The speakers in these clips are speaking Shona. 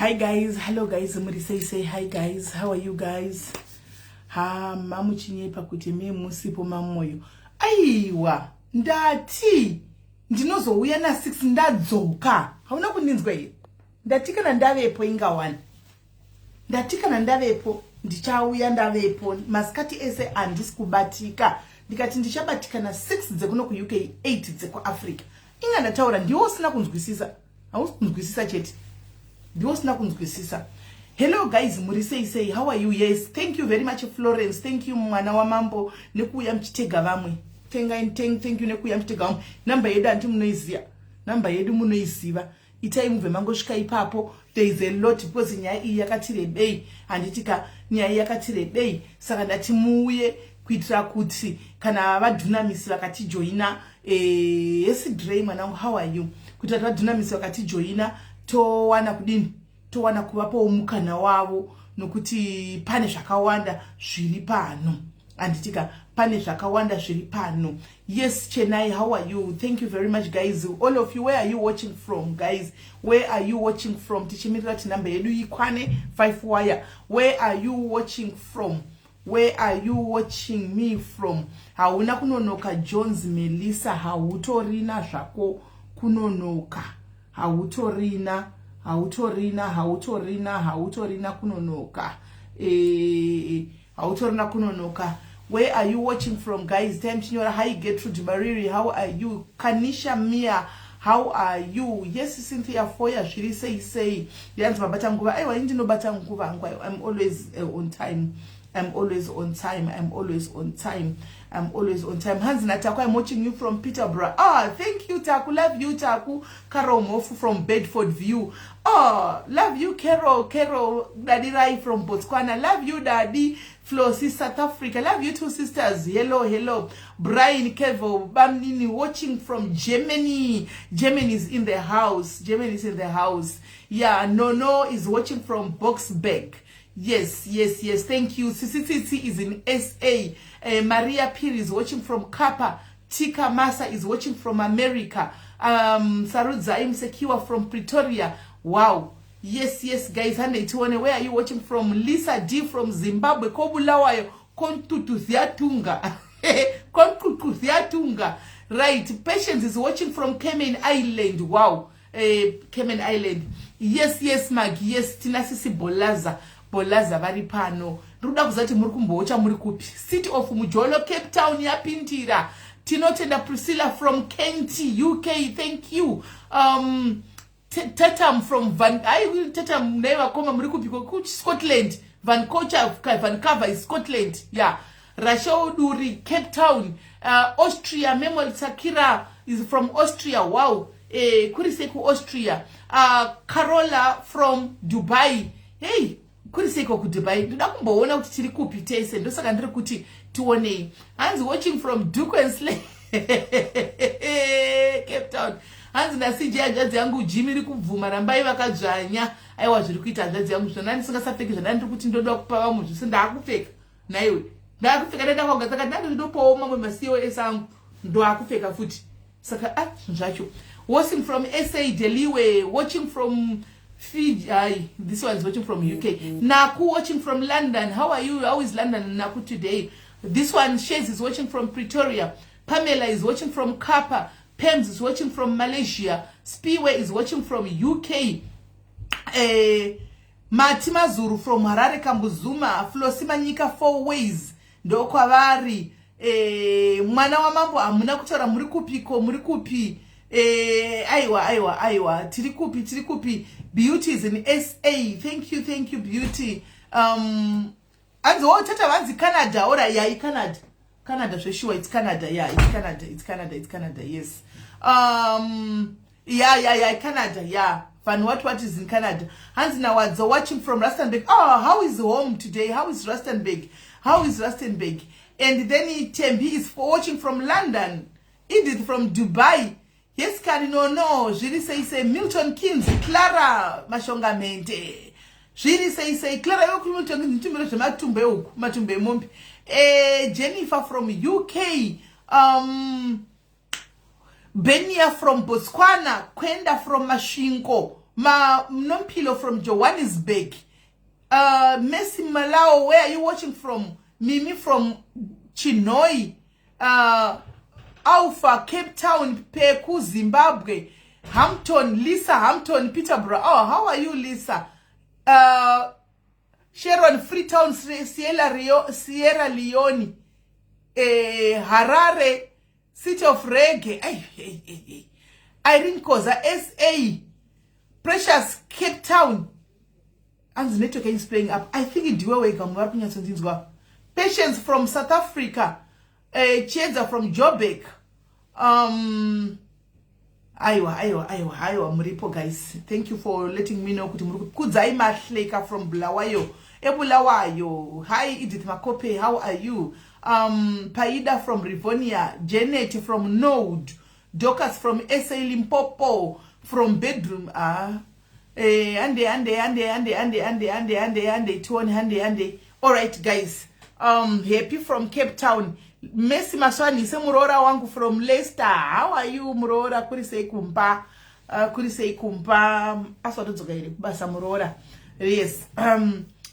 Hi guys, hello guys, muri sei sei? Hi guys, how are you guys? Ha, mamuchinyepa kuti me musipo mamoyo. Aiwa, ndati ndinozouya na6 ndadzoka. Hauna kundinzwa here? Ndati kana ndavepo ingawani. Ndati kana ndavepo ndichauya ndavepo. Masikati ese handisi kubatika. Ndikati ndichabatika na6 dzekuno kuUK, 8 dzekuAfrica. Inga ndataura, ndiwe usina kunzwisisa. Hausi kunzwisisa chete, ndiwe usina kunzwisisa. Hello guys, muri sei sei? How are you? Yes, thank you very much, Florence. Thank you, mwana wamambo, nekuuya muchitega vamwe. Thank you nekuuya muchitega vamwe. Namba yedu handi munoiziva? Namba yedu munoiziva. Itai mubve mangosvika ipapo. There is a lot because nyaya iyi yakati rebei, handitika? Nyaya iyi yakati rebei, saka ndati muuye kuitira kuti kana vaDunamis vakatijoina. Yesidrey mwanangu, how are you? Kuitira kuti vaDunamis vakatijoina, towana kudini? Towana kuvapawo mukana wavo, nokuti pane zvakawanda zviri pano, handitika? Pane zvakawanda zviri pano. Yes, Chenai, how are you? Thank you very much guys, all of you. Where are you watching from, guys? Where are you watching from? Tichimirira kuti namba yedu ikwane 5 wire. Where are you watching from? Where are you watching me from? Hauna kunonoka, Jones Melissa. Hautorina zvako kunonoka, hautorina, hautorina, hautorina, hautorina kunonoka. Hautorina kunonoka. Where are you watching from, guys? Time chinyora. Hi Gertrude Mariri, how are you? Kanisha Mia, how are you? Yes, Cynthia Foya, zviri sei sei? Ndianzi mabata nguva. Aiwa, indinobata nguva hangu. I'm always on time. I'm always on time. I'm always on time. I'm always on time. Hanzi naTaku, I'm watching you from Peterborough. Ah, thank you, Taku. Love you, Taku. Carol Mofu from Bedford View. Oh, love you, Carol. Carol Daddy Rai from Botswana. Love you, Daddy. Flossie, South Africa. Love you too, sisters. Hello, hello. Brian Kevo Bamnini watching from Germany. Germany is in the house. Germany is in the house. Yeah, Nono is watching from Boksburg. Yes. Thank you. CCTT is in SA. Maria Piri is watching from Kappa. Tika Masa is watching from America. Sarudza Sekiwa from Pretoria. Wow. Yes, guys. Hande where are you watching from? Lisa D from Zimbabwe. Kobulawayo. Kontutu Ziatunga. Kontutu Ziatunga. Right. Patience is watching from Cayman Island. Wow. Cayman Island. Yes, Maggie. Yes, Tinasisi Bolaza. Bolaza vari pano. Ndinoda kuziva kuti muri kumbowocha muri kupi. City of Mujolo, Cape Town yapindira. Tinotenda. Priscilla from Kent, UK, thank you. Tatam from Van, ai, Tatam naye vakoma, muri kupi? Scotland. Vancocha, Vancouver is Scotland. Yeah, Rachel Duri, Cape Town. Austria, Memol Sakira is from Austria. Wow. Kuri sei kuAustria? Carola from Dubai. Hey, kuri seiko kuDubai? Ndoda kumboona kuti tiri kupi tese, ndosaka ndiri kuti tionei. Hanzi watching from Duquensle, Cape Town. Hanzi naCJ, hanzvadzi yangu Jimi iri kubvuma, rambai vakadzvanya. Aiwa, zviri kuita, hanzvadzi yangu. Zvona ndisingasapfeki zvanda ndiri kuti ndoda kupa vamwe zvese, ndaakupfeka naiwe, ndaakupfeka. Ndaenda kwaga, saka ndando ndinopawo mamwe macos angu, ndoakupfeka futi. Saka a ah, zvinhu zvacho. Watching from SA, Deliwe watching from Fiji. Aye, this one is watching from UK. Naku watching from London. How are you? How is London, Naku, today? This one, Shays, is watching from Pretoria. Pamela is watching from Kappa. Pems is watching from Malaysia. Spiwe is watching from UK. Mati Mazuru from Harare, Kambuzuma. Flosi Manyika, Four Ways. Ndokwavari. Mwana wamambo, hamuna kutaura muri kupiko, muri kupi? Aiwa, aiwa, aiwa, tiri kupi, tiri kupi? Beauty is in SA. Thank you, thank you, Beauty. Anzi wo tata vanzi Canada. Ora, yeah, iCanada, Canada zvesure. It's Canada. Yeah, it's Canada, it's Canada, it's Canada. Yes. Yeah, Canada. Yeah, van what is in Canada? Hanzi naWadzo watching from Rustenburg. Oh, how is home today? How is Rustenburg? How is Rustenburg? And then Tembi is watching from London. Edith from Dubai. Yes, kani. No, zviri sei sei? Milton Keynes, Clara Mashongamente, zviri sei sei, Clara? Iwe kuri Milton Keynes, nditumire zvematumbu ehuku, matumbu emombe. Jennifer from UK. Benia from Botswana. Kwenda from Masvingo. Ma Nompilo from Johannesburg. Messi Malao, where are you watching from? Mimi from Chinoi. Alpha, Cape Town, Peku, Zimbabwe. Hampton, Lisa Hampton, Peterborough. Oh, how are you, Lisa? Sharon, Freetown, Sierra Leone. Harare, City of Reggae. Ay, hey, hey, hey. Irene Koza, SA. Precious, Cape Town. And the network is playing up. I think ndiwe wega muri kunyatsondinzwa. Patience from South Africa. Chiedza from Joburg. Aiwa, aiwa, aiwa, aiwa, muripo guys. Thank you for letting me know kuti muri kudzai. Mahleka from Bulawayo, eBulawayo. Hi Edith Makope, how are you? Paida from Rivonia, Janet from Node, Dorcas from SA, Limpopo from bedroom. Ah, ande ande ande ande ande ande ande ande ande tione, ande ande. All right guys, Happy from Cape Town, Messi Maswani semuroora wangu from Leicester. How are you, muroora? Kuri sei kumba? Kuri sei kumba? Aswatodzoka here kubasa, muroora? Yes.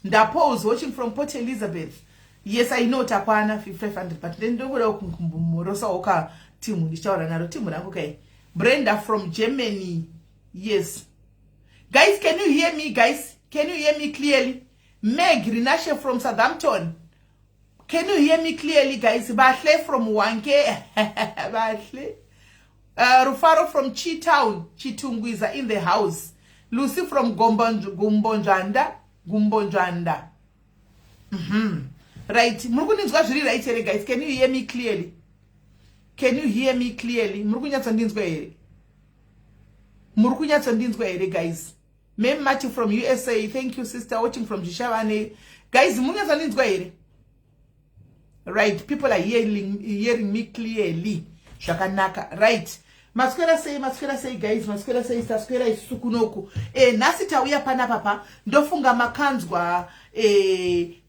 Ndapose watching from Port Elizabeth. Yes, I know takwana 500, but then ndokuda kumorosawo ka timu ndichitaura naro timu rangu kai. Brenda from Germany. Yes guys, can you hear me? Guys, can you hear me clearly? Meg Rinashe from Southampton. Can you hear me clearly, guys? Bahle from Wanke. Bahle. Rufaro from Chitown, Chitungwiza in the house. Lucy from Gumbonjanda. Gumbonjanda. Right. Muri kundinzwa zviri right here, guys? Can you hear me clearly? Can you hear me clearly? Muri kunyatsondinzwa here? Muri kunyatsondinzwa here, guys? Mem Mati from USA. Thank you, sister. Watching from Zvishavane. Guys, muri kunyatsondinzwa here? Right, people are hearing me clearly. Zvakanaka. Right, maswera sei? Maswera sei guys? Maswera sei? Taswera isusu kunoku. Nhasi tauya panapa pa ndofunga makanzwa,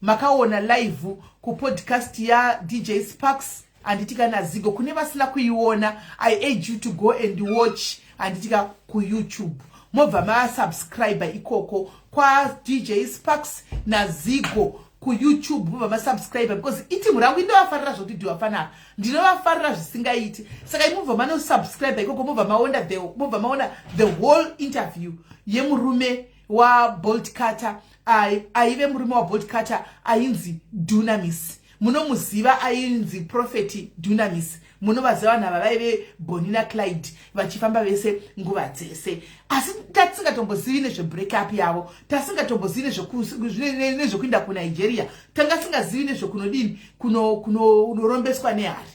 makaona live kupodcast yaDJ Sparks, handitika, naZigo. Kune vasina kuiona, I urge you to go and watch, handitika, kuYouTube, mobva masubscribe ikoko kwaDJ Sparks naZigo kuYouTube, mobva masubscribe, because itimu rangu inovafarira zvokuti ndivafanana, ndinovafarira zvisingaiti. Saka imubva manosubscribe ikoko, mobva maona the whole interview yemurume waBolt Cutter, aive murume waBolt Cutter ainzi Dunamis. Munomuziva, ainzi Prophet Dunamis. Munovaziva vanhu ava, vaive Bonnie naClyde, vachifamba vese nguva dzese, asi tasingatombozivi nezvebreakup yavo, tasingatombozivi nezvekuenda kuNigeria, tanga singazivi nezvekunodini, kunorombeswa nehari.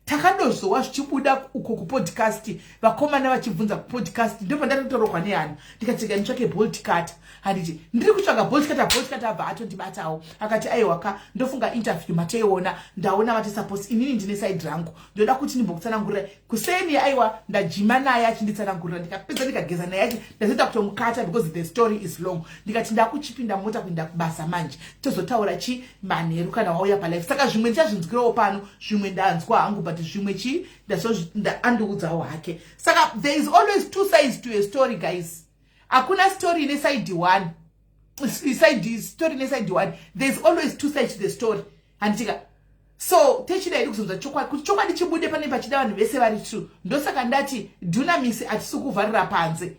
Takadozowa zvichibuda uko kupodcast, vakomana vachibvunza kupodcast, ndobva ndatotorohwa nehana, ndikati nditsvake Bolt Cutter. Handiti ndiri kutsvaga Bolt Cutter? Bolt Cutter abva atondibatawo, akati, "Aiwaka, ndofunga interview matoiona." Ndaona vati, "Suppose inini ndine side rangu, ndoda kuti ndimbokutsanangurira kuseni." Aiwa, ndajima naye achinditsanangurira, ndikapedza ndikageza naye achi ndazoita kutomukata because the story is long. Ndikati ndakuchipinda mota kuenda kubasa manje, tozotaura chi manheru kana wauya palive. Saka zvimwe ndichazvinzwirawo pano, zvimwe ndanzwa hangu, but zvimwe chi andiudzawo hake. Saka there is always two sides to a story, guys. Hakuna story ine side one, side story ine side one. There is always two sides to the story, handitika? So techida iri kuzonzwa chokwadi, kuti chokwadi chibude pane pachida vanhu vese vari true. Ndosaka ndati Dunamis hatisi kuvharira panze,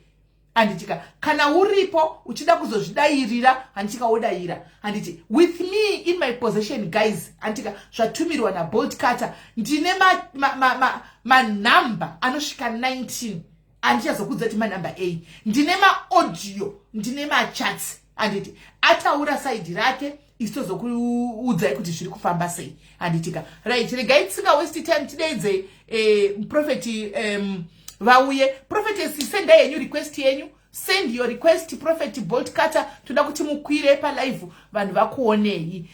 handitika? Kana uripo uchida kuzozvidayirira, handitika, wodayira, handiti? With me in my possession, guys, handitika, zvatumirwa naBolt Cutter, ndine manhamba anosvika 19. Handichazokudza kuti manhamba a ndine maaudio, ndine machats, handiti? Ataura side rake, isi tozokuudzai kuti zviri kufamba sei, handitika? Right, regai tisinga waste time, tideidze prophet vauye. Prophetess, sendai yenyu request yenyu. Send your request, Prophet Bolt Cutter. Toda kuti mukwire palive, vanhu vakuonei.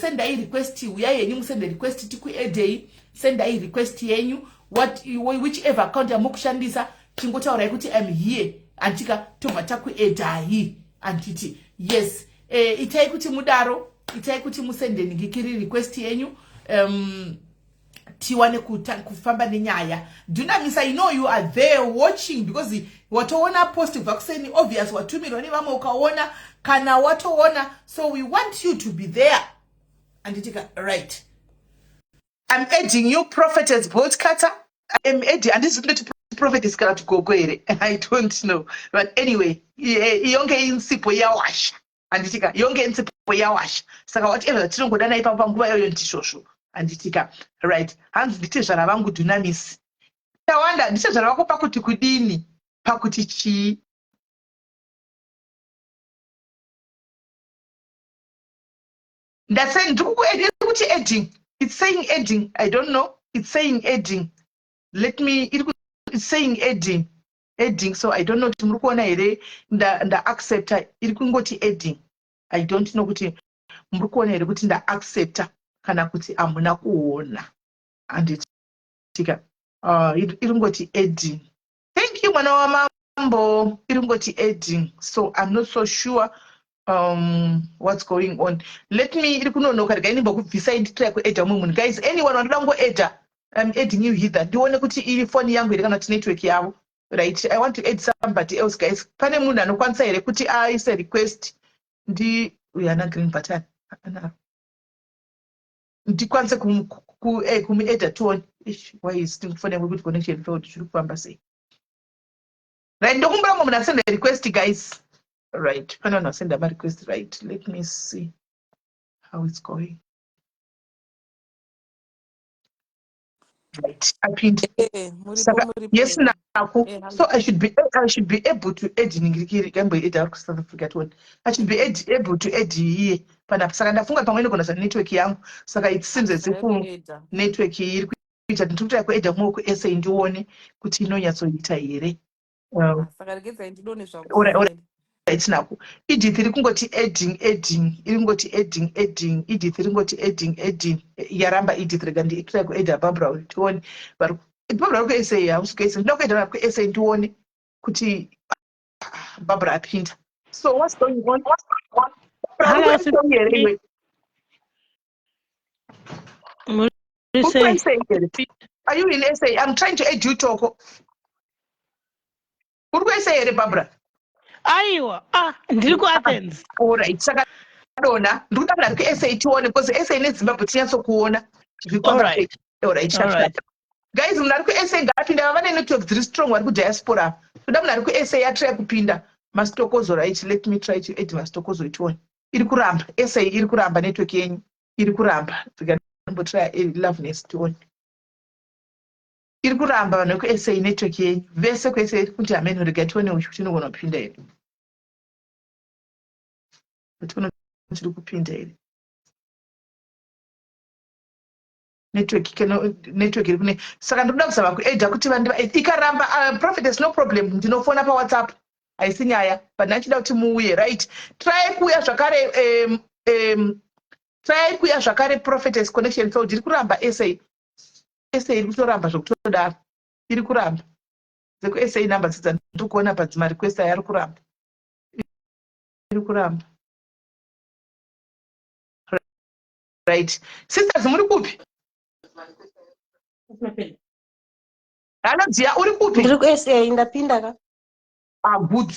Sendai request, uyai yenyu musende request, tikuaddei. Sendai request yenyu, whichever account yamukushandisa, chingotaurai kuti "I'm here", handitika? Tobva takuaddai, handiti? Yes, itai kuti mudaro, itai kuti musende ngikiri request yenyu. Tiwane kufamba nenyaya. Dunamis, I know you are there watching because watoona post kubva kuseni, obvious watumirwa nevamwe ukaona kana watoona, so we want you to be there, anditika? Right, I'm adding you, Prophetess Boltcutter. I'm adding, handizi kundoti prophetess kana kuti gogo here, I don't know, but anyway, yonke insipho iyawasha, handitika? Yonke insipho iyawasha, saka whatever zvatinongodana ipapo panguva iyoyo ndizvozvo, handitika? Right, hanzi nditezvara vangu Dunamis. Tawanda, nditezvara vako pakuti kudini, pakuti chii? Ndasei ndiri kuti adding, it's saying adding, I don't know, it's saying adding. Let me, it's saying adding, adding, so I don't know kuti muri kuona here ndaaccepta. Iri kungoti adding. I don't know kuti muri kuona here kuti ndaaccepta kana kuti hamuna kuona, handitika? Iri kungoti adding. Thank you, mwana wamambo. Iri kungoti adding, so I'm not so sure what's going on. Let me, iri kunonoka, regai ndimbokubvisai nditry kuadda umwe munhu. Guys, anyone wanoda kungoadda, I'm adding you hither, ndione kuti iri foni yangu here kana kuti network yavo. Right, I want to add somebody else. Guys, pane munhu anokwanisa here kuti aise request? Ndi uyu ana green button anaro, ndikwanise kumuadda tione. Why is foni yangu kuti connection failed? Zviri kufamba sei? Right, ndokumbura mumwe munhu asenda request, guys. Right, pane vanhu vasenda marequest. Right, let me see how it's going. Right, apinda. Saka yes, nako. So I should be able to add ningirikiri kamboiadda ari kuSouth Africa, tione. I should be able to add iye panapa. Saka ndafunga pamwe inogona zva network yangu, saka it seems as if network iyi iri kuita. Ndiri kuita kuadda mumwe kuSA, ndione kuti inonyatsoita here. Saka regedzai ndidone. Alright, nako. Edith, iri kungoti adding, adding, iri kungoti adding, adding. Edith, iri kungoti adding, adding, yaramba. Edith, rega nditry kuadda Barbara, tione. Barbara uri kuSA? Hausi kuSA? Ndinoda kuadda vari kuSA, ndione kuti Barbara apinda. So what's going on? Here iwe? Uri here? Are you in SA? I'm trying to add you, Toko. Uri kuSA here, Barbara? Aiwa, ah, ndiri kuAthens. Alright, saka dona ndiri kuda kuti ari kuSA tione, because SA neZimbabwe tinyatsokuona. Alright guys, munhu ari kuSA ngaapinda. Vane network dziri strong vari kudiaspora. Toda munhu ari kuSA atry kupinda. Masitokozo, right, let me try to add Masitokozo, tione. Iri kuramba, SA iri kuramba, network yenyu iri kuramba. Ndimbotry Loveness, tione. Iri kuramba, vanhu vekuSA, network yenyu vese kuSA iri kuti hameno. Rega tione uchi kuti inogona kupinda here, tione kuti iri kupinda here network. Network iri kune, saka ndinoda kuzama kuadda kuti ikaramba, prophetess, no problem, ndinofona paWhatsApp, haisi nyaya, but ndachida kuti muuye. Right, try kuuya zvakare, try kuuya zvakare, prophetess. Connection failed, iri kuramba. SA, SA iri kutoramba zvokutodaro, iri kuramba. DzekuSA number dzidza ndiri kuona padzimarequest aya, ari kuramba, iri kuramba. Right, sisters, muri kupi? Anodziya, uri kupi? Ndiri kuSA, ndapinda ka. Ah, good,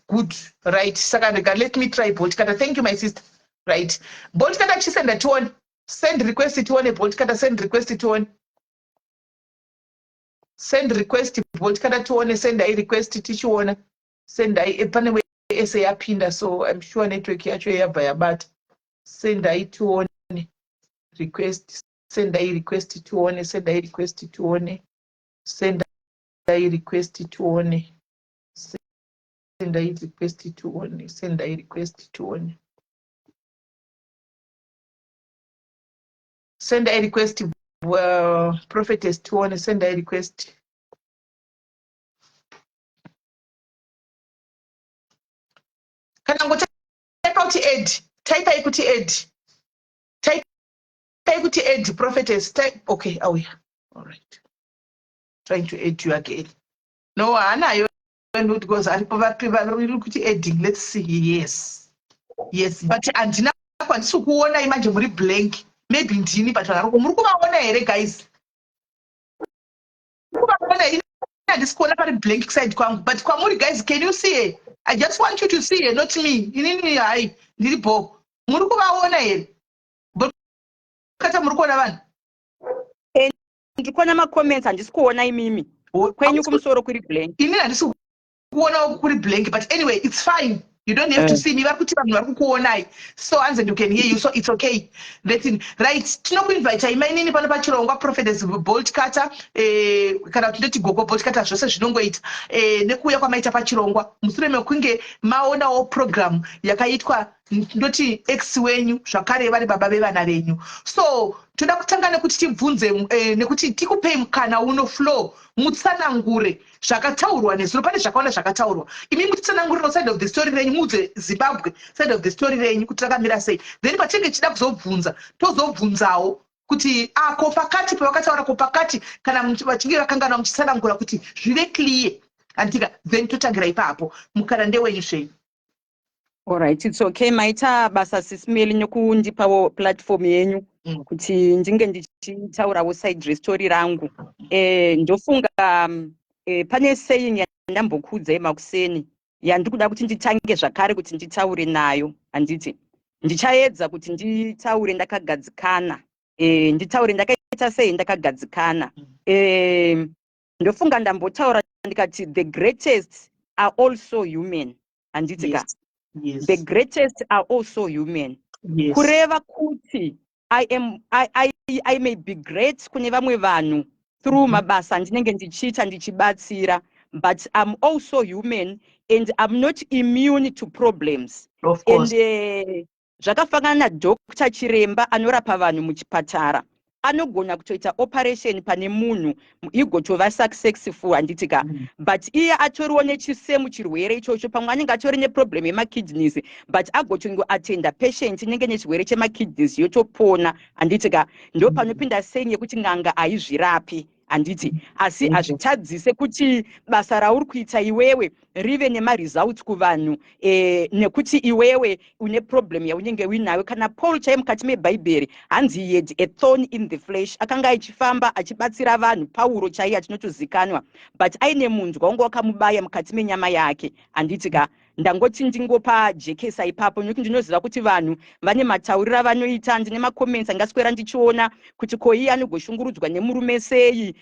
good. Right, saka rega, let me try Bolt Kata. Thank you, my sister. Right, Bolt Kata, chisenda tione. Send request tione. Bolt Kata, send request tione. Send request, Bolt Kata, tione. Sendai request tichiona. Sendai. Pane wese yapinda, so I'm sure network yacho yabva yabata. Sendai tione request, sendai request tione, sendai request tione, sendai request tione, sendai request tione, sendai request tione, sendai request, prophetess, tione. Sendai request. Kana ngotaipa kuti add, taipai kuti add, taipai kuti add, prophetess. Type. Okay, auya. All right, trying to add you again. No, haanayo, because aripo vapi vari kuti adding. Let's see. Yes, but handina, kwandisi kuonai manje, muri blank. Maybe ndini, but vanhu muri kuvaona here, guys? Handisi kuona, pari blank side kwangu, but kwamuri guys, can you see her? I just want you to see her, not me. Inini hai, ndiri bo. Muri kuvaona here? Kata muri kuona vanhu? Ndiri kuona macomments, handisi kuona imimi. Kwenyu kumusoro kuri blank. Inini handisi kuonawo, kuri blank, but anyway, it's fine. You don't have to see me. Vari kuti vanhu vari kukuonai, so hanzi you can hear you, so it's okay. That's right. Tinokuinvita imainini pano pachirongwa, Prophetess Bolt Cutter, kana kuti ndoti Gogo Bolt Cutter, zvose zvinongoita, nekuuya kwamaita pachirongwa mushure mekunge maonawo program yakaitwa, ndoti ex wenyu zvakare vari baba vevana venyu. So toda kutanga nekuti tibvunze, nekuti tikupei mukana uno, flow, mutsanangure zvakataurwa nezuro. Pane zvakawanda zvakataurwa. Imi mutitsananguriro side of the story renyu, muudze Zimbabwe side of the story renyu kuti rakamira sei. Then patinenge tichida kuzobvunza, tozobvunzawo kuti ako pakati pavakataura, ko pakati kana vachinge vakanganwa, muchitsanangura kuti zvive clear, andika. Then totangira ipapo. Mukana ndewenyu zvenyu. Alright, it's okay. Maita basa, Sis Melly, nekundipawo platform yenyu kuti ndinge ndichitaurawo side restory rangu. Ndofunga pane saying yandambokuudzai makuseni yandiri kuda kuti nditange zvakare kuti nditaure nayo, handiti? Ndichaedza kuti nditaure ndakagadzikana, nditaure ndakaita sei, ndakagadzikana. Ndofunga ndambotaura ndikati the greatest are also human, handiti ka? Yes. The greatest are also human. Yes. Kureva kuti I may be great kune vamwe vanhu through mabasa andinenge ndichiita, ndichibatsira, but I'm also human and I'm not immune to problems. Of And course. Zvakafanana naDr Chiremba anorapa vanhu muchipatara, anogona kutoita operation pane munhu igotova successful, handiti ka? But iye atoriwo nechisemu chirwere ichocho. Pamwe anenge atori neproblem yemakidneys, but agotongoatenda patient inenge nechirwere chemakidneys, yotopona, handiti ka? Ndo panopinda saying yekuti n'anga haizvirapi, handiti? Asi hazvitadzise kuti basa rauri kuita iwewe rive nemaresults kuvanhu, nekuti iwewe une problem yaunenge uinayo. Kana Paul chai mukati mebhaibheri, hanzi he had a thorn in the flesh. Akanga achifamba achibatsira vanhu, Pauro chaiye achinotozikanwa, but aine munzwa wanga wakamubaya mukati menyama yake, handiti ka? Ndangoti ndingopa jekesa ipapo nekuti ndinoziva kuti vanhu vane matauriro avanoita. Ndine macomments angaswera ndichiona kuti ko iye anogoshungurudzwa nemurume sei,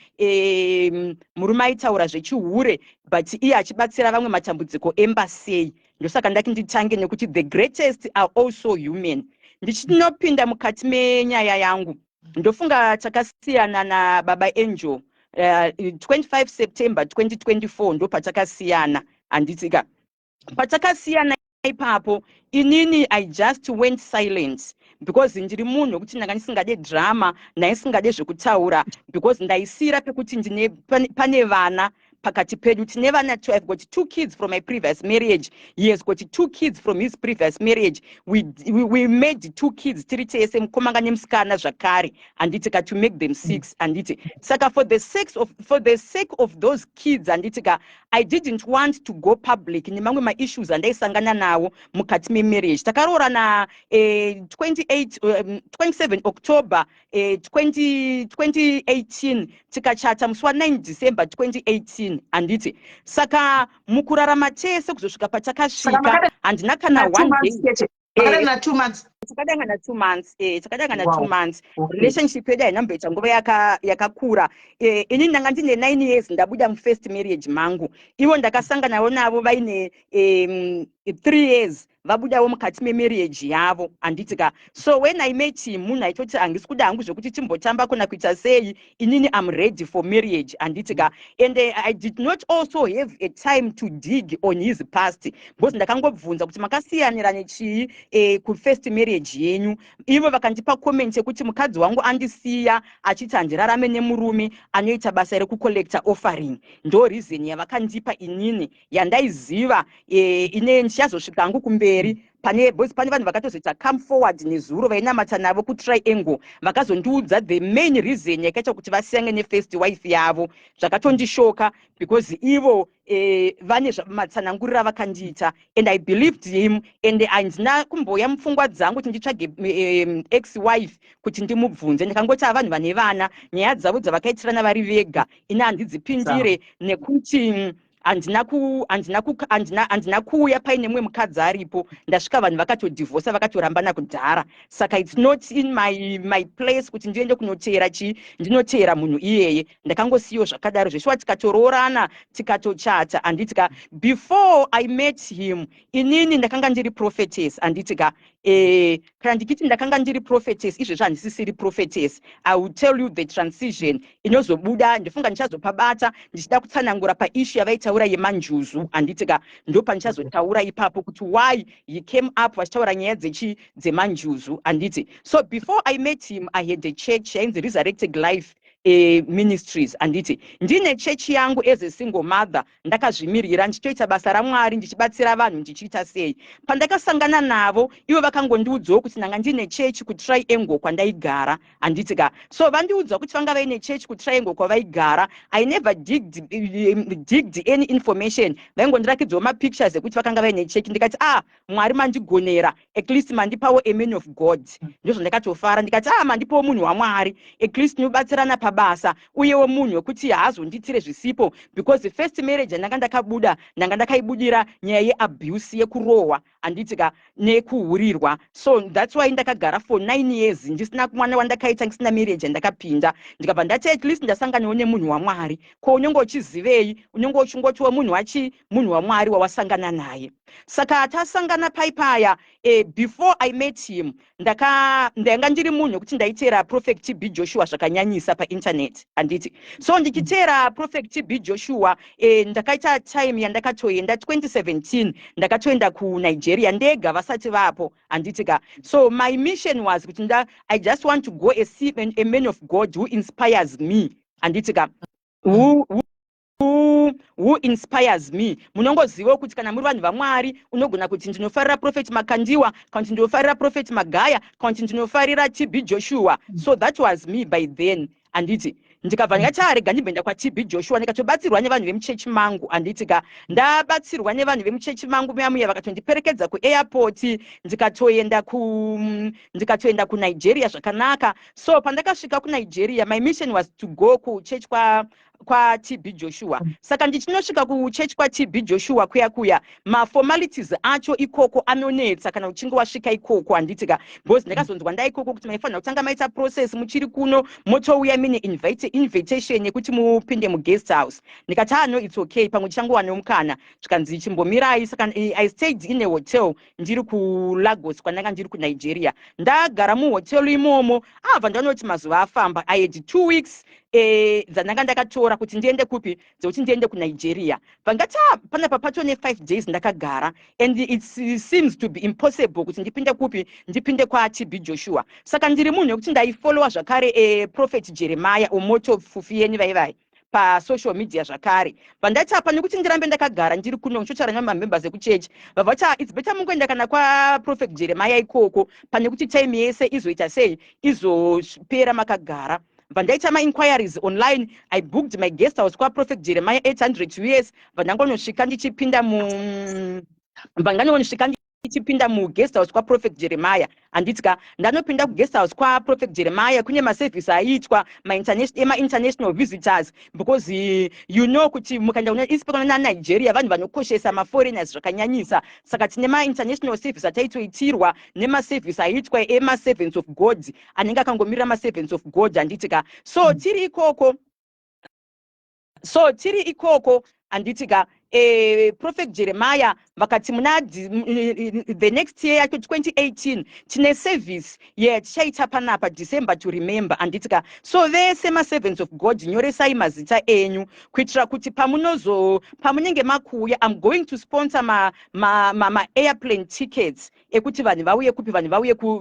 murume aitaura zvechihure, but iye achibatsira vamwe, matambudziko emba sei? Ndosaka ndati nditange nekuti the greatest are also human. Ndichinopinda mukati menyaya yangu, ndofunga takasiyana nababa Angel 25 September 2024, ndo patakasiyana, handiti ka? Patakasiyana ipapo, inini I just went silent because ndiri munhu wekuti ndanga ndisingade drama, ndaisingade zvekutaura, because ndaisiyira pekuti ndine pane vana pakati pedu. Tine vana. I've got two kids from my previous marriage, he has got two kids from his previous marriage. We made two kids tiri tese, mukomanga nemusikana zvakare, handiti ka? To make them six, handiti? Saka for the sake of those kids, handiti ka, I didn't want to go public nemamwe maissues andaisangana nawo mukati memarriage. Takaroorana 28, 27 October 20, 2018, tikachata musi wa9 December 2018, handiti? Saka mukurarama tese kuzosvika patakasvika, handina kana one day. Makadangana 2 months? Takadangana 2 months, takadangana 2 months. Relationship yedu hainamboita nguva yakakura. Inini ndanga ndine 9 years ndabuda mufirst marriage mangu. Ivo ndakasanganawo navo vaine 3 years vabudawo mukati memarriage yavo, handiti ka? So when I met him, munhu aitoti handisi kuda hangu zvekuti timbotamba kuna kuita sei, inini am ready for marriage, handiti ka? And I did not also have a time to dig on his past because ndakangobvunza kuti makasiyanirane chii kufirst marriage yenyu. Ivo vakandipa comment yekuti mukadzi wangu andisiya achiti handirarame nemurume anoita basa rekucollecta offering. Ndo reason yavakandipa inini yandaiziva. Ine ndichazosvika hangu kumberi pane, because pane vanhu vakatozoita come forward nezuro vainamata navo kuTriangle, vakazondiudza the main reason yakaita kuti vasiyane nefirst wife yavo. Zvakatondishoka because ivo Vane matsananguriro avakandiita and I believed him, and handina kumboya mupfungwa dzangu kuti nditsvage ex wife kuti ndimubvunze. Ndikangoti avanhu vane vana, nyaya dzavo dzavakaitirana vari vega, ini handidzipindire nekuti handina kuuya paine mumwe mukadzi aripo. Ndasvika vanhu vakatodhivhosa, vakatorambana kudhara, saka it's not in my place kuti ndiende kunoteera chii, ndinoteera munhu iyeye. Ndakangosiyiwo zvakadaro zveshuwa, tikatoroorana, tikatochata, handiti ka? Before I met him, inini ndakanga ndiri prophetess, handiti ka? Kana ndichiti ndakanga ndiri prophetess, izvezvi handisisiri prophetess. I will tell you the transition inozobuda. Ndifunga ndichazopabata ndichida kutsanangura paissue yavaitaura yemanjuzu, handiti ka? Ndo pandichazotaura ipapo kuti why he came up vachitaura nyaya dzechi dzemanjuzu, handiti? So before I met him, I had a church yainzi Resurrected Life Ministries, handiti? Ndine chechi yangu as a single mother, ndakazvimirira, ndichitoita basa raMwari, ndichibatsira vanhu, ndichiita sei. Pandakasangana navo, ivo vakangondiudzawo kuti ndanga ndine chechi kuTriangle kwandaigara, handiti ka? So vandiudza kuti vanga vaine chechi kuTriangle kwavaigara. I never digged any information. Vaingondirakidzawo mapictures ekuti vakanga vaine chechi. Ndikati, "Ah, Mwari mandigonera, at least mandipawo a man of God." Ndozvandakatofara, ndikati, "Ah, mandipawo munhu waMwari, at least tinobatsirana pabasa, uyewo munhu wekuti haazonditire zvisipo," because the first marriage yandanga ndakabuda, ndanga ndakaibudira nyaya yeabuse, yekurohwa, handiti ka, nekuhurirwa. So that's why ndakagara for 9 years ndisina mwana wandakaita, ndisina marriage yandakapinda. Ndikabva ndati, at least ndasanganawo nemunhu waMwari. Ko unenge uchizivei? Unenge uchingotiwo munhu wachi, munhu waMwari wawasangana naye. Saka tasangana paipaya, before I met him, ndanga ndiri munhu wekuti ndaiteera Prophet TB Joshua zvakanyanyisa painternet, handiti? So ndichiteera Prophet TB Joshua, ndakaita time yandakatoenda 2017, ndakatoenda kuNigeria ndega vasati vapo, handiti ka? So my mission was kuti I just want to go see a man of God who inspires me, handiti ka? Who inspires me. Munongozivawo kuti kana muri vanhu vaMwari, unogona kuti ndinofarira Prophet Makandiwa, kana kuti ndinofarira Prophet Magaya, kana kuti ndinofarira TB Joshua. So that was me by then, handiti? Ndikabva ndikati, arega ndimboenda kwaTB Joshua. Ndikatobatsirwa nevanhu vemuchechi mangu, handiti ka? Ndabatsirwa nevanhu vemuchechi mangu muya muya, vakatondiperekedza kuairport, ndikatoenda kuNigeria zvakanaka. So pandakasvika kuNigeria, my mission was to go kuchechi kwaTB Joshua. Saka ndichinosvika kuchechi kwaTB Joshua kuya kuya, maformalities acho ikoko anonetsa kana uchinge wasvika ikoko, handiti ka? Because ndakazonzwa ndaikoko kuti maifanira kutanga maita process muchiri kuno, motouya mine invitation yekuti mupinde muguest house. Ndikati, "Ah, no, it's okay, pamwe tichangowana mukana." Zvikanzi, "Chimbomirai." Saka I stayed in a hotel ndiri kuLagos kwandanga ndiri kuNigeria. Ndagara muhotel imomo, abva ndanoti mazuva afamba. I had 2 weeks dzandanga ndakatora kuti ndiende kupi, dzekuti ndiende kuNigeria. Vangati, "Ah, panapa pato ne5 days ndakagara and it seems to be impossible kuti ndipinde kupi, ndipinde kwaTB Joshua." Saka ndiri munhu wekuti ndaifollowa zvakare Prophet Jeremiah Omoto Fufeyin vaivai pasocial media zvakare. Vandati apa nekuti ndirambe ndakagara ndiri kuno ndichotaura nemamembers ekuchechi, vabva vati, "Ah, it's better mungoenda kana kwaProphet Jeremiah ikoko pane kuti time yese izoita sei, izopera makagara." Bva ndaita mainquiries online. I booked my guest house kwaProphet Jeremiah, 800 US. Bva ndangonosvika ndichipinda mu bva ndangonosvika ndichipinda muguest house kwaProphet Jeremiah, handiti ka? Ndanopinda kuguest house kwaProphet Jeremiah, kune maservice aiitwa emainternational visitors, because you know kuti mukaenda kuna naNigeria, vanhu vanokoshesa maforeigners zvakanyanyisa. Saka tine mainternational service ataitoitirwa nemaservice aiitwa emaservants of God anenge akangomirira maservants of God, handiti ka? So tiri ikoko, handiti ka, Prophet Jeremiah vakati muna the next year yacho 2018 tine service yatichaita panapa, December to Remember, handiti ka? So vese maservants of God, nyoresai mazita enyu kuitira kuti pamunenge makuuya, I'm going to sponsor ma airplane tickets ekuti vanhu vauye kupi, vanhu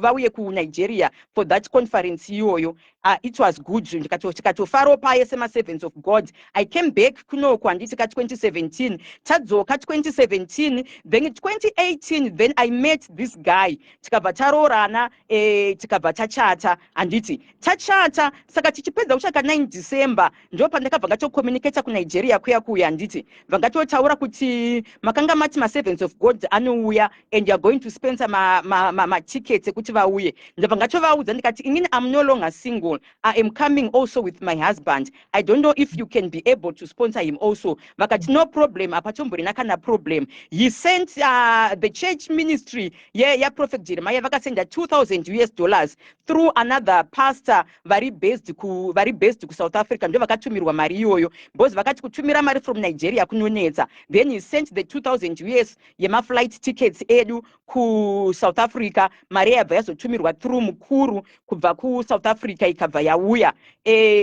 vauye kuNigeria for that conference iyoyo. It was good, tikatofarawo paye semaservants of God. I came back kunoku, handiti ka? 2017 tadzoka, 2017. Then 2018, then I met this guy, tikabva taroorana, tikabva tachata, handiti? Tachata, saka tichipedza kuchata 9 December, ndo pandakabva ngatocommunicata kuNigeria kuya kuya, handiti? Vangatotaura kuti makanga mati maservants of God anouya and you are going to sponsor matickets ekuti vauye. Ndobva ngatovaudza ndikati, "Inini am no longer single. I am coming also with my husband. I don't know if you can be able to sponsor him also." Vakati, "No problem, hapatomborina kana problem." He sent the church ministry yaProphet Jeremiah, vakasenda 2000 US dollars through another pastor vari based kuSouth Africa. Ndo vakatumirwa mari iyoyo because vakati kutumira mari from Nigeria kunonetsa. Then he sent the 2000 US yemaflight tickets edu kuSouth Africa. Mari yabva yazotumirwa through mukuru kubva kuSouth Africa, ikabva yauya.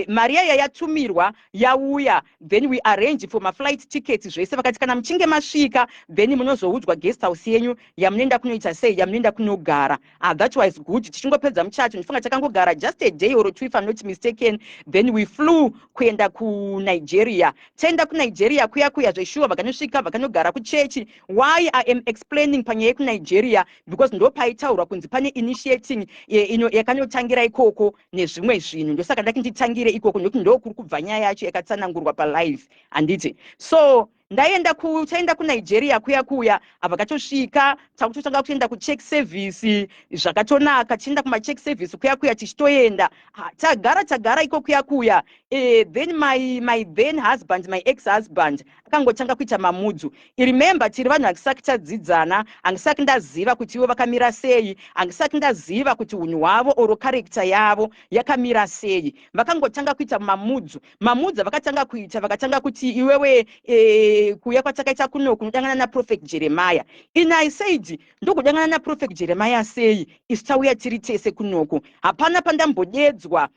Mari yaya yatumirwa, yauya, then we arrange for maflight tickets, zvese. Vakati kana muchinge masvika, then munozoudzwa guest house yenyu yamunoenda kunoita sei, yamunoenda kunogara. Ah, that was good. Tichingopedza muchato, ndifunga takangogara just a day or two, if I'm not mistaken, then we flew kuenda kuNigeria. Taenda kuNigeria kuya kuya, zveshuwa vakanosvika, vakanogara kuchechi. Why I am explaining panyaya yekuNigeria? Because ndo paitaurwa kunzi pane initiating ino yakanotangira ikoko nezvimwe zvinhu. Ndosaka ndati nditangire ikoko, nekuti ndo kuri kubva nyaya yacho yakatsanangurwa palive, handiti? So ndaenda ku taenda kuNigeria kuya kuya, vakatosvika, takutotanga kuenda kuchurch service, zvakatonaka. Tichienda kumachurch service kuya kuya, tichitoenda, tagara tagara iko kuya kuya, then my then husband, my ex husband, akangotanga kuita mamoods. Remember, tiri vanhu handisati tadzidzana, handisati ndaziva kuti ivo vakamira sei, handisati ndaziva kuti unhu hwavo or character yavo yakamira sei. Vakangotanga kuita mamoods. Mamoods avakatanga kuita, vakatanga kuti, "Iwewe, kuuya kwatakaita kuno kunodangana naProphet Jeremiah." Ini I said, "Ndokudangana naProphet Jeremiah sei isu tauya tiri tese kunoku? Hapana pandambodedzwa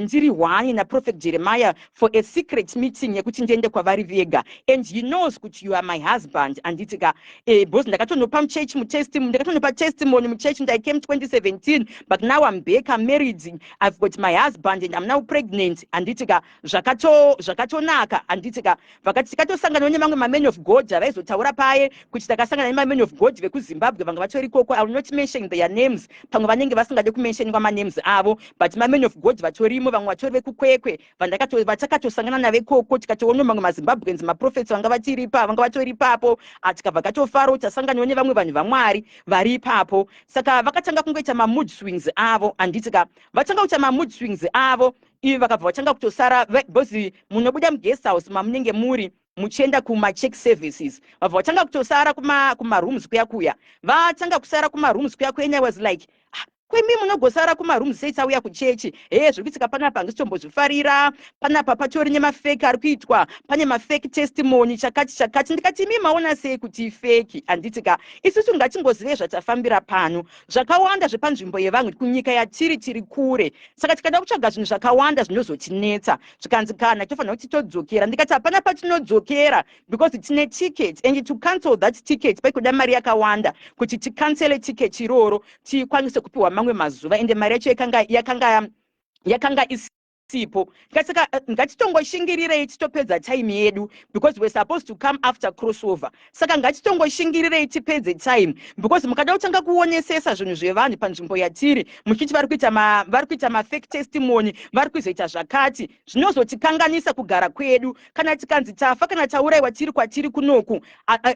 ndiri one naProphet Jeremiah for a secret meeting yekuti ndiende kwavari vega, and he knows kuti you are my husband, handiti ka?" Because ndakatonopa muchechi ndakatonopa testimony muchechi. I came 2017, but now I'm back, I'm married, I've got my husband and I'm now pregnant, handiti ka? Zvakatonaka, handiti ka? Vakati tikatosanganawo nemamwe mamen of God avaizotaura paye kuti takasangana nemamen of God vekuZimbabwe vanga vatori ikoko. I will not mention their names, pamwe vanenge vasingade kumentionwa manames avo, but mamen of God vatorimo, vamwe vatori vekuKwekwe vatakatosangana navo ikoko. Tikatoona mamwe maZimbabweans, maprophets vanga vatiripa, vanga vatori ipapo. Tikabva katofaro, tasanganawo nevamwe vanhu vaMwari vari ipapo. Saka vakatanga kungoita mamood swings avo, handiti ka? Vatanga kuita mamood swings avo ivi, vakabva vatanga kutosara, because munobuda muguest house mamunenge muri muchienda kumachurch services. Vabva vatanga kutosara kumarooms kuya kuya. Vatanga kusara kumarooms kuya kuya. I was like, "Ah, kwemi munogosara kumarooms sei tauya kuchechi?" He, zviri kuitika panapa handisitombozvifarira. Panapa patori nemafake ari kuitwa, pane mafake testimony, chakati chakati. Ndikati, "Imi maona sei kuti ifake, handiti ka? Isusu ngatingozivei zvatafambira pano. Zvakawanda zvepanzvimbo yevanhu kunyika yatiri, tiri kure, saka tikada kutsvaga zvinhu zvakawanda zvinozotinetsa." Zvikanzi, "Kana tofanira kuti todzokera." Ndikati, "Hapana patinodzokera because tine ticket, and to cancel that ticket paikuda mari yakawanda kuti ticancele ticket iroro, tikwanise kupiwa mamwe mazuva, ende mari yacho yakanga isipo." Saka ngatitongoshingirirei titopedza time yedu, because we're supposed to come after crossover. Saka ngatitongoshingirirei tipedze time, because mukada kutanga kuonesesa zvinhu zvevanhu panzvimbo yatiri, muchiti vari kuita mafake testimony, vari kuzoita zvakati, zvinozotikanganisa kugara kwedu. Kana tikanzi tafa kana taurayiwa tiri kwatiri kunoku,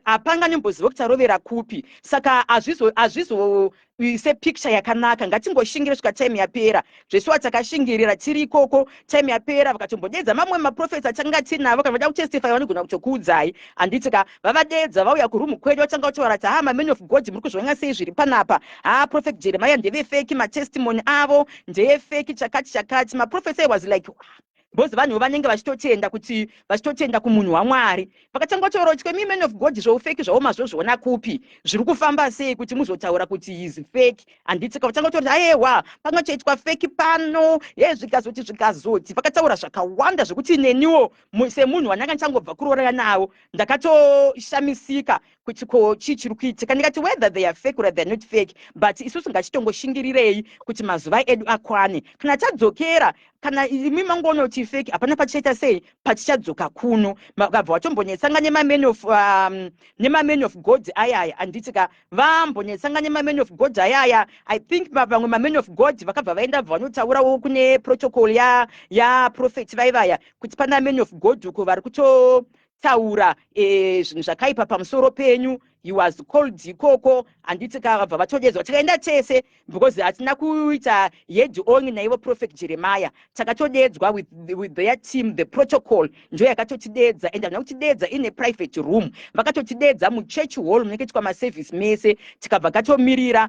hapanganomboziva kuti tarovera kupi. Saka hazvizo sepicture yakanaka. Ngatingoshingire svika time yapera. Zvesuwa takashingirira tiri ikoko, time yapera, vakatombodedza mamwe maprofets atanga tinavo. Kana vada kutestify, vanogona kutokuudzai, handiti ka? Vavadedza, vauya kuroom kwedu, vatanga kutaura kuti, "Ha, mamen of God, muri kuzviona sei zviri panapa? Ha, Prophet Jeremiah ndevefake, matestimony avo ndeyefake, chakati chakati." Maprophets, I was like, because vanhu vanenge vachitotenda kuti vachitotenda kumunhu waMwari, vakatanga kutaura kuti, "Kwemi man of God, zvoufake zvavo mazvozviona kupi? Zviri kufamba sei kuti muzotaura kuti is fake, handiti?" Vatanga kutaura kuti, "Aiwa, pangatoitwa fake pano ye." Zvikazoti zvikazoti, vakataura zvakawanda zvekuti neniwo semunhu wandanga ndichangobva kuroorana navo, ndakatoshamisika kuti ko chii chiri kuitika. Ndikati, "Whether they are fake or they are not fake, but isusu ngachitongoshingirirei kuti mazuva edu akwane. Kana tadzokera Kana imi mangoona kuti fake, hapana pachichaita sei, pachichadzoka kuno. Vakabva vatombonetsanga nemaman of God ayaya, handiti ka? Vambonetsanga nemaman of God ayaya. I think vamwe maman of God vakabva vaenda, bva vanotaurawo kune protocol yaprophet vaivaya kuti pana man of God uko vari kutotaura zvinhu zvakaipa pamusoro penyu. He was called ikoko, handiti ka? Vabva vatodedzwa, tikaenda tese because hatina kuita head on naivo Prophet Jeremiah. Takatodedzwa with their team. The protocol ndo yakatotidedza, and havana kutidedza in a private room, vakatotidedza muchurch hall munenge itwa maservice mese. Tikabva katomirira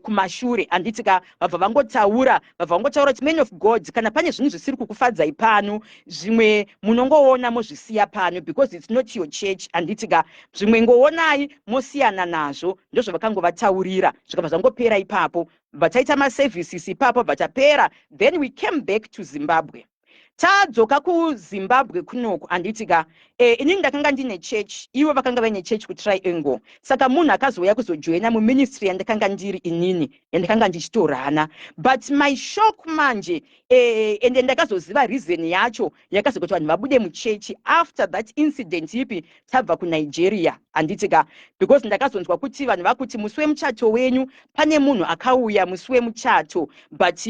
kumashure, handiti ka? Vabva vangotaura kuti, "Man of God, kana pane zvinhu zvisiri kukufadzai pano, zvimwe munongoona mozvisiya pano because it's not your church," handiti ka? "Zvimwe ngoonai mosiyana nazvo." Ndozvavakangovataurira, zvikabva zvangopera ipapo. Bva taita maservices ipapo, bva tapera. Then we came back to Zimbabwe. Tadzoka kuZimbabwe kunoku, handiti ka? Inini ndakanga ndine church, ivo vakanga vaine church kuTriangle. Saka munhu akazouya kuzojoina muministry yandakanga ndiri inini, yandakanga ndichitorana. But my shock manje, ende ndakazoziva reason yacho yakazokuti vanhu vabude muchechi after that incident ipi, tabva kuNigeria, handiti ka? Because ndakazonzwa kuti vanhu vakuti musi wemuchato wenyu pane munhu akauya musi wemuchato, but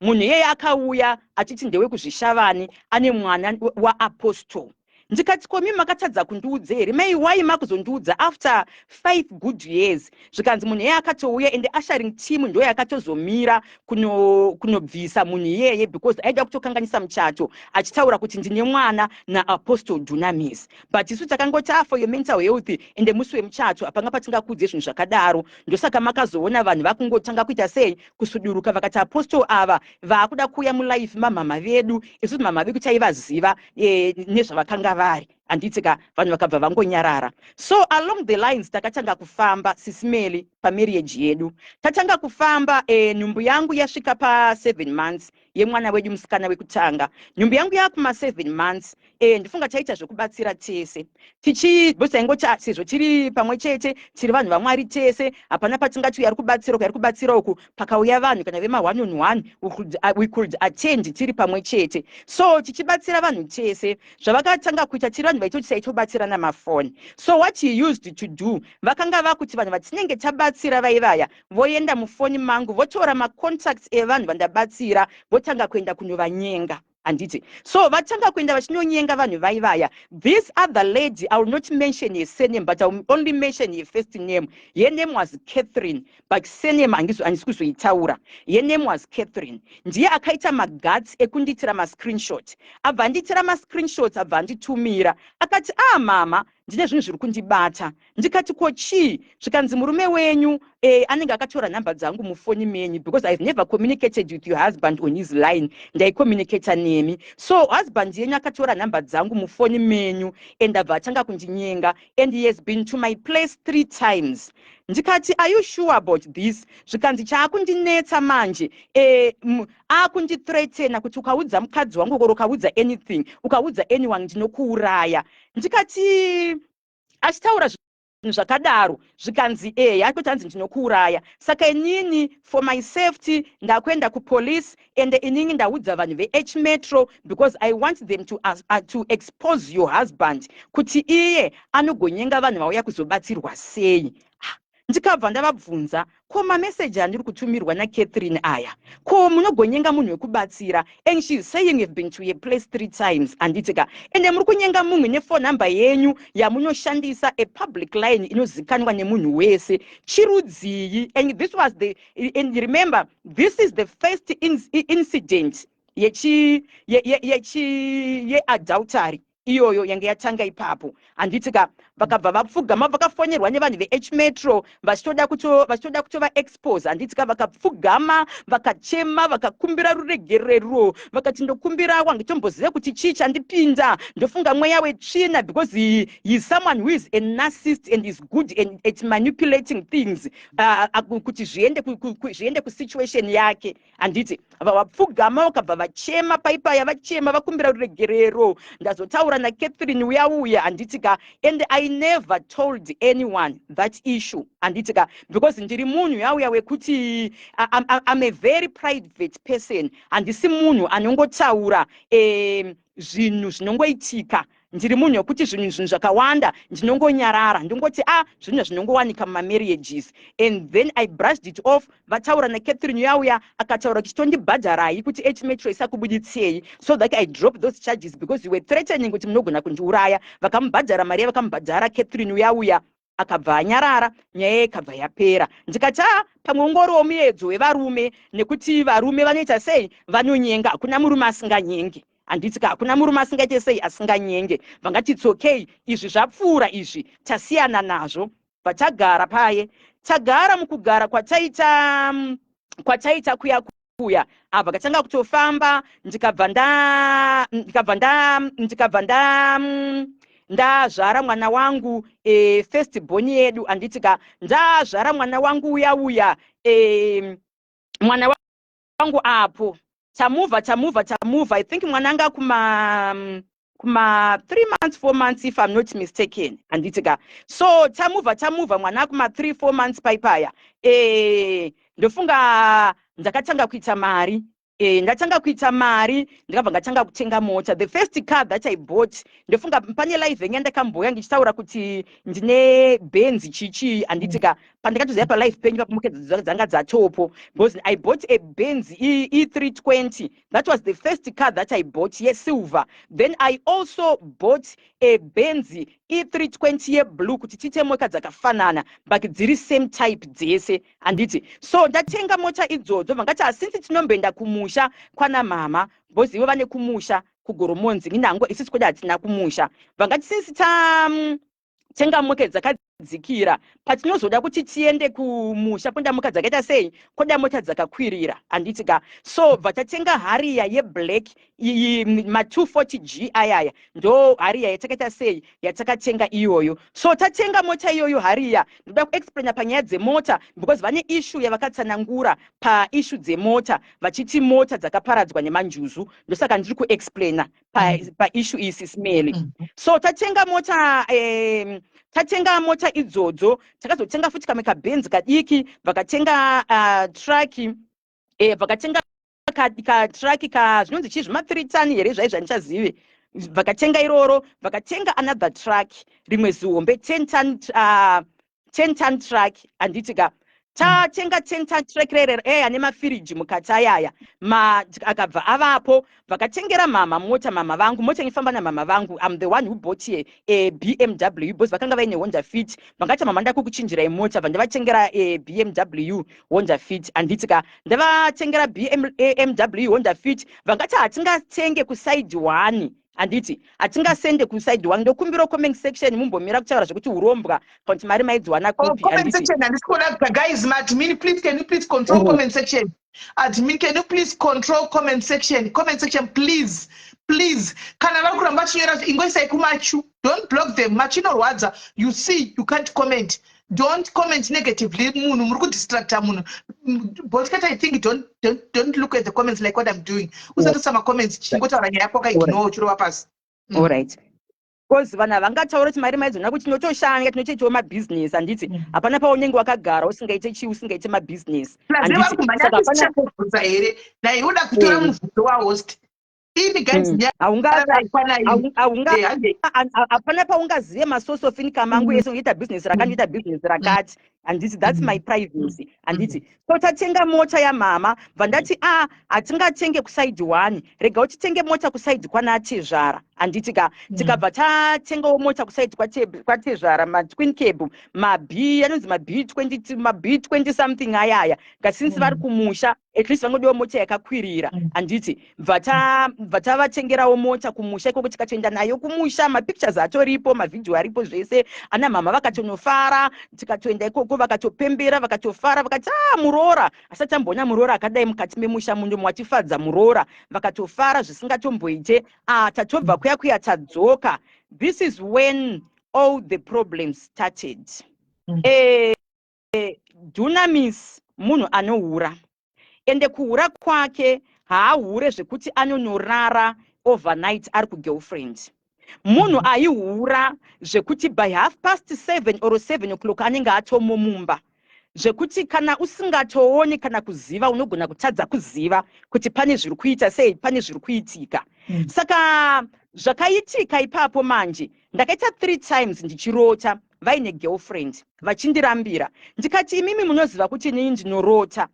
munhu iyeye akauya achiti ndewekuzvishavani, ane mwana waapostle. Ndikati, "Komi makatadza kundiudza here mai? Wai makuzondiudza after 5 good years?" Zvikanzi munhu iyeye akatouya, ende ushering team ndo yakatozomira kunobvisa munhu iyeye because aida kutokanganisa muchato, achitaura kuti ndine mwana naapostle Dunamis. But isu takangoti, "Ah, for your mental health, ende musi wemuchato hapanga patingakudze zvinhu zvakadaro." Ndosaka makazoona vanhu vakungotanga kuita sei, kusuduruka. Vakati apostle ava vaakuda kuuya mulife mamama vedu. Isusu mama vedu taivaziva nezvavakanga vari, handiti ka? Vanhu vakabva vangonyarara. So along the lines takatanga kufamba, Sis Melly, pamarriage yedu. Tatanga kufamba, nhumbu yangu yasvika pa7 months yemwana wedu musikana wekutanga. Nhumbu yangu yakuma7 months. Ndifunga taita zvekubatsira tese tichibosaingoti sezvo tiri pamwe chete, tiri vanhu vaMwari tese, hapana patingati uyu ari kubatsira uku, ari kubatsira uku. Pakauya vanhu kana vema1 on 1, we could attend tiri pamwe chete. So tichibatsira vanhu tese, zvavakatanga kuita, tiri vanhu vaitoti taitobatsirana mafoni. So what he used to do, vakanga vakuti vanhu vatinenge tabatsira vaivaya voenda mufoni mangu, votora macontacts evanhu vandabatsira, votanga kuenda kunovanyenga, handiti? So vatanga kuenda vachinonyenga vanhu vaivaya. This other lady, I will not mention her surname, but I will only mention her first name. Her name was Catherine, but surname handisi kuzoitaura. Her name was Catherine. Ndiye akaita maguts ekundiitira mascreenshot. Abva andiitira mascreenshots, abva anditumira, akati, "Ah, mama, ndine zvinhu zviri kundibata." Ndikati, "Ko chii?" Zvikanzi, "Murume wenyu anenge akatora nhamba dzangu mufoni menyu because I have never communicated with your husband on his line, ndaicommunicata nemi. So husband yenyu akatora nhamba dzangu mufoni menyu and abva atanga kundinyenga, and he has been to my place three times." Ndikati, "Are you sure about this?" Zvikanzi, "Chaakundinetsa manje, akundithreatena kuti ukaudza mukadzi wangu or ukaudza anything, ukaudza anyone, ndinokuuraya." Ndikati, "Achitaura zvinhu zvakadaro?" Zvikanzi, "Eya, atoti hanzi ndinokuuraya. Saka inini for my safety ndakuenda kupolice, and inini ndaudza vanhu veH Metro because I want them to expose your husband kuti iye anogonyenga vanhu vauya kuzobatsirwa sei." Ah, ndikabva ndavabvunza, "Ko mameseji andiri kutumirwa naCatherine aya, ko munogonyenga munhu wekubatsira, and she is saying you've been to a place three times, handiti ka? Ende muri kunyenga munhu nefone number yenyu yamunoshandisa, a public line inozikanwa nemunhu wese, chirudzii?" And this was the and remember, this is the first incident yechi yechi yeadultery iyoyo yange yatanga ipapo, handiti ka? Vakabva vapfugama, vakafonerwa nevanhu veH Metro vachitoda kutova expose, handiti ka? Vakapfugama, vakachema, vakakumbira ruregerero. Vakati, "Ndokumbira, wangitomboziva kuti chii chandipinda. Ndofunga mweya wetsvina because he is someone who is a narcissist and is good at manipulating things kuti zviende kusituation yake," handiti? Vapfugama, vakabva vachema paipaya, vachema, vakumbira ruregerero. Ndazotaura naCatherine uya uya, handiti ka? And I Never told anyone that issue, handiti ka? Because ndiri munhu yauya wekuti I'm a very private person. Handisi munhu anongotaura zvinhu zvinongoitika. Ndiri munhu wekuti zvinhu zvakawanda ndinongonyarara, ndingoti a ah, zvinhu zvinongowanika mumamarriages, and then I brushed it off. Vataura naCatherine yauya, akataura kuti tondibhadharai kuti H-Metro isakubuditsei, so that I drop those charges, because you were threatening kuti munogona kundiuraya. Vakamubhadhara mari yavakamubhadhara. Catherine uyauya akabva anyarara, nyaya ikabva yapera. Ndikati, a pamwe ungoriwo muedzo wevarume, nekuti varume vanoita sei? Vanonyenga. Hakuna murume asinganyengi, handiti ka? Hakuna murume asingaite sei? Asinganyenge. Vangati it's okay, izvi zvapfuura, izvi tasiyana nazvo. Vatagara paye, tagara mukugara kwataita kuya kuya, abva katanga kutofamba. Ndikabva ndazvara mwana wangu, first born yedu, handiti ka? Ndazvara mwana wangu uya uya, mwana wangu apo tamuvha, tamuvha, tamuvha. I think mwana anga kuma 3 months, 4 months, if I'm not mistaken, handiti ka? So tamuvha, tamuvha, mwana kuma 3 4 months paipaya. Ndofunga ndakatanga kuita mari. Ndatanga kuita mari, ndikabva ndatanga kutenga mota. The first car that I bought, ndofunga pane live yenye ndakamboya ndichitaura kuti ndine Benz chichi, handiti ka? Pandakatoziva palive penyu pamuke dzanga dzatopo, because I bought a Benz E320. That was the first car that I bought, yesilver. Then I also bought a Benz E320 yeblue, kuti tiite mota dzakafanana but dziri same type dzese, handiti? So ndatenga mota idzodzo, vangati hasinzi tinomboenda kumusha kwana mama, because ivo vane kumusha kuGoromonzi, inango isusu kwedu hatina kumusha. Vangati since tatenga moka dzakadzikira, patinozoda kuti tiende kumusha kwoda moka dzakaita sei? Kwoda mota dzakakwirira, handiti ka? So bva tatenga Harrier yeblack, ma240 G ayaya. Ndo Harrier yatakaita sei? Yatakatenga iyoyo. So tatenga mota iyoyo Harrier, ndoda kuexplaina panyaya dzemota, because vane issue yavakatsanangura paissue dzemota, vachiti mota dzakaparadzwa nemanjuzu. Ndosaka ndiri kuexplaina paissue pa iyi, sisimeli. So tatenga mota, tatenga mota idzodzo, takazotenga futi kamwe kaBenz kadiki. Vakatenga truck, vakatenga katruck ka zvinonzi chii, zvima3 ton here zvai, zvandichazive. Vakatenga iroro, vakatenga another truck, rimwe zihombe, 10 ton, 10 ton truck, handiti ka? Tatenga 10 ton truck rerero, ane mafiriji mukati ayaya. Akabva avapo. Vakatengera mama mota, mama vangu mota inofamba namama vangu. I'm the one who bought a BMW, because vakanga vaine Honda Fit. Vangati, "Mama, ndakukuchinjirai mota." Vandavatengera a BMW Honda Fit, handiti ka? Ndavatengera BMW Honda Fit. Vangati hatingatenge kuside one, handiti? Hatingasende kuside one. Ndokumbira comment section mumbomira kutaura zvekuti urombwa, kana kuti mari maidziwana Oh, kupi. comment Handiti? section handisi kuona. Guys, maadmin, please, can you please control comment section? Admin, can you please control comment section? Comment section, please, please. Kana vari kuramba vachinyora, ingoisai kumachu. Don't block them. Machinorwadza. You see, you can't comment. Don't comment negatively. Munhu muri kudistracta munhu. But I think don't look at the comments like what I'm doing. Usatoisa macomments, chingotaura nyaya yako, wakaignore, uchirova pasi. Alright, because vanhu havangataura kuti mari maidzona, kuti tinotoshanda, tinotoitawo mabhizinesi, handiti? Hapana paunenge wakagara usingaite chii? Usingaite mabhizinesi. Plus handiti? vari kumhanya. Saka hapana Tichakubvunza here nai uda kutora mubvunzo wahost ini? Guys, nyaya Haunga- hapana paungazive masource of income angu ese. Unoita bhizinesi rakati, unoita bhizinesi rakati, handiti? That's my privacy, handiti? So tatenga mota yamama, bva ndati, a hatingatenge kuside one, rega utitenge mota kuside kwanatezvara, handiti ka? Tikabva tatengawo mota kuside kwatezvara, matwin cab, mab anonzi mab 20, mab 20 something ayaya. Ngasinzi vari kumusha, at least vangodiwa mota yakakwirira, handiti? Bva tavatengerawo mota kumusha ikoko, tikatoenda nayo kumusha. Mapictures atoripo, mavhidhiyo aripo, zvese. Ana mama vakatonofara. Tikatoenda ikoko, vakatopembera, vakatofara, vakati, "A muroora asati amboona muroora akadai mukati memusha muno, mwatifadza muroora." Vakatofara zvisingatomboite. Ah, tatobva kuya kuya, tadzoka. This is when all the problems started. Dunamis munhu anohura, ende kuhura kwake haahure zvekuti anonorara overnight ari kugirlfriend. Munhu aihura zvekuti by 7:30 or 7 o'clock anenge atomo mumba, zvekuti kana usingatooni kana kuziva, unogona kutadza kuziva kuti pane zviri kuita sei, pane zviri kuitika. Saka zvakaitika ipapo manje, ndakaita three times ndichirota vaine girlfriend, vachindirambira. Ndikati, "Imimi munoziva kuti inini ndinorota,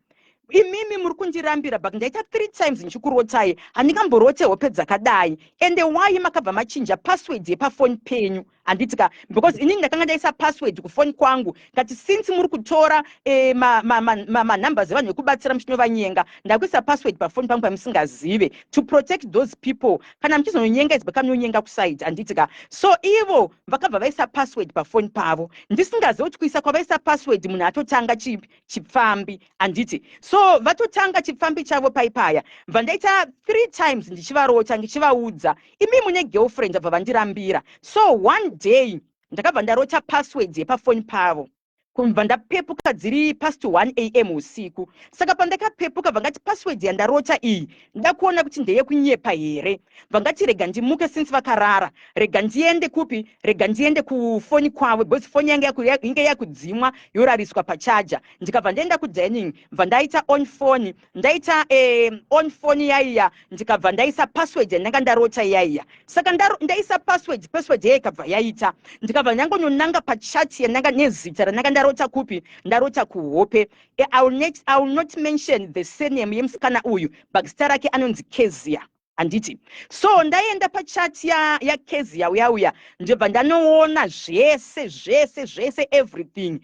imimi muri kundirambira, but ndaita three times ndichikurotai. Handingamborote hope dzakadai. Ende why makabva machinja password yepafoni penyu?" Handiti ka, because inini ndakanga ndaisa password kufoni kwangu. Kati since muri kutora manumbers evanhu vekubatsira muchinovanyenga, ndakuisa password pafoni pangu pamusingazive, to protect those people. Kana muchizononyenga, izibva kamunonyenga kuside, handiti ka? So ivo vakabva vaisa password pafoni pavo, ndisingazivi kuti kuisa kwavaisa password, munhu atotanga chipfambi, handiti? So vatotanga chipfambi chavo paipaya. Bva ndaita three times ndichivarota, ndichivaudza, "Imi mune girlfriend." Bva vandirambira. So one day ndakabva ndarota password yepafoni pavo. Kubva ndapepuka dziri past 1 a.m. usiku. Saka pandakapepuka, vangati password yandarota iyi, ndakuona kuti ndeyekunyepa here. Vangati rega ndimuke, since vakarara, rega ndiende kupi? Rega ndiende kufoni kwavo, because foni yange inge yakudzimwa, yorariswa pacharger. Ndikabva ndaenda kudining, bva ndaita on phone, ndaita on phone yaiya, ndikabva ndaisa password yandanga ndarota yaiya. Saka ndaisa password, password yaiya ikabva yaita. Ndikabva ndangononanga pachat yandanga nezita randanga ndarota kupi? Ndarota kuhope. I will not mention the surname yemusikana uyu, but zita rake anonzi Kezia, handiti? So ndaenda pachat yaKezia ya uya uya, ndobva ndanoona zvese zvese zvese, everything.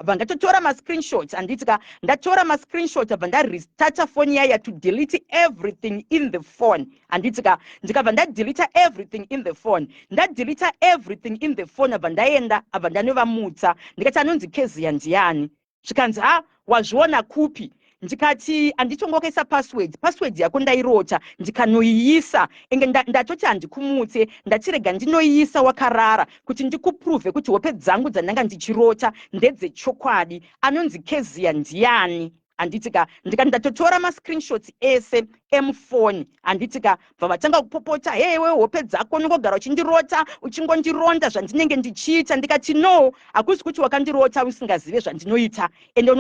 Bva ndatotora mascreenshots, handiti ka? Ndatora mascreenshot, bva ndarestarta foni yaya to delete everything in the phone, handiti ka? Ndikabva ndadeleta everything in the phone, ndadeleta everything in the phone, abva ndaenda, abva ndanovamutsa. Ndikati, "Anonzi Kezia ndiani?" Zvikanzi, "Ha, wazviona kupi?" Ndikati, "Handitongokaisa password, password yako ndairota, ndikanoiisa. Enge ndatoti handikumutse, ndatirega ndinoiisa wakarara kuti ndikuprove kuti hope dzangu dzandanga ndichirota ndedzechokwadi. Anonzi Kezia ndiani?" Handiti ka? Ndikati ndatotora mascreenshots ese emufoni, handiti ka? Bva vatanga kupopota, "Hewe, hope dzako unongogara uchindirota, uchingondironda zvandinenge ndichiita." Ndikati, "No, hakusi kuti wakandirota usingazive zvandinoita, ende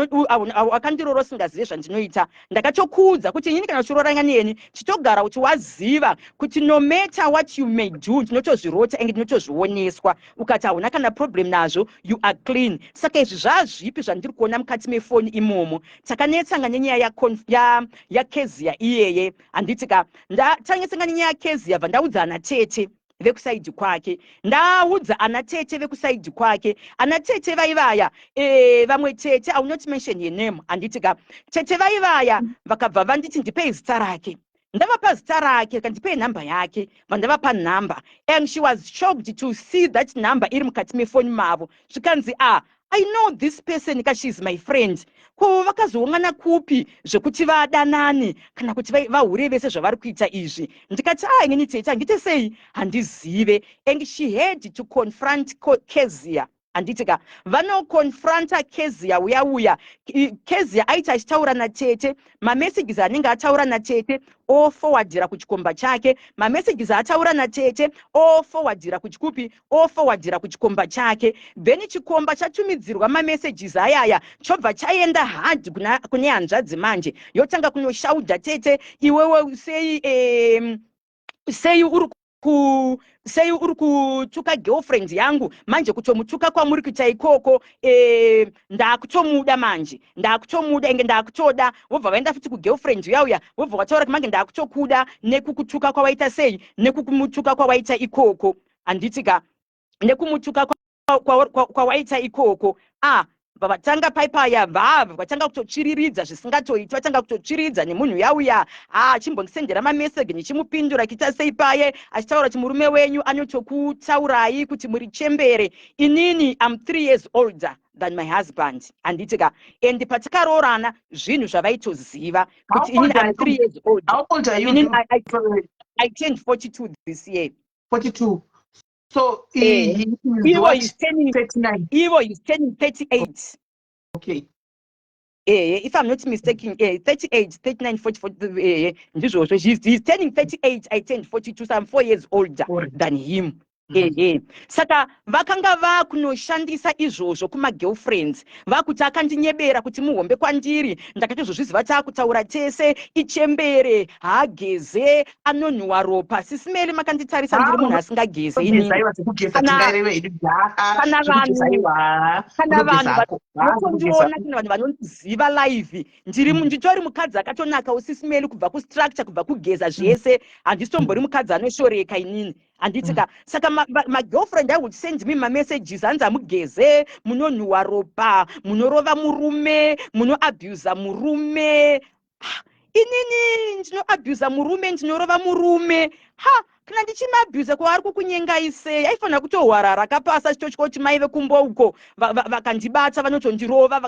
wakandirora usingazive zvandinoita. Ndakatokuudza kuti inini kana uchiroranga neni, chitogara kuti waziva kuti no matter what you may do, ndinotozvirota ende ndinotozvioneswa. Ukati hauna kana problem nazvo, you are clean. Saka izvi zvazvipi zvandiri kuona mukati mefoni imomo?" Takanetsanga nenyaya yaKezia iyeye, handiti ka? Tanetsanga nenyaya yaKezia, bva ndaudza ana tete vekuside kwake. Ndaudza ana tete vekuside kwake, ana tete vaivaya, vamwe tete, I will not mention her name, handiti ka? Tete vaivaya vakabva vanditi, "Ndipei zita rake." Ndavapa zita rake, kandipei nhamba yake. Vandavapa nhamba, and she was shocked to see that number iri mukati mefoni mavo. Zvikanzi, "Ah, I know this person ka, she is my friend. Ko vakazoungana kupi zvekuti vadanani kana kuti vahure vese zvavari kuita izvi?" Ndikati, "A, inini tete handite sei, handizive." And she had to confront Kezia, handiti ka? Vanoconfronta Kezia uya uya. Kezia aiti achitaura natete, mamessages anenge ataura natete oforwardira kuchikomba chake, mamessages ataura natete oforwardira kuchikupi? Oforwardira kuchikomba chake. Then chikomba chatumidzirwa mamessages ayaya, chobva chaenda hard kune hanzvadzi. Manje yotanga kunoshaudha tete, "Iwewe sei, sei uri ku sei uri kutuka girlfriend yangu? Manje kutomutuka kwamuri kuita ikoko, ndakutomuda manje, ndakutomuda, enge ndakutoda." Vobva vaenda futi kugirlfriend uya uya, vobva vataura kuti, "Mange ndakutokuda nekukutuka kwawaita sei, nekukumutuka kwawaita ikoko, handiti ka? Nekumutuka kwawaita ikoko." Ah, vatanga paipaya, vabva vatanga kutotsviriridza zvisingatoiti, vatanga kutotsviridza nemunhu yauya. Achimbondisendera mameseji, ndichimupindura kuita sei paye, achitaura kuti murume wenyu anotokutaurai kuti muri chembere. Inini am 3 years older than my husband, handiti ka? And patikaroorana, zvinhu zvavaitoziva kuti inini am 3 years old. How old are you? Inini I turned 42 this year. 42. So he is Ivo what? is turning 39. Ivo is turning 38. If I'm not mistaken, 38, 39, 44, ndizvozvo. He's turning 38, I turned 42, so I'm 4 years older than him. Ehe, saka vakanga vakunoshandisa izvozvo kumagirlfriends, vakuti akandinyebera kuti muhombe kwandiri. Ndakatozozviziva taakutaura tese, ichembere, haageze, anonhuwa ropa. Sisi Meli, makanditarisa, ndiri munhu asingageze inini. Kana vanhu vanotondiona, kana vanhu vanondiziva live, ndiri nditori mukadzi akatonaka, usisi Meli, kubva kustructure, kubva kugeza, zvese. Handisitombori mukadzi anoshoreka inini, handiti ka? Saka magirlfriend, I would send me mamessages, hanzi hamugeze, munonhuwa ropa, munorova murume, munoabusa murume. Ah, inini ndinoabusa murume, ndinorova murume? Ha, kana ndichimaabhusa, kwaari kukunyengai sei? Aifanira kutohwarara kapasa, chitotya kuti mai vekumba uko vakandibata, vanotondirova,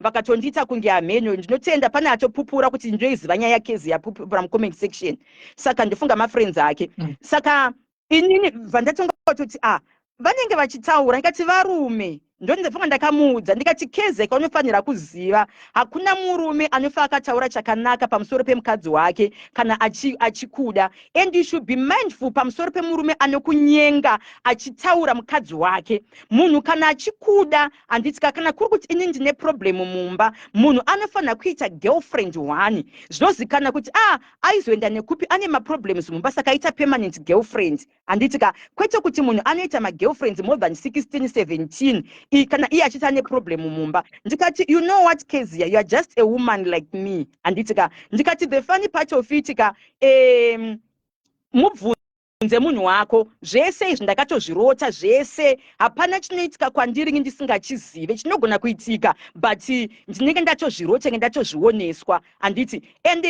vakatondiita kunge hameno. Ndinotenda pane atopupura kuti ndinoiziva nyaya yaKezi, yapupura mucomment section. Saka ndofunga mafriends ake. Saka inini bva ndatonga kutoti, ah, vanenge vachitaura. Ndikati varume, ndondifunga ndakamuudza, ndikati, "Kezeka, unofanira kuziva, hakuna murume anofa akataura chakanaka pamusoro pemukadzi wake kana achikuda. And you should be mindful pamusoro pemurume anokunyenga achitaura mukadzi wake. Munhu kana achikuda, handiti, kana kuri kuti ini ndine problem mumba, munhu anofanira kuita girlfriend one, zvinozikana kuti, ah, aizoenda nekupi, ane maproblems mumba, saka aita permanent girlfriend, handiti ka? Kwete kuti munhu anoita magirlfriends more than 16 17, kana iye achiti ane problem mumba." Ndikati, "You know what, Kezia, you are just a woman like me, handiti ka?" Ndikati, "The funny part of it ka, mubvunze munhu wako. Zvese izvi ndakatozvirota zvese. Hapana chinoitika kwandiri ndisingachizive. Chinogona kuitika, but ndinenge ndatozvirota, nge ndatozvioneswa, handiti?" And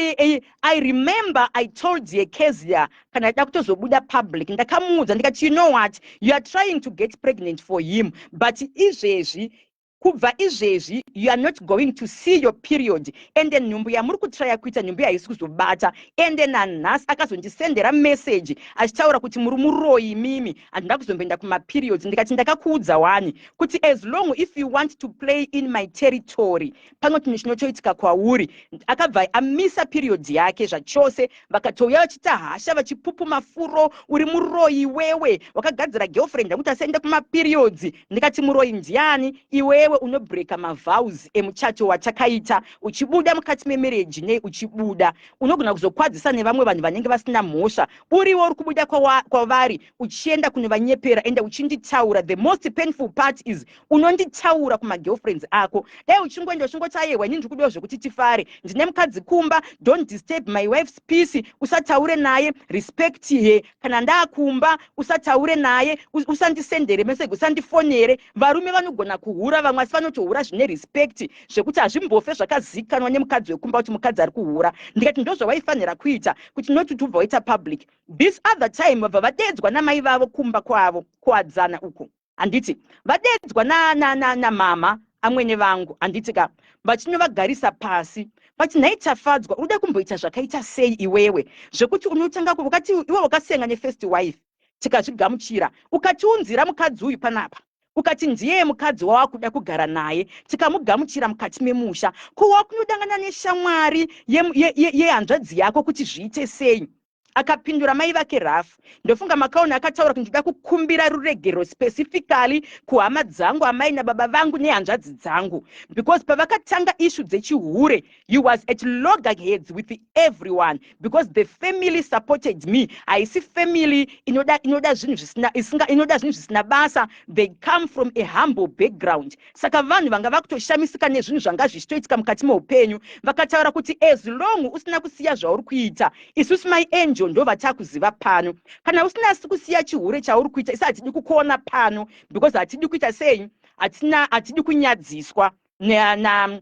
I remember I told ye Kezia, kana da kutozobuda public, ndakamuudza, ndikati, "You know what? You are trying to get pregnant for him, but izvezvi, kubva izvezvi, you are not going to see your period. Ende nhumbu yamuri kutraya kuita, nhumbu haisi kuzobata." Ende nanhasi akazondisendera message achitaura kuti, "Muri muroyi mimi, handina kuzomboenda kumaperiods." Ndikati, "Ndakakuudza wani kuti as long if you want to play in my territory, pano chinhu chinotoitika kwauri." Akabva amisa period yake zvachose. Vakatouya vachiita hasha, vachipupuma furo, "Uri muroyi wewe, wakagadzira girlfriend yakuti asaenda kumaperiods." Ndikati, "Muroyi ndiani? Iwewe unobreka mavows emuchato watakaita uchibuda mukati memarriage. Nei uchibuda? Unogona kuzokwadzisa nevamwe vanhu vanenge vasina mhosva. Uriwo uri kubuda kwavari uchienda kunovanyepera, ende uchinditaura. The most painful part is unonditaura kumagirlfriends ako. Dai uchingoenda uchingoti, 'Aiwa, ini ndiri kudiwa zvekuti tifare, ndine mukadzi kumba. Don't disturb my wife's peace. Usataure naye, respect her. Kana ndaakumba, usataure naye, usandisendere message, usandifonere.' Varume vanogona kuhura vamwe, asi vanotohura zvine respect, zvekuti hazvimbofe zvakazikanwa nemukadzi wekumba kuti mukadzi ari kuhura." Ndikati, "Ndozvawaifanira kuita, kuti noti ubva waita public." This other time vabva vadedzwa namai vavo kumba kwavo kuwadzana uko, handiti? Vadedzwa namama amwene vangu, handiti ka? Vachinovagarisa pasi, vati, "Nhai Tafadzwa, unoda kumboita zvakaita sei iwewe, zvekuti unotanga wakati iwe wakasenga nefirst wife, tikazvigamuchira, ukatiunzira mukadzi uyu panapa, ukati ndiye mukadzi wawakuda kugara naye, tikamugamuchira mukati memusha. Ko wakunodangana neshamwari yehanzvadzi yako kuti zviite sei?" Akapindura mai vake rafu. Ndofunga makaona akataura kuti, "Ndinoda kukumbira ruregero specifically kuhama dzangu, amai nababa vangu nehanzvadzi dzangu, because pavakatanga issue dzechihure, you was at loggerheads with everyone because the family supported me. Haisi family inoda zvinhu zvisina inoda zvinhu zvisina basa. They come from a humble background. Saka vanhu vanga vakutoshamisika nezvinhu zvanga zvichitoitika mukati meupenyu." Vakataura kuti, "As long usina kusiya zvauri kuita, isusu mai Angel ndo vatakuziva pano. Kana usina kusiya chihure chauri kuita, isi hatidi kukuona pano, because hatidi kuita sei, hatina, hatidi kunyadziswa na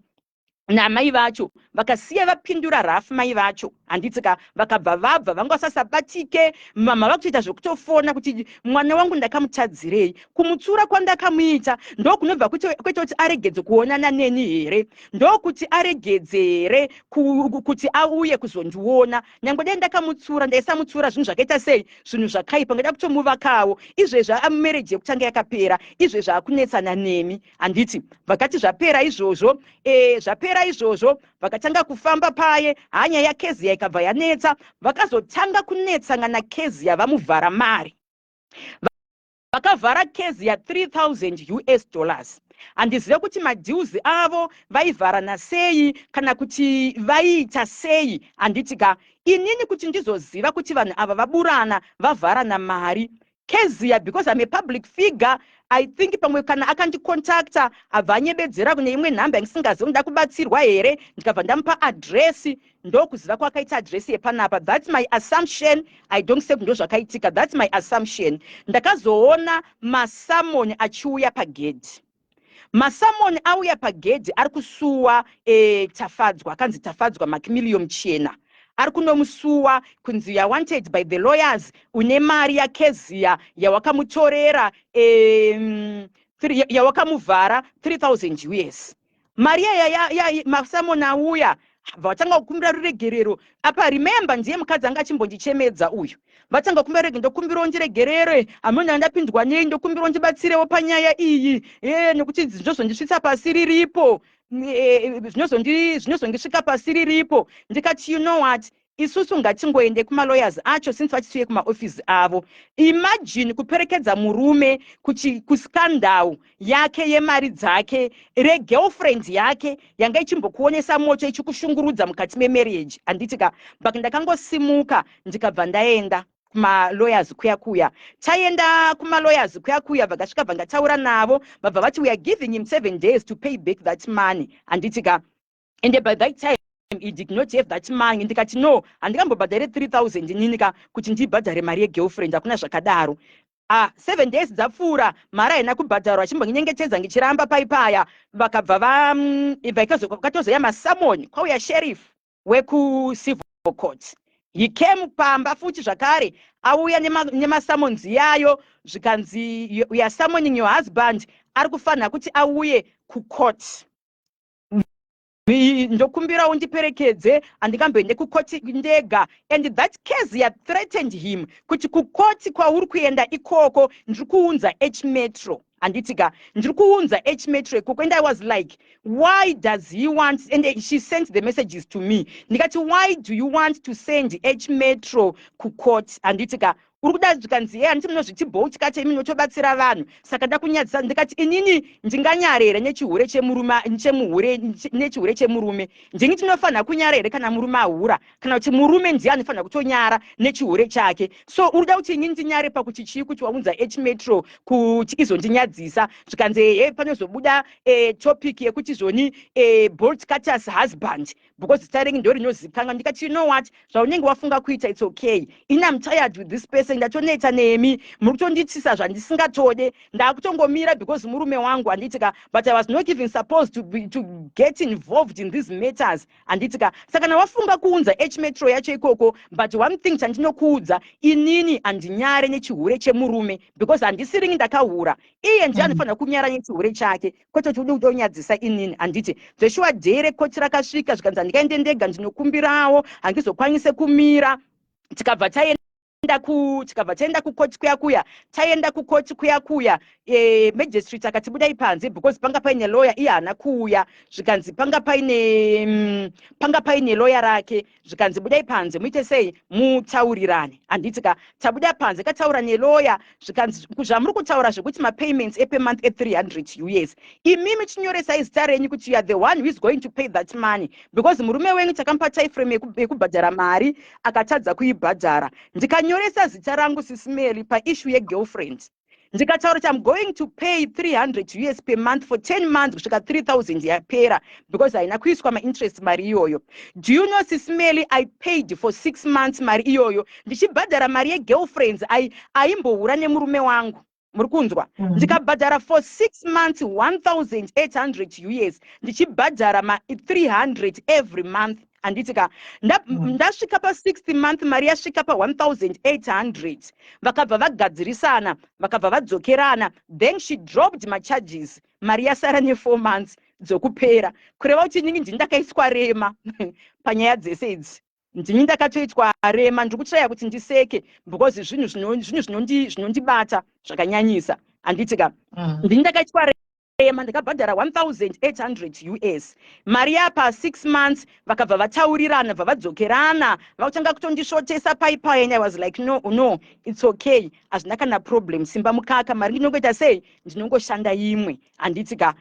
namai vacho." Vakasiya vapindura rafu mai vacho, handiti ka? Vakabva vabva, vanga vasasabatike. Mama vakutoita zvekutofona kuti, "Mwana wangu ndakamutadzirei? Kumutsura kwandakamuita ndokunobva kwete kuti aregedze kuonana neni here? Ndokuti aregedze here kuti auye kuzondiona? Nyange dai ndakamutsura, ndaisamutsura zvinhu zvakaita sei, zvinhu zvakaipa. Ngada kutomuvakawo. Izvezvi amarriage yekutanga yakapera, izvezvi akunetsana nemi, handiti?" Vakati zvapera izvozvo, zvapera izvozvo, vakatanga kufamba paye. Hanya yaKezia ikabva yanetsa. Vakazotanga kunetsana naKezia, vamuvhara mari. Vakavhara Kezia 3000 US dollars. Handizive kuti madeals avo vaivharana sei kana kuti vaiita sei, handiti ka? Inini kuti ndizoziva kuti vanhu ava vaburana, vavharana mari, Kezia, because I'm a public figure, I think pamwe kana akandicontacta, abva anyebedzera kune imwe nhamba yandisingazivi, nda kubatsirwa here, ndikabva ndamupa address, ndokuziva kwakaita address yepanapa. That's my assumption. I don't say ndo zvakaitika, that's my assumption. Ndakazoona masummons achiuya pagedhi. Masummons auya pagedhi, ari kusuwa Tafadzwa, akanzi Tafadzwa Macmilio Muchena, ari kunomusuwa kunzi, "You are wanted by the lawyers, une mari yaKezia yawakamutorera, yawakamuvhara 3000 US." Mari yaya, masummons auya, vatanga kukumbira ruregerero. Apa remember, ndiye mukadzi anga achimbondichemedza uyu. Vatanga kukumbira rege, "Ndokumbirawo ndiregerere, hamuna ndapindwa nei, ndokumbirawo ndibatsirewo panyaya iyi, nekuti zvinozondisvitsa pasi riripo, zvinozondisvika pasi riripo." Ndikati, "You know what, isusu ngatingoende kumalawyers acho since vachitiuye kumaofisi avo." Imagine kuperekedza murume kuscandal yake yemari dzake regirlfriend yake yanga ichimbokuonesa moto, ichikushungurudza mukati memarriage, handiti ka? But ndakangosimuka, ndikabva ndaenda kumalawyers kuya kuya. Taenda kumalawyers kuya kuya, vakasvika, bva ngataura navo, vabva vati, "We are giving him 7 days to pay back that money," handiti ka? And by that time he did not have that money. Ndikati, "No, handingambobhadhare 3000 nini ka kuti ndibhadhare mari yegirlfriend, hakuna zvakadaro." Ah, 7 days dzapfuura, mari haina kubhadharwa. Achimbonyengetedza, ngichiramba paipaya. Vakabva vakatozoya masummons, kwauya sheriff wekucivil court. He came pamba futi zvakare, auya nemasummons yayo, zvikanzi, "We are summoning your husband, ari kufanira kuti auye kucourt." "Ndokumbirawo ndiperekedze, handingamboende kukoti ndega." And that case yathreatened him kuti, "Kukoti kwauri kuenda ikoko, ndiri kuunza H Metro, handiti ka? Ndiri kuunza H Metro ikoko." And I was like, "Why does he want?" And she sent the messages to me. Ndikati, "Why do you want to send H Metro kucourt, handiti ka? Uri kuda?" Zvikanzi, "Ye, handiti munozviti Bolt Cutter, imi munotobatsira vanhu, saka ndakunyadzisa." Ndikati, "Inini ndinganyara here nechihure chemurume, chemuhure, nechihure chemurume? Ndini tinofanira kunyara here kana murume ahura, kana kuti murume ndiye anofanira kutonyara nechihure chake? So uri kuda kuti inini ndinyare pakuti chii, kuti waunza H Metro kuti izondinyadzisa?" Zvikanzi, "He, panozobuda topic yekuti zvoni Bolt Cutters husband, because zita renyu ndo rinozikanwa." Ndikati, "You know what, zvaunenge wafunga kuita, it's okay. Ini am tired with this person, ndatoneta nemi, muri kutonditisa zvandisingatode. Ndakutongomira because murume wangu, handiti ka? But I was not even supposed to get involved in these matters, handiti ka? Saka kana wafunga kuunza H Metro yacho ikoko, but one thing chandinokuudza, inini handinyare nechihure chemurume because handisirini ndakahura. Iye ndiye anofanira kunyara nechihure chake, kwete kuti ude kutonyadzisa inini, handiti?" Zveshuwa, day rekoti rakasvika, zvikanzi, "Handikaende ndega, ndinokumbirawo, handizokwanise kumira." Tikabva taenda kukoti kuya kuya. Taenda kukoti kuya kuya, magistrate akati, "Budai panze," because panga paine lawyer, iye haana kuuya. Zvikanzi panga paine lawyer rake. Zvikanzi, "Budai panze, muite sei, mutaurirane," handiti ka? Tabuda panze, kataura nelawyer, zvikanzi, "Zvamuri kutaura zvekuti mapayments eper month e300 US, imimi chinyoresai zita renyu kuti you are the one who is going to pay that money, because murume wenyu takamupa time frame yekubhadhara mari, akatadza kuibhadhara." Ndikanyoresa zita rangu, Sis Melly, paissue yegirlfriend. Ndikataura kuti I'm going to pay 300 US per month for 10 months kusvika 3000 yapera, because haina kuiswa mainterest mari iyoyo. Do you know, Sis Melly, I paid for 6 months mari iyoyo, ndichibhadhara mari yegirlfriends aimbohura nemurume wangu, muri kunzwa? Ndikabhadhara for 6 months 1800 US, ndichibhadhara ma300 every month, handiti ka? Ndasvika pa6th month, mari yasvika pa1800, vakabva vagadzirisana, vakabva vadzokerana. Then she dropped macharges, mari yasara ne4 months dzokupera. Kureva kuti inini ndini ndakaiswa rema panyaya dzese idzi, ndini ndakatoitwa rema. Ndiri kutraya kuti ndiseke because zvinhu zvinondibata zvakanyanyisa, handiti ka? Ndini ndakaitwa Ndakaclaima, ndakabhadhara 1800 US, mari yapa 6 months. Vakabva vataurirana, bva vadzokerana, vakutanga kutondisvotesa paipai, and I was like, No, it's okay, hazvina kana problem, simba mukaka, mari ndinongoita sei, ndinongoshanda imwe, handiti ka?"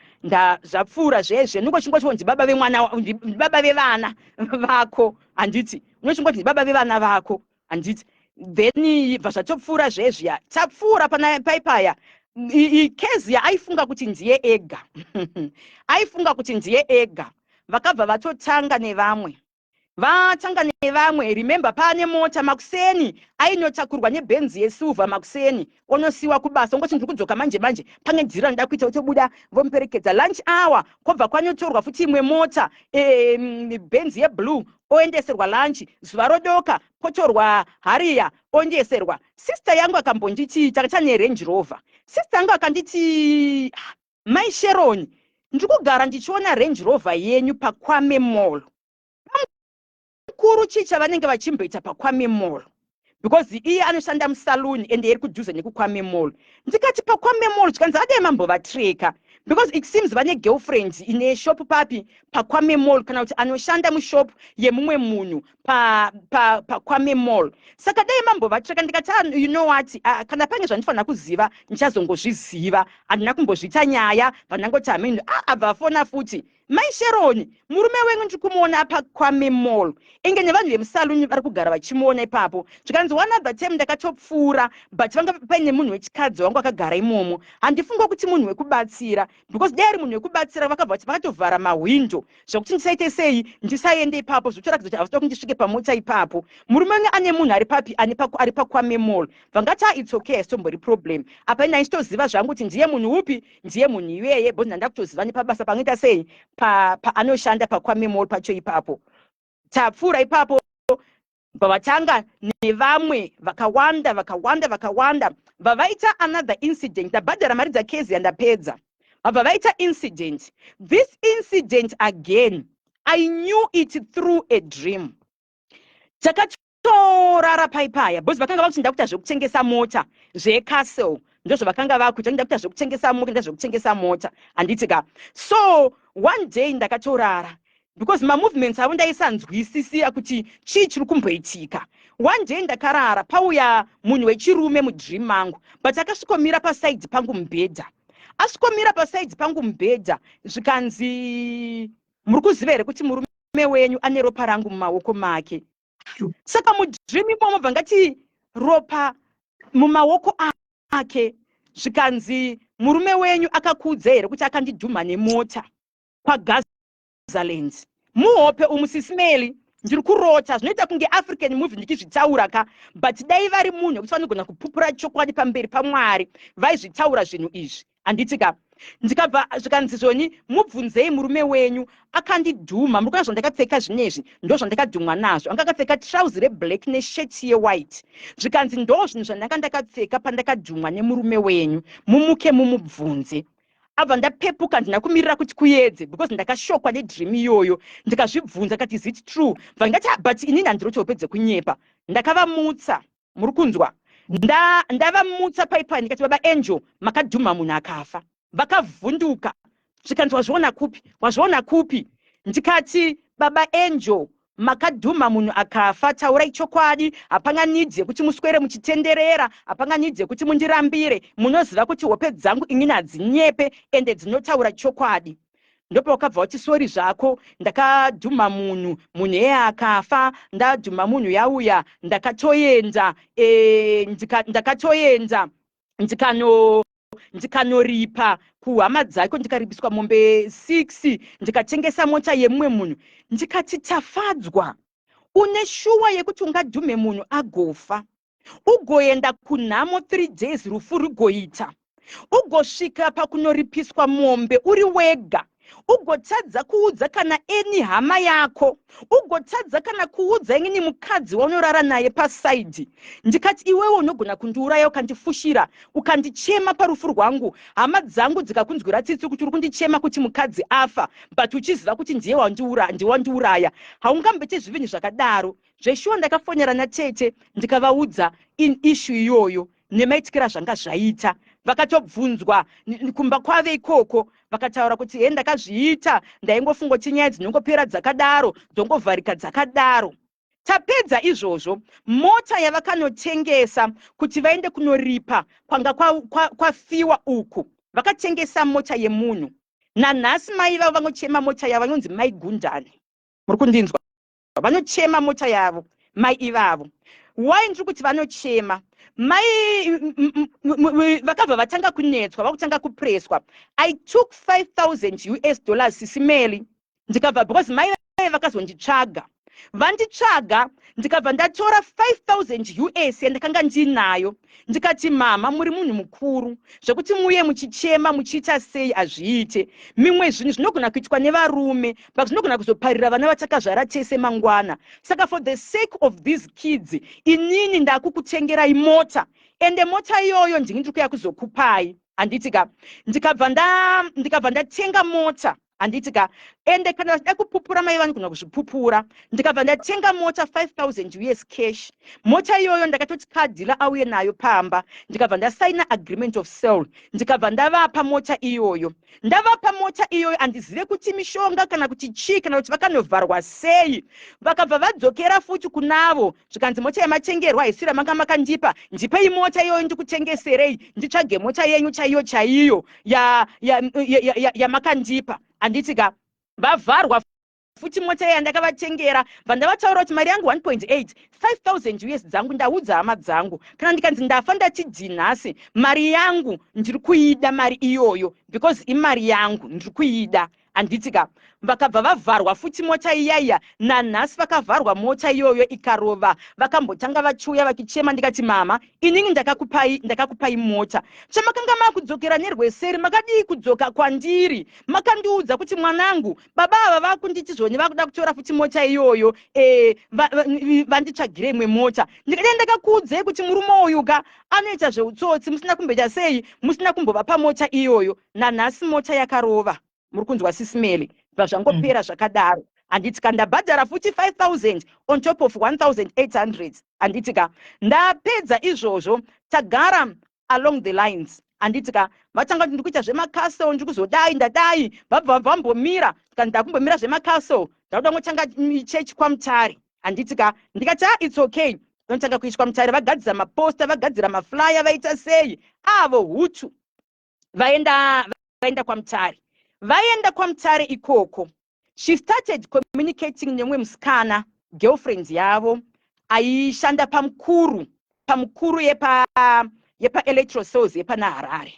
Zvapfuura zvezve, ndingochingoti ndibaba vemwana, ndibaba vevana vako, handiti? Unochingoti ndibaba vevana vako, handiti? Then bva zvatopfuura zvezviya, tapfuura pana paipaya, Kezia aifunga kuti ndiye ega, aifunga kuti ndiye ega. Vakabva vatotanga nevamwe, vatanga nevamwe. Remember, paane mota, makuseni ainotakurwa nebhenzi yesilver, makuseni onosiwa kubasa, ongoti, "Ndiri kudzoka manje manje, pane dhiri randida kuita," otobuda, vomuperekedza. Lunch hour kwobva kwanotorwa futi imwe mota, bhenzi yeblue, oendeserwa lunch. Zuva rodoka, potorwa Harrier, oendeserwa. Sister yangu akambonditi, takaita neRange Rover, sister yangu akanditi, "Ah, Mai Sharon, ndiri kugara ndichiona Range Rover yenyu paKwame Mall. Mukuru, chii chavanenge vachimboita paKwame Mall?" Because iye anoshanda musaluni, ende iri kudhuze nekuKwame Mall. Ndikati, "PaKwame Mall?" Zvikanzi, "Adai mambovatreka, because it seems vane girlfriend ine shop papi, paKwame Mall, kana kuti anoshanda mushop yemumwe munhu paKwame pa Mall. Saka dai mambovatreka." Ndikati, "Ah, you know what, kana pane zvandifanira kuziva, ndichazongozviziva." Handina kumbozviita nyaya, vandangoti hameno. Ah, abva afona futi, "Mai Sharon, murume wenyu ndiri kumuona paKwame Mall, inge nevanhu vemusaluni vari kugara vachimuona ipapo." Zvikanzi, "One other time ndakatopfuura, but vanga paine munhu wechikadzi wangu akagara imomo. Handifunga kuti munhu wekubatsira, because dai ari munhu wekubatsira, vakabva kuti vakatovhara mahwindo zvokuti ndisaite sei, ndisaende ipapo, zvotoratidza kuti havasida kuti ndisvike pamota ipapo. Murume wenyu ane munhu ari papi, ari paKwame Mall." Vangati, "Ah, it's okay, haisitombori problem." Apa ina ndichitoziva zvangu kuti ndiye munhu upi, ndiye munhu iyeye, because ndanda kutoziva nepabasa panoita sei, paanoshanda paKwame Mall pacho ipapo. Tapfuura ipapo, vatanga nevamwe vakawanda, vakawanda, vakawanda. Vavaita another incident. Ndabhadhara mari dzaKezia, ndapedza, vabva vaita incident. This incident again, I knew it through a dream. Takatorara paipaya, because vakanga vakuti ndakuita zvekutengesa mota zvecastle, ndozvavakanga vakuita, ndakuita zvekutengesa mota, nda zvekutengesa mota, handiti ka? So one day ndakatorara, because mamovements avo ndaisanzwisisia kuti chii chiri kumboitika. One day ndakarara, pauya munhu wechirume mudream mangu, but akasvikomira paside pangu mubhedha. Asvikomira paside pangu mubhedha, zvikanzi, "Muri kuziva here kuti murume wenyu ane ropa rangu mumaoko make?" Saka mudream imomo bva ngati ropa mumaoko ake. Zvikanzi, "Murume wenyu akakuudza here kuti akandidhumha nemota kwaGazaland?" Muhope umu, sisimeli, ndiri kurota, zvinoita kunge African movie ndichizvitaura ka, but dai vari munhu wekuti vanogona kupupura chokwadi pamberi paMwari, vaizvitaura zvinhu izvi, handiti ka? Ndikabva zvikanzi zvoni, "Mubvunzei murume wenyu, akandidhuma. Muri kuona zvandakapfeka zvinezvi, ndo zvandakadhumwa nazvo." Anga akapfeka trouser reblack neshirt yewhite. Zvikanzi, "Ndo zvinhu zvandanga ndakapfeka pandakadhumwa nemurume wenyu, mumuke mumubvunze." Abva ndapepuka, ndina kumirira kuti kuedze, because ndakashokwa nedream iyoyo. Ndikazvibvunza kati, "Is it true?" Bva ndingati, ah, but inini handiroti hope dzekunyepa. Ndakavamutsa, muri kunzwa? Ndavamutsa paipai, ndikati, "Baba Angel, makadhuma munhu akafa." Vakavhunduka, zvikanzi, "Wazviona kupi? Wazviona kupi?" Ndikati, "Baba Angel, makadhuma munhu akafa, taurai chokwadi. Hapana need yekuti muswere muchitenderera, hapana need yekuti mundirambire. Munoziva kuti hope dzangu inini hadzinyepe, ende dzinotaura chokwadi." Ndopawakabva wati, "Sorry zvako, ndakadhuma munhu, munhu eye akafa. Ndadhuma munhu yauya, ndakatoenda ndakatoenda ndikanoripa kuhama dzako, ndikaripiswa mombe 6, ndikatengesa mota yemumwe munhu." Ndikati, "Tafadzwa, une shuwa yekuti ungadhume munhu agofa, ugoenda kunhamo 3 days, rufu rugoita, ugosvika pakunoripiswa mombe uri wega, ugotadza kuudza kana eni hama yako, ugotadza kana kuudza inini mukadzi waunorara naye paside?" Ndikati, "Iwewe unogona kundiuraya, ukandifushira, ukandichema parufu rwangu, hama dzangu dzikakunzwira tsitsi kuti uri kundichema kuti mukadzi afa, but uchiziva kuti ndiye wandiuraya. Haungamboite zvinhu zvakadaro zveshuwa." Ndakafonera natete, ndikavaudza in issue iyoyo nemaitikira zvanga zvaita. Vakatobvunzwa kumba kwave ikoko, vakataura kuti, "He, ndakazviita, ndaingofunga kuti nyaya dzinongopera dzakadaro, dzongovharika dzakadaro." Tapedza izvozvo, mota yavakanotengesa kuti vaende kunoripa kwanga kwafiwa uku, vakatengesa mota yemunhu. Nanhasi mai vavo vanochema mota yavo, vanonzi Mai Gundani. Muri kundinzwa? Vanochema mota yavo mai ivavo. Why ndiri kuti vanochema? Mai vakabva vatanga kunetswa, vakutanga kupreswa. I took US$5000, Sisi Melly, ndikabva, because mai vakazonditsvaga, vanditsvaga, ndikabva ndatora 5000 US yandakanga ndinayo. Ndikati, "Mama, muri munhu mukuru, zvekuti muye muchichema muchiita sei hazviite. Mimwe zvinhu zvinogona kuitwa nevarume, but zvinogona kuzoparira vana vatakazvara tese mangwana. Saka for the sake of these kids, inini ndakukutengerai mota, ende mota iyoyo ndini ndiri kuya kuzokupai," handiti ka? Ndikabva ndatenga mota, handiti ka? Ende kana vachida kupupura, mai vanogona kuzvipupura. Ndikabva ndatenga mota 5000 US cash. Mota iyoyo ndakatoti car dealer auye nayo pamba, ndikabva ndasaina agreement of sale, ndikabva ndavapa mota iyoyo. Ndavapa mota iyoyo, handizive kuti mishonga kana kuti chii, kana kuti vakanovharwa sei. Vakabva vadzokera futi kunavo, zvikanzi, "Mota yamatengerwa haisiri yamanga makandipa. Ndipei mota iyoyo ndikutengeserei, nditsvage mota yenyu chaiyo chaiyo yamakandipa," handiti ka? Vavharwa futi mota iya yandakavatengera. Bva ndavataura kuti mari yangu 1.8, 5000 US dzangu, ndaudza hama dzangu, kana ndikanzi ndafa, ndati dhinhasi, mari yangu ndiri kuida, mari iyoyo, because imari yangu, ndiri kuida, handiti ka? Vakabva vavharwa futi mota iyaiya. Nanhasi vakavharwa mota iyoyo, ikarova. Vakambotanga vachiuya vachichema. Ndikati, "Mama, inini ndakakupai mota. Chamakanga makudzokera nerweseri, makadii kudzoka kwandiri makandiudza kuti, 'Mwanangu, baba ava vakunditi zvoni vakuda kutora futi mota iyoyo, vanditsvagire imwe mota'? Ndikadai ndakakuudzei kuti murume uyu ka anoita zveutsotsi, musina kumboita sei, musina kumbovapa mota iyoyo. Nanhasi mota yakarova. Muri kunzwa, Sisi Melly? Bva zvangopera zvakadaro, handiti ka? Ndabhadhara futi 5000 on top of 1800, handiti ka? Ndapedza izvozvo, tagara along the lines, handiti ka? Vatanga kuti ndiri kuita zvemacastle, ndiri kuzodai, ndadai, vabva vambomira. Kana ndakumbomira zvemacastle, ndakuda ngotanga chechi kwaMutare, handiti ka? Ndikati, "A, it's okay." Vanotanga kuiswa Mutare, vagadzira maposter, vagadzira maflyer, vaita sei avo hutu, vaenda kwaMutare. Vaenda kwaMutare ikoko, she started communicating nemumwe musikana, girlfriend yavo, aishanda pamukuru yepa Electro Sales yepana Harare.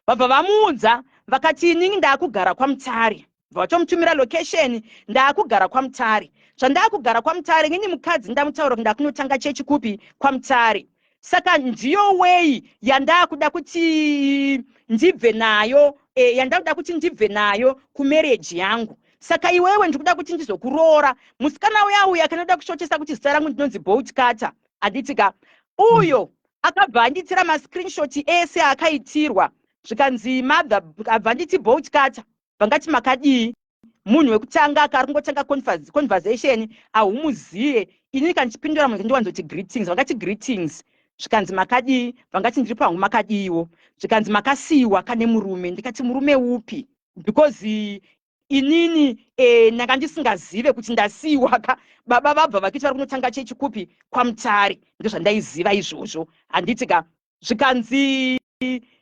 Vabva vamuudza, vakati, "Inini ndaakugara kwaMutare." Bva vatomutumira location, "Ndaakugara kwaMutare. Zvandaakugara kwaMutare, inini mukadzi ndamutaura kuti ndakunotanga chechi kupi? KwaMutare. Saka ndiyo way yandaakuda kuti ndibve nayo, yandakuda kuti ndibve nayo kumarriage yangu. Saka iwewe ndikuda kuti ndizokuroora." Musikana uya uya akanoda kushotesa kuti zita rangu ndinonzi Bolt Cutter, handiti ka? Uyo akabva anditira mascreenshot ese akaitirwa. Zvikanzi, "Mother," abva anditi Bolt Cutter. Vangati, "Makadii?" Munhu wekutanga akari kungotanga conversation, ahumuziye. Inini kana ndichipindura munhu ndiwanzoti, "Greetings." Vangati, "Greetings." Zvikanzi, "Makadii?" Vangati, "Ndiri pangu, makadiiwo?" Zvikanzi, "Makasiyiwa kane murume." Ndikati, "Murume upi?" Because inini ndanga ndisingazive kuti ndasiyiwa ka. Baba vabva vakiti vari kunotanga chechi kupi? KwaMutare. Ndozvandaiziva izvozvo, handiti ka? Zvikanzi,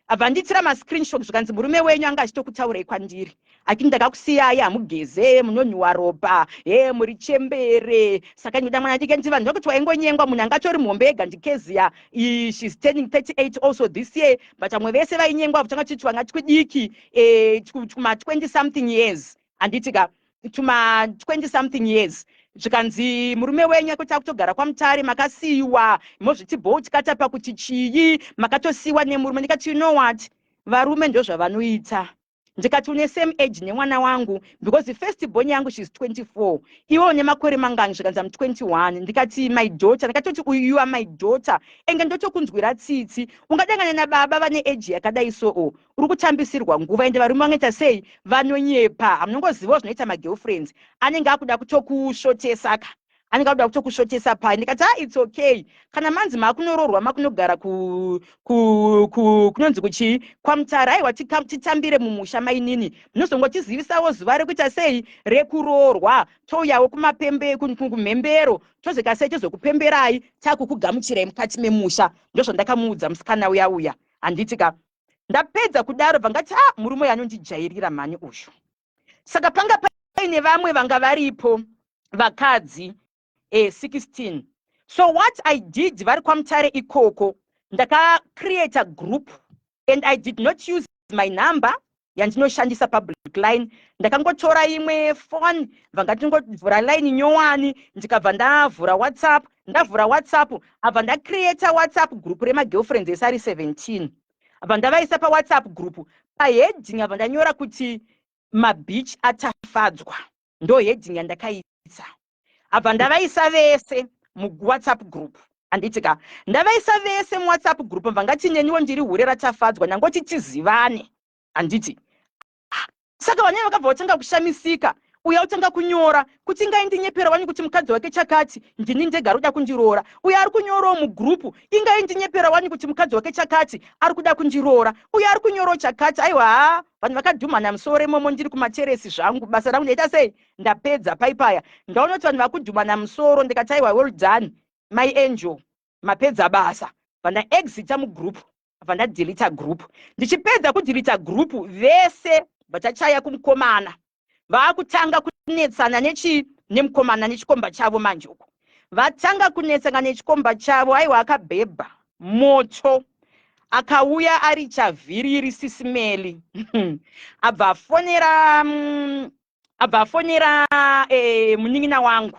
abva nditira mascreenshot. Zvikanzi, "Murume wenyu anga achitokutaurai kwandiri, akiti ndakakusiyai, hamugeze, munonhuwa ropa, he muri chembere, saka ndinoda mwana dike." Nditi vanhu vakuti waingonyengwa, munhu angatori muhombe ega ndiKezia. She's turning 38 also this year, but vamwe vese vainyengwa vutanga chiti vanga twidiki, tuma 20 something years, handiti ka? Tuma 20 something years. Zvikanzi, "Murume wenyu akuti akutogara kwaMutare, makasiyiwa, mozviti Bolt Cutter pakuti chii, makatosiyiwa nemurume." Ndikati, "You know what, varume ndozvavanoita." Ndikati, "Une same age nemwana wangu, because first born yangu, she's 24. Iwe une makore mangani?" Zvikanzi, "Am 21." Ndikati, "My daughter," ndikatoti, "You are my daughter, enge ndotokunzwira tsitsi. Ungadangana nababa vane age yakadai, so uri kutambisirwa nguva. Ende varume vanoita sei? Vanonyepa. Hamunongozivawo zvinoita magirlfriends, anenge akuda kutokushotesa ka." Anenge akuda kutokusvotesa pai. Ndikati, "Ha, it's okay. Kana manzi maakunoroorwa, makunogara kunonzi kuchii, kwaMutare, aiwa, titambire mumusha mainini. Munozongotizivisawo zuva rekuita sei, rekuroorwa, touyawo kumapembe, kumhembero, tozoita sei, tozokupemberai, takukugamuchirai mukati memusha." Ndozvandakamuudza musikana uya uya, handiti ka? Ndapedza kudaro, bva ngati, "A, murume uyu anondijairira mhani uyu." Saka panga paine vamwe vanga varipo, vakadzi 16. So what I did, vari kwaMutare ikoko, ndakacreate a group and I did not use my number yandinoshandisa public line. Ndakangotora imwe phone, vangatingovhura line nyowani, ndikabva ndavhura WhatsApp. Ndavhura WhatsApp, abva ndacreata WhatsApp group remagirlfriends ese ari 17. Abva ndavaisa paWhatsApp group. Paheading abva ndanyora kuti "Mabeach atafadzwa", ndo heading yandakaisa. Abva ndavaisa vese muWhatsApp group, handiti ka? Ndavaisa vese muWhatsApp group. Bva ngati, "Neniwo ndiri hure raTafadzwa, ndangoti tizivane," handiti? Saka vanenge vakabva vatanga kushamisika. Uya utanga kunyora kuti, "Ingaindinyepera wani kuti mukadzi wake chakati, ndini ndega ari kuda kundiroora." Uyo ari kunyorawo mugroup, "Ingaindinyepera wani kuti mukadzi wake chakati, ari kuda kundiroora." Uyo ari kunyorawo chakati. Aiwa, ha, vanhu vakadhumana musoro imomo. Ndiri kumateresi zvangu, basa rangu ndaita sei, ndapedza paipaya. Ndaona kuti vanhu vakudhumana musoro. Ndikati, "Aiwa, well done, my angel, mapedza basa." Vandaexita mugroup, bva ndadeleta group. Ndichipedza kudeleta group, vese vachachaya kumukomana, vaakutanga kunetsana nechi nemukomana nechikomba chavo. Manje uko vatanga kunetsana nechikomba chavo. Aiwa, akabhebha moto, akauya ari chavhiriri. Sisimeli abva afonera munin'ina wangu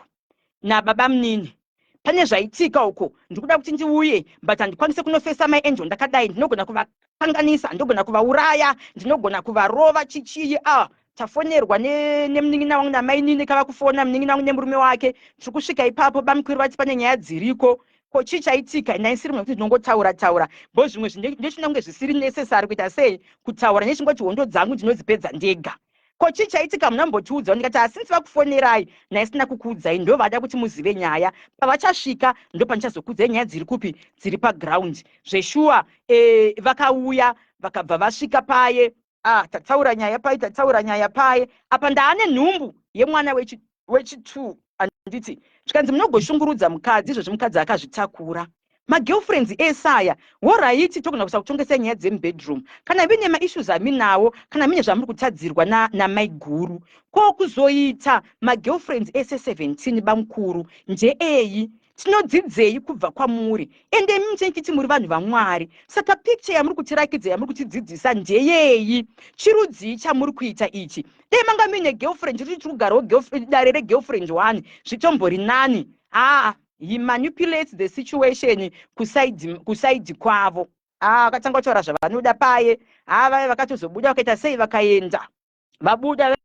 nababa munini. "Pane zvaitika uko, ndikuda kuti ndiuye, but handikwanisi kunofesa my angel ndakadai. Ndinogona kuvakanganisa, ndinogona kuvauraya, ndinogona kuvarova, chichii." Ah, tafonerwa nemunin'ina wangu namainini. Kava kufona munin'ina wangu nemurume wake, "Tiri kusvika ipapo, bamukuru vati pane nyaya dziriko. Ko chii chaitika?" Ndaisiri mwe kuti ndinongotaura taura bo zvimwe ndechina kunge zvisiri necessary kuita sei, kutaura. Nechingoti hondo dzangu ndinodzipedza ndega. "Ko chii chaitika? Munambotiudzawo." Ndikati, "Asinzi vakufonerai naisina kukuudzai, ndo vada kuti muzive nyaya. Pavachasvika ndo pandichazokuudzai nyaya dziri kupi, dziri paground." Zveshuwa, vakauya, vakabva vasvika paye. Ah, tataura nyaya pai, tataura nyaya paye. Apa ndaane nhumbu yemwana wechi2, handiti? Zvikanzi, "Munogoshungurudza mukadzi izvozvi, mukadzi akazvitakura. Magirlfriends esaya, alright, togona kusa kutongesa nyaya dzemubedroom kana vine maissues aminawo, kana mine zvamuri kutadzirwa namaiguru. Ko kuzoita magirlfriends ese 17, bamukuru, ndeeyi? Tinodzidzei kubva kwamuri? Ende imi muchenchiti muri vanhu vaMwari, saka picture yamuri kutirakidza, yamuri kutidzidzisa, ndeyei? Chirudzii chamuri kuita ichi? Dai manga muine girlfriend, tiri kugarawo dare regirlfriend one, zvitombori nani." Aa, he manipulates the situation kuside kwavo. Ah, akatanga kutaura zvavanoda paye. Ha, vaya vakatozobuda, vakaita sei, vakaenda, vabuda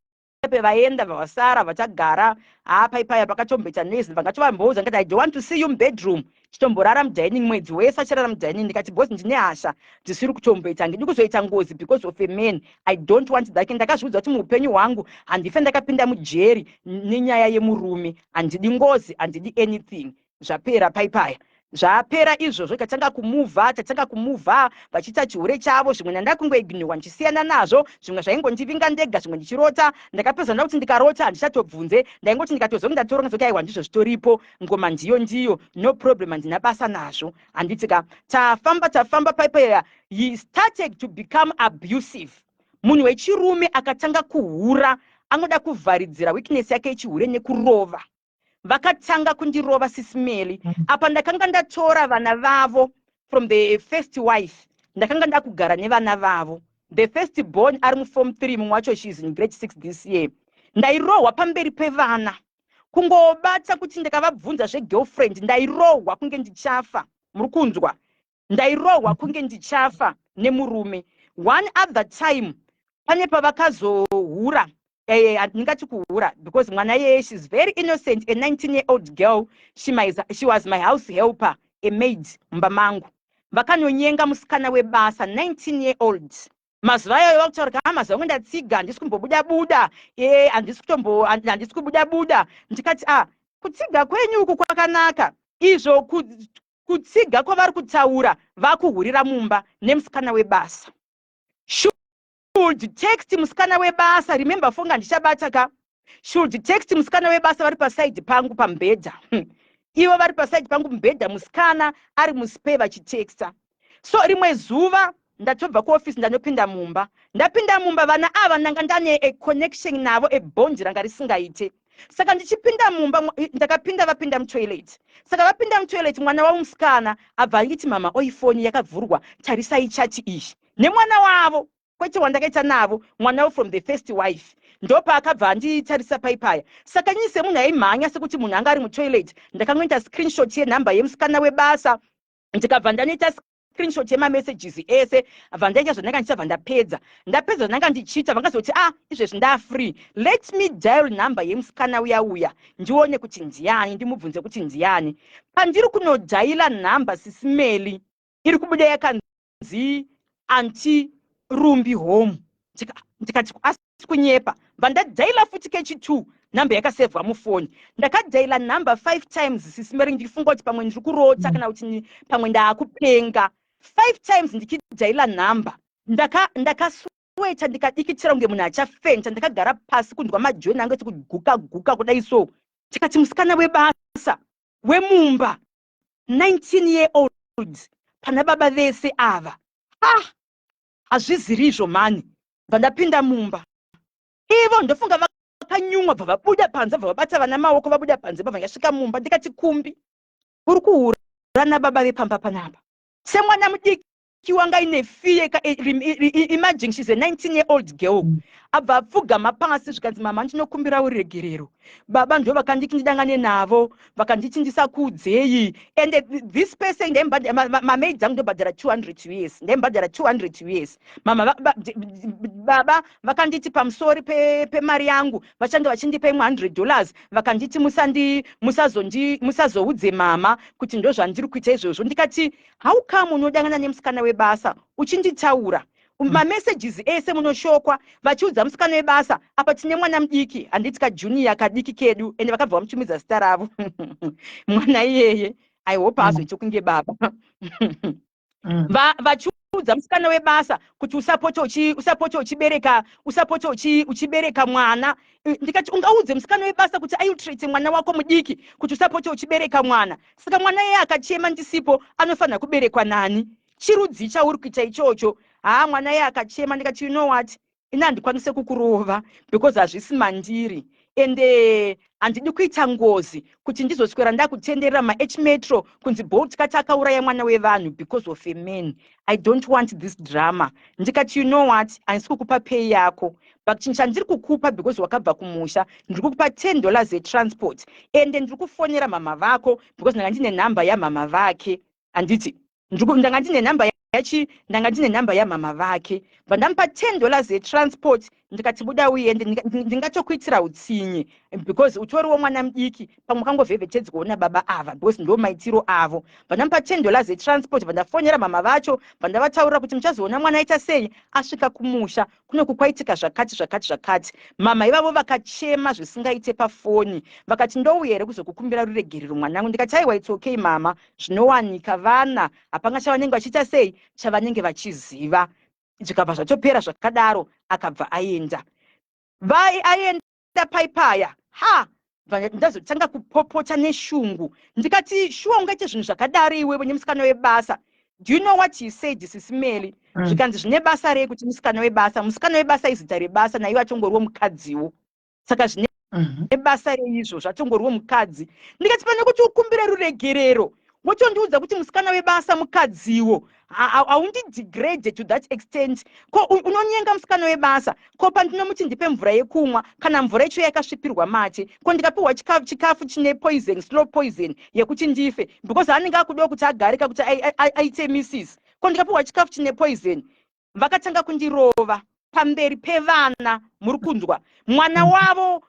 pe, vaenda, vavasara vachagara. Ha, paipaya pakatomboita noise. Vangatovamboudza ngati, "I don't want to see you mubedroom." Chitomborara mudining mwedzi wese, achirara mudining. Ndikati, "Boss, ndine hasha dzisiri kutomboita. Handidi kuzoita ngozi because of a man. I don't want that." Ndakazviudza kuti muupenyu hwangu handife ndakapinda mujeri nenyaya yemurume. Handidi ngozi, handidi anything. Zvapera paipaya, zvapera izvozvo. Tatanga kumuvha, tatanga kumuvha vachiita chihure chavo. Zvimwe ndandakungoignowa, ndichisiyana nazvo. Zvimwe zvaingondivinga ndega, zvimwe ndichirota. Ndakapedza nda kuti ndikarota handichatobvunze. Ndaingoti ndikatozonge ndatoronga zoti, "Aiwa, ndizvo zvitoripo, ngoma ndiyo ndiyo, no problem, handina basa nazvo," handiti ka? Tafamba, tafamba paipaya. He started to become abusive. Munhu wechirume akatanga kuhura anoda kuvharidzira weakness yake yechihure nekurova. Vakatanga kundirova, Sisimeli. Apa ndakanga ndatora vana vavo from the first wife. Ndakanga ndakugara nevana vavo. The first born ari muform 3, mumwe wacho, she is in grade 6 this year. Ndairohwa pamberi pevana. Kungobata kuti ndakavabvunza zvegirlfriend, ndairohwa kunge ndichafa. Muri kunzwa? Ndairohwa kunge ndichafa nemurume. One other time, pane pavakazohura, handingati kuhura because mwana yeye, she's very innocent, a 19-year-old girl. She was my house helper, a maid mumba mangu. Vakanonyenga musikana webasa, 19-year-old. Mazuva ayoyo vakutaura kuti, "Mazuva angu ndatsiga, handisi kumbobuda buda, handisi kutombo, handisi kubuda buda." Ndikati, "A." Kutsiga kwenyu uku kwakanaka. Izvo kutsiga kwavari kutaura, vakuhurira mumba nemusikana webasa. Should text musikana webasa. Remember, fonga ndichabata ka. Should text musikana webasa vari paside pangu pamubhedha. Ivo vari paside pangu mubhedha, musikana ari muspe, vachitexta. So rimwe zuva ndatobva kuofisi, ndanopinda mumba. Ndapinda mumba, vana ava ndanga ndane a connection navo, ebond ranga risingaite. Saka ndichipinda mumba, ndakapinda, vapinda mutoilet. Saka vapinda mutoilet, mwana wavo musikana abva angiti, "Mama, oifoni yakavhurwa, tarisai chat iyi," nemwana wavo, kwete wandakaita navo, mwana wavo from the first wife. Ndopaakabva anditarisa paipaya. Saka inini semunhu aimhanya, sekuti munhu anga ari mutoilet, ndakangoita screenshot yenhamba yemusikana webasa, ndikabva ndanoita screenshot yemamessages ese. Bva ndaita zvandanga ndichabva ndapedza. Ndapedza zvandanga ndichiita, vangazoti, "Ah, izvezvi ndafree, let me dial number yemusikana uya uya, ndione kuti ndiani, ndimubvunze kuti ndiani." Pandiri kunodhaila nhamba, Sisi Melly, iri kubuda yakanzi "Aunty Rumbi Home". Ndikati, "Asi kunyepa." Bva ndadhaila futi kechi2, nhamba yakasevhwa mufoni. Ndakadhaila nhamba five times, Sisi Melly, ndichifunga kuti pamwe ndiri kurota kana kuti pamwe ndaakupenga. Five times ndichidhaila nhamba. Ndakasweta, ndikadikitira kunge munhu achafenta. Ndakagara pasi, kunzwa majoni angu echikuguka guka kudai. So tikati musikana webasa wemumba, 19 year old, pana baba vese ava, ah, hazviziri izvo mani. Bva ndapinda mumba, ivo ndofunga vakanyumwa, bva vabuda panze, bva vabata vana maoko, vabuda panze. Bva ndasvika mumba, ndikati, "Kumbi, uri kuhura nababa vepamba panapa semwana mudiki wanga ine fear." Imagine, she's a 19 year old girl. Abva apfugama pasi, zvikanzi, "Mama, ndinokumbira uregerero. Baba ndo vakanditi ndidangane navo, vakanditi ndisakuudzei." And this person, mamaid angu ndobhadhara 200 US, ndaimbhadhara 200 US. "Mama, baba vakanditi pamusori pemari yangu vachange vachindipa imwe $100. Vakanditi musazoudze mama kuti ndo zvandiri kuita izvozvo." Ndikati, "How come unodangana nemusikana webasa uchinditaura mamessages ese munoshokwa vachiudza musikana webasa? Apa tine mwana mudiki, handiti, kajunior kadiki kedu." Ende vakabva vamuchumidza zita ravo mwana iyeye. I hope azoite kunge baba. Vachiudza musikana webasa kuti usapote uchibereka, usapote uchibereka mwana. Ndikati, "Ungaudze musikana webasa kuti aiutrate mwana wako mudiki kuti usapote uchibereka mwana? Saka mwana iye akachema ndisipo, anofanira kuberekwa nani? Chirudzi chauri kuita ichocho?" Haa, mwana iye akachema. Ndikati, "You know what, ini handikwanise kukurova because hazvisi mandiri, ende handidi kuita ngozi kuti ndizoswera ndakutenderera maH Metro kunzi Bolt kati akauraya mwana wevanhu because of a man. I don't want this drama." Ndikati, "You know what, handisi kukupa pay yako, but chinhu chandiri kukupa, because wakabva kumusha, ndiri kukupa $10 yetransport, ende ndiri kufonera mama vako," because ndanga ndine nhamba yamama vake, handiti? Ndanga ndine nhamba yachi, ndanga ndine nhamba yamama vake. Bva ndamupa $10 yetransport. Ndikati, "Buda uende. Ndingatokuitira utsinye because utoriwo mwana mudiki, pamwe wakangovhevhetedzwawo nababa ava, because ndo maitiro avo." Bva ndamupa $10 yetransport. Bva ndafonera mama vacho, bva ndavataurira kuti muchazoona mwana aita sei asvika kumusha kunoku, kwaitika zvakati zvakati zvakati. Mama ivavo vakachema zvisingaite pafoni. Vakati, "Ndouya here kuzokukumbira ruregerero, mwanangu?" Ndikati, "Aiwa, it's okay mama, zvinowanika. Vana hapanga chavanenge vachiita sei, chavanenge vachiziva." Zvikabva zvatopera zvakadaro. Akabva aenda. Vai aenda paipaya, ha, ndazotanga kupopota neshungu. Ndikati, "Shuwa ungaite zvinhu zvakadaro iwewe nemusikana webasa?" Do you know what he said, Sisi Melly? Zvikanzi, "Zvine basa rei kuti musikana webasa? Musikana webasa izita rebasa, naiwe atongoriwo mukadziwo. Saka zvine basa reizvo, zvatongoriwo mukadzi?" Ndikati, "Pane kuti ukumbire ruregerero, wotondiudza kuti musikana webasa mukadziwo. Haundidegrade to that extent. Ko unonyenga musikana webasa? Ko pandinomuti ndipe mvura yekumwa, kana mvura icho yakasvipirwa mate? Ko ndikapiwa chikafu chine poison, slow poison yekuti ndife, because anenge akudiwa kuti agarika kuti aite missis? Ko ndikapiwa chikafu chine poison?" Vakatanga kundirova pamberi pevana. Muri kunzwa? Mwana wavo,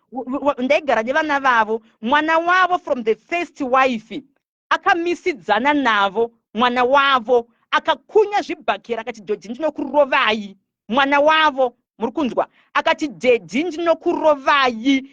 ndaigara nevana vavo, mwana wavo from the first wife akamisidzana navo. Mwana wavo akakunya zvibhakera akati, "Dhodhi, ndinokurovai." Mwana wavo. Muri kunzwa? Akati, "Daddy, ndinokurovai.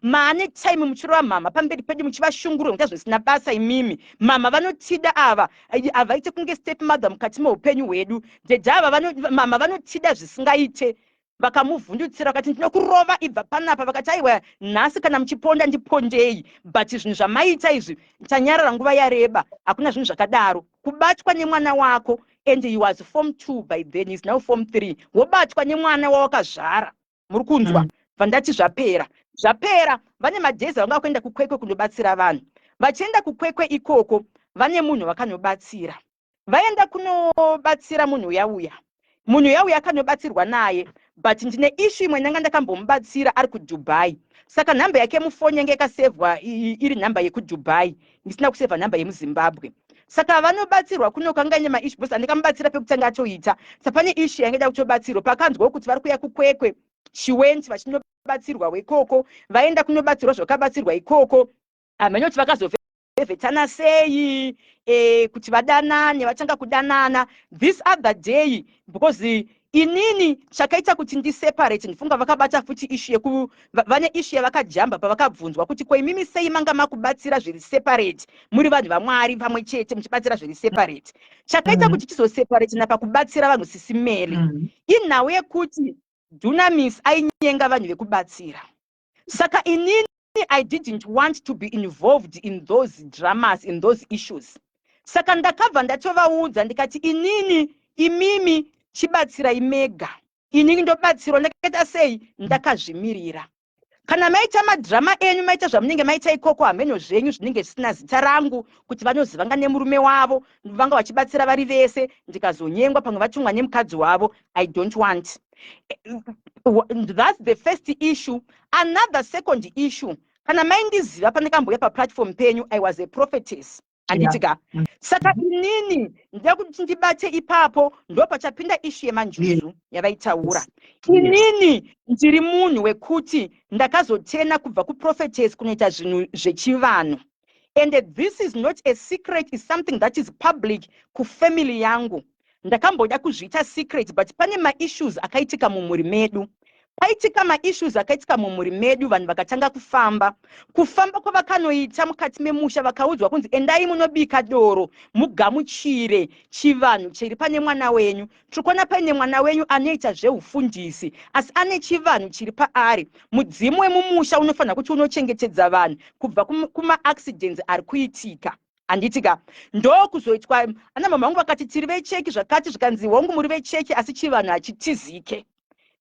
Maane time muchirova mama pamberi pedu, muchivashungurura muita zvisina basa. Imimi mama vanotida ava, havaite kunge step mother mukati meupenyu hwedu. Daddy ava, mama vanotida zvisingaite." Vakamuvhundutsira, vakati, "Ndinokurova, ibva panapa." Vakati, "Aiwa, nhasi kana muchiponda, ndipondei, but zvinhu zvamaita izvi, tanyarara nguva yareba. Hakuna zvinhu zvakadaro, kubatwa nemwana wako." And he was form 2 by then, is now form 3. Wobatwa nemwana wawakazvara, muri kunzwa? Vandati zvapera, zvapera. Vane madhezi vanga kuenda kuKwekwe kundobatsira vanhu. Vachienda kuKwekwe ikoko, vane munhu vakanobatsira. Vaenda kunobatsira munhu uya uya, munhu uya uya akanobatsirwa naye, but ndine issue imwe ndanga ndakambomubatsira ari kuDubai. Saka nhamba yake mufoni yange yakasevhwa iri nhamba yekuDubai, ndisina kusevha nhamba yemuZimbabwe. Saka vanobatsirwa kuno kanga ine maissue, because andikamubatsira pekutanga atoita. Saka pane issue yange ida kutobatsirwa. Pakanzwawo kuti vari kuuya kuKwekwe, she went vachinobatsirwa ikoko. Vaenda kunobatsirwa, zvakabatsirwa ikoko, hamene kuti vakazovhevhetana sei kuti vadanane. Vatanga kudanana this other day, because inini chakaita kuti ndiseparate, ndifunga vakabata futi issue yeku vane issue yavakajamba pavakabvunzwa kuti, "Ko imimi sei manga makubatsira zviri separate, muri vanhu vaMwari pamwe chete, muchibatsira zviri separate?" Chakaita kuti tizoseparate napakubatsira vanhu, sisimeli, inhau yekuti Dunamis ainyenga vanhu vekubatsira. Saka inini I didn't want to be involved in those dramas, in those issues. Saka ndakabva ndatovaudza, ndikati, "Inini, imimi chibatsirai mega, inini ndobatsirwa ndakaita sei, ndakazvimirira. Kana maita madhirama enyu, maita zvamunenge maita ikoko, hameno zvenyu, zvinenge zvisina zita rangu." Kuti vanozivanga nemurume wavo, vanga vachibatsira vari vese, ndikazonyengwa, pamwe vatumwa nemukadzi wavo, I don't want. That's the first issue. Another second issue, kana maindiziva pandakambouya paplatform penyu, I was a prophetess, handiti ka? Saka inini ndida kuti ndibate ipapo, ndo pachapinda issue yemanjuzu yavaitaura. Inini ndiri munhu wekuti ndakazotena kubva kuprophetess kunoita zvinhu zvechivanhu, and this is not a secret, is something that is public kufamily yangu. Ndakamboda kuzviita secret, but pane maissues akaitika mumhuri medu. Paitika maissues akaitika mumhuri medu, vanhu vakatanga kufamba. Kufamba kwavakanoita mukati memusha, vakaudzwa kunzi, "Endai munobika doro, mugamuchire chivanhu chiri pane mwana wenyu. Tiri kuona paine mwana wenyu anoita zveufundisi, asi ane chivanhu chiri paari. Mudzimu wemumusha unofanira kuti unochengetedza vanhu kubva kumaaccidents ari kuitika," handiti ka? Ndokuzoitwa ana mama vangu vakati, "Tiri vecheki zvakati." Zvikanzi, "Hongu, muri vecheki, asi chivanhu hachitizike,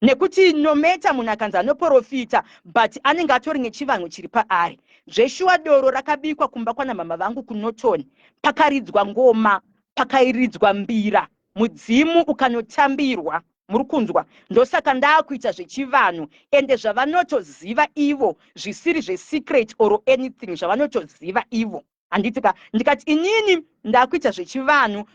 nekuti no matter munhu akanzi anoprofita, but anenge atori nechivanhu chiri paari." Zveshuwa, doro rakabikwa kumba kwana mama vangu kuNorton, pakaridzwa ngoma, pakairidzwa mbira, mudzimu ukanotambirwa, muri kunzwa? Ndosaka ndaakuita zvechivanhu, ende zvavanotoziva ivo, zvisiri zvesecret or anything, zvavanotoziva ivo, handiti ka? Ndikati, "Inini ndakuita zvechivanhu.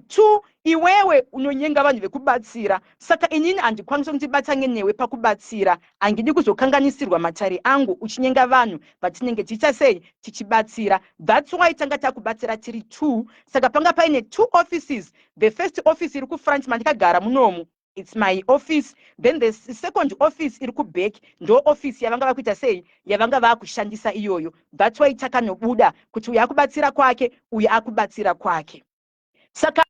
Two, iwewe unonyenga vanhu vekubatsira, saka inini handikwanisi kuti ndibatsange newe pakubatsira. Handidi kuzokanganisirwa matare angu uchinyenga vanhu vatinenge tichiita sei, tichibatsira." That's why tanga takubatsira tiri two. Saka panga paine two offices. The first office iri kufront mandikagara munomu, it's my office. Then the second office iri kuback, ndo office yavanga vakuita sei, yavanga vakushandisa iyoyo. That's why takanobuda kuti uyu akubatsira kwake, uyu akubatsira kwake. Saka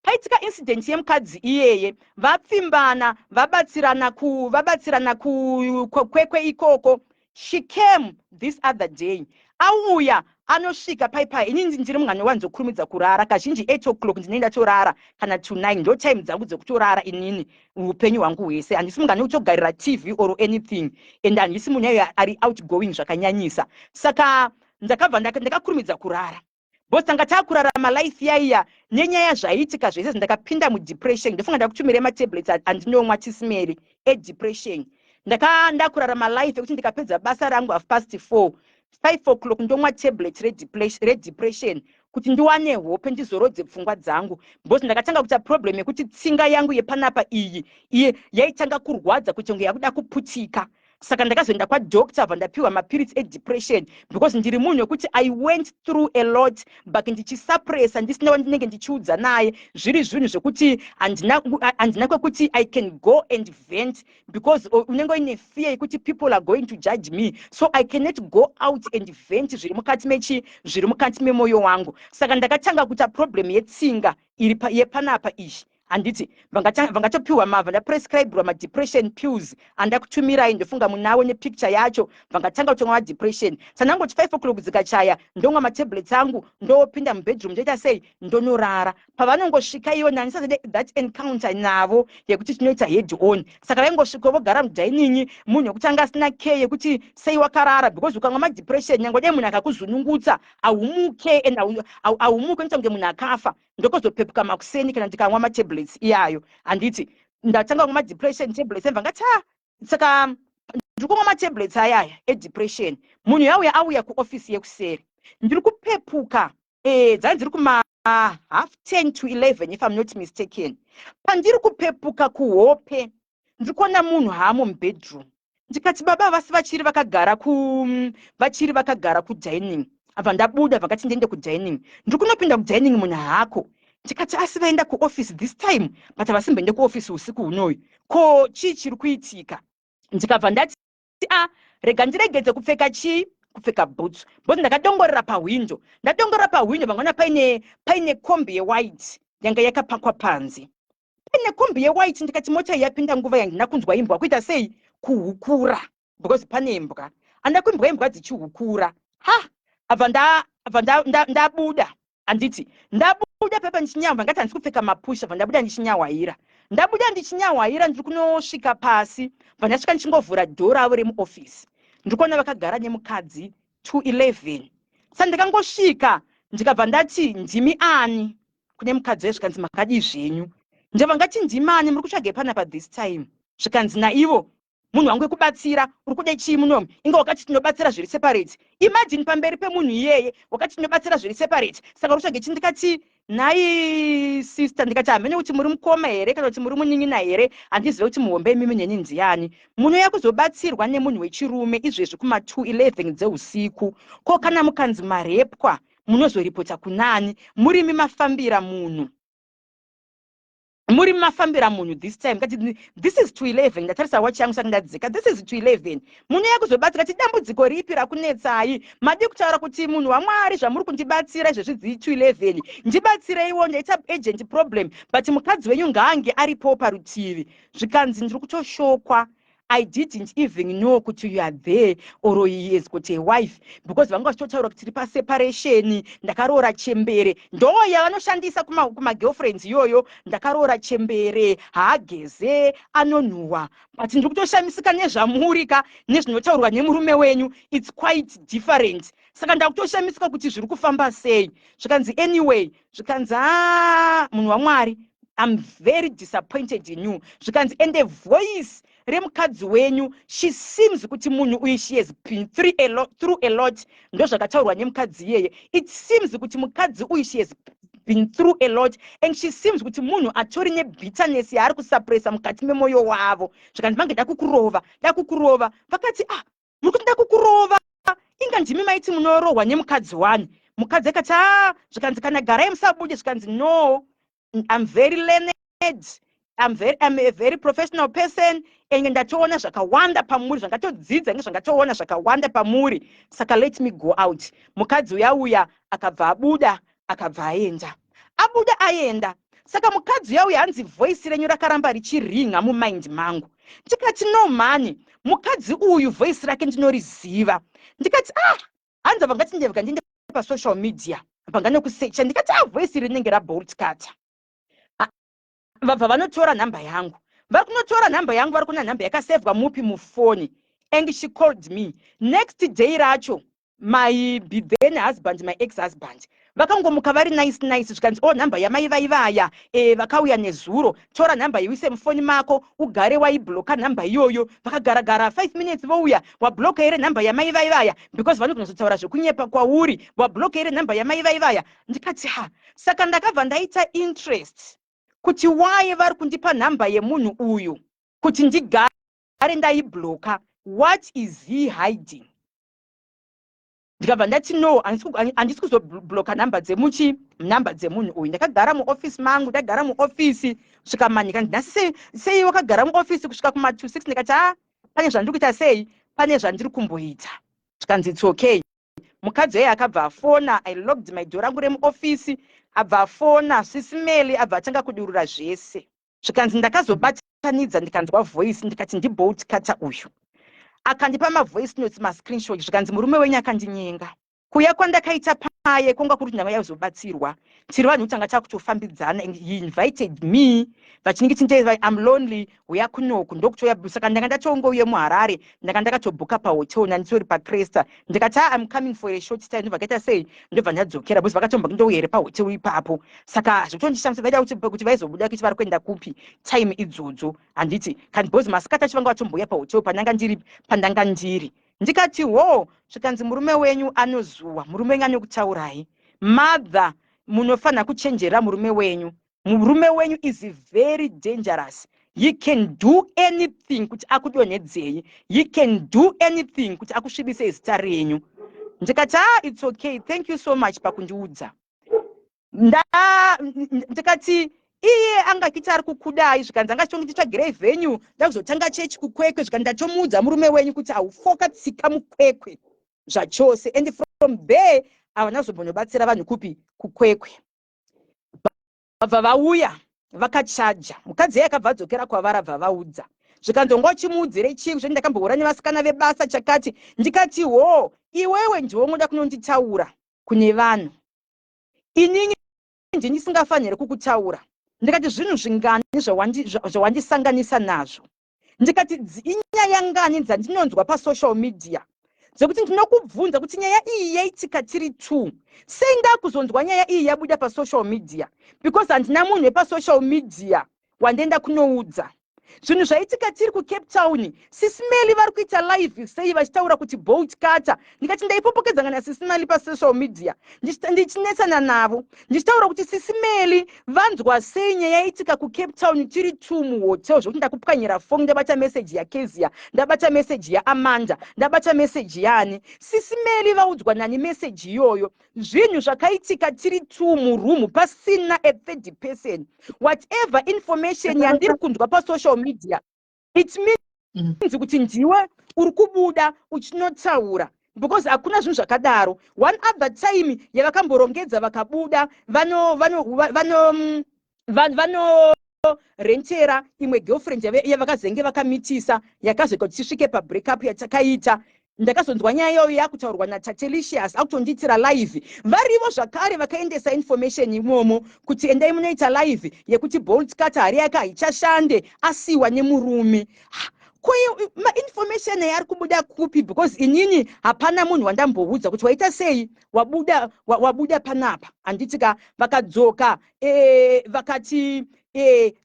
paitika incident yemukadzi iyeye, vapfimbana, vabatsirana ku vabatsirana kuKwekwe ikoko. She came this other day. Auya, anosvika paipai. Inini ndiri munhu anowanzokurumidza kurara kazhinji. 8 o'clock ndinenge ndatorara, kana to 9, ndo time dzangu dzekutorara. Inini upenyu hwangu hwese handisi munhu anokutogarira TV or anything, and handisi munhu ayo ari outgoing zvakanyanyisa. Saka ndakabva ndakakurumidza kurara, because tanga taakurarama life yaiya nenyaya zvaiitika zvese. Ndakapinda mudepression. Ndofunga ndakutumire matablets andinomwa, tisimeri edepression. Ndakurarama life yekuti ndikapedza basa rangu 4:30, 5 o'clock, ndomwa tablet redepression kuti ndiwane hope, ndizorodze pfungwa dzangu, because ndakatanga kuita problem yekuti tsinga yangu yepanapa iyi iye yaitanga kurwadza, kuti kunge yakuda kuputika. Saka ndakazoenda kwadoctor, bva ndapiwa mapiritsi edepression, because ndiri munhu wekuti I went through a lot, but ndichisuppressa, ndisina wandinenge ndichiudza naye. Zviri zvinhu zvekuti handina kwekuti I can go and vent, because unenge uine fear yekuti people are going to judge me, so I cannot go out and vent zviri mukati mechi zviri mukati memwoyo wangu. Saka ndakatanga kuita problem yetsinga iri yepanapa iyi, handiti? Vangatopiwa mavha, ndaprescribirwa madepression pills andakutumirai, ndofunga munawo nepicture yacho. Vangatanga kutomwa madepression. Sanangoti 5 o'clock dzikachaya, ndomwa matablets angu, ndopinda mubedroom, ndoita sei, ndonorara. Pavanongosvika iyona, handisati that encounter navo yekuti tinoita head on. Saka vaingosvika vogara mudining, munhu wekuti anga asina care yekuti sei wakarara, because ukamwa madepression, nyange dai munhu akakuzunungutsa, haumuke, and haumuke, unoita kunge munhu akafa. Ndokozopepuka makuseni kana ndikamwa matablets iyayo, handiti? Ndatanga kumwa madepression tablets, emva ngati, a saka ndiri kumwa matablets ayaya edepression. Munhu yauya, auya kuofisi yekuseri, ndiri kupepuka, dzanga dziri kuma 9:30 to 11, if I'm not mistaken. Pandiri kupepuka kuhope, ndiri kuona munhu haamo mubedroom. Ndikati, "Baba vasi vachiri vakagara kudining." Abva ndabuda, vakati ndiende kudining. Ndiri kunopinda kudining, munhu haako. Ndikati, "Asi vaenda kuofisi this time, but havasimboende kuofisi usiku hunoyu. Ko chii chiri kuitika?" Ndikabva ndati, "A, rega ndiregedze kupfeka chii, kupfeka bhutsu," because ndakadongorera pahwindo. Ndadongorera pahwindo, vangona paine kombi yewhite yanga yakapakwa panze, paine kombi yewhite. Ndikati, "Mota iyi yapinda nguva yandina kunzwa imbwa kuita sei, kuhukura," because pane imbwa. Anda kuimbwa, imbwa dzichihukura. Ha, abva ndabuda, handiti? Ndabuda pepa ndichinyahwa, ngati handisi kupfeka mapusha. Bva ndabuda ndichinyahwaira, ndabuda ndichinyahwaira, ndiri kunosvika pasi. Bva ndasvika, ndichingovhura dhoo ravo remuofisi, ndiri kuona vakagara nemukadzi 211. Saka ndakangosvika, ndikabva ndati, "Ndimi ani?" kune mukadzi wayo. Zvikanzi, "Makadii zvenyu?" Ndobva ngati, "Ndimi ani? Muri kutsvage panapa this time?" Zvikanzi naivo, "Munhu wangu wekubatsira, uri kude chii munomu? Inge wakati tinobatsira zviri separate." Imagine, pamberi pemunhu iyeye, "Wakati tinobatsira zviri separate, saka uri kutsvage chii?" Ndikati, "Nhai sister," ndikati, "hamene kuti muri mukoma here kana kuti muri munin'ina here, handizive kuti muhombe imimi neni ndiani. Munouya kuzobatsirwa nemunhu wechirume izvezvi kuma211 dzeusiku. Ko kana mukanzi marepwa, munozoripota kunani? Murimi mafambira munhu, muri mafambira munhu this time." Kati, "This is 211." Ndatarisa wachi yangu, saka ndadzika. "This is 211, munouya kuzobatsira ti dambudziko ripi rakunetsai? Madi kutaura kuti munhu waMwari, zvamuri kundibatsira izvezvi dzii 211, ndibatsireiwo, ndaita urgent problem, but mukadzi wenyu ngaange aripo parutivi." Zvikanzi, "Ndiri kutoshokwa. I didn't even know kuti you are there or he has got a wife, because vanga vachitotaura kuti tiri paseparation, ndakaroora chembere." Ndo yavanoshandisa kumagirlfriends iyoyo: "Ndakaroora chembere, haageze, anonhuhwa. But ndiri kutoshamisika nezvamuri ka, nezvinotaurwa nemurume wenyu, it's quite different. Saka ndakutoshamisika kuti zviri kufamba sei." Zvikanzi, "Anyway," zvikanzi, "a munhu waMwari, I'm very disappointed in you." Zvikanzi, "And the voice remukadzi wenyu, she seems kuti munhu uyu, she has been through a lot." Ndo zvakataurwa nemukadzi iyeye. "It seems kuti mukadzi uyu, she has been through a lot, and she seems kuti munhu atori nebitterness yaari kusuppressa mukati memwoyo wavo." Zvikanzi, "Mange dakukurova, dakukurova." Vakati, "Ah, muri kuti ndakukurova? Inga ndimi maiti munorohwa nemukadzi wani." Mukadzi akati, "A." Zvikanzi, "Kana garai, musabude." Zvikanzi, "No, I'm very learned, I'm a very professional person, enge ndatoona zvakawanda pamuri, zvangatodzidza, nge zvangatoona zvakawanda pamuri, saka let me go out." Mukadzi uya uya akabva abuda, akabva aenda, abuda aenda. Saka mukadzi uya uya hanzi, "Voice renyu rakaramba richiringa mumind mangu." Ndikati, "No mani, mukadzi uyu voice rake ndinoriziva." Ndikati, "Ah." Hanzi vangati, "Ndevga ndiende pasocial media, bva nokusecha." Ndikati, "A, voice rinenge raBoltcutter." Vabva vanotora nhamba yangu, vari kunotora nhamba yangu, vari kuna nhamba yakasevhwa mupi mufoni, and she called me next day racho. My then husband, my ex husband, vakangomuka vari nice nice. Zvikanzi, "O, oh, nhamba yamai vaivaya vakauya nezuro. Tora nhamba iuise mufoni mako, ugare waibloka nhamba iyoyo." Vakagaragara 5 minutes, vouya, "Wabloka here nhamba yamai vaivaya? Because vanogona kuzotaura zvekunyepa kwauri. Wabloka here nhamba yamai vaivaya?" Ndikati, "Ha." Saka ndakabva ndaita interest kuti why vari kundipa nhamba yemunhu uyu kuti ndigare ndaibloka. What is he hiding? Ndikabva ndati, "No, handisi kuzobloka nhamba dzemuchi nhamba dzemunhu uyu." Ndakagara muofisi mangu, ndagara muofisi kusvika manyika. Nhasi sei wakagara muofisi kusvika kuma2 6? Ndikati, "A, pane zvandiri kuita sei, pane zvandiri kumboita." Zvikanzi, "It's okay." Mukadzi weye akabva afona. I locked my door rangu remuofisi. Abva afona Sis Melly, abva atanga kudurura zvese. Zvikanzi, "Ndakazobatanidza, ndikanzwa voice, ndikati ndiBolt Cutter uyu." Akandipa mavoice notes, mascreenshot. Zvikanzi, "Murume wenyu akandinyenga. Kuya kwandakaita paye kwanga kuri kuti ndanga yazobatsirwa. Tiri vanhu tanga takutofambidzana and he invited me vachinge tinde, 'Am lonely, uya kunoku.' Ndokutoya. Saka ndanga ndatongouye muHarare, ndanga ndakatobhuka pahotel, nanditori paCresta." Ndikati, "Ah, I'm coming for a short time." Ndobva kaita sei, ndobva ndadzokera, because vakatomba ndouya here pahotel ipapo. Saka zvekutondishamisa, vaida kuti vaizobuda kuti vari kuenda kupi time idzodzo, handiti? Kandi because masikati acho vanga vatombouya pahotel pandanga ndiri, pandanga ndiri. Ndikati, "Ho." Zvikanzi, "Murume wenyu anozuwa, murume wenyu anokutaurai. Mother, munofanira kuchenjera murume wenyu. Murume wenyu is very dangerous. He can do anything kuti akudonhedzei. He can do anything kuti akusvibisei zita renyu." Ndikati, "Ah, it's okay, thank you so much pakundiudza." Ndikati, "Iye angakiti ari kukudai?" Zvikanzi, "Angachitongi titsvagirei venue, ndakuzotanga chechi kuKwekwe." Zvikanzi, "Ndatomuudza murume wenyu kuti haufoka tsika muKwekwe zvachose." And from there havana kuzombonobatsira vanhu kupi? KuKwekwe. Vabva vauya vakachaja mukadzi iye, akabva adzokera kwavari, abva vaudza. Zvikanzi, "Wanga uchimuudzire chii zvoti ndakambohura nevasikana vebasa chakati?" Ndikati, "Ho, iwewe ndiwe unoda kunonditaura kune vanhu. Inini ndinisingafaniri kukutaura." Ndikati, "Zvinhu zvingani zvawandisanganisa nazvo?" Ndikati, "Inyaya ngani dzandinonzwa pasocial media dzekuti ndinokubvunza kuti nyaya iyi yaitika tiri two? Sei ndakuzonzwa nyaya iyi yabuda pasocial media? Because handina munhu wepasocial media wandienda kunoudza zvinhu zvaitika tiri kuCape Town. Sis Melly vari kuita live sei vachitaura kuti Bolt Cutter?" Ndikati, "Ndaipopokedzanga naSis Melly pasocial media, ndichinetsana navo, ndichitaura kuti Sis Melly vanzwa sei nyaya yaitika kuCape Town tiri two muhotel, zvokuti ndakupwanyira foni, ndabata meseji yaKezia, ndabata meseji yaAmanda, ndabata meseji yaani. Sis Melly vaudzwa nani meseji iyoyo? Zvinhu zvakaitika tiri two muroom, pasina a third person. Whatever information yandiri kunzwa pasocial media, it means kuti ndiwe uri kubuda uchinotaura, because hakuna zvinhu zvakadaro." One other time yavakamborongedza vakabuda, vanorentera imwe girlfriend yavakazenge vakamitisa, yakazoita kuti tisvike pabreakup yatakaita. Ndakazonzwa nyaya iyoyo yakutaurwa naTatelicious, akutondiitira live. Varivo zvakare vakaendesa information imomo kuti endai munoita live yekuti Bolt Cutter hari yake haichashande, asiwa nemurume. Ko mainformation ayi ari kubuda kupi? Because inini hapana munhu wandamboudza kuti waita sei, wabuda, wabuda panapa, handiti ka? Vakadzoka, vakati,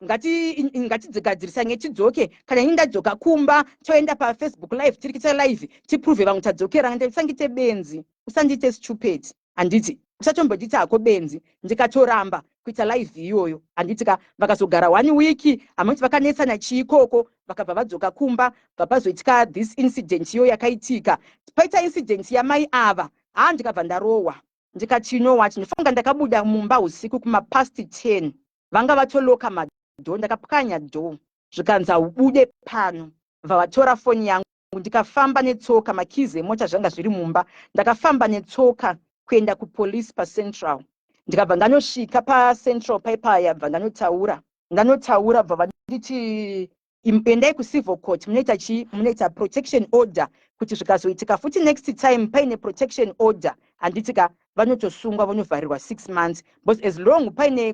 "Ngatidzigadzirisa ngetidzoke. Kana ini ndadzoka kumba, toenda paFacebook live, tiri kuita live, tiprove vamwe tadzokera." Usandiite benzi, usandiite stupid, handiti? Usatombonditi hako benzi. Ndikatoramba kuita live iyoyo, handiti ka? Vakazogara one week, hamuti vakanetsana chiikoko, vakabva vadzoka kumba. Bva pazoitika this incident iyo yakaitika. Paita incident yamai ava, haa, ndikabva ndarohwa. Ndikati, "You know what?" Ndinofunga ndakabuda mumba usiku kumapast 10, vanga vatoloka madoor. Ndakapwanya door, zvikanzi, "Haubude pano." Bva vatora foni yangu, ndikafamba netsoka. Makeys emota zvanga zviri mumba. Ndakafamba netsoka kuenda kupolice paCentral. Ndikabva ndanosvika paCentral paipaya, bva ndanotaura, ndanotaura, bva vanditi, "Endai kucivil court, munoita chii? Munoita protection order, kuti zvikazoitika futi next time paine protection order, handiti ka? Vanotosungwa, vanovharirwa 6 months, because as long paine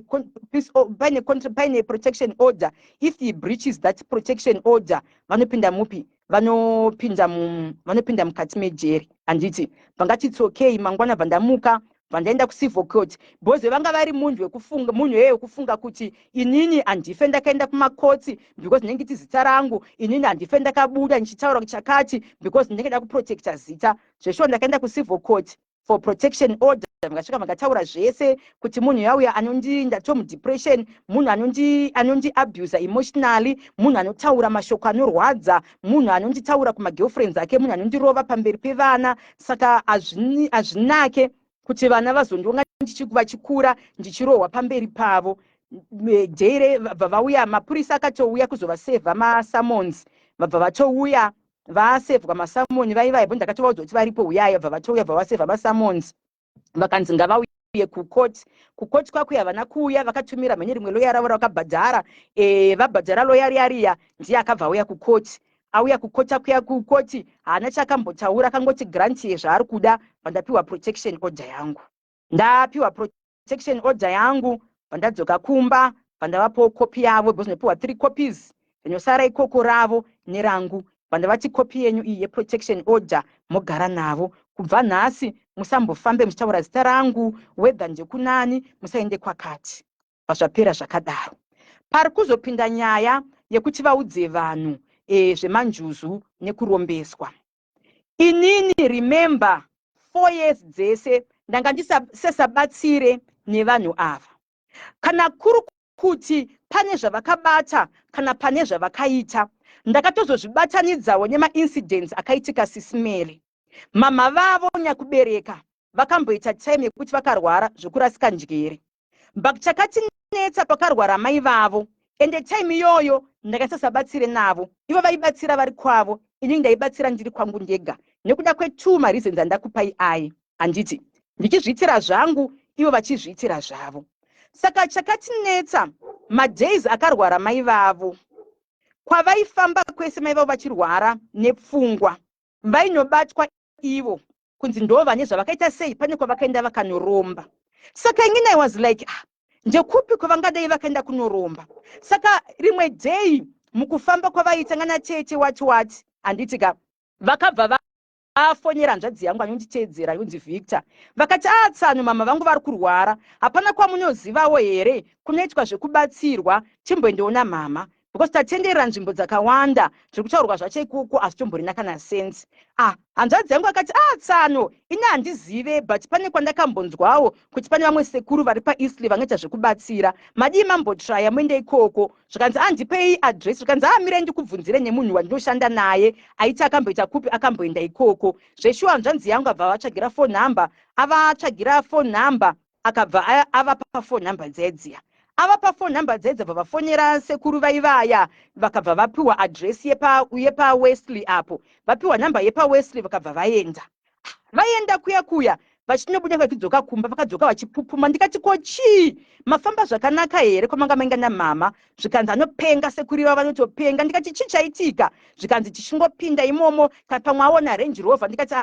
protection order, if he breaches that protection order, vanopinda mupi? Vanopinda mukati mejeri, handiti?" Vangati, "It's okay." Mangwana bva ndamuka, bva ndaenda kucivil court, because vanga vari munhu wekufunga, munhu yeye wekufunga kuti inini handife ndakaenda kumakotsi, because ndinenge iti zita rangu. Inini handife ndakabuda ndichitaura chakati, because ndinenge da kuprotecta zita. Zveshuwa, ndakaenda kucivil court. for protection order. Vakasvika, vakataura zvese kuti munhu yauya anondi, ndatomudepression, munhu anondi abusa emotionally, munhu anotaura mashoko anorwadza, munhu anonditaura kumagirlfriends ake, munhu anondirova pamberi pevana. Saka hazvinake kuti vana vazondiona vachikura ndichirohwa pamberi pavo. Jere vabva vauya, mapurisa akatouya kuzovasevha masummons. Vabva vatouya, vasevhwa masummons. Vaivaipo, ndakatovaudza kuti varipo, uyai. Vabva vatouya, bva vasevha masummons, vakanzi ngavauye kukoti. Kukoti kwakuya havana kuuya, vakatumira mhene rimwe loya ravo rakabhadhara. Vabhadhara loya riya riya, ndiye akabva auya kukoti. Auya kukoti, akuya kukoti, haana chakambotaura, akangoti grant yezvaari kuda. Vandapiwa protection order yangu. Ndapiwa protection order yangu, vandadzoka kumba, vandavapawo kopi yavo, because ndinopiwa three copies, rinosara ikoko ravo nerangu. Vandavati, "Kopi yenyu iyi yeprotection order, mogara navo. Kubva nhasi musambofambe muchitaura zita rangu, whether ndekunani, musaende kwakati." Pazvapera zvakadaro, pari kuzopinda nyaya yekuti vaudze vanhu zvemanjuzu nekurombeswa. Inini, remember, 4 years dzese ndanga ndisesabatsire nevanhu ava. Kana kuri kuti pane zvavakabata, kana pane zvavakaita, ndakatozozvibatanidzawo nemaincidents akaitika. Sisimere, mama vavo nyakubereka vakamboita time yekuti vakarwara zvekurasika njere. But chakatinetsa, pakarwara mai vavo, ende time iyoyo ndakaisasabatsire navo. Ivo vaibatsira vari kwavo, inini ndaibatsira ndiri kwangu ndega, nekuda kwetwo mareasons andakupai ai, handiti? Ndichizviitira zvangu, ivo vachizviitira zvavo. Saka chakatinetsa, madays akarwara mai vavo, kwavaifamba kwese mai vavo vachirwara nepfungwa, vainobatwa ivo kunzi ndo vane zvavakaita. Sei? Pane kwavakaenda vakanoromba. Saka inini I was like, "Ah, ndekupi kwavangadai vakaenda kunoromba?" Saka rimwe day mukufamba kwavaita ngana tete wati wati, handiti ka, vakabva vafonera hanzvadzi yangu anonditeedzera yonzi Victor. Vakati, "Atsano, mama vangu vari kurwara, hapana kwamunozivawo here kunoitwa zvekubatsirwa? Chimboendoona mama, because tatenderera nzvimbo dzakawanda, zviri kutaurwa zvacho ikoko asi tomborina kana sense." Ah, hanzvadzi yangu akati, "Ah, tsano, ini handizive, but pane kwandakambonzwawo kuti pane vamwe sekuru vari paEastlea vanoita zvekubatsira. Madii mambotraya muende ikoko?" Zvikanzi, "Andipei address." Zvikanzi, "Amirai ndikubvunzire nemunhu wandinoshanda naye aiti akamboita kupi, akamboenda ikoko." Zveshuwa, hanzvanzi yangu abva vatsvagira phone number. Avatsvagira phone number, akabva avapa phone number dzedziya. Avapa phone number dzedza, bva vafonera sekuru vaivaya, vakabva vapiwa address yepaWesley apo. Vapiwa nhamba yepaWesley, vakabva vaenda. Vaenda kuya kuya, vachinobuda, vachidzoka kumba, vakadzoka vachipupuma. Ndikati, "Ko chii? Mafamba zvakanaka here kwamanga mainga namama?" Zvikanzi, "Anopenga sekuru ivava, vanotopenga." Ndikati, "Chii chaitika?" Zvikanzi, "Tichingopinda imomo, pamwe aona Range Rover." Ndikati,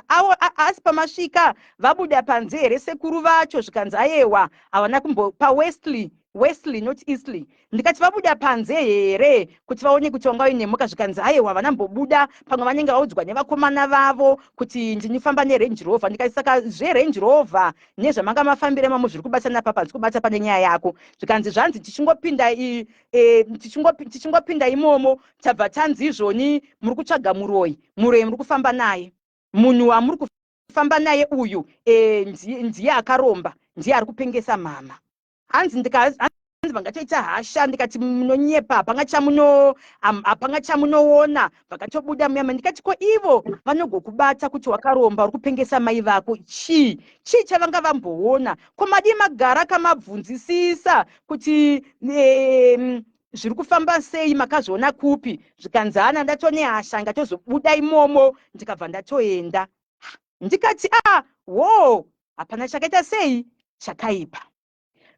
"Asi pamasvika vabuda panze here sekuru vacho?" Zvikanzi, "Ayewa, havana kumbo paWesley, Wesley, not Eastley." Ndikati, "Vabuda panze here kuti vaone kuti vanga vaine mhuka?" Zvikanzi, "Aiwa, vanambobuda, pamwe vanenge vaudzwa nevakomana vavo kuti ndinifamba neRange Rover." Ndikati, "Saka zveRange Rover nezvamanga mafambira mamo zviri kubatsana papa? Handisi kubata pane nyaya yako." Zvikanzi, "Zvanzi tichingopinda imomo, tabva tanzi izvoni muri kutsvaga muroyi, muroyi muri kufamba naye, munhu wamuri kufamba naye uyu ndiye akaromba, ndiye ari kupengesa mama." Hanzi vangatoita hasha. Ndikati, "Munonyepa, hapanga chamunoona." Vakatobuda muyama. Ndikati, "Ko ivo vanogokubata kuti wakaromba, uri kupengesa mai vako, chii chii chavanga vamboona? Ko madii magara kamabvunzisisa kuti zviri kufamba sei? Makazviona kupi?" Zvikanzi, "Ana ndatone hasha, ngatozobuda imomo, ndikabva ndatoenda." Ndikati, "A ah, wo, hapana chakaita sei chakaipa."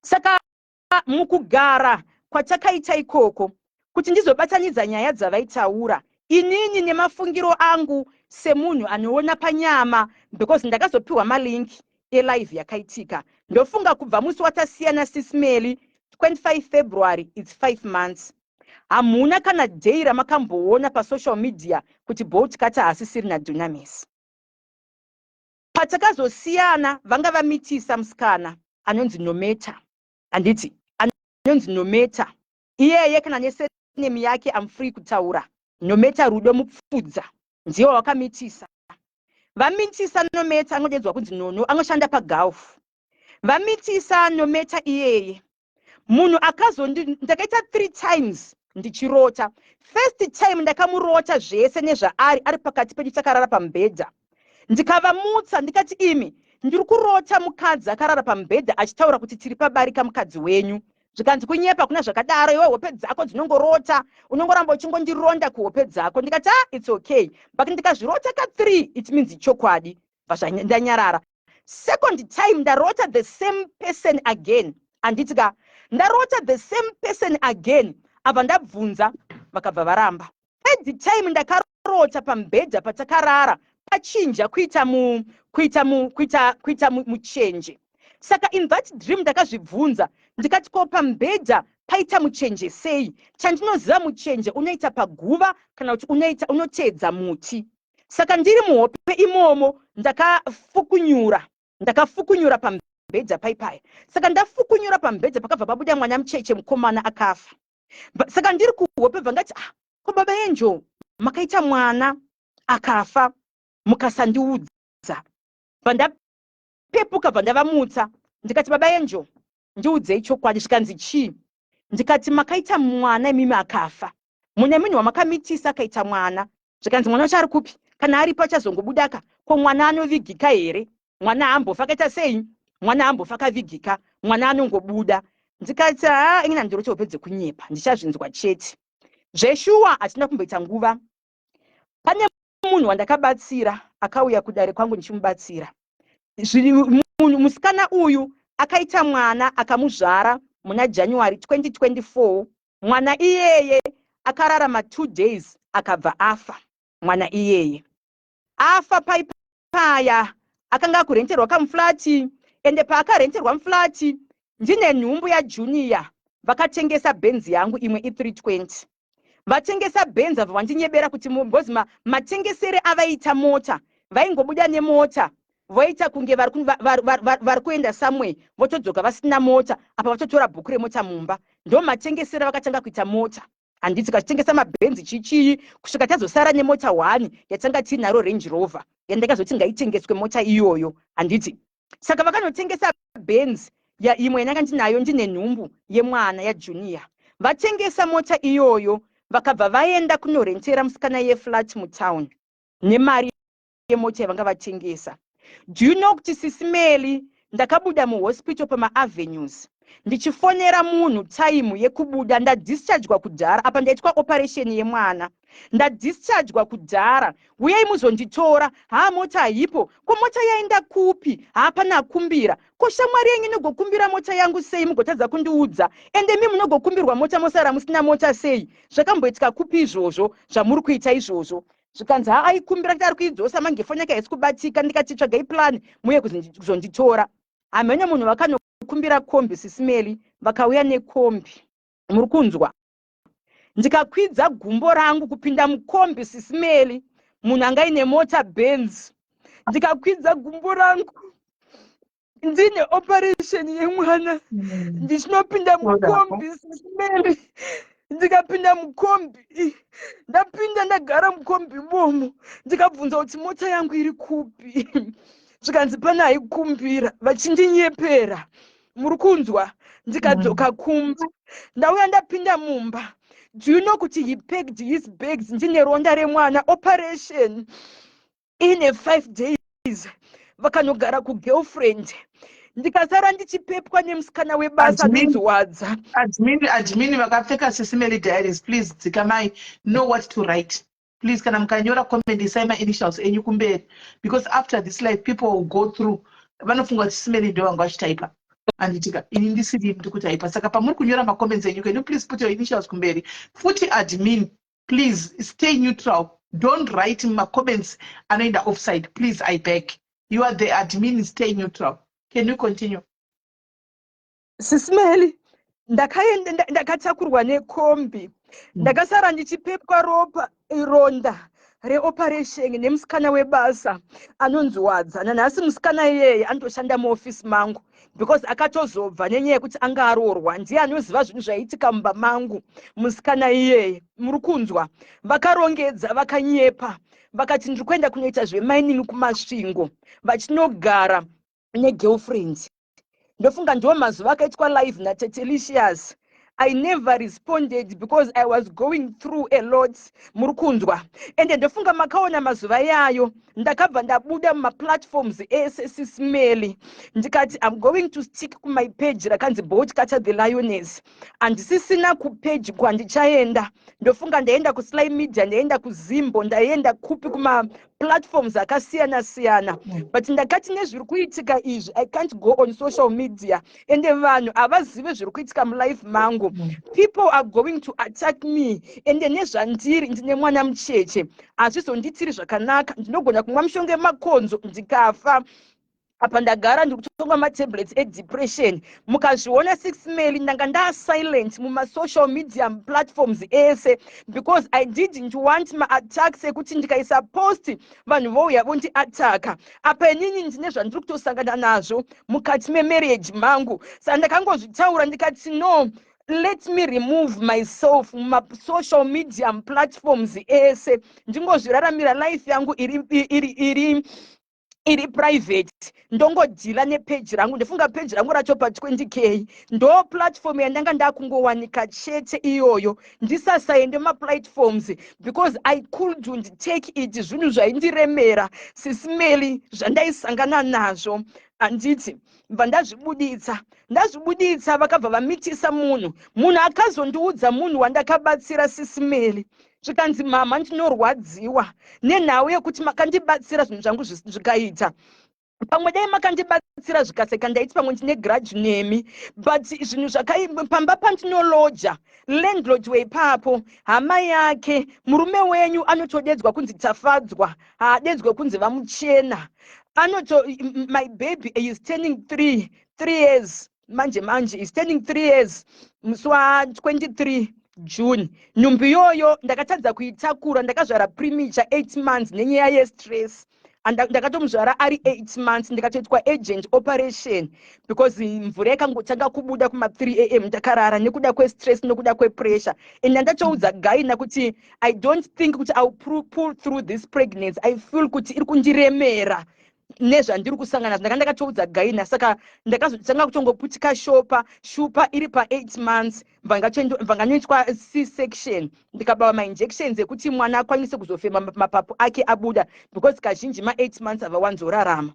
Saka mukugara kwatakaita ikoko, kuti ndizobatanidza nyaya dzavaitaura, inini nemafungiro angu semunhu anoona panyama, because ndakazopiwa malink elive yakaitika, ndofunga kubva musi watasiyana sismely, 25 February, it's 5 months, hamuna kana day ramakamboona pasocial media kuti Bolt Cutter haasisiri naDunamis. Patakazosiyana, vanga vamitisa musikana anonzi Nometa, handiti? Anonzi Nometa iyeye, kana nesurname yake am free kutaura, Nometa Rudo Mupfudza, ndiye wakamitisa. Vamitisa Nometa, anodedzwa kunzi Nono, anoshanda paGulf. Vamitisa Nometa iyeye, munhu akazondi, ndakaita three times ndichirota. First time ndakamurota zvese nezvaari, ari pakati pedu, takarara pamubhedha. Ndikavamutsa, ndikati, "Imi, ndiri kurota mukadzi akarara pamubhedha achitaura kuti tiri pabarika, mukadzi wenyu." Zvikanzi, "Kunyepa, kuna zvakadaro. Iwe hope dzako dzinongorota, unongoramba uchingondironda kuhope dzako." Ndikati, "Ah, it's okay, but ndikazvirota ka3, it means chokwadi." Bva ndanyarara. Second time ndarota the same person again, handiti ka? Ndarota the same person again, abva ndabvunza, vakabva varamba. Third time ndakarota pamubhedha patakarara pachinja kuita mu kuita mu kuita kuita muchenje. Saka in that dream ndakazvibvunza, ndikati, "Ko pamubhedha paita muchenje sei?" Chandinoziva, muchenje unoita paguva kana kuti unoita unoteedza muti. Saka ndiri muhope imomo ndakafukunyura pamubhedha paipaya. Saka ndafukunyura pamubhedha, pakabva pabuda mwana mucheche mukomana akafa. Saka ndiri kuhope, bva ngati, "Ah, ko baba Enjo, makaita mwana akafa mukasandiudza." Bva ndapepuka, bva ndavamutsa, ndikati, "Baba Enjo, ndiudzei chokwadi." Zvikanzi, "Chii?" Ndikati, "Makaita mwana imimi akafa, mune munhu wamakamitisa akaita mwana." Zvikanzi, "Mwana wacho ari kupi? Kana aripo achazongobudaka. Ko mwana anovigika here? Mwana haambofa akaita sei? Mwana haambofa akavigika, mwana anongobuda." Ndikati, "Ha, inini handiroti hope dzekunyepa, ndichazvinzwa chete." Zveshuwa, hatina kumboita nguva, pane munhu wandakabatsira akauya kudare kwangu ndichimubatsira. Munhu musikana uyu akaita mwana, akamuzvara muna January 2024. Mwana iyeye akararama 2 days, akabva afa. Mwana iyeye afa paipaya, akanga akurenterwa kamuflati. Ende paakarenterwa muflati, ndine nhumbu yaJunior, vakatengesa Benzi yangu imwe i320. Vatengesa Benzi, abva vandinyebera kuti because matengesere avaita mota, vaingobuda nemota, voita kunge vari kuenda somewhere, votodzoka vasina mota, apa vatotora bhuku remota mumba. Ndo matengesere vakatanga kuita mota, handiti? Kachitengesa mabhenzi, chichii, kusvika tazosara nemota 1 yatanga tiinaro, Range Rover, yandakazoti ngaitengeswe mota iyoyo, handiti? Saka vakanotengesa Benzi ya imwe yandanga ndinayo ndine nhumbu yemwana yaJunior. Vatengesa mota iyoyo, vakabva vaenda kunorentera musikana yeflat mutown nemari yemota yavanga vatengesa. Do you know kuti, Sisi Meli, ndakabuda muhospital pamaavenues ndichifonera munhu time yekubuda? Ndadischargwa kudhara, apa ndaitwa operation yemwana. Ndadischargwa kudhara, uyai muzonditora. Haa, mota haipo. Ko mota yaenda kupi? Haapana akumbira. Ko shamwari yenyu inogokumbira mota yangu sei, mugotadza kundiudza? Ende mi munogokumbirwa mota, mosara musina mota sei? Zvakamboitika kupi izvozvo zvamuri kuita izvozvo? Zvikanzi, "Ha, aikumbira kuti ari kuidzosa, mange foni yake haisi kubatika." Ndikati, "Tsvagai plan, muye kuzonditora." Hamene munhu vakanokumbira kombi, Sisi Meli, vakauya nekombi. Muri kunzwa? Ndikakwidza gumbo rangu kupinda mukombi, Sisi Meli, munhu anga ine mota Benz. Ndikakwidza gumbo rangu ndine operation yemwana, ndichinopinda mukombi, Sisi Meli. Ndikapinda mukombi, ndapinda, ndagara mukombi imomo, ndikabvunza kuti mota yangu iri kupi? Zvikanzi pane aikumbira, vachindinyepera. Muri kunzwa? Ndikadzoka kumba, ndauya, ndapinda mumba, do you know kuti he packed his bags ndine ronda remwana, operation ine 5 days, vakanogara kugirlfriend. Ndikasara ndichipepwa nemusikana webasa anonzi Wadza. Admin, admin vakapfeka Sisi Meli Diaries, please dzikamai, know what to write, please. Kana mukanyora comment, isai mainitials enyu kumberi, because after this life people will go through, vanofunga kuti Sisi Meli ndo vanga vachitaipa, anditika? Ini ndisiri ndiri kutaipa. Saka pamuri kunyora macomments enyu, can you please put your initials kumberi? Futi admin, please stay neutral. Don't write macomments anoenda offside, please, I beg. You are the admin, stay neutral. Can you continue? Sisi Meli, ndakaenda, ndakatakurwa nekombi. Ndakasara ndichipepwa ropa, ronda reoperation, nemusikana webasa anonzi Wadza. Nanhasi musikana iyeye anotoshanda muofisi mangu, because akatozobva nenyaya yekuti anga aroorwa. Ndiye anoziva zvinhu zvaiitika mumba mangu, musikana iyeye. Muri kunzwa? Vakarongedza, vakanyepa. Vakati ndiri kuenda kunoita zvemining kuMasvingo, vachinogara negirlfriend. Ndofunga ndiwo mazuva akaitwa live naTetelicious. I never responded because I was going through a lot, muri kunzwa? Ende ndofunga makaona mazuva yayo ndakabva ndabuda mumaplatforms ese, Sis Melly. Ndikati I'm going to stick kumy page rakanzi Bolt Cutter the Lioness. Handisisina kupage kwandichaenda. Ndofunga ndaenda kuSly Media, ndaenda kuZimbo, ndaenda kupi, kumaplatforms akasiyana siyana. But ndakati nezviri kuitika izvi, I can't go on social media, ende vanhu havazive zviri kuitika mulife mangu. People are going to attack me, ende nezvandiri, ndine mwana mucheche, hazvizonditiri zvakanaka. Ndinogona kumwa mishonga yemakonzo ndikafa. Apa ndagara ndiri kutonga matablets edepression. Mukazviona, Sis Melly, ndanga ndasilent mumasocial media platforms ese because I didn't want maattacks ekuti ndikaisa post vanhu vouya vondiataka. Apa inini ndine zvandiri kutosangana nazvo mukati memarriage mangu. Saka ndakangozvitaura ndikati, "No, let me remove myself mumasocial media platforms ese, ndingozviraramira life yangu iri private, ndongodeala nepeji rangu." Ndifunga peji rangu racho pa20K, ndo platform yandanga ndakungowanika chete iyoyo, ndisasaende maplatforms because I couldn't take it. Zvinhu zvaindiremera, Sis Melly, zvandaisangana nazvo, handiti? Bva ndazvibuditsa, ndazvibuditsa, vakabva vamitisa munhu. Munhu akazondiudza, munhu wandakabatsira, Sis Melly, zvikanzi, "Mama, ndinorwadziwa nenhau yekuti makandibatsira zvinhu zvangu zvikaita. Pamwe dai makandibatsira zvikaseka, ndaiti pamwe ndine grudge nemi, but zvinhu zvakai pamba pandinoloja, landlord weipapo hama yake. Murume wenyu anotodedzwa kunzi Tafadzwa, haadedzwe kunzi vamuchena. Anoto my baby is turning 3 years manje manje, is turning 3 years musi wa23 June. Nhumbi iyoyo ndakatadza kuitakura. Ndakazvara premature, 8 months, nenyaya yestress. Ndakatomuzvara ari 8 months, ndikatoitwa urgent operation because mvura yakangotanga kubuda kuma3 a.m. ndakarara, nekuda kwestress, nekuda kwepressure. And ndandatoudza gynae kuti I don't think kuti I will pull through this pregnancy. I feel kuti iri kundiremera nezvandiri kusangana nazvo." Ndanga ndakatoudza gynae. Saka ndakazotanga kutongoputika shopa shupa iri pa8 months, bva nganoitwa C section, ndikabawa mainjections ekuti mwana akwanise kuzofema, mapapu ake abuda, because kazhinji ma8 months havawanzorarama.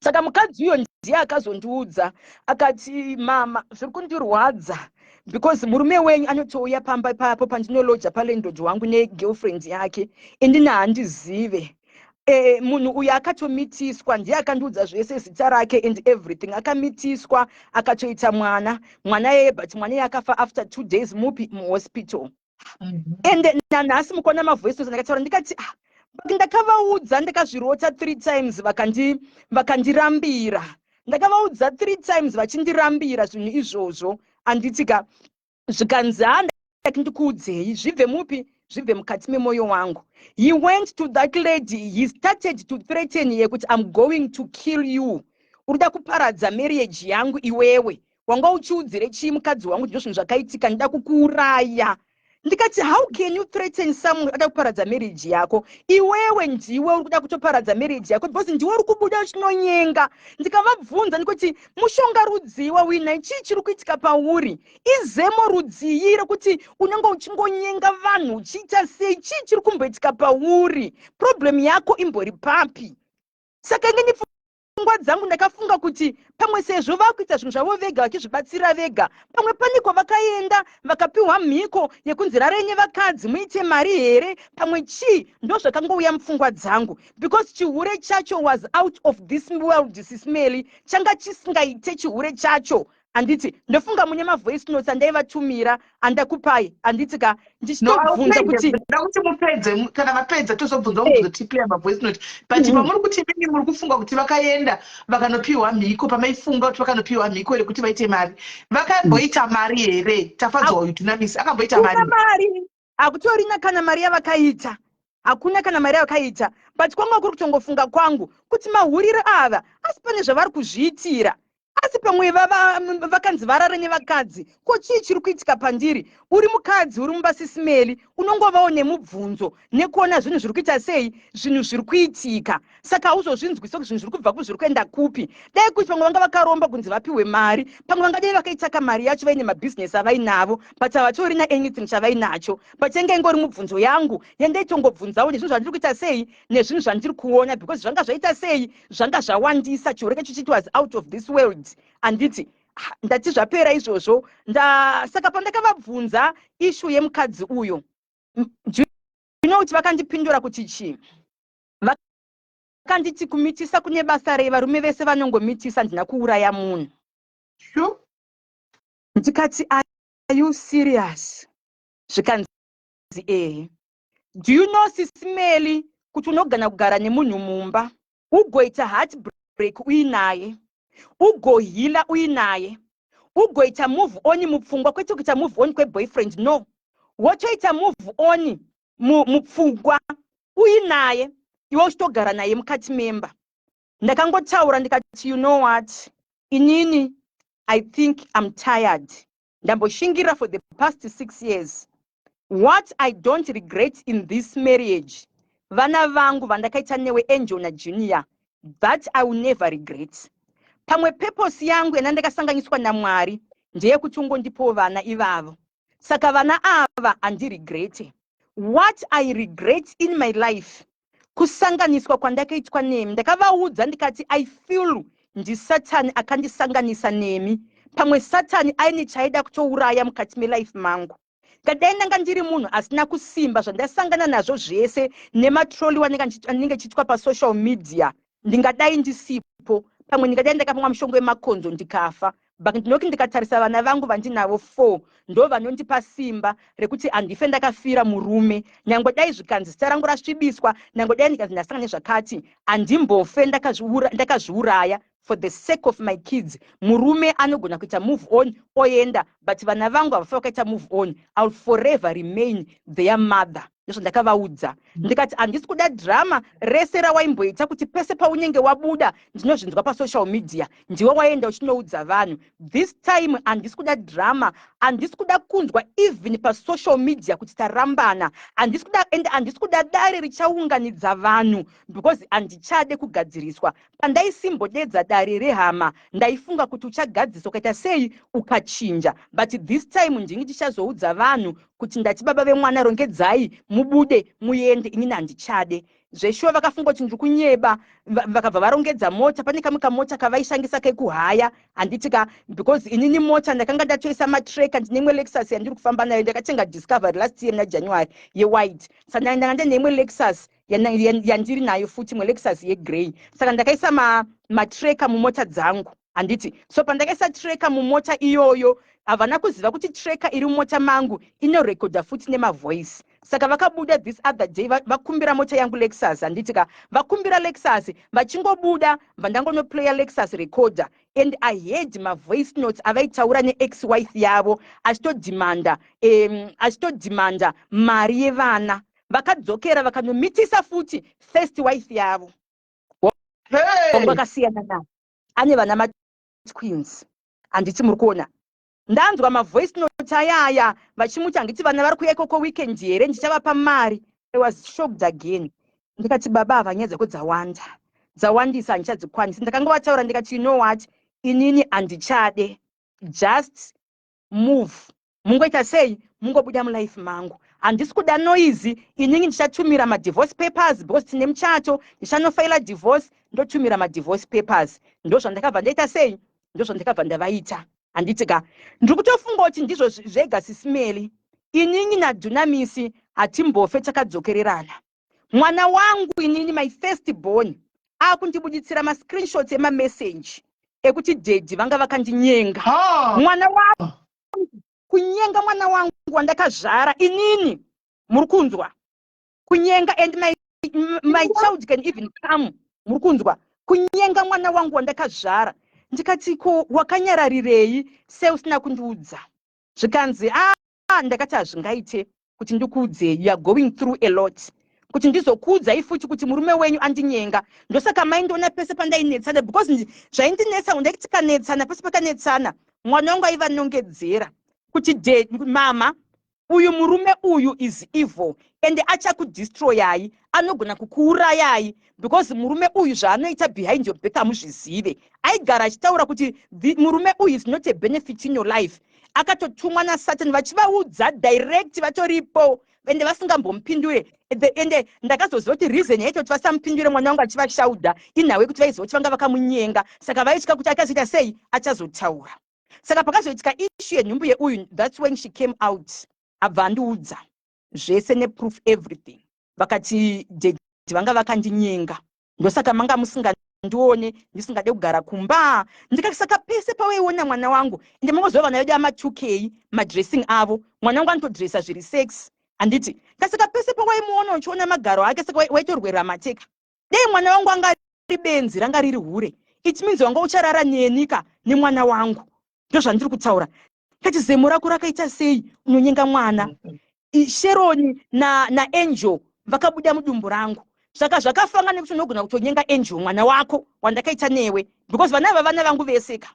Saka mukadzi uyo ndiye akazondiudza akati, "Mama, zviri kundirwadza because murume wenyu anotouya pamba ipapo pandinoloja palandlord wangu negirlfriend yake, indini handizive." Munhu uyu akatomitiswa, ndiye akandiudza zvese, zita rake and everything. Akamitiswa, akatoita mwana, mwana yeye, but mwana iye akafa after 2 days mupi muhospital. Ende nanhasi mukuona mavoice notes ndakataura, ndikati, "Ah, but ndakavaudza, ndakazvirota three times, vakandirambira. Ndakavaudza three times, vachindirambira zvinhu izvozvo, handitika?" Zvikanzi, "Handaki ndikuudzei, zvibve mupi, zvibve mukati memwoyo wangu." He went to that lady, he started to threaten ye kuti, "I'm going to kill you. Uri kuda kuparadza marriage yangu iwewe. Wanga uchiudzire chii mukadzi wangu ndizvo zvinhu zvakaitika? Ndida kukuuraya." Ndikati, "How can you threaten someone ada kuparadza marriage yako? Iwewe ndiwe uri kuda kutoparadza marriage yako because ndiwe uri kubuda uchinonyenga." Ndikavabvunza ndikuti, "Mushonga rudzii wawina? Chii chiri kuitika pauri? Izemo rudzii rekuti unenge uchingonyenga vanhu uchiita sei? Chii chiri kumboitika pauri? Problem yako imbori papi?" Saka inge pfungwa dzangu ndakafunga kuti pamwe sezvo vakuita zvinhu zvavo vega, vachizvibatsira vega, pamwe pane kwavakaenda vakapiwa mhiko yekunzi rarai nevakadzi muite mari here, pamwe chii. Ndo zvakangouya mupfungwa dzangu because chihure chacho was out of this world, Sis Melly. Changa chisingaite chihure chacho, handiti? Ndofunga mune mavoice notes andaivatumira, andakupai, handiti ka? Ndichitobvunza kuti Nda kuti mupedze, kana mapedza tozobvunza kuzotipira mavoice note, but pamuri kuti mini muri kufunga kuti vakaenda vakanopiwa mhiko, pamaifunga kuti vakanopiwa mhiko yekuti vaite mari, vakamboita mari here? Tafadzwa uyu Dunamis akamboita mari? Mari hakutorina kana mari yavakaita, hakuna kana mari yavakaita. But kwanga kuri kutongofunga kwangu kuti mahuriro ava, asi pane zvavari kuzviitira. Asi pamwe vakanzi varare nevakadzi. Ko chii chiri kuitika pandiri? Uri mukadzi, uri mumba, Sis Melly, unongovawo nemubvunzo nekuona zvinhu zviri kuita sei, zvinhu zviri kuitika. Saka hauzozvinzwisa kuti zvinhu zviri kubva kupi, zviri kuenda kupi. Dai kuti pamwe vanga vakaromba kunzi vapiwe mari, pamwe vangadai vakaitaka mari yacho vaine mabhizinesi avainavo, but havatorina anything chavainacho. But yanga ingori mubvunzo yangu yandaitongobvunzawo nezvinhu zvandiri kuita sei, nezvinhu zvandiri kuona, because zvanga zvaita sei, zvanga zvawandisa. Chiureke chichiti was out of this world, handiti? Ndati zvapera izvozvo. Saka pandakavabvunza issue yemukadzi uyo, do you know kuti vakandipindura kuti chii? Vakanditi, "Kumitisa kune basa rei? Varume vese vanongomitisa. Ndina kuuraya munhu." Ndikati, "Are you serious?" Zvikanzi, "Ehe." Do you know, Sis Melly, kuti unogona kugara nemunhu mumba, ugoita heartbreak uinaye, ugoheala uinaye, ugoita move on mupfungwa, kwete kuita move on kweboyfriend, no, wotoita move on mupfungwa uinaye, iwe uchitogara naye mukati memba? Ndakangotaura ndikati, "You know what, inini I think I'm tired. Ndamboshingirira for the past 6 years. What I don't regret in this marriage, vana vangu vandakaita newe, Angel naJunior. That I will never regret. Pamwe purpose yangu yana ndakasanganiswa naMwari ndeyekuti ungondipowo vana ivavo, saka vana ava handiregrete. What I regret in my life, kusanganiswa kwandakaitwa nemi." Ndakavaudza ndikati, "I feel ndisatani akandisanganisa nemi. Pamwe Satani aine chaida kutouraya mukati melife mangu. Ngadai ndanga ndiri munhu asina kusimba, zvandasangana nazvo zvese nematroli anenge chiitwa pasocial media, ndingadai ndisipo. Pamwe ndingadai ndakapamwa mushongo wemakonzo ndikafa. But ndinoti ndikatarisa vana vangu vandinavo four, ndo vanondipa simba rekuti handife ndakafira murume. Nyange dai zvikanzi zita rangu rasvibiswa, nyange dai ndikanzi ndasangana nezvakati, handimbofe ndakazviuraya for the sake of my kids. Murume anogona kuita move on oenda, but vana vangu havafa vakaita move on. I will forever remain their mother." Ndozvandakavaudza. Ndikati, "Handisi kuda drama rese rawaimboita kuti pese paunenge wabuda ndinozvinzwa pasocial media, ndiwe waenda uchinoudza vanhu. This time handisi kuda drama, handisi kuda kunzwa even pasocial media kuti tarambana. Handisi kuda, and handisi kuda dare richaunganidza vanhu, because handichade kugadziriswa. Pandaisimbodedza dare rehama, ndaifunga kuti uchagadzisa, ukaita sei, ukachinja. But this time ndingi ndichazoudza vanhu kuti ndati baba vemwana rongedzai mubude muende. Inini handichade zveshuwa." Vakafunga kuti ndiri kunyeba. Vakabva varongedza mota. Pane kamwe kamota kavaishandisa kekuhaya, handiti ka? Because inini mota ndakanga ndatoisa matracker. Ndine imwe Lexus yandiri kufamba nayo. Ndakatenga Discovery last year muna January, yewhite. Saka ndanga ndine imwe Lexus yandiri nayo futi, imwe Lexus yegrey. Saka ndakaisa matracker mumota dzangu, handiti? So pandakaisa tracker mumota iyoyo, havana kuziva kuti tracker iri mumota mangu inorekodha futi nemavoice. Saka vakabuda this other day, vakumbira mota yangu Lexus, handiti ka? Vakumbira Lexus, vachingobuda vandangonoplaya Lexus recorder, and I heard mavoice notes avaitaura neex wife yavo, achitodhimanda mari yevana. Vakadzokera vakanomitisa futi first wife yavo. Vakasiyana nayo, ane vana matwins, handiti? Muri kuona, ndanzwa mavoice note ayaya vachimuti, "Handiti vana vari kuuya ikoko weekend here? Ndichavapa mari." I was shocked again. Ndikati, "Baba ava, nyaya dzako dzawanda, dzawandisa, handichadzikwanisi." Ndakangowataura ndikati, "You know what, inini handichade. Just move, mungoita sei, mungobuda mulife mangu. Handisi kuda noise. Inini ndichatumira madivorce papers, because tine muchato. Ndichanofaila divorce, ndotumira madivorce papers." Ndo zvandakabva ndaita sei, ndo zvandakabva ndavaita, handiti ka? Ndiri kutofunga kuti ndizvo zvega, Sis Melly. Inini naDunamisi hatimbofe takadzokererana. Mwana wangu inini, my first born, akundibuditsira mascreenshots emameseji ekuti daddy vanga vakandinyenga. Mwana wangu kunyenga mwana wangu wandakazvara inini, muri kunzwa? Kunyenga. And my child can even come, muri kunzwa? Kunyenga mwana wangu wandakazvara. Ndikati, "Ko wakanyararirei seusina kundiudza?" Zvikanzi, "A." Ndakati, "Hazvingaite kuti ndikuudzei. You are going through a lot. Kuti ndizokuudzai futi kuti murume wenyu andinyenga. Ndosaka maindiona pese pandainetsana, because zvaindinetsa, ndaiti tikanetsana, pese pakanetsana, mwana wangu aivanongedzera kuti, "De mama, uyu murume uyu is evil and achakudestroyai, anogona kukuurayai, because murume uyu zvaanoita behind your back hamuzvizive." Aigara achitaura kuti murume uyu is not a benefit in your life, akatotumwa naSatan. Vachivaudza direct vatoripo, ende vasingambomupindure. Ende ndakazoziva kuti reason yaita kuti vasamupindure mwana wangu achivashaudha inhau yekuti vaiziva kuti vanga vakamunyenga, saka vaitya kuti akazoita sei, achazotaura. Saka pakazoitika issue yenhumbu yeuyu, that's when she came out, abva andiudza zvese neproof, everything. Vakati, "Daddy vanga vakandinyenga, ndosaka manga musingandione, ndisingade kugara kumba." Ndikati, saka pese pawaiona mwana wangu, ende mangoziva vana vedu ama2K, madressing avo, mwana wangu anotodressa zviri sex, handiti? Kasaka pese pawaimuona uchiona magaro ake, saka waitorwerera mateka. Dei mwana wangu anga ari benzi, ranga riri hure, it means wanga ucharara nenika nemwana wangu. Ndozvandiri kutaura. Kati, "Zemo rako rakaita sei unonyenga mwana?" Sheroni naAngel na vakabuda mudumbu rangu, saka zvakafanga nekuti unogona kutonyenga Angel, mwana wako wandakaita newe, because vana ava vana vangu veseka.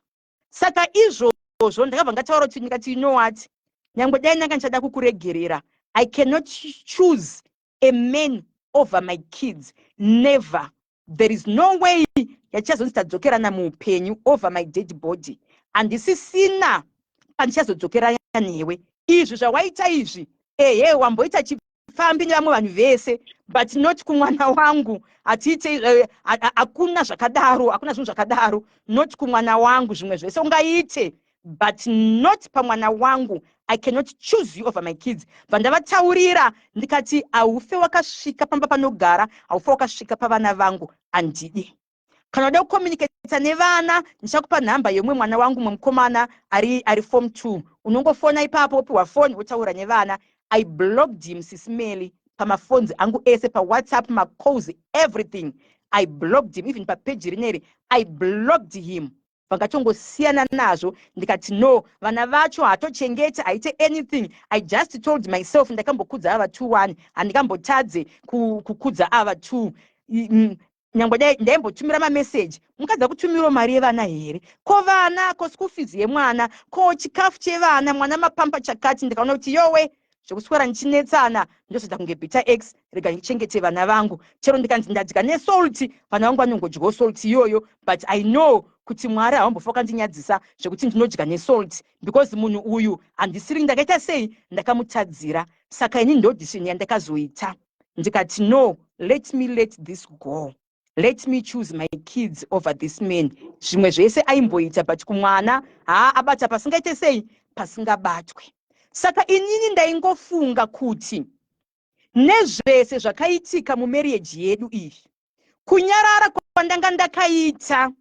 Saka izvozvo ndakabva ngataura kuti, ndikati, "You know what? Nyangwe dai ndanga ndichada kukuregerera, I cannot choose a man over my kids, never. There is no way yatichazonzi tadzokerana muupenyu. Over my dead body, handisisina pandichazodzokerana newe. Izvi zvawaita izvi, ehe, wamboita chifambi nevamwe vanhu vese, but not kumwana wangu. Hatiite, hakuna zvakadaro, hakuna zvinhu zvakadaro, not kumwana wangu. Zvimwe zvese ungaite, but not pamwana wangu. I cannot choose you over my kids." Bva ndavataurira ndikati, "Haufe wakasvika pamba panogara, haufe wakasvika pavana vangu, handidi. Kana uda kucommunicata nevana, ndichakupa nhamba yemumwe mwana wangu, mumwe mukomana ari form 2. Unongofona ipapo, wopiwa foni, wotaura nevana." I blocked him, Sis Melly, pamaphones angu ese, paWhatsApp, macalls, everything. I blocked him, even papeji rineri I blocked him. Vangatongosiyana nazvo. Ndikati, "No, vana vacho hatochengeti, haite anything." I just told myself, ndakambokudza ava 2 1, handingambotadze kukudza ava 2. Nyangwe dai ndaimbotumira mameseji, mukadzi akutumirawo mari yevana here? Ko vana, ko school fees yemwana, ko chikafu chevana, mwana mapampa chakati. Ndikaona kuti, yowe, zvekuswera ndichinetsana, ndozoita kunge bitter ex. Rega ndichengete vana vangu. Chero ndikanzi ndadya nesalt, vana vangu vanongodyawo salt iyoyo, but I know kuti Mwari havambofa vakandinyadzisa zvekuti ndinodya nesalt, because munhu uyu handisiri ndakaita sei, ndakamutadzira. Saka ini ndo decision yandakazoita. Ndikati, "No, let me let this go. Let me choose my kids over this man. Zvimwe zvese aimboita, but kumwana haa, abata pasingaite sei, pasingabatwe." Saka inini ndaingofunga kuti nezvese zvakaitika mumarriage yedu iyi, kunyarara kwandanga ndakaita,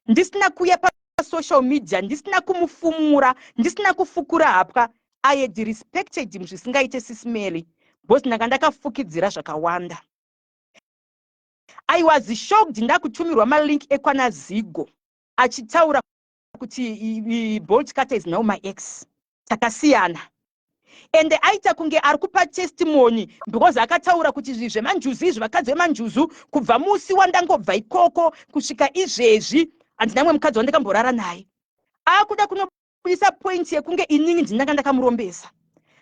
ndisina kuuya pasocial media, ndisina kumufumura, ndisina kufukura hapwa, I had respected him zvisingaite, Sis Melly, because ndanga ndakafukidzira zvakawanda. I was shocked ndakutumirwa malink ekwana Zigo achitaura kuti Bolt Cutter is now my ex, takasiyana. Ende aita kunge ari kupa testimony, because akataura kuti zvi zvemanjuzu izvi, vakadzi vemanjuzu, kubva musi wandangobva ikoko kusvika izvezvi handina mumwe mukadzi wandakamborara naye. Akuda kunobudisa point yekunge inini ndinanga ndakamurombesa.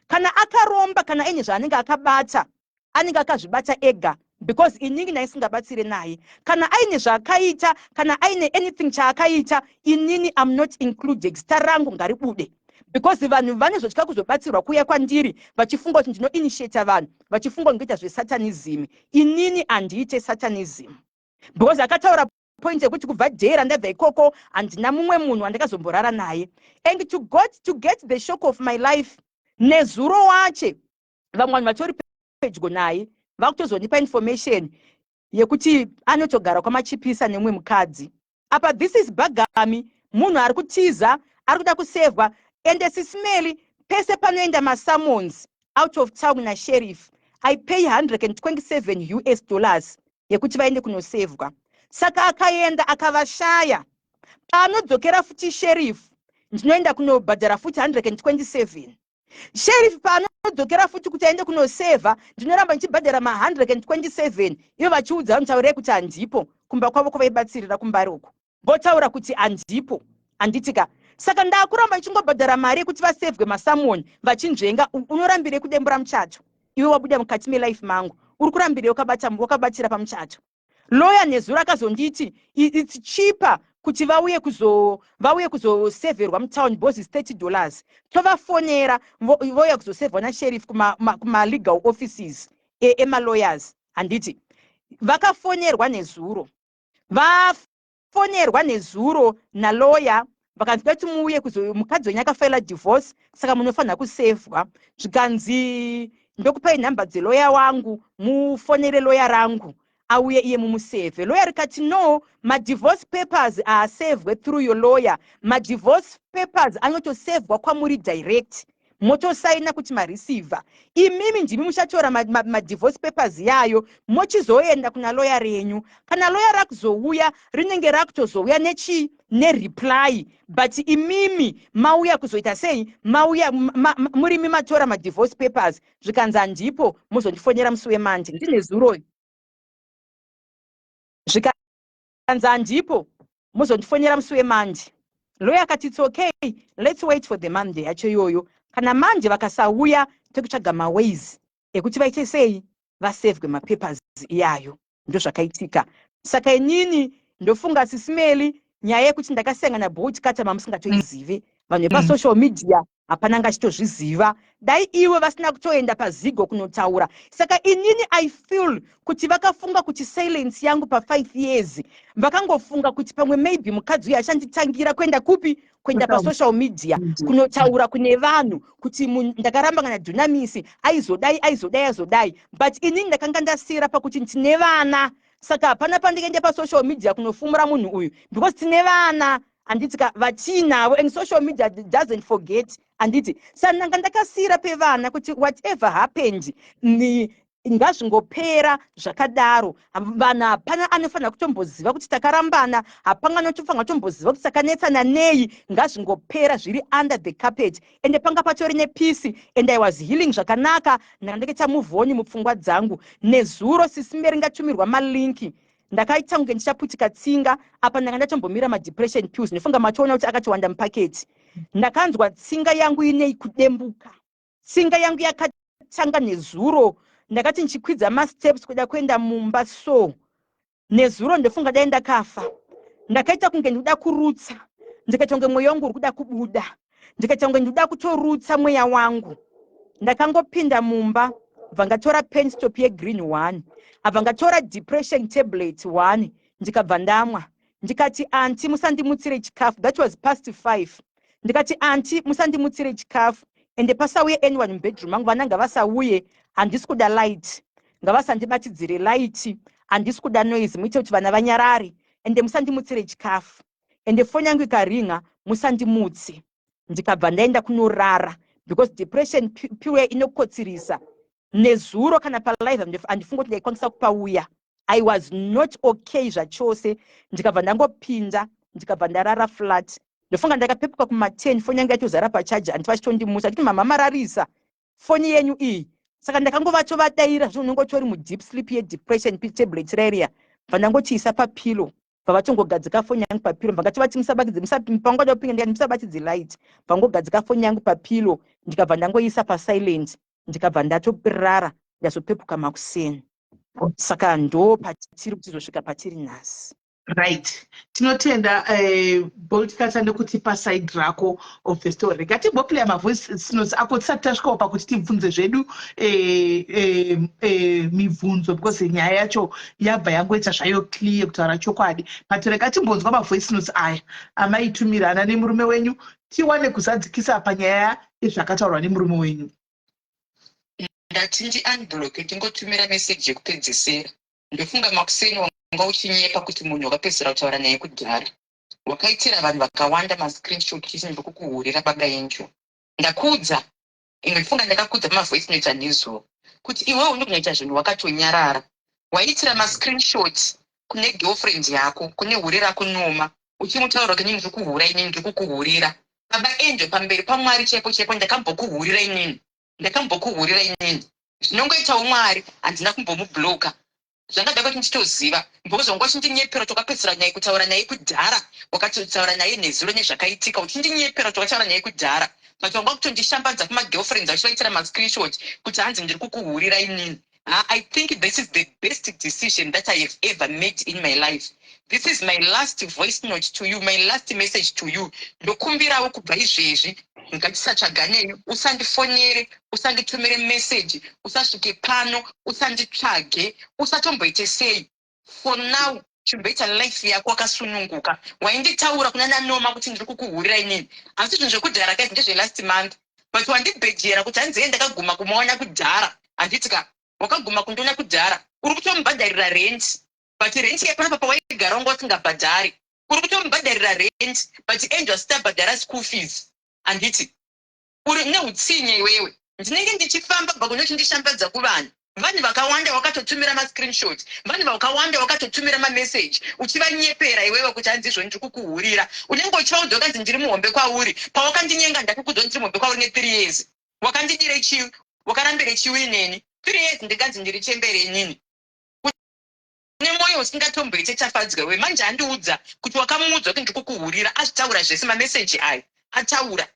Kana akaromba, kana aine zvaanenge akabata, anenge akazvibata ega, because inini naisingabatsire naye. Kana aine zvaakaita, kana aine anything chaakaita, inini am not included. Zita rangu ngaribude, because vanhu vanozotya kuzobatsirwa kuuya kwandiri, vachifunga kuti ndinoinitiata vanhu, vachifunga kuti ndinoita zvesatanism. Inini handiite satanism, because akataura point yekuti kubva dhera ndabva ikoko handina mumwe munhu wandakazomborara naye. And to get the shock of my life, nezuro wache vamwe vanhu vatori pedyo naye vakutozondipa information yekuti anotogara kwamachipisa nemumwe mukadzi. Apa this is bhagami, munhu ari kutiza, ari kuda kusevhwa. Ende Sis Melly, pese panoenda masummons out of town nasheriff, I pay US$127 yekuti vaende kunosevhwa. Saka akaenda akavashaya, paanodzokera futi sheriff, ndinoenda kunobhadhara futi 127. Sheriff paanodzokera. Paanodzokera futi kuti aende kunosevha, ndinoramba ndichibhadhara ma127. Ivo vachiudza vanhu, taurei kuti handipo kumba kwavo kwavaibatsirira kuMbare uko, votaura kuti handipo, handitika? Saka ndakuramba ndichingobhadhara mari yekuti vasevhwe masummons vachinzvenga. Unorambirei kudembura muchato iwe wabuda mukati melife mangu? Uri kurambirei wakabatira pamuchato? Loya nezuro akazonditi it's cheaper kuti vauye kuzosevherwa mutown because is $30. Tovafonera, vouya kuzosevhwa nasheriff kumalegal offices emalawyers, handiti? Vakafonerwa nezuro, vafonerwa nezuro naloya, vakanzi dati muuye kuzo mukadzi wenyu akafaila divorce, saka munofanira kusevhwa. Zvikanzi ndokupai nhamba dzeloya wangu, mufonere loya rangu auye iye mumusevhe. Loya rikati no, madivorce papers haasevhwe through your lawyer, madivorce papers anotosevhwa kwamuri direct, motosaina kuti mareceiver. Imimi ndimi muchatora madivorce papers yayo, mochizoenda kuna loya renyu. Kana loya rakuzouya, rinenge rakutozouya nechi nereply, but imimi mauya kuzoita sei? Mauya murimi matora madivorce papers. Zvikanzi handipo, muzondifonera musi weMonday. Ndine zuro. Zvikanzi handipo, muzondifonera musi weMonday. Loya akati it's okay, let's wait for the Monday yacho iyoyo. Kana manje vakasauya, tekutsvaga maways ekuti vaite sei, vasevhwe mapapers iyayo. Ndozvakaitika. Saka inini ndofunga, Sis Melly, nyaya yekuti ndakasangana boltcutter mamusingatoizive, vanhu vepasocial media hapana ngachitozviziva. Dai iwe vasina kutoenda pazigo kunotaura. Saka inini I feel kuti vakafunga kuti silence yangu pa5 years, vakangofunga kuti pamwe maybe mukadzi uyu achanditangira kuenda kupi, kuenda pasocial media kunotaura kune vanhu kuti ndakaramba kana Dunamisi aizodai, aizodai, aizodai. But inini ndakanga ndasira pakuti tine vana, saka hapana pandikaende pasocial media kunofumura munhu uyu because tine vana, handiti ka, vatiinavo, and social media doesn't forget, handiti? Saka ndanga ndakasiyira pevana kuti whatever happened ni ngazvingopera zvakadaro. Vanhu hapana anofanira kutomboziva kuti takarambana, hapana anotofanira kutomboziva kuti takanetsana nei. Ngazvingopera zviri under the carpet. Ende panga patori nepeace and I was healing zvakanaka. Ndanga ndakaita move on mupfungwa dzangu. Nezuro, Sis Melly, ngatumirwa malinks, ndakaita kunge ndichaputika tsinga. Apa ndanga ndatombomira madepression pills, ndofunga matoona kuti akatowanda mupaketi. Ndakanzwa tsinga yangu inei kudembuka. Tsinga yangu yakatanga nezuro. Ndakati ndichikwidza masteps kuda kuenda mumba, so nezuro ndofunga dai ndakafa. Ndakaita kunge ndikuda kurutsa, ndikaita kunge mweya wangu uri kuda kubuda, ndikaita kunge ndikuda kutorutsa mweya wangu. Ndakangopinda mumba, bva ngatora Painstop yegreen one, abva ngatora depression tablet one, ndikabva ndamwa. Ndikati, "Aunty, musandimutsire chikafu." That was past 5. Ndikati, "Aunty, musandimutsire chikafu, ende pasauye anyone mubedroom mangu. Vana ngavasauye, handisi kuda light, ngavasandibatidzire light, handisi kuda noise, muite kuti vana vanyarare, ende musandimutsire chikafu, ende foni yangu ikaringa musandimutse." Ndikabva ndaenda kunorara because depression pill inokotsirisa. Nezuro kana palive handifunga kuti ndaikwanisa kupauya. I was not okay zvachose. Ndikabva ndangopinda, ndikabva ndarara flat. Ndofunga ndakapepuka kuma10, foni yangu yatozara pachaja. Handiti vachitondimusa nditi, "Mama, mararisa foni yenyu iyi." Saka ndakangovatovadaira zvo unonge utori mudeep sleep yedepression tablet rariya. Bva ndangochiisa papillow, bva vatongogadzika foni yangu papillow. Bva ngatovati musabatidze, pangada kupinga, ndikati musabatidze light. Bva foni yangu papillow, ndikabva ndangoisa pasilent, ndikabva ndatorara. Ndazopepuka makuseni. Saka ndo patiri kutizosvika patiri nhasi. Right, tinotenda Boltcutter nekutipa side rako of the story. Ngatimboplaya mavoice notes ako tisati tasvikawo pakuti tibvunze zvedu mibvunzo, because nyaya yacho yabva yangoita zvayo clear, kutaura chokwadi. But rega timbonzwa mavoice notes aya amaitumirana nemurume wenyu, tiwane kuzadzikisa panyaya yezvakataurwa nemurume wenyu. Ndati ndiunblock, ndingotumira meseji yekupedzisira. Ndofunga makuseni wanga uchinyepa kuti munhu wakapedzisira kutaura naye kudhara. Wakaitira vanhu vakawanda mascreenshot uchiti ndikukuhurira. Baba Angel, ndakuudza, ndofunga ndakakuudza pamavoice notes anezuro kuti iwewe unogona zvinhu wakatonyarara. Waitira mascreenshot kune girlfriend yako, kune hure rako Noma, uchimutaura kuti inini ndikuhura, inini ndikukuhurira. Baba Angel, pamberi paMwari chaipo chaipo, ndakambokuhurira inini? Ndakambokuhurira inini. Zvinongoitawo Mwari, handina kumbomubloka. Zvangada kuti nditoziva because wanga uchindinyepera kuti wakapedzisira naye kutaura naye kudhara, wakatotaura naye nezuro nezvakaitika, uchindinyepera kuti wakataura naye kudhara, but wanga kutondishambadza kumagirlfriends achivaitira mascreenshot kuti hanzi ndiri kukuhurira inini. Ha, I think this is the best decision that I have ever made in my life. This is my last voice note to you, my last message to you. Ndokumbirawo kubva izvezvi ngatisatsvaganei. Usandifonere, usanditumire message, usasvike pano, usanditsvage, usatomboite sei. For now chimboita life yako wakasununguka. Wainditaura kuna nanoma kuti ndiri kukuhurira inini, asi zvinhu zvekudhara kaizvi ndezvelast month, but wandibhejera kuti hanzi ye ndakaguma kumuona kudhara. Handiti ka wakaguma kundiona kudhara? Uri kutomubhadharira rent, but rent yepanapa pawaigara wanga usingabhadhari. Uri kutomubhadharira rent, but Angel asati abhadhara school fees. Handiti uri neutsinye iwewe? Ndinenge ndichifamba bva kune uchindishambadza kuvanhu. Vanhu vakawanda wakatotumira mascreenshot, vanhu vakawanda wakatotumira mameseji uchivanyepera iwewe kuti hanzi izvo ndiri kukuhurira. Unenge uchivaudza wakanzi ndiri muhombe kwauri. Pawakandinyenga, ndakakudza ndiri muhombe kwauri ne3 years. Wakandidire chii? Wakarambire chiwi neni 3 years? Ndinganzi ndiri chembere inini? Une mwoyo usingatomboite, Tafadzwa we. Manje andiudza kuti wakamuudza kuti ndiri kukuhurira. Azvitaura zvese, mameseji ayo ataura.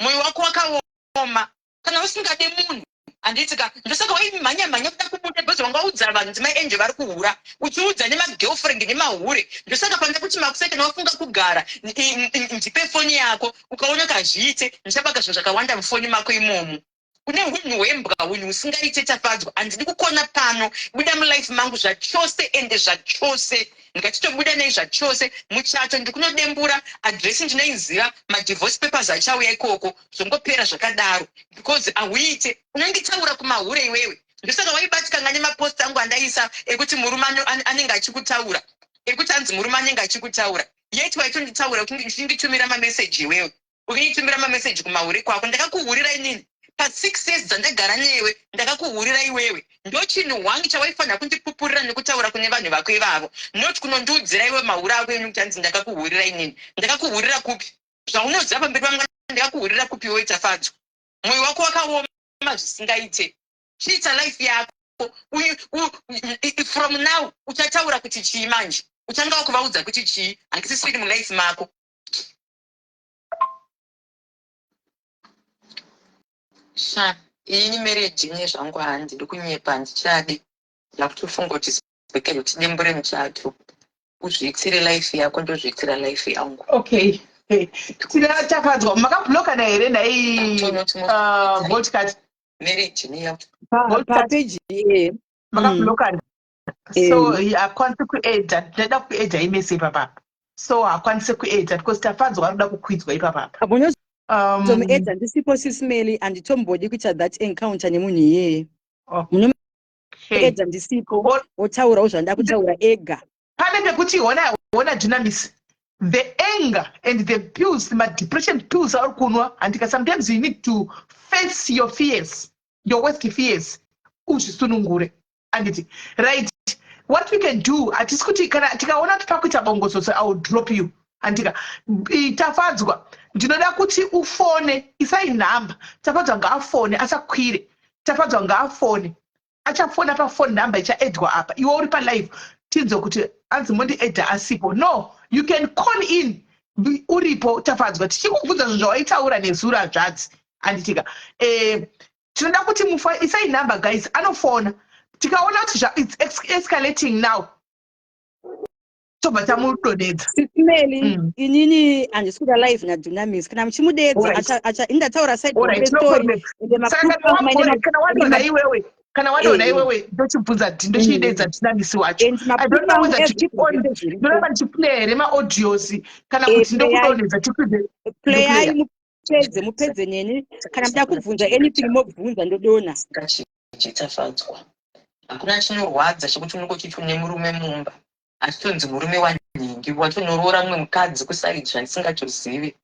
Mwoyo wako wakaoma. Kana usingade munhu, handiti ka? Ndosaka waimhanya mhanya kuda kubuda, because wanga waudza vanhu kuti Mai Angel vari kuhura, uchiudza nemagirlfriend nemahure. Ndosaka panda kuti makusai, kana wafunga kugara, ndipe foni yako. Ukaona kazviite, ndichabaka zvinhu zvakawanda mufoni mako imomo. Une unhu hwembwa, unhu husingaite. Tafadzwa, handidi kukona pano. Buda mulife mangu zvachose, ende zvachose. Ngatitobuda nei zvachose. Muchato ndikunodembura, adhiresi ndinoiziva, madivorce papers achauya ikoko, zvongopera zvakadaro, because hauite. Unonditaura kumahure iwewe. Ndosaka waibatikanga nemapost angu andaisa ekuti murume anenge achikutaura, ekuti anzi murume anenge achikutaura, yet waitonditaura uchinditumira mameseji iwewe, uchinditumira mameseji kumahure kwako. Ndakakuhurira inini pa6 years dzandagara newe? Ndakakuhurira iwewe? Ndo chinhu hwangi chawaifanira kundipupurira nekutaura kune vanhu vako ivavo, not kunondiudzira iwe mahure ako enyu kuti hanzi ndakakuhurira inini. Ndakakuhurira kupi? Zvaunoziva pamberi pamwana, ndakakuhurira kupi iwe Tafadzwa? Mwoyo wako wakaoma zvisingaite. Chiita life yako. From now uchataura kuti chii manje? Uchanga wakuvaudza kuti chii? Handisisiri mulife mako. Sha, ini marriage nezvangu handidi kunyepa, handichadi. Ndakutofunga kuti sibhekere kuti dembure muchato, uzviitire life yako, ndozviitira life yangu. Okay, tina Tafadzwa makablokana here nhai, Voltcat? Marriage neyakuti Papeji e. Makablokana, so hakwanisi kuedha. Ndinoda kuedha imese ipapapa, so hakwanisi kuedha because Tafadzwa arikuda kukwidzwa ipapapa. Munozomuedha ndisipo, Sis Melly. Handitombodi kuita that encounter nemunhu iyeye. Munomuedha ndisipo, otaurawo zvanoda kutaura ega. Pane pekuti ona, ona Dunamis, the anger and the pills, madepression pills auri kunwa, handika? Sometimes you need to face your fears, your worst fears, uzvisunungure, anditi? Right, what we can do, hatisi kuti kana tikaona kuti pakuita bongozozo, I will drop you, andika? Tafadzwa, ndinoda kuti ufone. Isai nhamba. Tafadzwa ngaafone, asakwire. Tafadzwa ngaafone. Achafona pafone number ichaedwa apa. Iwe uri palive, tinzwe kuti anzi mondiedha asipo. No, you can call in uripo, Tafadzwa, tichikubvunza zvinhu zvawaitaura nezuro, hanzvadzi, anditika? Tinoda kuti mufa isai number, guys. Anofona tikaona kuti it's escalating now, tobva tamudonedza. Sis Melly, inini handisi kuda live naDunamis. Kana muchimudedza, indataura side story. Kana wadonha iwewe, kana wadonha iwewe, ndochibvunza, ndochiidedza Dunamis wacho. I don't know whether to keep on, ndoramba ndichiplaya here maaudios kana kuti ndokudonhedza tikwidze? Playai, mupedze, mupedze neni. Kana muda kubvunza anything, mobvunza, ndodona. Tafadzwa, hakuna chinorwadza chekuti unenge uchiti une murume mumba, achitonzi murume wanhingi, watonoroora mumwe mukadzi kuside zvandisingatozivi.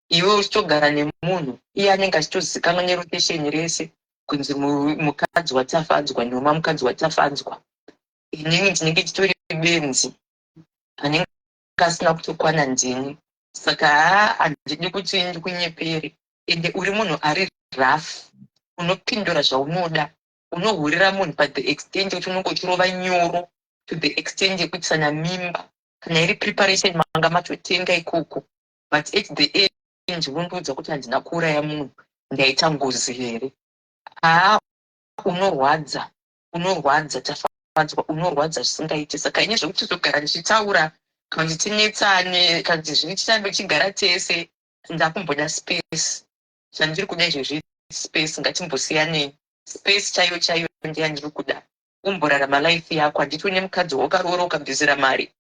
Iwe uchitogara nemunhu, iye anenge achitozikanwa nerokesheni rese kunzi mukadzi waTafadzwa, Noma mukadzi waTafadzwa. Inini ndinenge nditori benzi anenge asina kutokwana ndini. Saka haa, handidi kuti ndikunyepere. Ende uri munhu ari rough. Unopindura zvaunoda. Unohurira munhu pa the extent yekuti unonge uchirova nyoro, to the extent yekuitisana mimba. Kana iri preparation, manga matotenga ikoko, but at the end unondiudza kuti handina kuuraya munhu, ndaita ngozi here? Haa, unorwadza, unorwadza, Tafadzwa, unorwadza zvisingaiti. Saka ine zvekuti tizogara ndichitaura kana kuti tinetsane kana kuti zviri, tirambe tichigara tese, ndakumboda space. Zvandiri kuda izvezvi, space. Ngatimbosiyanei. Space chaiyo chaiyo ndeyandiri kuda. Umborarama life yako. Handiti une mukadzi wakaroora, ukabvisira mari,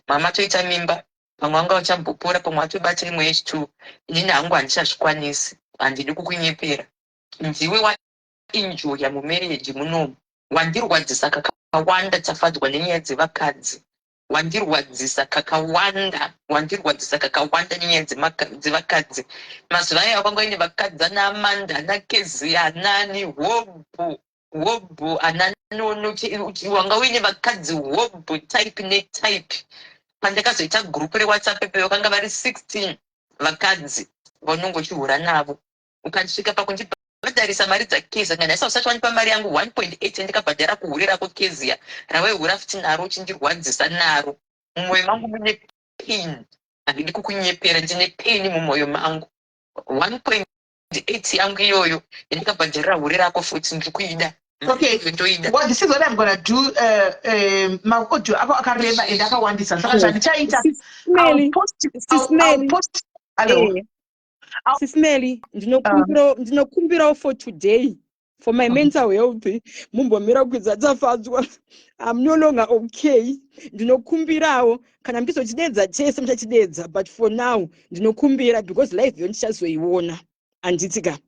mama toita mimba, pamwe vanga vachambopora, pamwe vatobata imwe yechi2. Inini hangu handichazvikwanisi, handidi kukunyepera. Ndiwe waenjoya mumarriage munomu. Wandirwadzisa kakawanda, Tafadzwa, nenyaya dzevakadzi. Wandirwadzisa kakawanda, wandirwadzisa kakawanda nenyaya dzevakadzi. Mazuva aya wakanga uine vakadzi ana Amanda, ana Kezia, anani hobhu hobhu, ana Nono. Wanga uine vakadzi hobhu, type netype. Pandakazoita group reWhatsApp pe, vakanga vari 16 vakadzi vaunonge uchihura navo. Ukasvika pakundibhadharisa mari dzaKezia, nganhaisa usati wandipa mari yangu 1.8 yandikabhadhara kuhure rako Kezia, rawaihura futi naro, uchindirwadzisa naro. Mumwoyo mangu mune pain, handidi kukunyepera, ndine pain mumwoyo mangu. 1.8 yangu iyoyo yandikabhadharira hure rako futi, ndiri kuida. Okay. Ndoida. Well, this is what I'm gonna do. Maaudio ako akareba and akawandisa, saka zvandichaita, Sis Meli. I'll Sis Meli. post. Hello? Eh. Sis Meli, ndinokumbirawo for today, for my mental health, mumbomira kukwidza Tafadzwa. I'm no longer okay. Ndinokumbirawo, kana muchizochidedza chese muchachidedza, but for now ndinokumbira, because live yo ndichazoiona, handiti ka?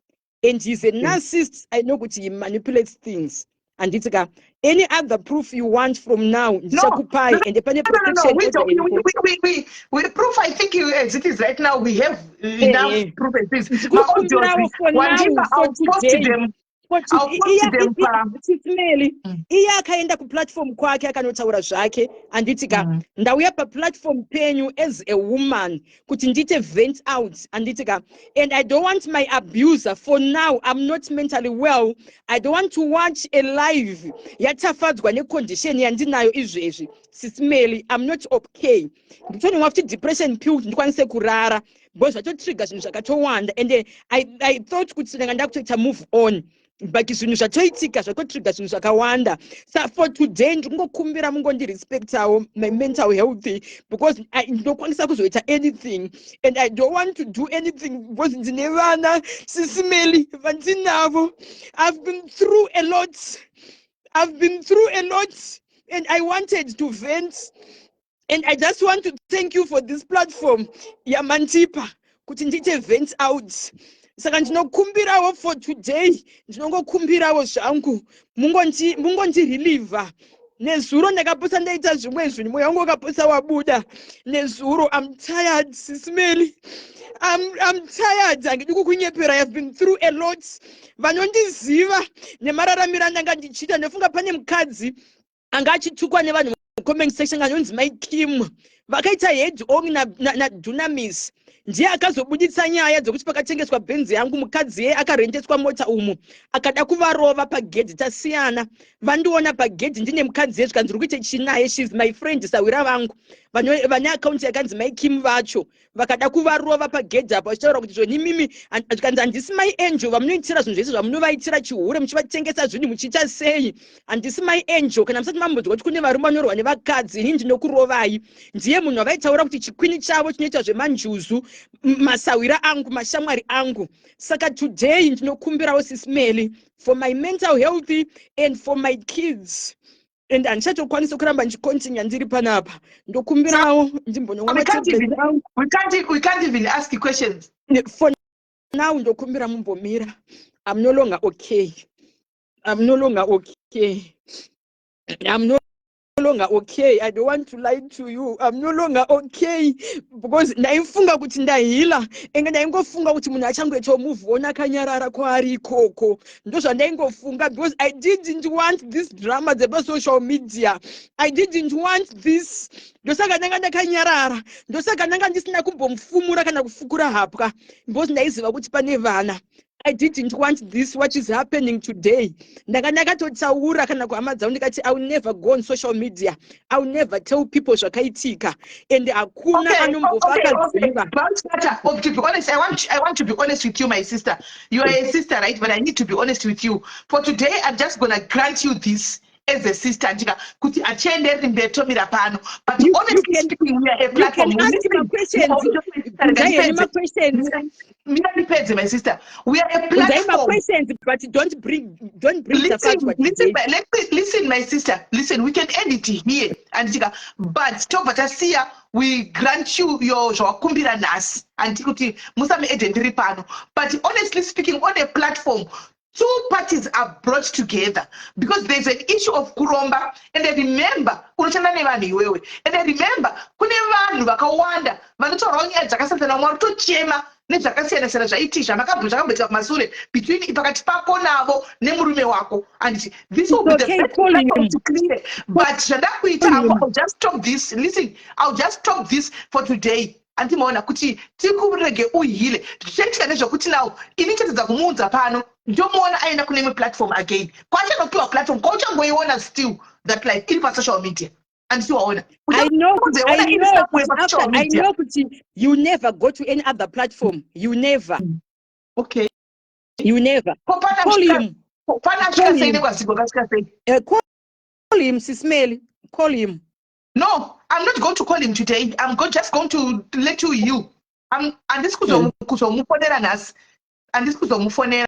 And he's a narcissist. I know kuti he manipulates things, handiti ka? Any other proof you want from now, ndichakupai. No, and pane No. protection We order don't, iripo. we proof, I think as it is right now, we have enough proof as this. Ndikukumbirawo for now, Wandipa, for I'll post today. them. I'll post them. Sis Meli, iye akaenda kuplatform kwake akanotaura zvake, handiti ka? Ndauya paplatform penyu as a woman kuti ndiite vent out, handiti ka? And I don't want my abuser. For now I'm not mentally well. I don't want to watch a live yaTafadzwa necondition yandinayo izvezvi. Sis Meli, I'm not okay. Nditonwa futi depression pill kuti ndikwanise kurara, because zvatotrigger zvinhu zvakatowanda. And I thought kuti ndanga ndakutoita move on, but zvinhu zvatoitika zvatotrigger zvinhu zvakawanda. Sa for today ndikungokumbira mungondirespectawo my mental health, because ndinokwanisa kuzoita anything and I don't want to do anything because ndine vana, Sis Meli, vandinavo. I've been through a lot. I've been through a lot and I wanted to vent, and I just want to thank you for this platform yamandipa kuti ndiite vent out. Saka ndinokumbirawo for today, ndinongokumbirawo zvangu mungondirelieva. Nezuro ndakapotsa ndaita zvimwe zvinhu, mwoyo wangu wakapotsa wabuda nezuro. I'm tired, Sis Meli. I'm tired, handidi kukunyepera. I've been through a lot. Vanondiziva nemararamiro andanga ndichiita, ndofunga pane mukadzi anga achitukwa nevanhu mucomment section anonzi Mai Kim, vakaita head on naDunamis. Ndiye akazobuditsa nyaya dzekuti pakatengeswa bhenzi yangu, mukadzi yeye akarendeswa mota umu, akada kuvarova pagedhi. Tasiyana, vandiona pagedhi ndine mukadzi ye, zvikanzi, "Uri kuite chinaye?" She's my friend, sawira vangu vane akaunti yakanzi Mai Kim vacho. Vakada kuvarova pagedhi apo, vachitaura kuti zvoni mimi, zvikanzi, "Handisi Mai Angel vamunoitira zvinhu zvese zvamunovaitira, chihure, muchivatengesa zvinhu, muchiita sei. Handisi Mai Angel. Kana musati mambonzwa kuti kune varume vanorwa nevakadzi, inini ndinokurovai." Ndiye munhu wavaitaura kuti chikwini chavo chinoita zvemanjuzu, masawira angu, mashamwari angu. Saka today ndinokumbirawo, Sis Meli, for my mental health and for my kids, and handichatokwanisa kuramba ndichicontinue ndiri panapa. Ndokumbirawo ndimbononwa matablets angu. We can't even ask questions. For now ndokumbira mumbomira. I'm no longer okay. I'm no longer okay. I'm no longer okay. I don't want to lie to you. I'm no longer okay, because ndaifunga kuti ndaheala, enge ndaingofunga kuti munhu achangoitawo move on akanyarara kwaari ikoko. Ndozvandaingofunga, because I didn't want this drama dzepasocial media. I didn't want this. Ndosaka ndanga ndakanyarara, ndosaka ndanga ndisina kumbomufumura kana kufukura hapwa, because ndaiziva kuti pane vana. I didn't want this, what is happening today. Ndanga ndakatotaura kana kuhama dzangu, ndikati, "I will never go on social media. I will never tell people zvakaitika," and hakuna anombofa akaziva. Oh, to be honest, I want to be honest with you, my sister. You are a sister, right? But I need to be honest with you. For today, I'm just gonna grant you this as a sister, ndika kuti achiendereri mberi, tomira pano. But honestly speaking, we are a You can platform. ask ma-questions. Bvunzai henyu ma-questions. Mira ndipedze, my sister. We are a Bvunzai platform. ma-questions, but don't bring Listen, Tafadzwa listen, today. let me listen, my sister. Listen, we can end it here and tika, but tobva tasiya. We grant you your zvawakumbira nhasi, anditi kuti musamuedhe ndiri pano. But honestly speaking, on a platform, two parties are brought together because there's an issue of kuromba. And remember, unoshanda nevanhu iwewe, and remember, kune vanhu vakawanda vanotaurawo nyaya dzakasiyana, vamwe vari kutochema nezvakasiyana-siyana zvaiti zvakamboitika kumasure between pakati pako navo nemurume wako. And this will be the Okay, best call platform him. to clear. But zvandakuita, Call him. I'll just stop this. Listen, I'll just stop this for today. Andimaona kuti tikurege uheale. Zvichaitika nezvekuti now ini chatadza kumuudza pano, ndomuona aenda kune imwe platform again, kwachanopiwa platform kwauchangoiona still that life iri pasocial media. Anditi waona? I know, after, I know kuti you never go to any other platform. You never. You never. Call him. Pana asvika sei nekwazigo kasvika sei? Call him, Sis Melly. Call him. No, I'm not going to call him today. I'm just going to let you heal. Handisi kuzomufonera nhasi. Handisi kuzomufonera.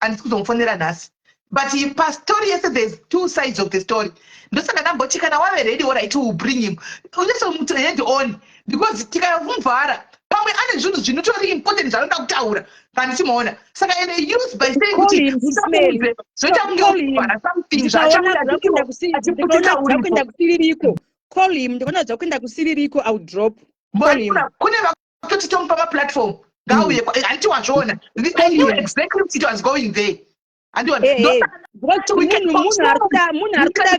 Handisi kuzomufonera nhasi. But pastori yese, there's two sides of the story. Ndosaka ndamboti kana wave ready, all right, will bring him. Unyatsomuti head on, because tikamuvhara pamwe ane zvinhu zvinotori important zvanoda kutaura kana tichimuona. Saka ende use by saying kuti zvoita kunge kuvhara something. Zvachakuenda kusiririko. Call him. Ndikaona zvakuenda kusiririko, I will drop. Call him. Kune vakutoti tomupa maplatform, ngauye. Handiti wazviona? I knew exactly it was going there. Andiona? Munhu ari kuda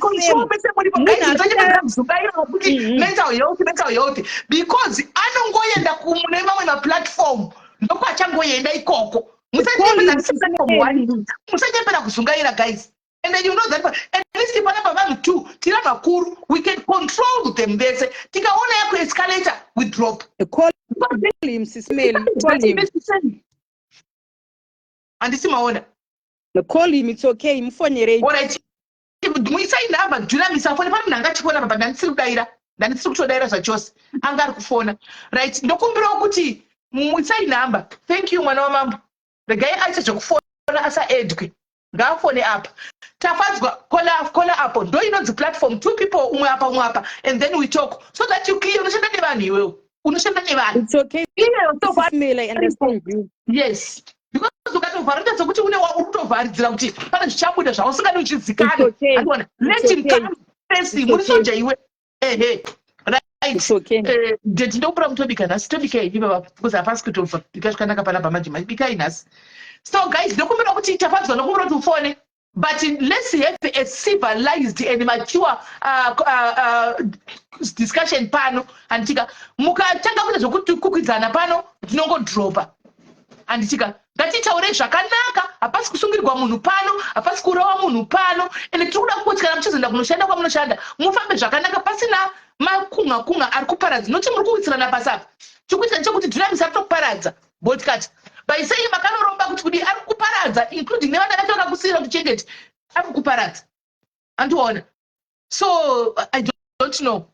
kuti mental health, mental health, because anongoenda mune mamwe maplatform, ndokwachangoenda ikoko. Musanyepera kuzungaira, guys. And then you know that at least panapa vanhu two tiri vanhu vakuru, we can control them vese. Tikaona yakuescalator, we drop. Call him, Sis Melly. Call him. Handisi maona? Call him, it's okay. Mufonerei. Alright, muisai nhamba, Dunamisa fone. Pane munhu anga achifona papa, ndandisiri kudaira, ndandisiri kutodaira zvachose, anga ari kufona. Right, ndokumbirawo kuti muisai nhamba. Thank you, mwana wamambo. Regai aite zvekufona, asaedwe, ngaafone apa. Tafadzwa, kola apo. Ndo inonzi platform, two people, umwe apa, umwe apa, and then we talk so that you clear. Unoshanda nevanhu iwewe, unoshanda nevanhu. It's okay. Iyeyo. Sis Melly, I understand you. Yes, because ukatovhara unoita sekuti une uri kutovharidzira kuti pane zvichabuda zvausingadi uchizikanwa. It's okay. Andiona? Let It's him okay. come face. It's Muri okay. soja iwe. Ehe, right. It's okay. Ndeti ndokupura mutobika nhasi, tobikai ipapa, because hapasi kutobva bika zvakanaka panapa manje. Bikai nhasi. So guys, ndokumbira kuti Tafadzwa, ndokumbira kuti ufone, but let's have a civilized and mature discussion pano, handitika? Mukatanga kuita zvokukwidzana pano, ndinongodropa, handitika? Ngatitaurei zvakanaka. Hapasi kusungirwa munhu pano, hapasi kurova munhu pano. Ende tiri kuda kungoti kana muchizoenda kunoshanda kwamunoshanda, mufambe zvakanaka, pasina makunga kunga ari kuparadza, noti muri kuwisirana pasi apa. Chikuita ndechekuti Dunamisa ari tokuparadza boltkati by saying makanoromba kuti kudi. Ari kuparadza, including nevana vacho vakakusiyira kuti chengeti. Ari kuparadza, andiona? So I don't know.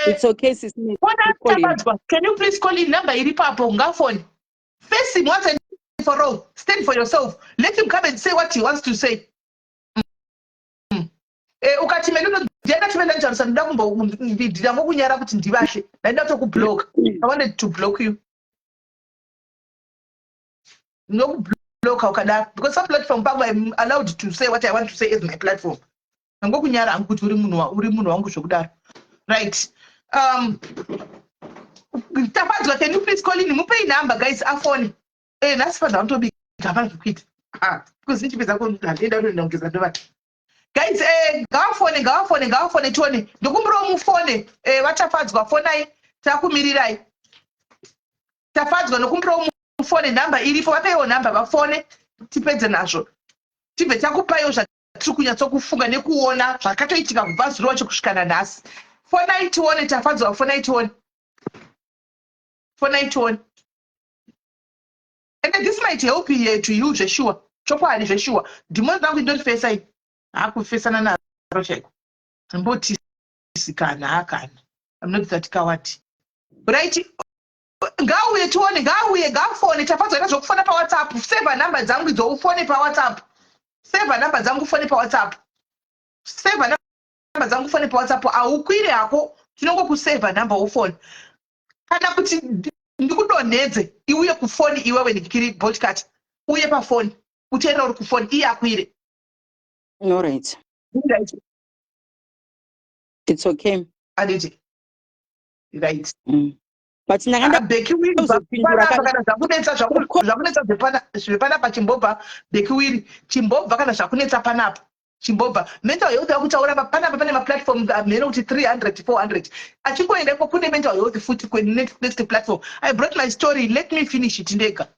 It's okay, Sis Melly. Kona. Call him. Tafadzwa, can you please call in? Number iri papo, ngafone. Face him once and for all. Stand for yourself. Let him come and say what he wants to say. Ukati mene ndienda chimene ndicharisa, ndoda kumbo ndingangokunyara kuti ndivashe. Ndaida kutokublock. I wanted to block you. Ndokubloka ukadaro, because some platform pangu, I'm allowed to say what I want to say as my platform. Ndangokunyara hangu kuti uri munhu wangu zvokudaro. Right, Tafadzwa, can you please call in? Mupei number, guys, afone. Nhasi fanira kutobika, hapana zvekuita. Ah, because ndichipedza handienda kutoenda kugeza, ndovata. Guys, ngavafone, ngavafone, ngavafone tione. Ndokumbirawo mufone. Vatafadzwa, fonai, takumirirai. Tafadzwa, ndokumbirawo. Mufone, nhamba iripo, vapeiwo nhamba vafone, tipedze nazvo, tibve takupaiwo zvatiri kunyatsokufunga nekuona zvakatoitika kubva zuro wacho kusvika nanhasi. Fonai tione, Tafadzwa, fonai tione, fonai tione. And this might help you to you zveshuwa, chokwadi zveshuwa. Dhimoni rangu indorifesa ini, hakufesana naro chaiko, mbotisikana hakana. I'm not that coward, right? Ngauye tione, ngauye, ngafone Tafadzwa. Ita zvokufona paWhatsApp, seva nhamba dzangu idzo, ufone paWhatsApp. Seva nhamba dzangu, ufone paWhatsApp. Seva nhamba dzangu, ufone paWhatsApp. Haukwire hako, tinongokuseva nhamba, ufone. Kana kuti ndikudonhedze, iuye kufoni iwewe, ndikiri botcat, uye pafoni uteerera uri kufoni, iye akwire. Alright, it's okay. Anditi right? But ndanga Beki Wiri ndakuzopindura panapa kana zvakunetsa, zvakunetsa zvepanapa, chimbobva. Beki Wiri, chimbobva. Kana zvakunetsa panapa, chimbobva. Mental health yakutaura panapa, pane maplatform mhene kuti 300, 400 achingoenda iko kune mental health futi kwenext platform. I brought my story, let me finish it ndega,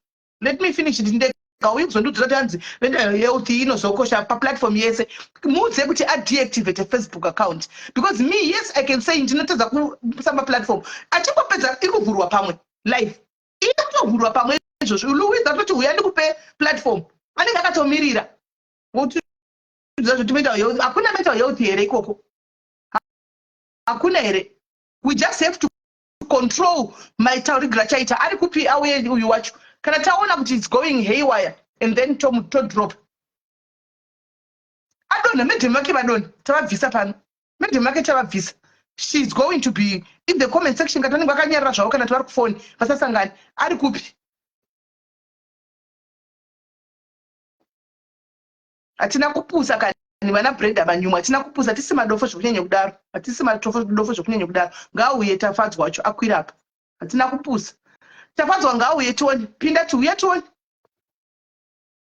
let me finish it ndega. Uyi kuzondiudza kuti hanzi mental health inozokosha paplatform yese. Muudze kuti adeactivate Facebook account, because me, yes, I can say ndinotadza kusamba platform. Achingopedza iri kuvhurwa pamwe live, iri kutovhurwa pamwe izvozvo. Louis atoti uya ndikupe platform, anenge akatomirira wotiudza zvoti mental health. Hakuna mental health here ikoko? Hakuna here? We just have to control maitaurigira chaita. Ari kupi? Auye uyu wacho. Kana taona kuti it's going haywire, and then todrop. Adonha madam vake, vadonha, tavabvisa pano. Madam vake tavabvisa. She's going to be in the comment section kana vanenge vakanyarara zvavo, kana kuti vari kufoni vasasangani. Ari kupi? Hatina kupusa kani vana Brenda Manyumo, hatina kupusa, hatisi madofo zvekunyanya kudaro, hatisi madofo zvekunyanya kudaro. Ngauye Tafadzwa wacho, akwira apa. Hatina kupusa. Tafadzwa ngauye tione. Pinda, tiuye tione.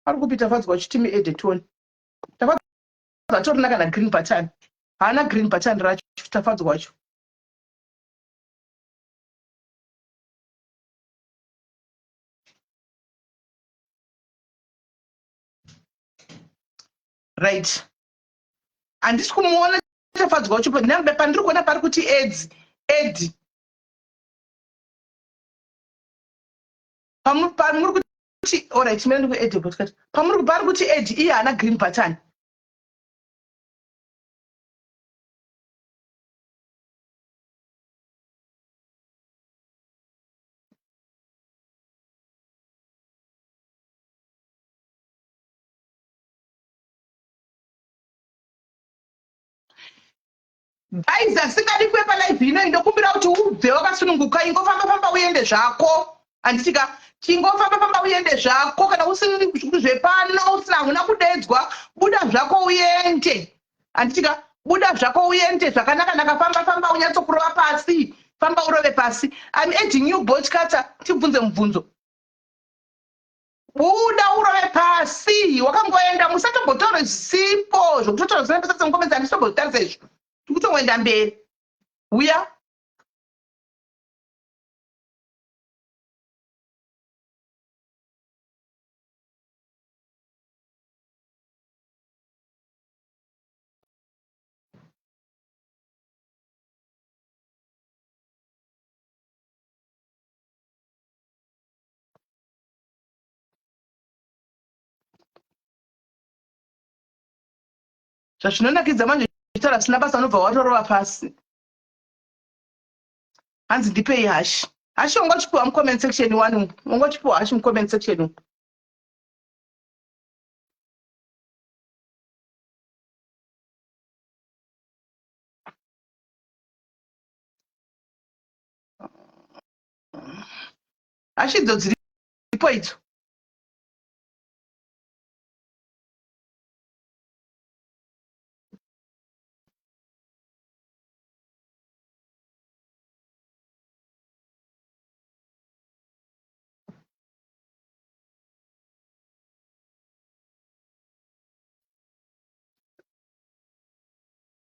Ari kupi Tafadzwa wacho? Timi ede tione. Tafadzwa atorina kana green button, haana green button racho Tafadzwa wacho. Right, handisi kumuona Tafadzwa wacho. Pandiri kuona pari kuti eds ed pamuri kuti, alright, mira ndikuedhe podcast. Pamuri pari kuti ed, iye haana green button. Guys, asingadi kuve palive ino, ndokumbira kuti ubve wakasununguka. Ingofamba famba uende zvako, handitika? Chingofamba famba uende zvako. Kana usiri zvepano, usina, hauna kudedzwa, buda zvako uende, handitika? Buda zvako uende zvakanaka naka. Famba famba, unyatsokurova pasi, famba urove pasi. I'm adding you, Botchcutter, tibvunze mubvunzo. Buda urove pasi wakangoenda. Musatombotaura zvisimpo zvokutotaura zvisina basa semukomedzi. Handisitombotarisa izvo, tikutongoenda mberi. Uya. Zvazvinonakidza manje, uchitaura zvisina basa, unobva watorova pasi. Hanzi ndipei hashi. Hashi wanga uchipiwa mucomment section one, wanga uchipiwa hashi mucomment section umu. Hashi idzo dziripo idzo.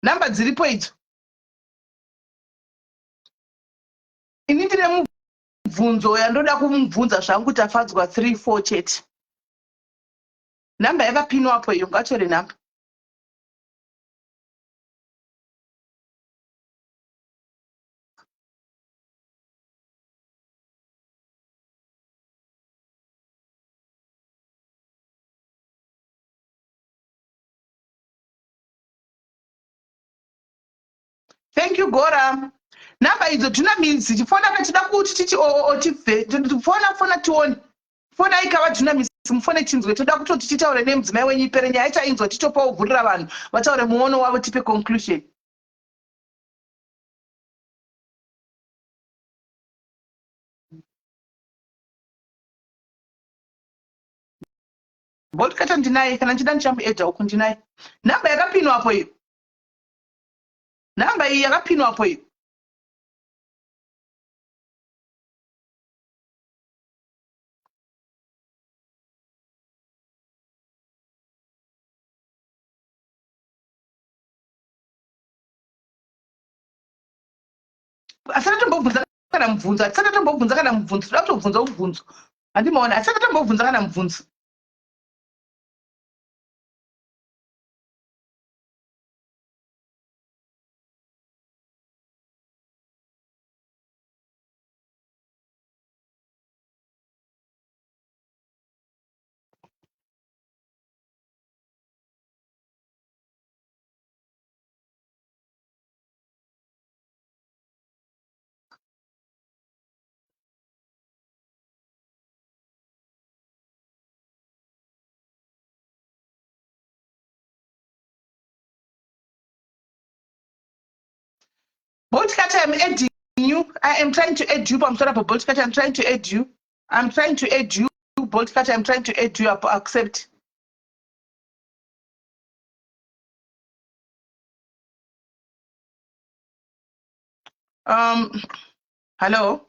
Nhamba dziripo idzo. Ini ndine. mibvunzo yandoda kumubvunza zvangu Tafadzwa 3 4 chete. Nhamba yakapinwapo iyo, ngatore nhamba. Thank you Gora. Nhamba idzo Dunamis chifona kachida kuti tichi tibve fona fona tione. Fonai kava Dunamis mufone tinzwe toda kutoti titaure nemudzimai wenyu ipere nyaya tainzwa titopawo vhurira vanhu vataure muono wavo tipe conclusion. Boltkata ndinaye kana ndichida ndichamuedha uku ndinaye. Nhamba yakapinwa apo iyo. Nhamba iyi yakapinwa apo iyo. Asati atombobvunza kana mubvunzo, hatisati atombobvunza kana mubvunzo, toda kutobvunza mubvunzo. Handimaona, hatisati atombobvunza kana mubvunzo. Boltkata, I'm adding you. I am trying to add you. Pamusoro apo Boltkata, I'm trying to add you. I'm trying to add you. Boltkata, I'm trying to add you up. Accept. Hello.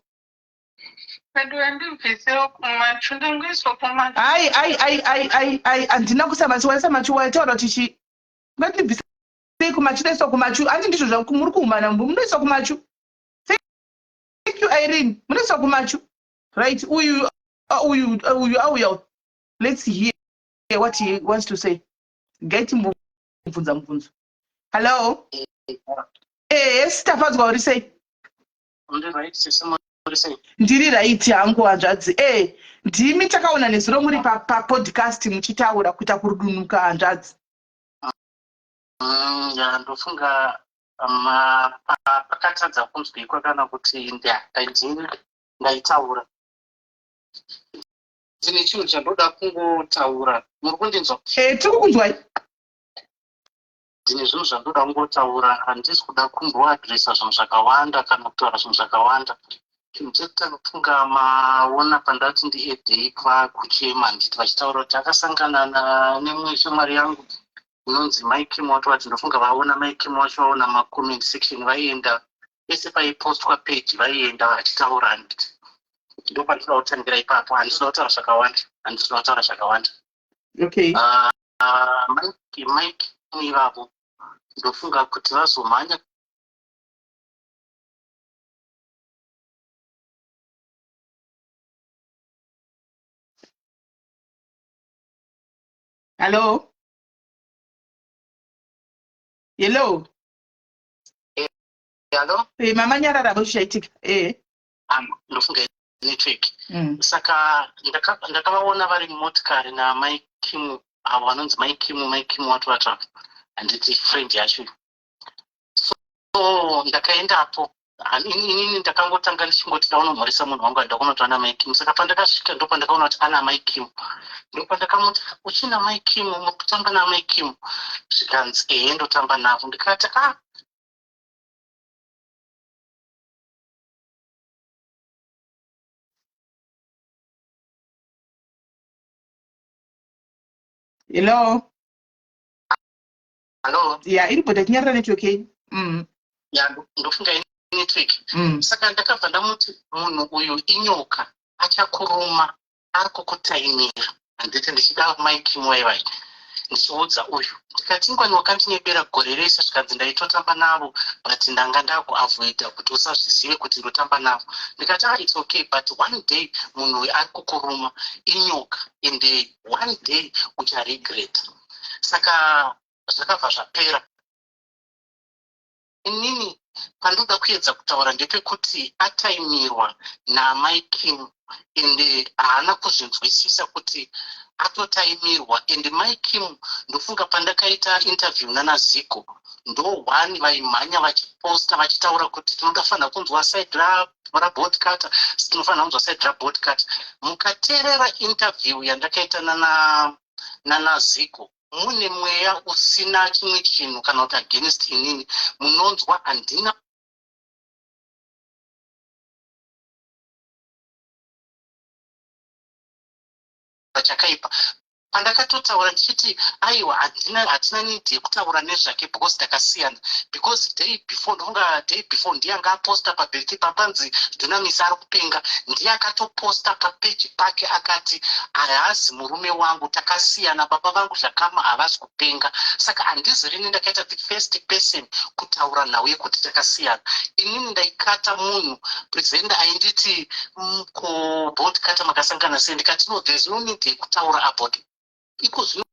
Ai, ai, ai, ai, ai, ai, handina kusa machu, waisa machu, waitaura kuti chi. Ngatibvisei kumachu, toiswa kumachu. Handi ndizvo zva muri kuhumana, munoiswa kumachu. Thank you Irene, munoiswa kumachu. Right, uyu uyu uyu auya. Let's hear what he wants to say. Get mubvunza mubvunzo. Hello. Yes, Tafadzwa uri sei? Ndiri right hangu hanzvadzi. Ndimi takaona nezuro muri papodcast muchitaura kuita kurudunuka hanzvadzi. Ya ndofunga pakatadza kunzwikwa kana kuti ndini ndaitaura. Ndine chinhu chandoda kungotaura. Muri kundinzwa? Tiri kukunzwai. Ndine zvinhu zvandoda kungotaura, handisi kuda kumboadresa zvinhu zvakawanda kana kutaura zvinhu zvakawanda. Chinhu chekutanga kufunga maona pandati ndiedhei kuchema, handiti vachitaura kuti akasangana nemumwe shamwari yangu inonzi Mike Moto, vati ndofunga vaona Mike Moto, vaona macomment section, vaienda pese paipostwa page vaienda vachitaura, handiti ndopandinoda kutangira ipapo. Handisi kuda kutaura zvakawanda, handisi kuda kutaura zvakawanda. Okay. Mike ivavo ndofunga kuti vazomhanya Hello. Hello. Hello. Mama nyarara zvichaitika. Ndofunga network. Saka ndakavaona vari mumotikari namai Kimu, avo vanonzi mai Kimu, mai Kimu watu vatu, handiti friend yacho. So ndakaendapo inini ndakangotanga ndichingoti ndaunomhoresa munhu wangu, handakona kuti ana mai Kimu. Saka pandakasvika ndopandakaona kuti ana mai Kimu, ndopandakamuti uchina mai Kimu, muri kutamba namai Kimu? Zvikanzi ehe, ndotamba navo. Ndikati ah, Hello. Hello. Yeah, iri bhoda chinyarara network yenyu. Ya, ndofunga network. Saka ndakabva ndamuti munhu uyu inyoka, achakuruma, ari kukutaimira, handiti ndichida mai Kimu vaivai. Ndichiudza uyu ndikati, "Ingwani wakandinyebera gore rese." Zvikanzi, "Ndaitotamba navo, but ndanga ndakuavoida kuti usazvizive kuti ndotamba navo." Ndikati, "Ah, it's okay, but one day munhu uyu ari kukuruma inyoka, ende one day ucharegret." Saka zvakabva zvapera. Inini pandoda kuedza kutaura ndepekuti ataimirwa naamai Kim, ende haana kuzvinzwisisa kuti atotaimirwa. Ende mai Kim, ndofunga pandakaita interview nanaZigo, ndo one vaimhanya vachiposta vachitaura kuti tinoda fanira kunzwa side raBoltcutter, tinofanira kunzwa side raBoltcutter. Mukateerera interview yandakaita nanaZigo, mune mweya usina chimwe chinhu kana kuti against inini, munonzwa handina chakaipa. Pandakatotaura ndichiti, aiwa, hatina need yekutaura nezvake because takasiyana, because day before, ndonga day before, ndiye anga aposta pabirthday papanzi Dunamis ari kupenga. Ndiye akatoposta papeji pake akati, "Haazi murume wangu, takasiyana, baba vangu zvakama havasi kupenga." Saka handizi rini ndakaita the first person kutaura nhau yekuti takasiyana. Inini ndaikata munhu presenter ainditi, "KuBoltcutter makasangana sei?" Ndikati, "No, there is no need yekutaura about iko zvino.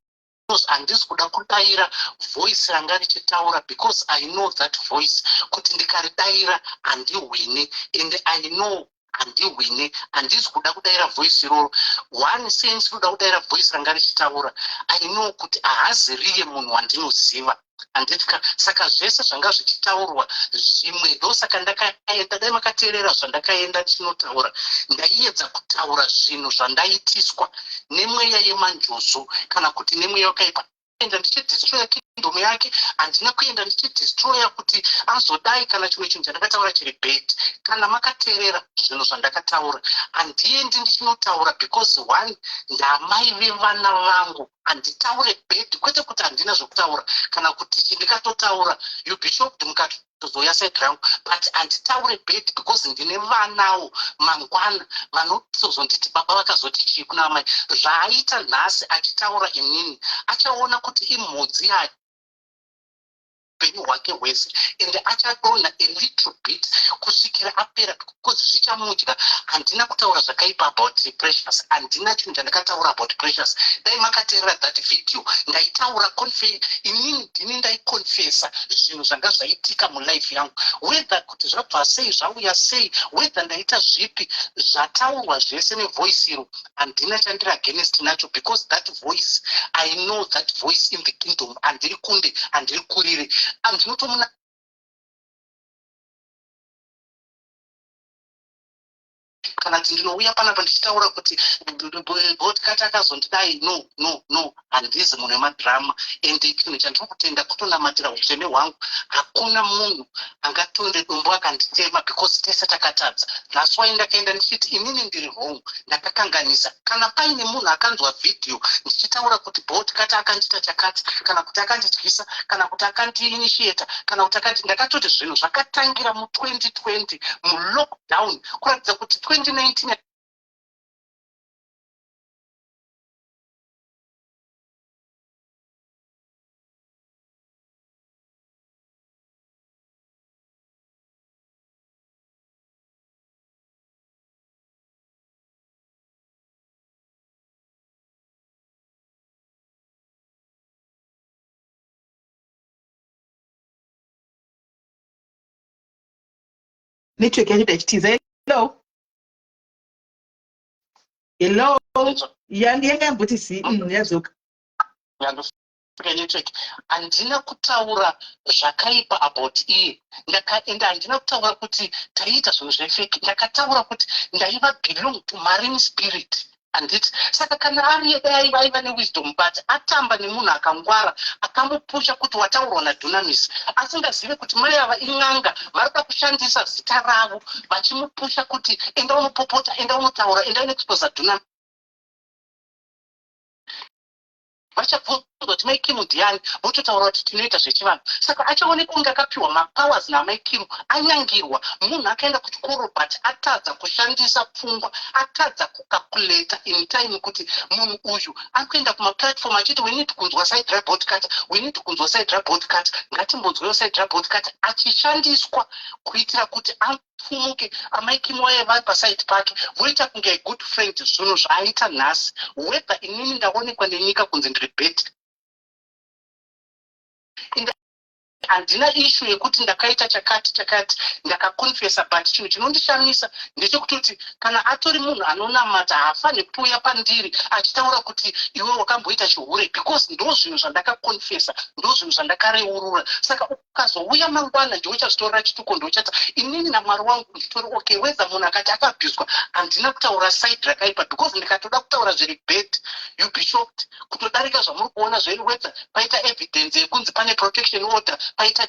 Handisi kuda kudayira voice ranga richitaura because I know that voice kuti ndikaridayira handihwini, and I know handihwini. Handisi kuda kudayira voice iroro. One sense kuda kudayira voice ranga richitaura, I know kuti haazi riye munhu wandinoziva, handitya. Saka zvese zvanga zvichitaurwa zvimwe, ndosaka ndakaenda. Dai makateerera zvandakaenda ndichinotaura, ndaiedza kutaura zvinhu zvandaitiswa nemweya yemanjuzu kana kuti nemweya wakaipa. Enda ndichidestroya kingdom yake, handina kuenda ndichidestroya kuti azodai kana chimwe chinhu chandakataura chiri bad. Kana makateerera zvinhu zvandakataura, handiendi ndichinotaura because one, ndamai vevana vangu, handitaure bad. Kwete kuti handina zvokutaura kana kuti chindikatotaura, you be shocked mukatozouya side rangu, but handitaure bad because ndine vanawo mangwana vanotozonditi, "Baba vakazoti chii kuna amai?" Zvaaita nhasi achitaura inini, achaona kuti imhodzi yake upenyu hwake hwese, ende achadonha a little bit kusvikira apera because zvichamudya. Handina kutaura zvakaipa about Precious, handina chinhu chandakataura about Precious. Dai makateerera that video, ndaitaura inini ndini ndaiconfessa zvinhu zvanga zvaitika mulife yangu, whether kuti zvabva sei, zvauya sei, whether ndaita zvipi, zvataurwa zvese nevoice iro, handina chandiri against nacho because that voice, I know that voice in the kingdom. Handiri kunde, handiri kurire, andinotomuna. Kana kuti ndinouya panapa ndichitaura kuti Boltcutter akazondidai, no, no, no, handizi munhu wemadhirama. Ende chinhu chandiri kutenda kutonamatira utsvene hwangu. Hakuna munhu angatonde dombo akanditema because tese takatadza. That's why ndakaenda ndichiti inini ndiri wrong, ndakakanganisa. Kana paine munhu akanzwa vhidhiyo ndichitaura kuti Boltcutter akandiita chakati, kana kuti akandityisa, kana kuti akandiinitiata, kana kuti akandi, ndakatoti zvinhu zvakatangira mu2020 mulockdown, kuratidza kuti 2019. Network yacho ichitiza. Hello, hello, yanga yamboti zi yadzoka. Yandofika network. Handina kutaura zvakaipa about iye. Ndakaenda, handina kutaura kuti taiita zvinhu zvefake. Ndakataura kuti ndaiva belong to marine spirit, handiti? Saka kana ari dai aiva newisdom, but atamba nemunhu akangwara akamupusha kuti wataurwa naDunamis, asingazive kuti mai ava in'anga, vari kuda kushandisa zita ravo vachimupusha kuti enda unopopota, enda unotaura, enda unoexposa Dunamis. Vachabvunza. kuti Mai Kim ndiani, vototaura kuti tinoita zvechivanhu. Saka achaonekwa kunge akapiwa mapowers naMai Kim, anyangirwa. Munhu akaenda kuchikoro but atadza kushandisa pfungwa, atadza kucalculata in time kuti munhu uyu ari kuenda kumaplatform achiti, "We need kunzwa side raBoltcutter, we need kunzwa side raBoltcutter, ngatimbonzwewo side raBoltcutter," achishandiswa kuitira kuti apfumuke. Amai Kim waye vari paside pake, voita kunge a good friend. Zvinhu zvaaita nhasi, whether inini ndaonekwa nenyika kunzi ndiri bad, handina issue yekuti ndakaita chakati chakati, ndakaconfessa. But chinhu chinondishamisa ndechekutoti kana atori munhu anonamata, haafaniri kuuya pandiri achitaura kuti iwe wakamboita chihure, because ndo zvinhu zvandakaconfessa, ndo zvinhu zvandakareurura. Saka ukazouya mangwana, ndiwe uchazvitorera chituko. Ndochata inini naMwari wangu nditori okay. Whether munhu akati akabviswa, handina kutaura side rakaipa, because ndikatoda kutaura zviri bad, you be shocked kutodarika zvamuri kuona zveri. Whether paita evidence yekunzi pane protection order, paita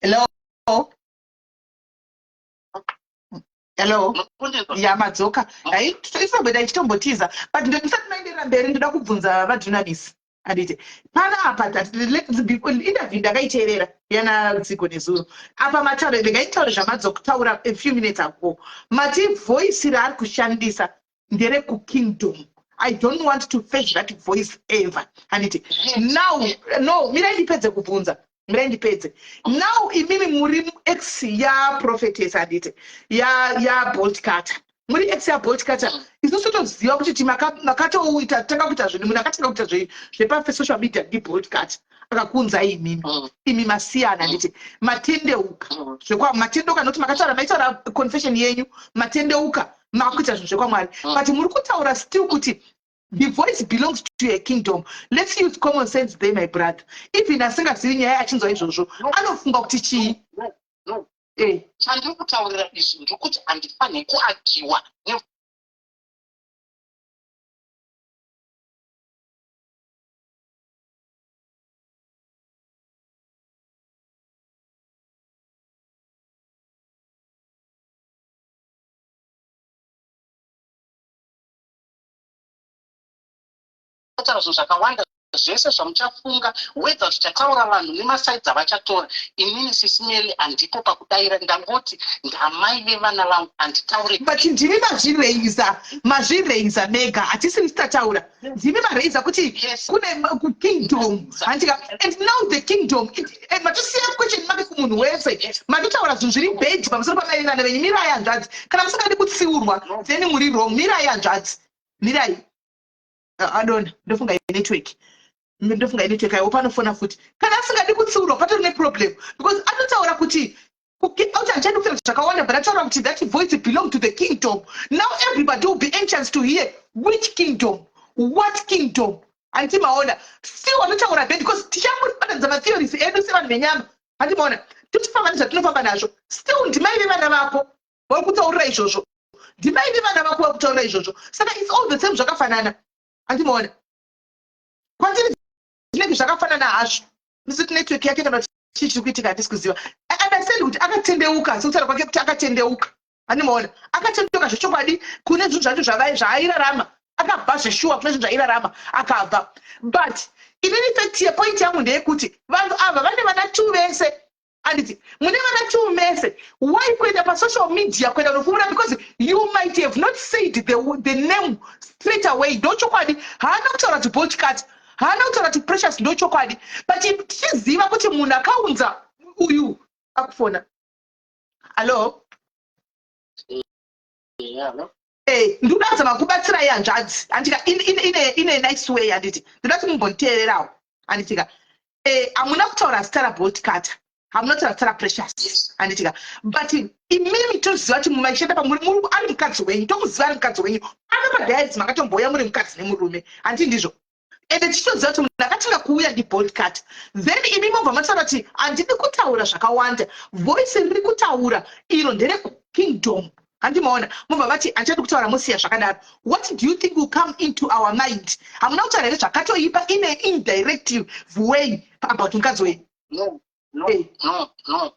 Hello, hello. Ya, madzoka. Hai, isamboita ichitombotiza, but ndisati maenderera mberi, ndoda kubvunza vaDunamis, handiti? Pana apa interview ndakaiteerera yana Dzigo nezuro. Apa mataura, ndingaitaure zvamadzokutaura a few minutes ago. Mati voice raari kushandisa nderekukingdom. I don't want to face that voice ever, handiti? Now, no, mirai ndipedze kubvunza, mirai ndipedze. Now, imimi muri ex yaprophetess, handiti? YaBolt Cutter. Muri ex yaBolt Cutter. Isusu toziva kuti makatouita, tanga kuita zvinhu, munhu akatanga kuita zvepasocial media ndiBolt Cutter, akakunzai imimi. Imi masiyana, handiti? Matendeuka zvekwa matendeuka, nokuti makataura, maitaura confession yenyu, matendeuka, makuita zvinhu zvekwamwari. But muri kutaura still kuti the voice belongs to a kingdom. Let's use common sense there, my brother. Even asingazivi nyaya, achinzwa izvozvo, anofunga kuti chii? No. Chandiri kutaurira izvi ndikuti handifaniri kuarguwa. Kutaura zvinhu zvakawanda, zvese zvamuchafunga, whether zvichataura vanhu nemasides avachatora, inini sisimeri handipo pakudayira. Ndangoti ndamai vevana vangu, handitaure. But ndimi mazvireisa, mazvireisa mega, hatisiri titataura. Ndimi mareisa kuti kune kukingdom, handika? And now the kingdom, matosiya question make kumunhu wese. Matotaura zvinhu zviri bad pamusoro pamai vevana venyu. Mirai, hanzvadzi. Kana musingadi kutsiurwa, then muri wrong. Mirai, hanzvadzi, mirai. Adona, ndofunga inetwork, ndofunga inetwork. Aiwo panofona futi. Kana asingadi kutsiurwa, patori neproblem, because anotaura kuti kuti handichadi kutaura zvakawanda, but ataura kuti that voice belong to the kingdom. Now everybody will be anxious to hear which kingdom, what kingdom. Handiti maona? Still vanotaura bad, because tichangobatanidza matheories edu sevanhu venyama, handiti maona? Tochifamba nezvatinofamba nazvo. Still ndimai vevana vako vari kutaurira izvozvo, ndimai vevana vako vari kutaurira izvozvo. Saka it's all the same, zvakafanana, handiti maona? Kwandiri zvinenge zvakafanana hazvo. Misiti network yake kana chii chiri kuitika, handisi kuziva. I understand kuti akatendeuka, sekutaura kwake kuti akatendeuka, handimaona? Akatendeuka zvechokwadi kune zvinhu zvacho zvaairarama, akabva zveshuwa kune zvinhu zvaairarama, akabva. But inini fact yepoint yangu ndeyekuti vanhu ava vane vana two vese, handiti? Mune vana two mese. Why kuenda pasocial media, kuenda kunofumura? Because you might have not said the name straight away, ndochokwadi. Haana kutaura kuti Bolt Cut, haana kutaura kuti Precious, ndochokwadi. But tichiziva kuti munhu akaunza uyu akufona. Hallo? Ndikuda kuzama kubatsirai, hanzvadzi, handika? In a nice way, handiti? Ndoda kuti mumbonditeererawo, handitika? Hamuna kutaura zita raBolt Cutter, hamuna kutaura zita raPrecious, handitika? But imimi toziva kuti mumaishanda pamuri, ari mukadzi wenyu, tomuziva ari mukadzi wenyu. Pano padiaries makatomboya muri mukadzi nemurume, handiti ndizvo? Ende tichitoziva kuti munhu akatanga kuuya ndiboltcat. Then imi mobva mataura kuti handidi kutaura zvakawanda. Voice riri kutaura iro nderekukingdom. Handi maona? Mobva vati handichadi kutaura mosiya zvakadaro. What do you think will come into our mind? Hamuna kutaura here zvakatoipa in a indirective way about mukadzi wenyu? No, no, no, no.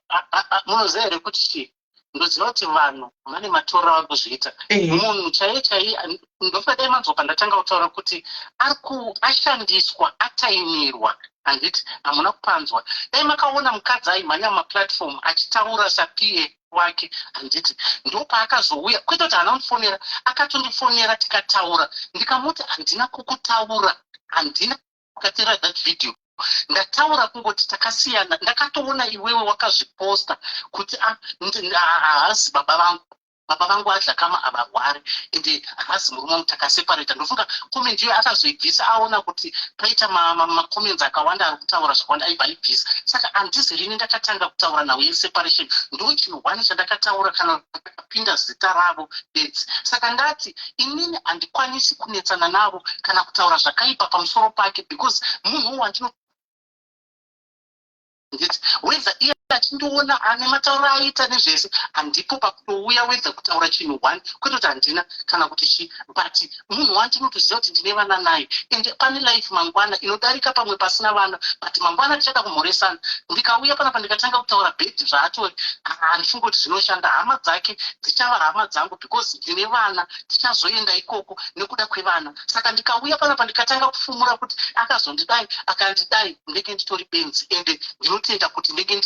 Munoziva here kuti chii? Ndoziva kuti vanhu vane matorero avari kuzviita. Munhu chaiye chaiye ndofa dai manzwa pandatanga kutaura kuti ari ashandiswa ataimirwa handiti hamuna kupanzwa. Dai makaona mukadzi aimhanya mumaplatform achitaura saPA wake handiti ndopaakazouya kwete kuti haana kundifonera akatondifonera tikataura ndikamuti handina kukutaura handina ukateerera that video ndataura kungoti takasiyana ndakatoona iwewe wakazviposta kuti ah, haasi baba vangu baba vangu adlakama avarwari ende haasi murume wangu takaseparata ndofunga comment iyoyo akazoibvisa aona kuti paita macomments akawanda ari kutaura zvakawanda aibva aibvisa saka handizi rini ndakatanga kutaura nhau yeseparation ndochinhu one chandakataura kana ndakapinda zita ravo bedzi saka ndati inini handikwanisi kunetsana navo kana kutaura zvakaipa pamusoro pake because munhu wandino nditi whether iye achindiona ane matauro aita nezvese handipo pakutouya whether kutaura chinhu one kwete kuti handina kana kuti chii but munhu wandinotoziva kuti ndine vana naye and pane life mangwana inodarika pamwe pasina vana but mangwana tichada kumhoresana ndikauya panapa ndikatanga kutaura bed zvaatori handifungi kuti zvinoshanda hama dzake dzichava hama dzangu because ndine vana tichazoenda ikoko nekuda kwevana saka ndikauya panapa ndikatanga kufumura kuti akazondidai akandidai ndenge nditori benzi ende ndinotenda kuti ndenge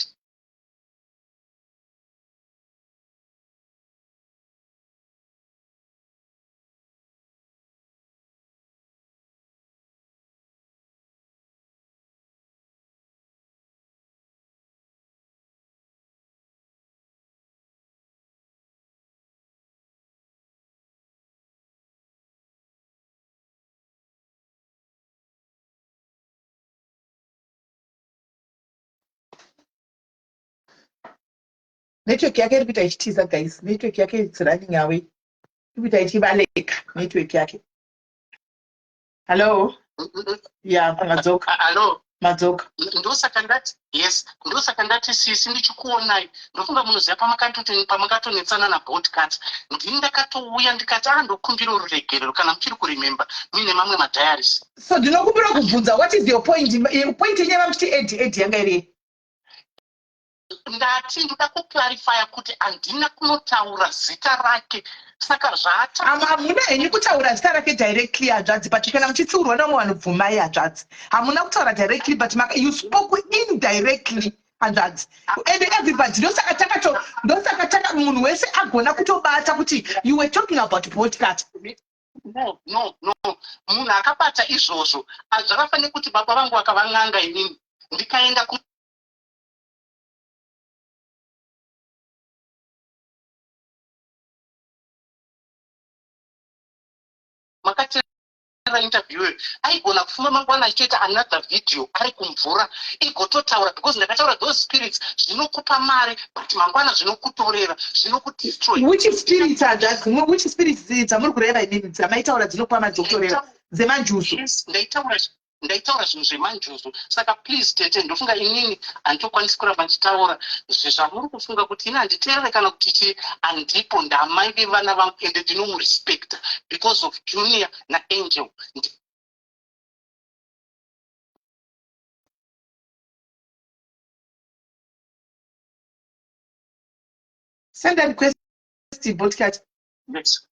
Network yake iri kuita ichitiza guys. Network yake it's running away. Iri kuita ichibaleka network yake. Hello? Yeah, madzoka. Hello? Madzoka. Ndosaka ndati yes, ndosaka ndati sisi ndichikuonai. Ndofunga munoziva pamakatoti pamakatonetsana na Boltcuts. Ndini ndakatouya ndikati ah ndokumbira ruregerero kana muchiri kuremember muine mamwe madiaries. So ndinokumbira kubvunza what is your point? Point yenyu yavakuti Eddie Eddie yanga iri yei? Ndati ndoda kuclarifya kuti handina kunotaura zita rake saka zvaata Hamuna henyu kutaura zita rake directly hanzvadzi but kana muchitsiurwa nevamwe vanhu bvumai hanzvadzi. Hamuna kutaura directly but maka, you spoke indirectly hanzvadzi. And everybody ndosaka takato ndosaka taka munhu wese agona kutobata kuti you were talking about podcast. No, no, no. Munhu akabata izvozvo zvakafanira kuti baba vangu vakava n'anga inini ndikaenda ku makateerera interview iyoyo aigona kufuma mangwana achitoita another video ari kumvura igototaura because ndakataura those spirits zvinokupa mari but mangwana zvinokutorera zvinokudestroy. Which spirits hanzvadzi? Which spirits dzamuri kureva imimi dzamaitaura dzinokupa mari dzokutorera dzemanjuzu? Yes, ndaitaura Ndaitaura zvinhu zvemanjuzu saka please tete ndofunga inini handitokwanisi kuramba ndichitaura zvezvamuri kufunga kuti ini handiteerere kana kuti chii handipo ndamai vevana vangu ende ndinomurespecta because of Junior naAngel. Send a request Boltcat. Yes.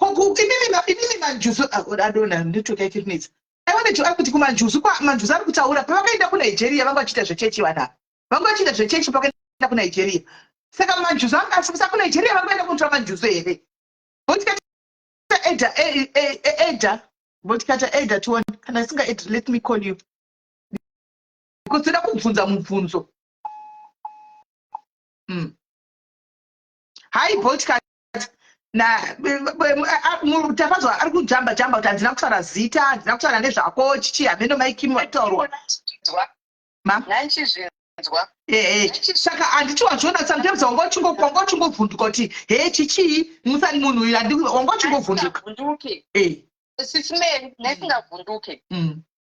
Imimi manjuzu ah, adona network yake rinetsa. I wanted to ask kuti kumanjuzu kwa manjuzu ari kutaura pavakaenda kuNigeria vanga vachiita zvechechi vana ava. Vanga vachiita zvechechi pavakaenda kuNigeria. Saka manjuzu anga asi saka kuNigeria vanga vaenda kunotora manjuzu here? Votikata eda eda votikata eda tione kana isinga eda let me call you. Because toda kubvunza mubvunzo. Hi Boltcat. Na tafadzwa ari kujamba jamba kuti handina kutaura zita handina kutaura nezvako chichi hameno mai Kim vakutaurwa. Ma? Eh, saka handiti wazviona sometimes wanga uchingo wanga uchingovhunduka kuti he chichii musani munhu uyu handi wanga uchingovhunduka. Eh. Sisi Mary, nesingavhunduke.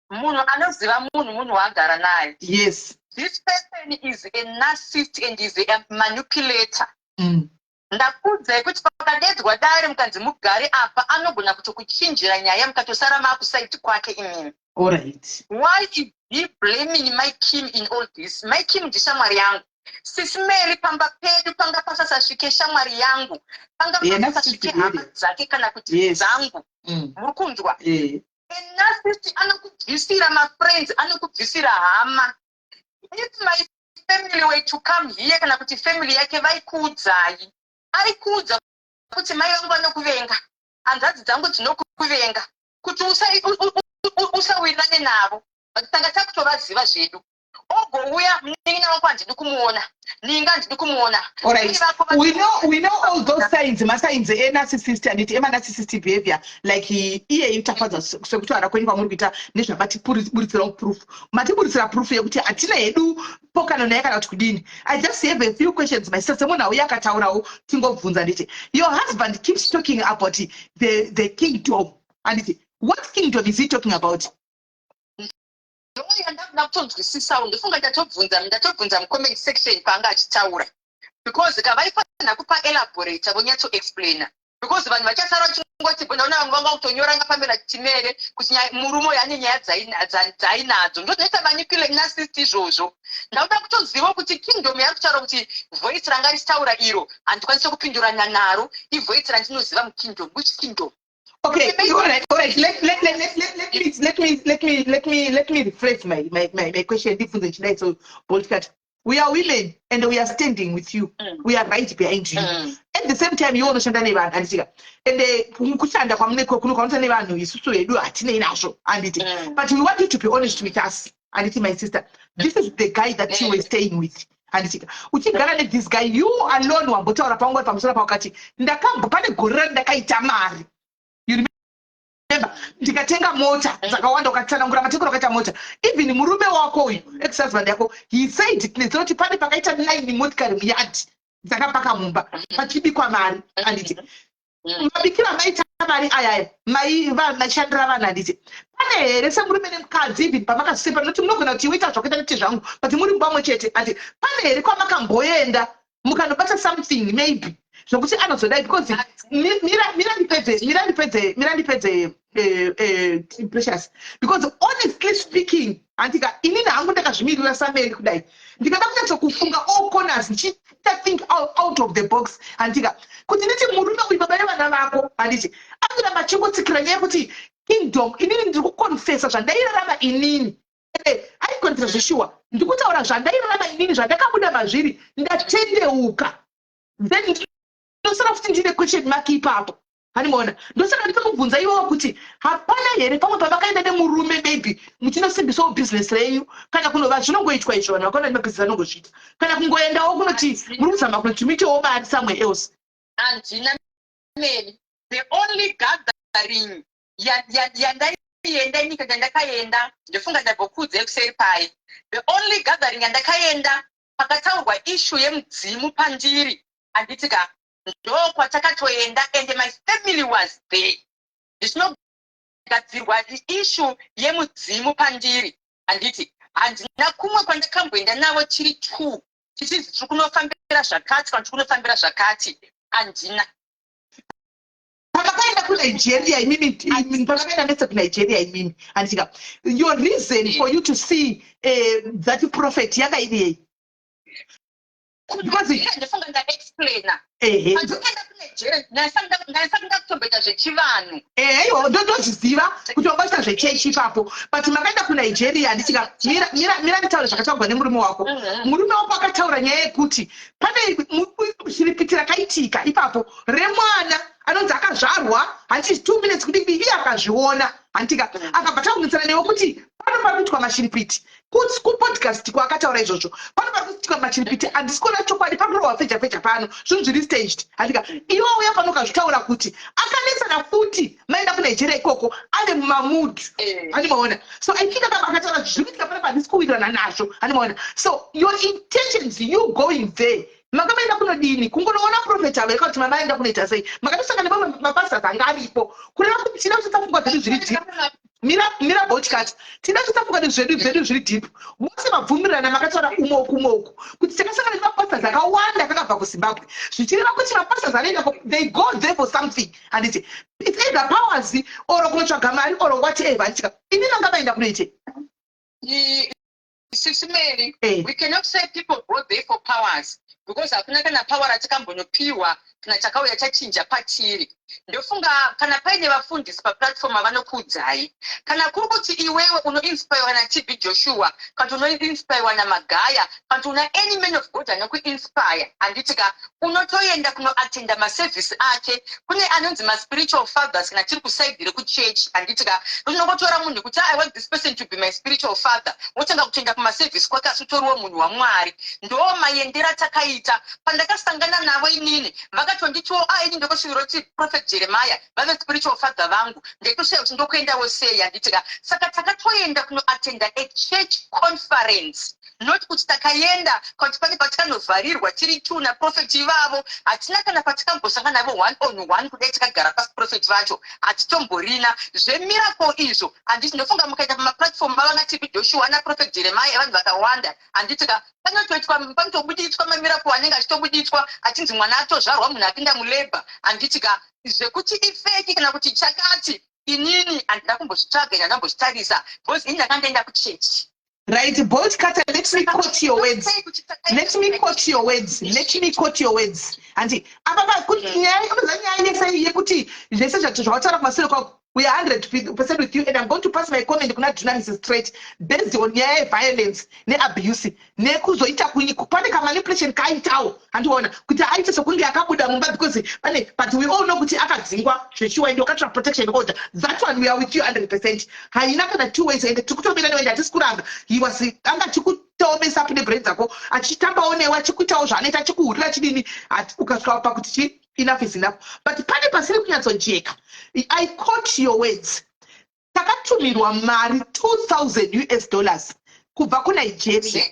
Munhu anoziva munhu, munhu waagara naye. This person is a narcissist and is a manipulator. Ndakuudzai kuti pakadedzwa dare, mukanzi mugare apa, anogona kutokuchinjira nyaya, mukatosara maakuside kwake imimi. All right. Why is he blaming my Kim in all this? My Kim ndishamwari yangu, Sisi Mary. Pamba pedu panga pasasasvike shamwari yangu, panga pasasasvike hama dzake kana kuti dzangu. Muri kunzwa? Eh. Narcissist anokubvisira mafriends, anokubvisira hama. If my family were to come here, kana kuti family yake, vaikuudzai, aikuudza kuti mai vangu vanokuvenga, hanzvadzi dzangu dzinokuvenga, kuti usawirirane navo. Tanga takutovaziva zvedu. Ogouya, munin'ina wangu handidi kumuona, ninga handidi kumuona. All right. We know all those signs, masigns enarcissist, anditi, emanarcissistic behavior, like iyeyi Tafadza, sekutaura kwenyu kwamuri kuita nezvamatiburitsirawo proof. Matiburitsira proof yekuti hatina hedu pokano naye kana kuti kudini. I just have a few questions, my sister. Semunhu auya akataurawo, tingobvunza, nditi your husband keeps talking about the kingdom, anditi? What kingdom is he talking about? Ndoyandakuda kutonzwisisawo. Ndofunga ndatobvunza mucomment section paanga achitaura, because kavaifanira kupa elaborate, vonyatsoexplaina, because vanhu vachasara vachingoti, ndaona vamwe vanga kutonyora ngapambera timere kuti murume uyu ane nyaya dzainadzo. Ndozvinoita manipulate narcissist izvozvo. Ndakuda kutoziva kuti kingdom yari kutaura kuti voice ranga richitaura iro handikwanisi kupindurana naro, ivoice randinoziva mukingdom. Which kingdom? Okay, all right. Let me rephrase my question. Ndibvunze chidai, so bold. We are women and we are standing with you. We are right behind you. At the same time, iwe unoshanda nevanhu, handitika? Ende kushanda kwamune kuno kwaunoita nevanhu, isusu hedu hatinei nazvo, handiti? But we want you to be honest with us, handiti, my sister? This is the guy that you were staying with, handitika? Uchigara nethis guy, you alone wambotaura pangori pamusoro pakati, ndakambwa pane gore randakaita mari, you remember, ndikatenga mota dzakawanda, ukatsanangura matengero akaita mota. Even murume wako uyu, ex husband yako, he said tinoti pane pakaita nine motikari muyard dzakapaka mumba pachibikwa mari, handiti? Mabikiro amaita mari ayaya maishandira vanhu, handiti? Pane here semurume nemukadzi, even pamakazvisepa, noti munogona kuti iwe ita zvakaita nekuti zvangu, but muri mumba chete, ati pane here kwamakamboenda mukanobata something maybe zvokuti anozodai? Because mira ndipedze, mira ndipedze, mira ndipedze, Precious, because honestly speaking, handika, inini hangu ndakazvimirira sameri kudai, ndikada kunyatsokufunga all corners, ndichiita think out of the box, handika, kuti nditi murume uyu, baba vevana vako, handiti, anoramba achingotsikira nyaya yekuti kingdom. Inini ndiri kuconfessa zvandairarama inini. Aikonfessa zveshuwa, ndikutaura zvandairarama inini, zvandakabuda mazviri, ndatendeuka. Then ndosara futi ndine question mark ipapo, handimaona? Ndosaka ndikakubvunza iwewo kuti hapana here pamwe pamakaenda nemurume, maybe muchinosimbisawo business renyu, kana kunova zvinongoitwa izvo, vanhu vakaona nemabhizinesi vanongozviita, kana kungoendawo kunoti muri kuzama kunoti muitewo mari somewhere else. Handina meni. The only gathering yandaienda ini, kana ndakaenda, ndofunga ndambokuudzai kuseri pai, the only gathering yandakaenda pakataurwa issue yemudzimu pandiri, handiti ka, ndokwatakatoenda, and my family was there, ndichinogadzirwa issue yemudzimu pandiri, handiti? Handina kumwe kwandakamboenda navo tiri two, tichinzi tiri kunofambira zvakati kana tiri kunofambira zvakati. Handina. Pamakaenda kuNigeria imimi, pamakaenda mese kuNigeria imimi, handitika, your reason for you to see that prophet yanga iri yei? Because Ndofunga ndaexplaina. Pandakaenda kuNigeria, ndaisati ndakutomboita zvechivanhu. Ehe, iwo ndozviziva kuti wanga uchiita zvechechi ipapo, but makaenda kuNigeria, handitika? Mira, mira, mira nditaure zvakataurwa nemurume wako. Murume wako akataura nyaya yekuti pane shiripiti rakaitika ipapo remwana anonzi akazvarwa, handiti, 2 minutes kudii, iye akazviona, handitika? Akabva takunetsana newe kuti pano pari kuitwa mashiripiti. Kupodcast kwaakataura izvozvo, pano pari kuitwa mashiripiti, handisi kuona chokwadi, pakurohwa feja feja pano, zvinhu zviri staged, handika? Iwe uya pano ukazvitaura kuti akanetsana futi maenda kuNigeria ikoko ave mumamood, handimaona? So I think akaba akataura zviri kuitika panapa, handisi kuwirirana nazvo, handimaona? So your intentions, you going there. Manga maenda kunodini? Kungonoona prophet avo yekauti mamaenda kunoita sei? Makatosangana nemamwe mapastors anga aripo. Kureva kuti tida kutsotsa pfungwa dzedu zviri deep. Mira, mira bochkat. Tida kutsotsa pfungwa dzedu zviri deep. Vose vabvumirana makataura umwe uku, umwe uku, kuti takasangana nemapastors akawanda akakabva kuZimbabwe. Zvichireva kuti mapastors anoenda, they go there for something. Handiti it's either powers or kunotsvaga mari or whatever. Handitika ini manga maenda kunoitei? Sisi Mary, we cannot say people go there for powers, because hakuna kana power ratikambonopiwa kana chakauya chachinja patiri. Ndofunga kana paine vafundisi paplatform avanokuudzai, kana kuri kuti iwewe unoinspirewa naTB Joshua, kana kuti unoinspirewa naMagaya, kana kuti una any man of God anokuinspire, handiti ka, unotoenda kunoatenda masevhisi ake. Kune anonzi maspiritual fathers kana tiri kuside rekuchechi, handiti ka? Unongotora munhu kuti, "I want this person to be my spiritual father," wotanga kutoenda kumasevhisi kwake, asi utoriwo munhu waMwari. Ndo maendera takaita. Pandakasangana navo inini, vakatonditiwo, "A, ini ndokosvivira kuti Prophet Jeremiah vave spiritual father vangu." Ndaitosvira kuti ndokuendawo sei, handiti ka? Saka takatoenda kunoatenda a church conference, not kuti takaenda kuti pane patikanovharirwa tiri two naprofeti ivavo. Hatina kana patikambosangana navo one on one. Kudai takagara pasi, profeti vacho hatitomborina. Zvemiracle izvo, handiti, ndofunga mukaita pamaplatform mavanga TB Joshua naProphet Jeremiah, evanhu vakawanda, handiti ka, panotoitwa, panotobuditswa mamiracle anenge achitobuditswa, achinzi mwana atozvarwa, munhu apinda mulabour, handiti ka? Zvekuti ifake kana kuti chakati, inini handina kumbozvitsvaga, ine handambozvitarisa, because ini ndakandaenda kuchechi. Right, Bolt Cutter, let me quote your words. Let me quote your words. Let me quote your words. Anti, apa kuti nyaya, unoziva nyaya yese yekuti zvese zvawataura kumashure kwako, we are 100% with you, and I'm going to pass my comment kuna Dunamis straight based on nyaya yeviolence neabuse nekuzoita pane kamanipulation kaaitawo, handiona kuti aite sekunge akabuda mumba because pane, but we all know kuti akadzingwa zveshuwa ende wakatora protection order. That one we are with you 100%, haina kana two ways, ende tiri kutomira newe, ende hatisi kuramba. He was anga achikutomesa up nebrain dzako, achitambawo newe, achikuitawo zvaanoita, achikuhurira chidini, ukasvika pakuti chi enough is enough. But pane pasiri kunyatsojeka. I quote your words: takatumirwa mari 2000 US dollars kubva kuNigeria,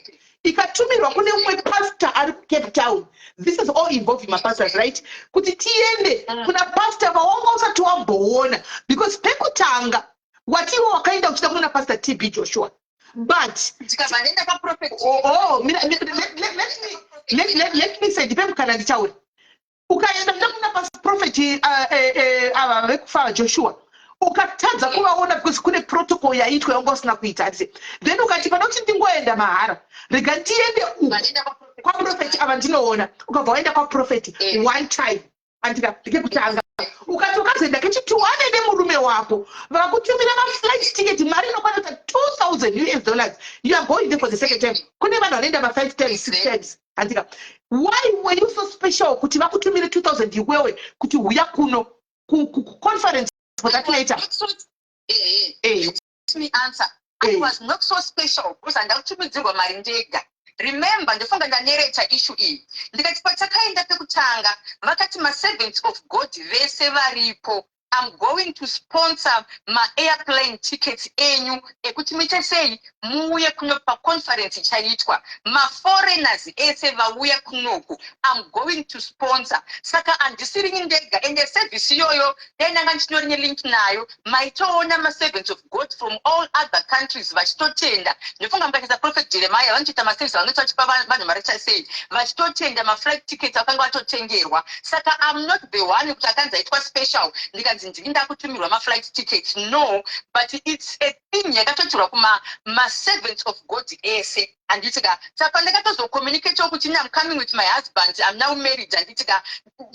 ikatumirwa kune mumwe pastor ari kuCape Town. This is all involving mapastors, right? Kuti tiende kuna pastor vawanga usati wamboona, because pekutanga watiwo wakaenda uchida kuona Pastor TB Joshua, but Ndikabva ndaenda kwaprofeti. Oh, mira, let me say, ndipe mukana nditaure. Ukaenda kuda kuna prophet ava vekufa Joshua, ukatadza kuvaona because kune protocol yaitwa yanga usina kuita, handiti? Then ukati, "Pana kuti ndingoenda mahara, rega ndiende uku Ndaenda kwaprofeti. kwaprofeti ava ndinoona." Ukabva waenda kwaprofeti one time, andika ndekekutanga, ukati ukazoenda kechitwo ane nemurume wako, vakakutumira maflight ticket, mari inokwana kuita 2000 US dollars. You are going there for the second time. Kune vanhu vanoenda ma5 times, 6 times, handika? Why were you so special kuti vakutumire 2000 iwewe kuti huya kuno kuconference for that later? Not so, let me answer. I was not so special because handakutumidzirwa mari ndega. Remember, ndofunga ndanarrata issue iyi, ndikati patakaenda pekutanga vakati maservants of God vese varipo, I'm going to sponsor maairplane tickets enyu ekuti muite sei, muuye kuno paconference ichaitwa. Maforeigners ese vauya kunoku, I'm going to sponsor. Saka handisirini ndega, ende service iyoyo dai ndanga ndichitori nelink nayo, maitoona maservants of God from all other countries vachitotenda. Ndofunga mukaita Prophet Jeremiah, vanotoita maservice vanoita vachipa vanhu mari chasei, vachitotenda maflight tickets vakanga vatotengerwa. Saka I'm not the one kuti akanzi aitwa special, ndikanzi ndini ndakutumirwa maflight tickets, no. But it's a thing yakatotirwa kuma-servants of God ese, handiti ka? Saka ndakatozocommunicatewo kuti I'm coming with my husband, I'm now married, handiti ka?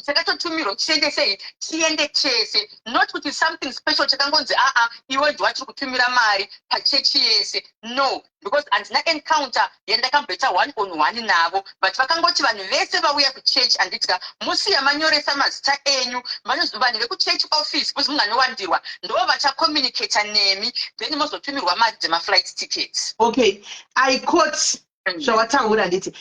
Takatotumirwa kuti tiende sei, tiende chese, not kuti something special chakangonzi, aa, iwe ndiwatiri kutumira mari pachechi yese, no, because handina encounter yandakamboita one on one navo, but vakangoti vanhu vese vauya kuchechi, handiti ka, musiya manyoresa mazita enyu. Vanhu vekuchechi office, because munganowandirwa, ndo vachacommunicata nemi, then mozotumirwa mari dzemaflight tickets. Okay, I quote zvawataura, handiti?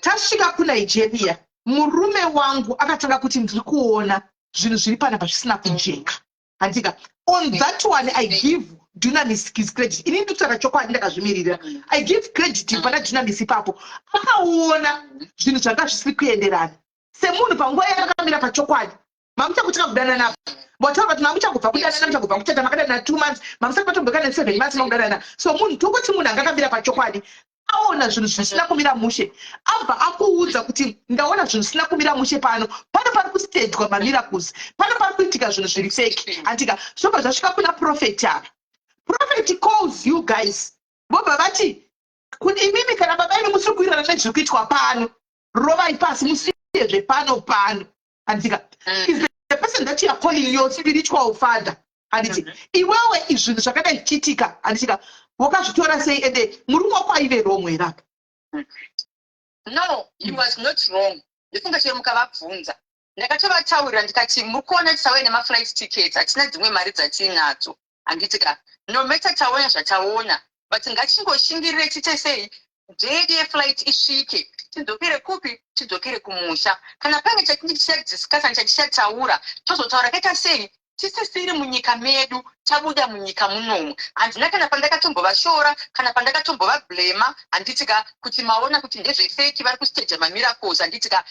Tasvika kuNigeria, murume wangu akatanga kuti, "Ndiri kuona zvinhu zviri panapa zvisina kujeka," handika? On that one I give Dunamis his credit. Ini ndikutaura chokwadi ndakazvimirira. I give credit pana Dunamis ipapo. Akaona zvinhu zvanga zvisiri kuenderana semunhu panguva yakakamira pachokwadi. Mamuchakutanga kudanana, wataura kuti mamuchangobva kudanana, muchangobva kuchata, makadanana 2 months, mamusati matombekana 7 months makudanana. So munhu, tongoti munhu angakamira pachokwadi, aona zvinhu zvisina kumira mushe, abva akuudza kuti ndaona zvinhu zvisina kumira mushe pano, pano pari kustagwa mamiracles, pano pari kuitika zvinhu zviri fake, handika? Zvobva zvasvika kuna prophet ava. Prophet calls you guys, vobva vati kuti imimi kana baba imi musiri kuwirirana nezviri kuitwa pano, rovai pasi, musiye zvepano pano, handika? Is the person that you are calling your spiritual father, handiti? Iwewe zvinhu zvakadai zvichiitika, handitika, wakazvitora sei? Ende murume wako aive wrong here apa? No, he was not wrong. Ndifunga chero mukavabvunza, ndakatovataurira ndikati muri kuona tisauya nemaflight tickets, hatina dzimwe mari dzatiinadzo, handiti ka? No matter taona zvataona, but ngachingoshingirire tiite sei, date yeflight isvike, tidzokere kupi? Tidzokere kumusha. Kana paine chatinge tichadiscussa, chatichataura, tozotaura kaita sei tisisiri munyika medu, tabuda munyika munomu. Handina kana pandakatombovashora kana pandakatombovablamer, handiti ka, kuti maona kuti ndezvefake, vari kustaja mamiracles, handiti ka?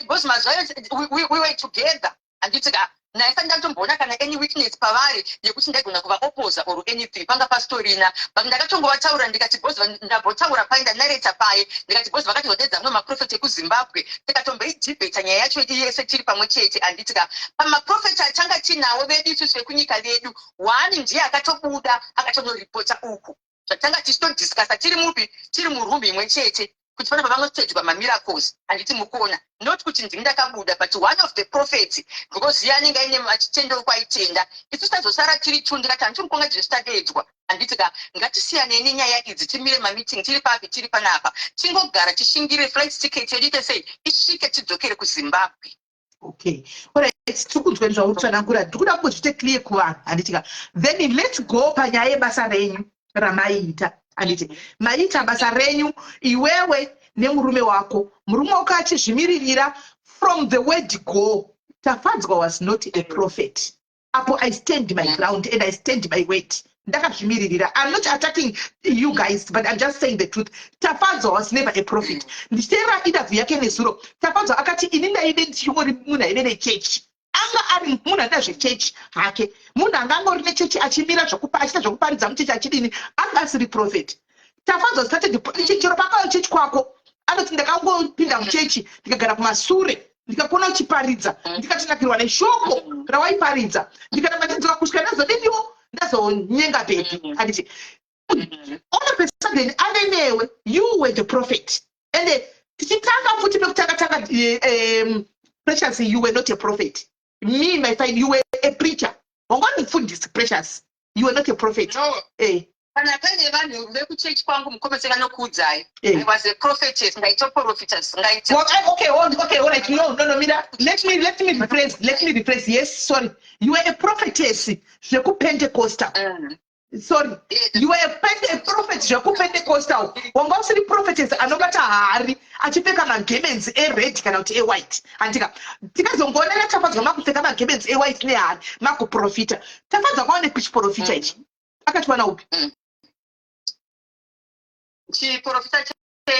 Because mazuva ayo we were together, handiti ka? Naisati ndatomboona kana any weakness pavari yekuti ndaigona kuvaopposa or anything, panga pasitorina. But ndakatongovataurira ndikati because ndambotaura pai, ndanareta pai, ndikati because vakatizodedza amwe maprofeti ekuZimbabwe, tikatomboidhibheta nyaya yacho yese tiri pamwe chete, handiti ka? Pamaprofeti atanga tinawo vedu isusu vekunyika vedu, one ndiye akatobuda akatonoripota uku zvatanga tichitodiscussa tiri mupi, tiri muroom imwe chete, kuti pane pavangostagwa mamiracles, handiti mukuona? Not kuti ndini ndakabuda, but one of the prophets, because iye anenge aine achitendero kwaitenda. Isu tazosara tiri two. Ndikati handiti mukonga Jesu tadedzwa, handiti ka? Ngatisiyanei nenyaya idzi, timire mameeting tiri papi, tiri panapa, tingogara tishingire flight ticket yedu ite sei, isvike, tidzokere kuZimbabwe. Okay, alright, tiri kunzwa zvauri kutsanangura. Tiri kuda kungozviite clear kuvanhu, handiti ka? Then let's go panyaya yebasa renyu ramaiita, handiti? Maiita basa renyu iwewe nemurume wako, murume wako achizvimiririra from the word go. Tafadzwa was not a prophet. Apo I stand my ground and I stand my word, ndakazvimiririra. I'm not attacking you guys, but I'm just saying the truth. Tafadzwa was never a prophet. Ndichiteerera interview yake nezuro, Tafadzwa akati ini ndaive ndichingori munhu aive nechechi. Anga ari munhu anoita zvechechi hake, munhu anga angori nechechi, achimira zvokupa, achiita zvokuparidza muchechi, achidini. Anga asiri prophet. Tafadzwa started chero pakauya chechi kwako, anoti ndakangopinda muchechi, ndikagara kumasure, ndikakuona uchiparidza, ndikatinakirwa neshoko rawaiparidza, ndikaramba ndidzoka kusvika ndazodiniwo, ndazonyenga baby, handiti? All of a sudden ave newe. You were the prophet. And tichitanga futi pekutanga tanga, Precious, you were not a prophet. Me, my fine, you were a preacher. Wanga uri mufundisi, Precious. You were not a prophet. No. Eh. Kana paine vanhu vekuchechi kwangu, mukomese vanokuudzai. Eh. I was a prophetess, ndaitoprofita zvisingaiti. Well, okay, hold, okay, all right. No, Mira. Let me rephrase. Let me rephrase. Yes, sorry. You were a prophetess. ZvekuPentecostal. Sorry. You were a prophet zvekuPentecostal. Wanga usiri prophetess anobata hari achipfeka magarments ered kana kuti ewhite. Handika. Tikazongoonera Tafadzwa makupfeka magarments ewhite nehari makuprofita. Tafadzwa kwaone kuchiprofita ichi. Akatiwana upi? Chiprofita?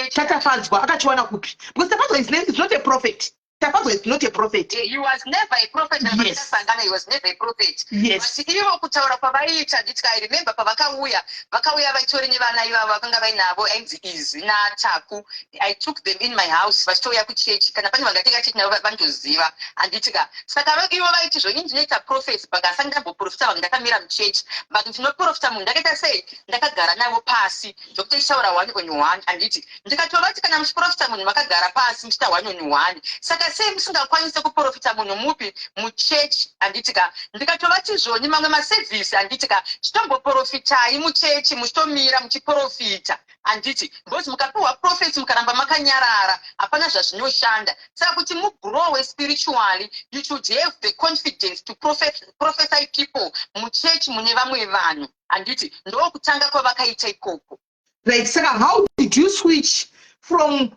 Chatafadzwa akachiwana kupi? Because Tafadzwa is not a prophet. Tafadzwa is not a prophet. He was never a prophet. Sangana, he was never a prophet. But ivo kutaura kwavaiita, nditi I remember pavakauya, vakauya vaitori nevana ivavo vakanga vainavo, ainzi Izwi naTaku. I took them in my house vachitouya kuchechi. Kana pane vangatenga chechi navo vanotoziva, handiti ka? Saka ivo vaiti zvoni ndinoita prophecy, but asati ndamboprofita vanhu ndakamira muchechi, but ndinoprofita munhu ndakaita sei, ndakagara navo pasi, zvokuti tichitaura one on one, handiti? Ndikatovati kana muchiprofita munhu makagara pasi muchiita one on one, saka sei musingakwanisi kuprofita munhu mupi, muchechi, handiti ka? Ndikatovati zvoni mamwe masevhisi, handiti ka, chitomboprofitai muchechi muchitomira muchiprofita, handiti? Because mukapiwa prophecy mukaramba makanyarara, hapana zvazvinoshanda. Saka kuti mugrowe spiritually, you should have the confidence to prophesy people muchechi mune vamwe vanhu, handiti? Ndokutanga kwavakaita ikoko. Right, saka how did you switch from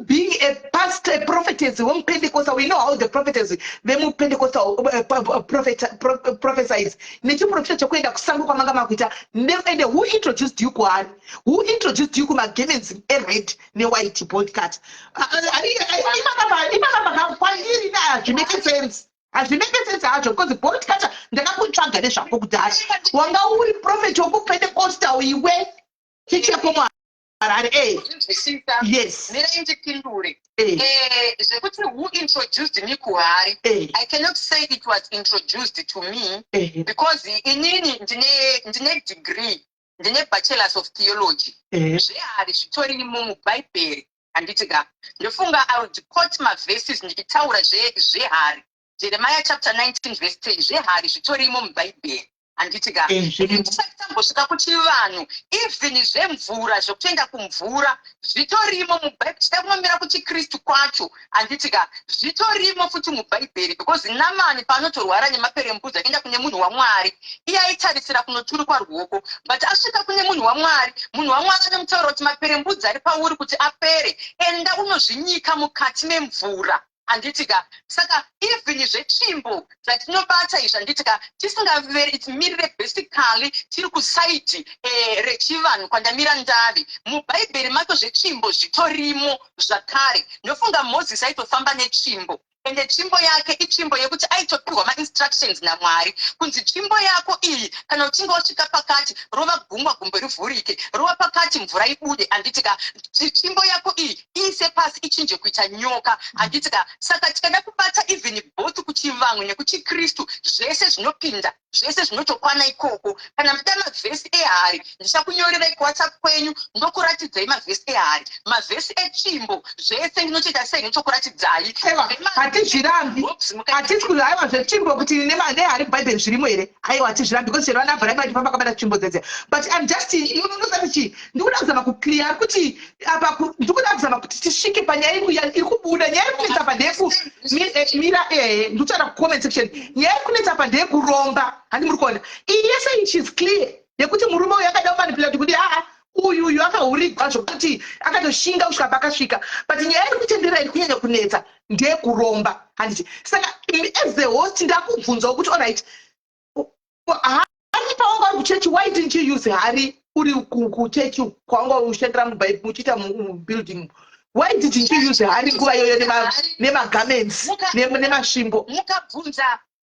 Being a pastor, a prophetess wemuPentecostal, we know how the prophetess vemuPentecostal prophesies. Nechiprofita chekuenda kusango kwamanga makuita, and who introduced you kuhari? Who introduced you kumagarments ered newhite bolt cut? Ipapa kwandiri hazvimake sense, hazvimake sense hazvo, because bolt cutter ndakakutsvaga nezvako kudhara. Wanga uri prophet wekuPentecostal iwe, chicheko muHarare e. Nzwisisa. Yes. Mirai ndipindure. Eh. Zvekuti who introduced me kuhari, I cannot say it was introduced to me because inini ndine degree, ndine bachelors of theology. Zvehari zvitorimo mubhaibheri, handiti ka? Ndofunga I would quote maverses ndichitaura zvehari. Jeremiah chapter 19 verse 10. Zvehari zvitorimo mubhaibheri, handiti ka? Zvirimo. Tisati tambosvika kuchivanhu, even zvemvura, zvekutoenda kumvura zvitorimo mubhaibheri. Tida kunomira kuchiKristu kwacho, handiti ka? Zvitorimo futi mubhaibheri, because Namani paanotorwara nemaperembudzi akaenda kune munhu waMwari, iye aitarisira kunoturikwa ruoko, but asvika kune munhu waMwari, munhu waMwari anomutaura kuti maperembudzi ari pauri, kuti apere, enda unozvinyika mukati memvura, handiti ka? Saka even zvetsvimbo dzatinobata izvi, handiti ka, tisingamirire, basically tiri kuside rechivanhu kwandamira ndavi. Mubhaibheri macho zvetsvimbo zvitorimo zvakare. Ndofunga Mozisi aitofamba netsvimbo, ende tsvimbo yake itsvimbo yekuti aitopiwa mainstructions naMwari kunzi tsvimbo yako iyi, kana uchinge wasvika pakati, rova gungwa, gumbo rivhurike, rova pakati, mvura ibude, handiti ka? Tsvimbo yako iyi iise pasi, ichinje kuita nyoka, handiti ka? Saka tikada kubata even both kuchivanhu nekuchiKristu, zvese zvinopinda, zvese zvinotokwana ikoko. Kana muchida mavhesi ehari, ndichakunyorerai kuWhatsApp kwenyu, ndokuratidzai mavhesi ehari, mavhesi etsvimbo, zvese ndinotoita sei, ndinotokuratidzai. Aiwa, hatizvirambi, hatisi kuti aiwa, zvetsvimbo kuti nehari mubhaibheri zvirimo here. Aiwa, hatizvirambi, because chero vana Abraham vachifamba vakabata tsvimbo dzedze. But I'm just, unosati chii, ndikuda kuzama kuclear kuti apa ndikuda kuzama kuti tisvike panyaya iri kubuda. Nyaya iri kunetsa apa ndeyeku mira, ehe, ndikutaura kucomment section. Nyaya iri kunetsa apa ndeyekuromba, handi muri kuona? Iyi yese she's clear yekuti murume uyu akada kumanipulate kuti aa, uyu akahurigwa zvokuti akatoshinga kusvika pakasvika. But nyaya iri kutenderera, iri kunyanya kunetsa, ndeyekuromba, handiti? Saka as the host ndakubvunzawo kuti alright, hari pawanga uri kuchechi, why didn't you use hari uri kuchechi kwawanga ushandira muchiita mubuilding? Why didn't you use hari nguva iyoyo nemagarments nemasvimbo?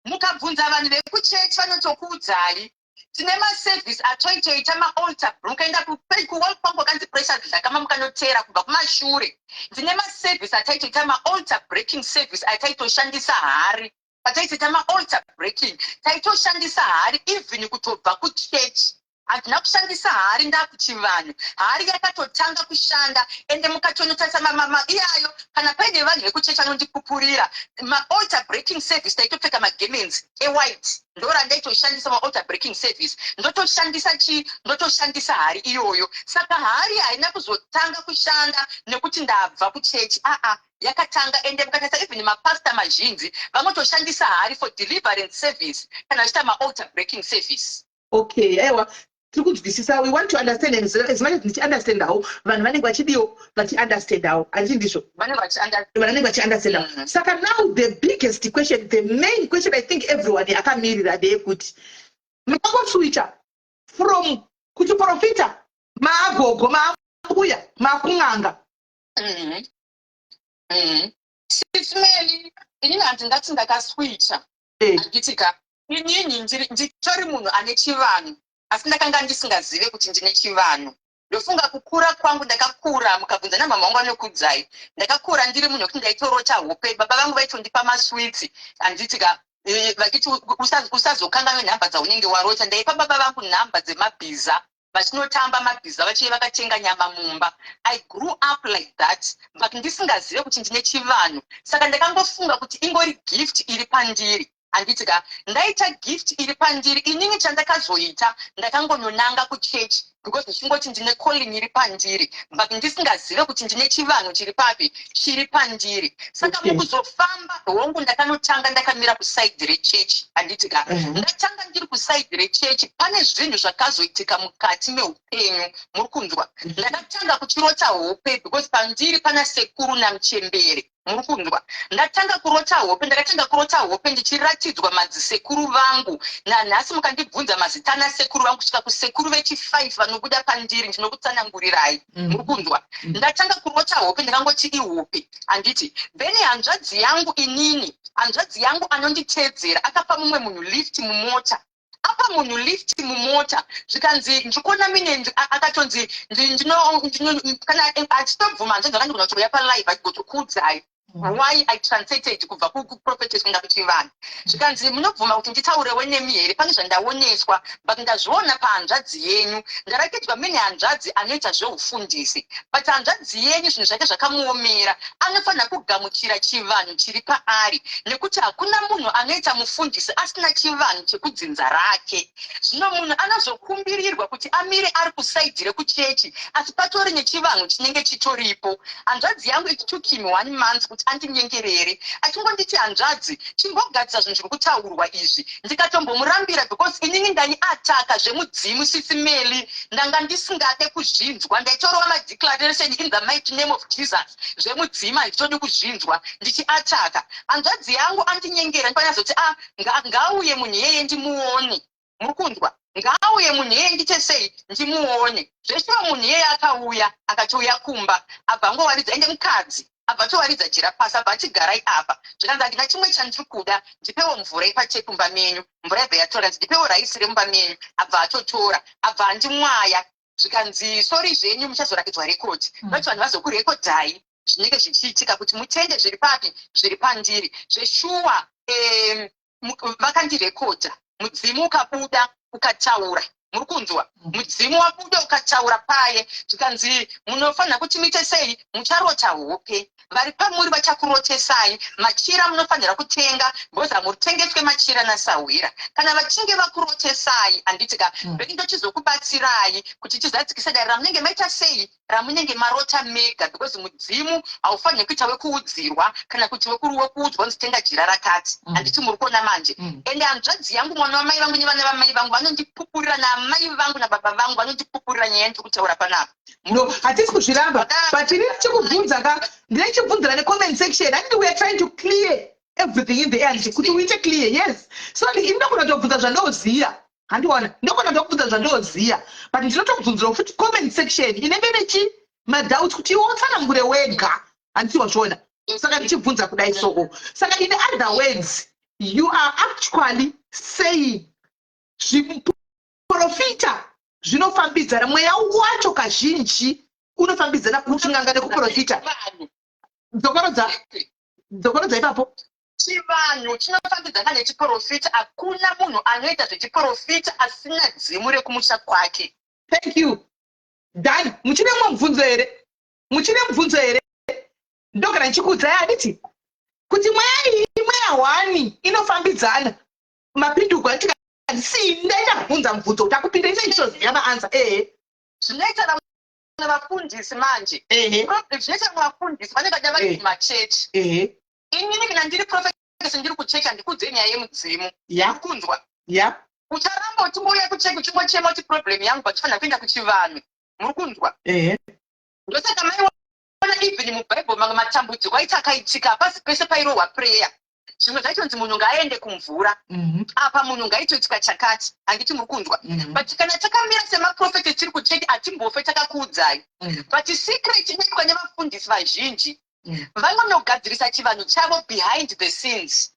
Mukabvunza vanhu vekuchechi vanotokuudzai, tine maservice atoitoita maaltar. Mukaenda kuwall kwangu kwakanzi Precious Dlakama, mukanotera kubva kumashure, ndine maservice ataitoita, maaltar breaking service ataitoshandisa hari. Pataitoita maaltar breaking taitoshandisa hari. Even kutobva kuchechi handina kushandisa hari, ndakuchivanhu hari yakatotanga kushanda. Ende mukatonotarisa iyayo, kana paine vanhu vekuchechi anondipupurira, maaltar breaking service taitopfeka magarments ewhite, ndo randaitoshandisa maaltar breaking service. Ndotoshandisa chii? Ndotoshandisa hari iyoyo. Saka hari haina kuzotanga kushanda nekuti ndabva kuchechi, aa, yakatanga. Ende mukatarisa even mapasta mazhinji vanotoshandisa hari for deliverance service kana vachiita maaltar breaking service. Okay, aiwa, tiri kunzwisisa. We want to understand, and as much as ndichiunderstandawo, vanhu vanenge vachidiwo vachiunderstandawo, handiti ndizvo? Vanenge vachiunderstand. Vanenge vachiunderstandawo. Saka now the biggest question, the main question I think everyone akamirira ndeyekuti makangoswitcha from kuchiprofita maagogo, maambuya, makun'anga. Sis Melly, inini handingati ndakaswitcha. Handiti ka, inini nditori munhu ane chivanhu, asi ndakanga ndisingazive kuti ndine chivanhu. Ndofunga kukura kwangu, ndakakura, mukabvunza namama vangu vanokudzai, ndakakura ndiri munhu wekuti ndaitorota hope, baba vangu vaitondipa maswitsi, handiti ka? Vachiti usazokanganwe nhamba dzaunenge warota. Ndaipa baba vangu nhamba dzemabhiza, vachinotamba mabhiza, vachive vakatenga nyama mumba. I grew up like that, but ndisingazive kuti ndine chivanhu. Saka ndakangofunga kuti ingori gift iri pandiri. Handiti ka ndaita gift iri pandiri inini? Chandakazoita, ndakangononanga kuchechi because ndichingoti ndine calling iri pandiri, but ndisingazive kuti ndine chivanhu chiri papi, chiri pandiri. Saka mukuzofamba, hongu, ndakanotanga ndakamira kuside rechechi, handiti ka? Ndatanga ndiri kuside rechechi, pane zvinhu zvakazoitika mukati meupenyu, muri kunzwa? Ndakatanga kuchirota hope because pandiri pana sekuru namuchembere, muri kunzwa? Ndatanga kurota hope, ndakatanga kurota hope ndichiratidzwa madzisekuru vangu. Nanhasi mukandibvunza mazita anasekuru vangu kusvika kusekuru vechi5 vanobuda pandiri, ndinokutsanangurirai, muri kunzwa? Ndatanga kurota hope, ndakangoti ihope, handiti? Then hanzvadzi yangu inini, hanzvadzi yangu anonditeedzera, akapa mumwe munhu lift mumota. Apa munhu lift mumota, zvikanzi ndikuona mine akatonzi kana achitobvuma hanzvadzi vakandigona kutouya palive achigotokuudzai why I translated kubva kuprophetess kuenda kuchivanhu. Zvikanzi, "Munobvuma kuti nditaurewo nemi here? Pane zvandaoneswa, but ndazviona pahanzvadzi yenyu. Ndarakidzwa mine hanzvadzi anoita zveufundisi, but hanzvadzi yenyu zvinhu zvake zvakamuomera. Anofanira kugamuchira chivanhu chiri paari, nekuti hakuna munhu anoita mufundisi asina chivanhu chekudzinza rake. Zvino munhu anozokumbirirwa kuti amire ari kuside rekuchechi, asi patori nechivanhu chinenge chitoripo." Hanzvadzi yangu, it took him one month kuti andinyengerere, achingonditi, "Hanzvadzi, chimbogadzisa zvinhu zviri kutaurwa izvi." Ndikatombomurambira because inini ndaiataka zvemudzimu, Sisi Meli, ndanga ndisingade kuzvinzwa. Ndaitorova madeclaration, "In the mighty name of Jesus, zvemudzimu handitodi kuzvinzwa." Ndichiataka hanzvadzi yangu, andinyengera. Ndipanyazoti, "A, ngauye munhu iyeye ndimuone." Muri kunzwa? "Ngauye munhu iyeye, ndite sei, ndimuone." Zveshuwa munhu iyeye akauya, akatouya kumba, abva angowaridza, ende mukadzi abva atowaridza jira pasi, abva achigarai apa. Zvikanzi, "Handina chimwe chandiri kuda, ndipewo mvura ipate kumba menyu." Mvura ibva yatora. Nzi, "Ndipewo raisi remumba menyu." Abva atotora, abva andimwaya. Zvikanzi, "Sorry zvenyu, muchazorakidzwa record." Vati vanhu vazokurekodhai zvinenge zvichiitika kuti mutende zviri papi, zviri pandiri. Zveshuwa vakandirekodha, mudzimu ukabuda ukataura, muri kunzwa? Mudzimu wabuda ukataura paye. Zvikanzi, "Munofanira kuti muite sei? Mucharota hope, vari pamuri vachakurotesai. Machira munofanira kutenga because hamutengeswe machira nasahwira. Kana vachinge vakurotesai, handiti ka?" "Then ndochizokubatsirai kuti tizadzikise dare ramunenge maita sei, ramunenge marota mega, because mudzimu haufaniri kuita wekuudzirwa kana kuti wekuudzwa kunzi tenga jira rakati." Handiti muri kuona manje? Ende hanzvadzi yangu, mwana wamai vangu nevana vamai vangu vanondipupurira, naamai vangu nababa vangu vanondipupurira nyaya yandiri kutaura panapa. No, hatisi kuzviramba, but ini ndichikubvunza ka, ndinechibvunzira necomment section, handiti? We are trying to clear everything in the end kuti uite clear, yes. So ini ndogona kutobvunza zvandoziya, handiona? Ndogona kutobvunza zvandoziya, but ndinotobvunzirawo futi comment section inenge nechi madoubts kuti iwe utsanangure wega, handiti wazviona? Saka ndichibvunza kudai soko, saka in other words, you are actually saying zviprofita zvinofambidzana, mweya wacho kazhinji unofambidzana kuching'anga nekuprofita. Vanhu. Dzokorodza, dzokorodza ipapo. Chivanhu chinofambidzana nechiprofita. Hakuna munhu anoita zvechiprofita asina dzimu rekumusha kwake. Thank you. Done. Muchine mumwe mubvunzo here? Muchine mubvunzo here? Ndogara ndichikuudzai, handiti, kuti mweya iyi, mweya hwani inofambidzana mapinduko anditi? Si ndaita kubvunza mubvunzo kuti akupinda ise ndichoziva maanswer, ehe. Zvinoita vamwe vafundisi manje, zvinoita vamwe vafundisi vanenge vada vari kumachechi. Inini kana ndiri prophetess, ndiri kuchechi, handikuudzei nyaya yemudzimu. Kunzwa? Ya. Ucharamba uchingouya kuchechi uchingochema kuti problem yangu, but ufanira kuenda kuchivanhu, muri kunzwa? Ehe. Ndosaka maiona even mubhaibheri mamwe matambudziko aiti akaitika, hapasi pese pairohwa prayer. Zvimwe zvaitonzi munhu ngaaende kumvura, apa munhu ngaitoitika chakati, handiti muri kunzwa? But kana takamira semaprofeti tiri kuchechi, hatimbofe takakuudzai. But secret inoitwa nevafundisi vazhinji, vanonogadzirisa chivanhu chavo behind the scenes.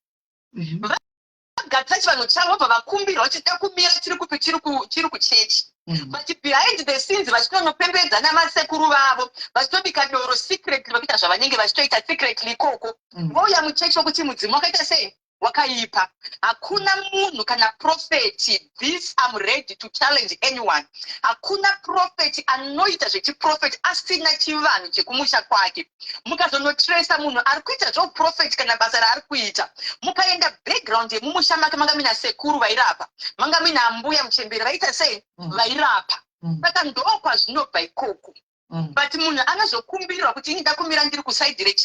Vagadzira chivanhu chavo, vobva vakumbirwa kuti tida kumira tiri kupi, tiri kuchechi, but behind the scenes vachitonopembedza namasekuru vavo, vachitobika doro secretly, vakuita zvavanenge vachitoita secretly ikoko. Vouya muchechi wokuti mudzimu wakaita sei? Wakaipa. Hakuna munhu kana prophet, this I'm ready to challenge anyone, hakuna prophet anoita zvechiprofeti asina chivanhu chekumusha kwake. Mukazonotresa munhu ari kuita zveuprofeti kana basa raari kuita, mukaenda background yemumusha make, manga muina sekuru vairapa, manga muina ambuya muchemberi vaita sei, vairapa. Saka ndo kwazvinobva ikoko. But munhu anozokumbirirwa kuti ini ndakumira ndiri kuside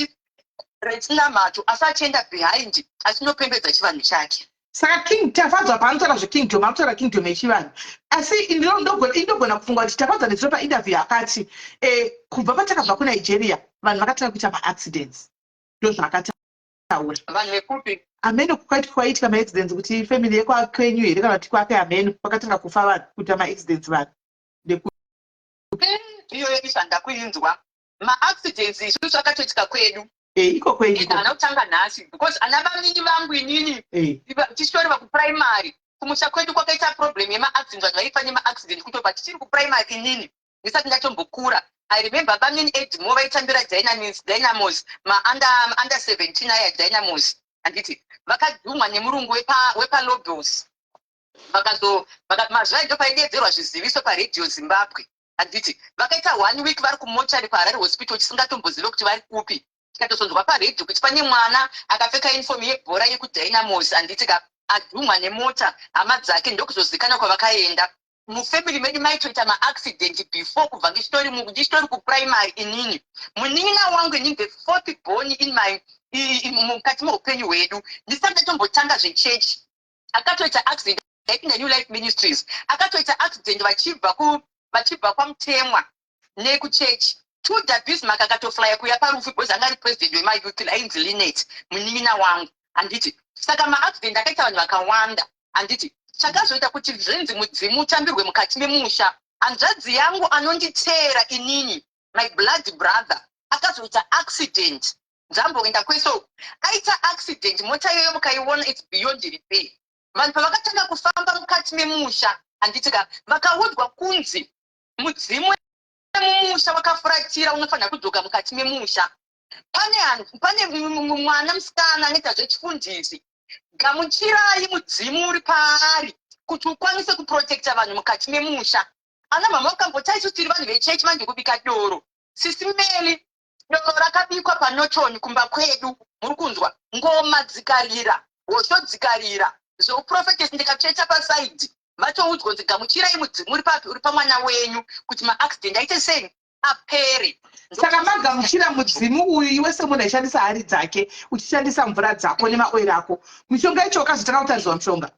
rechinamato, asi achienda behind achinopembedza chivanhu chake. Saka King Tafadzwa paanotaura zvekingdom, anotaura kingdom yechivanhu, asi indogona kufunga kuti Tafadzwa nezuro painterview akati kubva patakabva kuNigeria vanhu vakatanga kuita maaccidents. Ndo zvaakataura. Vanhu vekupi? Ameno kwaitika maaccidents, kuti family yekwakwenyu here kana kuti kwake, ameno kwakatanga kufa vanhu, kuita maaccidents vanhu. Iyoyo ishanda kuinzwa. Maaccidents isusu akatoitika kwedu. Iko kwenyu. Ende haana kutanga nhasi, because ana vamini vangu inini tichitoreva kuprimary, kumusha kwedu kwakaita problem yemaaccident. Vanhu vaifa nemaaccident kutobva tichiri kuprimary. Inini ndisati ndatombokura, I remember bamini Edmo vaitambira Dynamos, maunder 17 aya Dynamos, handiti? Vakadhumwa nemurungu wepaLobos. Mazuva ndo paidedzerwa zviziviso paRadio Zimbabwe, handiti? Vakaita one week vari kumochari paHarare Hospital, tisingatombozive kuti vari kupi. Tikatozonzwa paredhio kuti pane mwana akapfeka uniform yebhora yekuDynamos, handiti ka, adhumwa nemota. Hama dzake ndokuzozikanwa kwavakaenda. Mufamily medu maitoita maaccident before, kubva ndichitori kuprimary inini. Munin'ina wangu inini, the fourth born in my mukati meupenyu hwedu, ndisati ndatombotanga zvechechi, akatoita accident aipinda New Life Ministries. Akatoita accident vachibva kwaMutemwa nekuchechi. Tudor Bismarck akatoflya kuya parufu because anga ari president wemayouth, ainzi Linet, munin'ina wangu, handiti? Saka maaccident akaita vanhu vakawanda, handiti? Chakazoita kuti zvinzi mudzimu utambirwe mukati memusha, hanzvadzi yangu anonditeera inini, my blood brother, akazoita accident. Nzamboenda kwese uku, aita accident, mota iyoyo mukaiona, it's beyond repair. Vanhu pavakatanga kufamba mukati memusha, handiti ka, vakaudzwa kunzi mudzimu wemumusha wakafuratira, unofanira kudzoka mukati memusha. Pane mwana musikana anoita zvechifundisi, gamuchirai mudzimu uri paari kuti ukwanise kuprotecta vanhu mukati memusha. Ana mama vakamboti isu tiri vanhu vechechi, manje kubika doro, Sisi Meli, doro rakabikwa paNorton kumba kwedu, muri kunzwa, ngoma dzikarira, hosho dzikarira, zveuprofetesi ndikatsveta paside. Vatoudzwa kunzi gamuchirai mudzimu uri papi, uri pamwana wenyu, kuti maaccident aite sei, apere. Saka magamuchira mudzimu uyu, iwe semunhu aishandisa hari dzake, uchishandisa mvura dzako nemaoiri ako, mishonga yacho, wakazotanga kutariswa mushonga?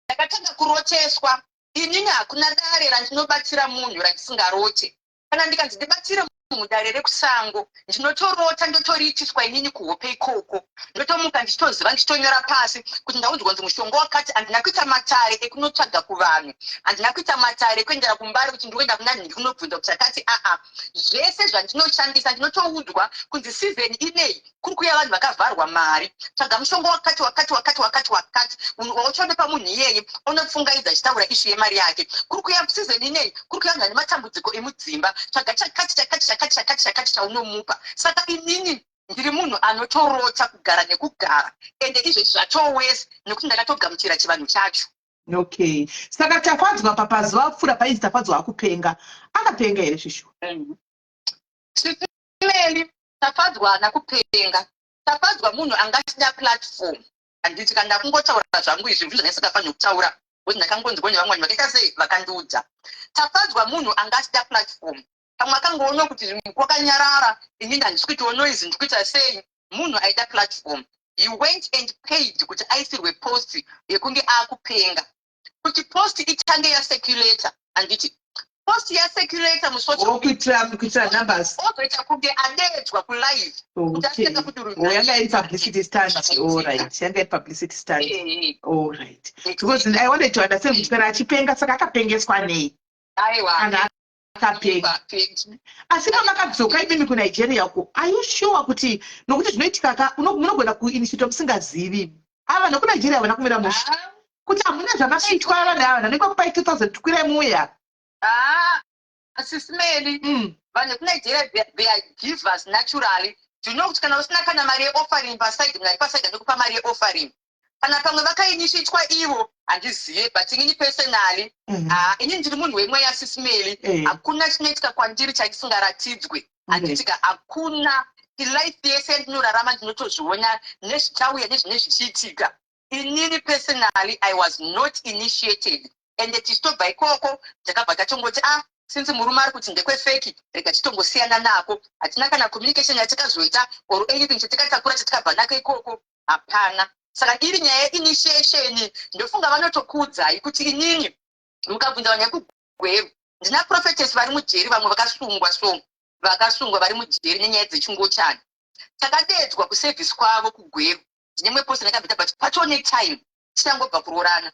Ndakatanga kuroteswa inini. Hakuna dare randinobatsira munhu randisingarote. Kana ndikanzi ndibatsire munhu dare rekusango, ndinotorota, ndotoriitiswa inini kuhope ikoko. Ndotomuka ndichitoziva, ndichitonyora pasi kuti ndaudzwa kunzi mushonga wakati. Handina kuita matare ekunotsvaga kuvanhu, handina kuita matare ekuendera kuMbare kuti ndikuenda kuna nhingi kunobvunza kuti chakati. Aa, zvese zvandinoshandisa ndinotoudzwa kunzi season inei kuri kuuya vanhu vakavharwa mari, tsvaga mushonga wakati wakati wakati wakati wakati wauchaonekwa munhu iyeye unopfungaidza achitaura issue yemari yake. Kuri kuuya season inei, kuri kuuya vanhu vane matambudziko emudzimba, tsvaga chakati chakati chakati chakati chakati chaunomupa. Saka inini ndiri munhu anotorota kugara nekugara, ende izvezvi zvatowese nekuti ndakatogamuchira chivanhu chacho. Okay, saka Tafadzwa, papazuva apfuura painzi Tafadzwa akupenga, akapenga here zvishuwa? Sisi Meli, Tafadzwa haana kupenga. Tafadzwa munhu angasida platform, handiti? Kana ndakungotaura zvangu izvi, zvinhu zvandisikafaniri kutaura because ndakangonzwa nevamwe vanhu vakaita sei, vakandiudza. Tafadzwa munhu angasida platform. Pamwe akangoona kuti kwakanyarara, inini handisi kuitawo noise, ndikuita sei. Munhu aida platform. He went and paid kuti aisirwe post yekunge akupenga, kuti post itange yacirculata, handiti? Post yacirculata musocial Oh, kuitira numbers. Ozoita kunge adedzwa kulive kuti asitanga kudurura. Oh, yanga iri publicity stunt. All right, yanga iri publicity stunt. All right, because I wanted to understand kuti kana achipenga, saka akapengeswa nei? Aiwa. Kana akapenga. Asi pamakadzoka imimi kuNigeria uko, are you sure kuti, nokuti zvinoitika ka, munogona kuinitiata musingazivi, ava vanhu vekuNigeria havana kumira mushe, kuti hamuna zvamakaitwa vanhu ava vanenge vakupai 2000 tukwirai muuya? Ah, Sisi Meli, vanhu vekuNigeria, they are givers naturally. Do you know kuti kana usina kana mari yeoffering paside, munhu ari paside anokupa mari yeoffering? Kana pamwe vakainitiatwa ivo, handizive, but inini personally, ah, ini ndiri munhu wemweya, Sis Melly. Hakuna chinoitika kwandiri chandisingaratidzwe, handitika? Hakuna. Life yese yandinorarama ndinotozviona nezvichauya nezvine zvichiitika. Inini personally, I was not initiated. Ende tichitobva ikoko, takabva tatongoti, ah, since murume ari kuti ndekwefake, rega titongosiyana nako. Hatina kana communication yatikazoita or anything chatikatakura chatikabva nako ikoko, hapana. Saka iri nyaya yeinitiation, ndofunga vanotokuudzai kuti inini, mukabvunza vanhu vekugweru, ndina prophetess vari mujeri, vamwe vakasungwa, so vakasungwa vari mujeri nenyaya dzechingochani. Takadedzwa kuservice kwavo kuGweru. Ndine mwe post ndakabvita, but patone time tichangobva kuroorana,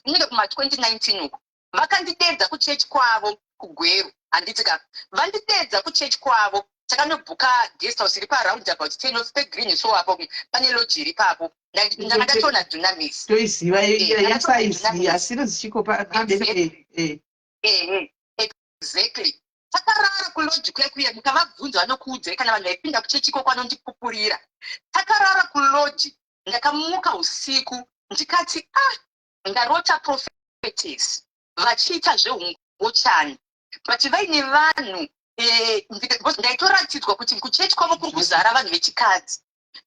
inenge kuma2019 uko. Vakandidedza kuchechi kwavo kuGweru, handiti ka? Vandidedza kuchechi kwavo, takanobhuka guest house iri paroundabout 10 off pegreen. So apo pane lodge iri ipapo. Ndanga ndatoona Dunamis. Toiziva yasaizi, asi inozi chiko? Ehe, exactly. Takarara kulodge kuya kuya. Mukavabvunza vanokuudzai, kana vanhu vaipinda kuchechi ikoko vanondipupurira. Takarara kulodge. Ndakamuka usiku ndikati, ah, ndarota prophetess vachiita zveungochani, but vaine vanhu, because ndaitoratidzwa kuti kuchechi kwavo kuri kuzara vanhu vechikadzi,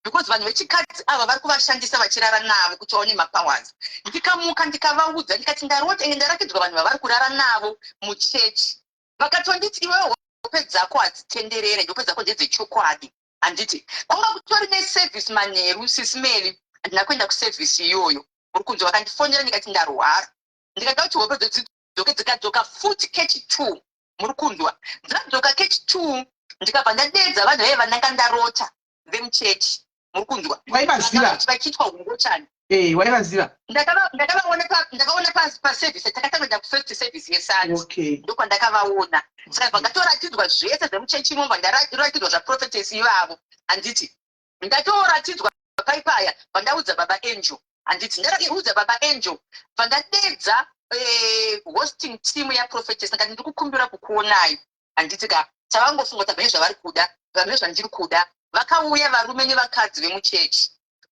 because vanhu vechikadzi ava vari kuvashandisa vachirara navo kuti vaone mapowers. Ndikamuka, ndikavaudza, ndikati ndarota ende ndaratidzwa vanhu vavari kurara navo muchechi. Vakatonditi, iwewe hope dzako hadzitenderere, hope dzako ndedzechokwadi, handiti? Kwanga kutori neservice manheru, Sis Melly. Handina kuenda kuservice iyoyo, uri kunzwa? Vakandifonera, ndikati ndarwara. Ndikada kuti hope dzodzoke, dzikadzoka futi kechi two, muri kunzwa? Dzadzoka kechi two, ndikabva ndadedza vanhu vaiva vandanga ndarota vemuchechi, muri kunzwa? Waivaziva? Vachiitwa ungochani. Waivaziva? Ndakaona paservice. Takatanga kufirst service yeSunday. Ndokwandakavaona. Saka bva ndatoratidzwa zvese zvemuchechi imomo, ndaratidzwa zvaprophetess ivavo, handiti? Ndatoratidzwa paipaya, bva baba Angel, handiti? Ndaraudza baba Angel, bva ndadedza hosting team yaprophetess. Ndikati ndiri kukumbira kukuonai, handiti ka? Tavangofunga kuti vane zvavari kuda, vane zvandiri kuda. Vakauya varume nevakadzi vemuchechi.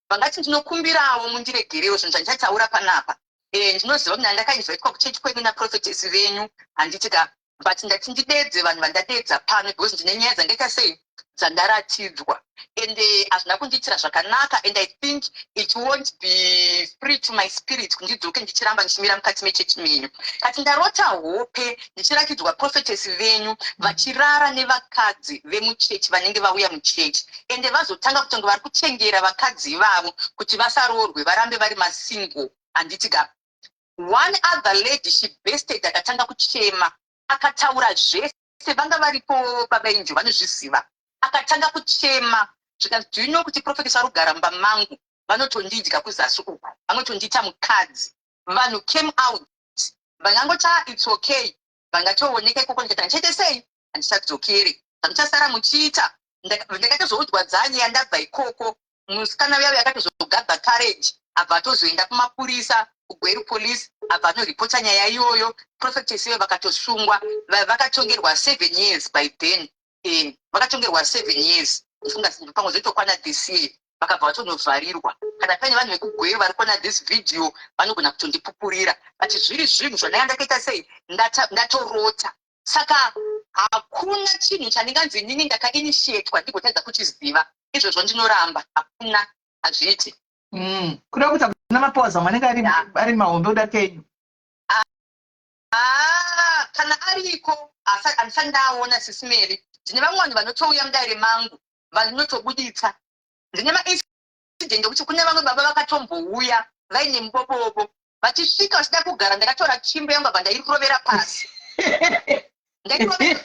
Vangati, ndinokumbirawo mundiregerewo zvinhu zvandichataura panapa. Ndinoziva kuti ndakainvitwa kuchechi kwenyu naprophetess venyu, handiti ka? But ndati ndidedze vanhu vandadedza pano because ndine nyaya dzangaita sei dzandaratidzwa, and hazvina kundiitira zvakanaka, and I think it won't be free to my spirit kuti ndidzoke ndichiramba ndichimira mukati mechechi menyu. Kati ndarota hope ndichiratidzwa prophetess venyu vachirara nevakadzi vemuchechi vanenge vauya muchechi, ende vazotanga kutonge vari kuchengera vakadzi ivavo kuti vasaroorwe, varambe vari masingle, handiti ka? One other lady, she bursted, akatanga kuchema, akataura zvese. Vanga varipo, baba Injo vanozviziva. Akatanga kuchema, zvikanzi, do you know kuti prophetess vari kugara mumba mangu, vanotondidya kuzasi uku, vanotondiita mukadzi? Vanhu came out, vangangoti, ah, it's okay. Vangatooneka ikoko. Ndikati handichaite sei, handichadzokere. Zvamuchasara muchiita. Ndakatozoudzwa dzanyaya ndabva ikoko. Musikana uya uya akatozogather courage, abva atozoenda kumapurisa, kuGweru Police, abva anoripota nyaya iyoyo. Prophetess iyoyo vakatosungwa, vakatongerwa 7 years by then. Vakatongerwa 7 years, ndifunga pamwe zotokwana this year. Vakabva vatonovharirwa. Kana paine vanhu vekuGweru vari kuona this video, vanogona kutondipupurira. But zviri zvinhu zvandanga ndakaita sei, ndatorota. Saka hakuna chinhu chandinganzi inini ndakainitiatwa ndigotadza kuchiziva. Izvozvo ndinoramba, hakuna, hazviiti. Kuda kuti hakuna mapowers amwe anenge ari mahombe kudarika enyu? Ah, kana ariko handisati ndaona, Sis Melly. Ndine vamwe vanhu vanotouya mudare mangu vanotobuditsa. Ndine maincident ekuti kune vamwe baba vakatombouya vaine mubobobo, vachisvika vachida kugara, ndakatora tsvimbo yangu, abva ndairovera pasi. Ndairovera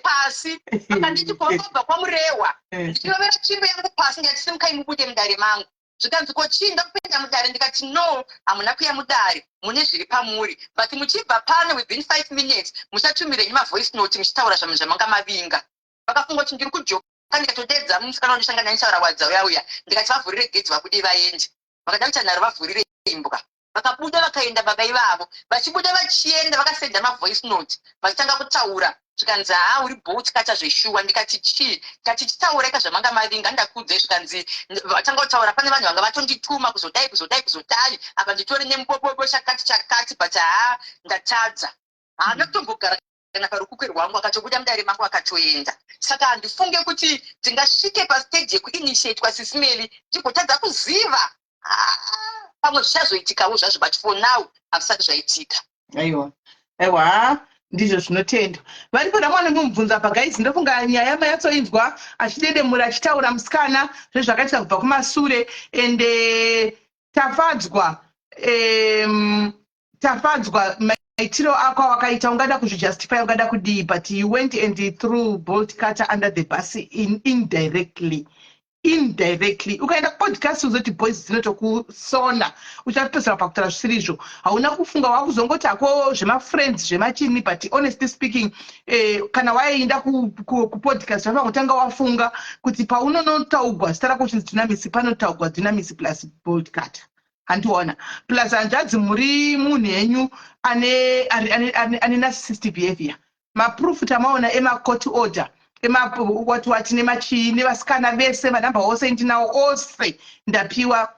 pasi. Vakanditi, kwawakabva kwaMurehwa? Ndichirovera tsvimbo yangu pasi, ndikati, simukai mubude mudare mangu. Zvikanzi, ko chii, ndakupinda mudare? Ndikati, no, hamuna kuya mudare, mune zviri pamuri, but muchibva pano within 5 minutes muchatumirenyi mavoice note muchitaura zvamunhu zvamanga mavinga. Vakafunga kuti ndiri kujoka. Ndikatodedza musikana wandishanga ndichitaura wadza uya uya, ndikati vavhurire gedhi vabude vaende. Vakada kuita nharo, vavhurire imbwa. Vakabuda vakaenda baba ivavo. Vachibuda vachienda, vakasenda mavoice note vachitanga kutaura. Zvikanzi, "Haa, uri Bolt Cutter zveshuwa." Ndikati, "Chii?" Ndikati, "Chitauraika zvamanga mavinga ndakuudzai." Zvikanzi vatanga kutaura, pane vanhu vanga vatondituma kuzodai, kuzodai, kuzodai, apa nditori nemubobobo, chakati chakati, but haa, ndatadza. Haana kutombogara kana parukukwe rwangu, akatobuda mudare mangu akatoenda. Saka handifunge kuti tingasvike pastage yekuinitiatwa, Sis Melly, tigotadza kuziva. Ah, pamwe zvichazoitikawo zvazvo, but for now hazvisati zvaitika. Aiwa, aiwa, ndizvo zvinotendwa. Varipo ramwana mumubvunza pa, guys. Ndofunga nyaya mayatsoinzwa achidedemura, achitaura musikana zvezvakaitika kubva kumasure. Ende Tafadzwa, Tafadzwa, maitiro ako awakaita, ungada kuzvijustify, ungada kudii, but you went and threw Bolt Cutter under the bus indirectly. Indirectly ukaenda kupodcast uzoti boys dzinotokusona, uchapedzera pakutaura zvisiri izvo. Hauna kufunga, wakuzongoti hako zvemafriends, zvemachini, but honestly speaking, kana waienda kupodcast vafanira kutanga wafunga kuti paunonotaugwa zita rako uchinzi Dunamis, panotaugwa Dunamis plus Bolt Cutter, handiona? Plus hanzvadzi, muri munhu henyu ane narcissistic behavior. Maproof tamaona emacourt order, wati wati, nemachii, nevasikana vese, manhamba ose ndinawo ose ndapiwa.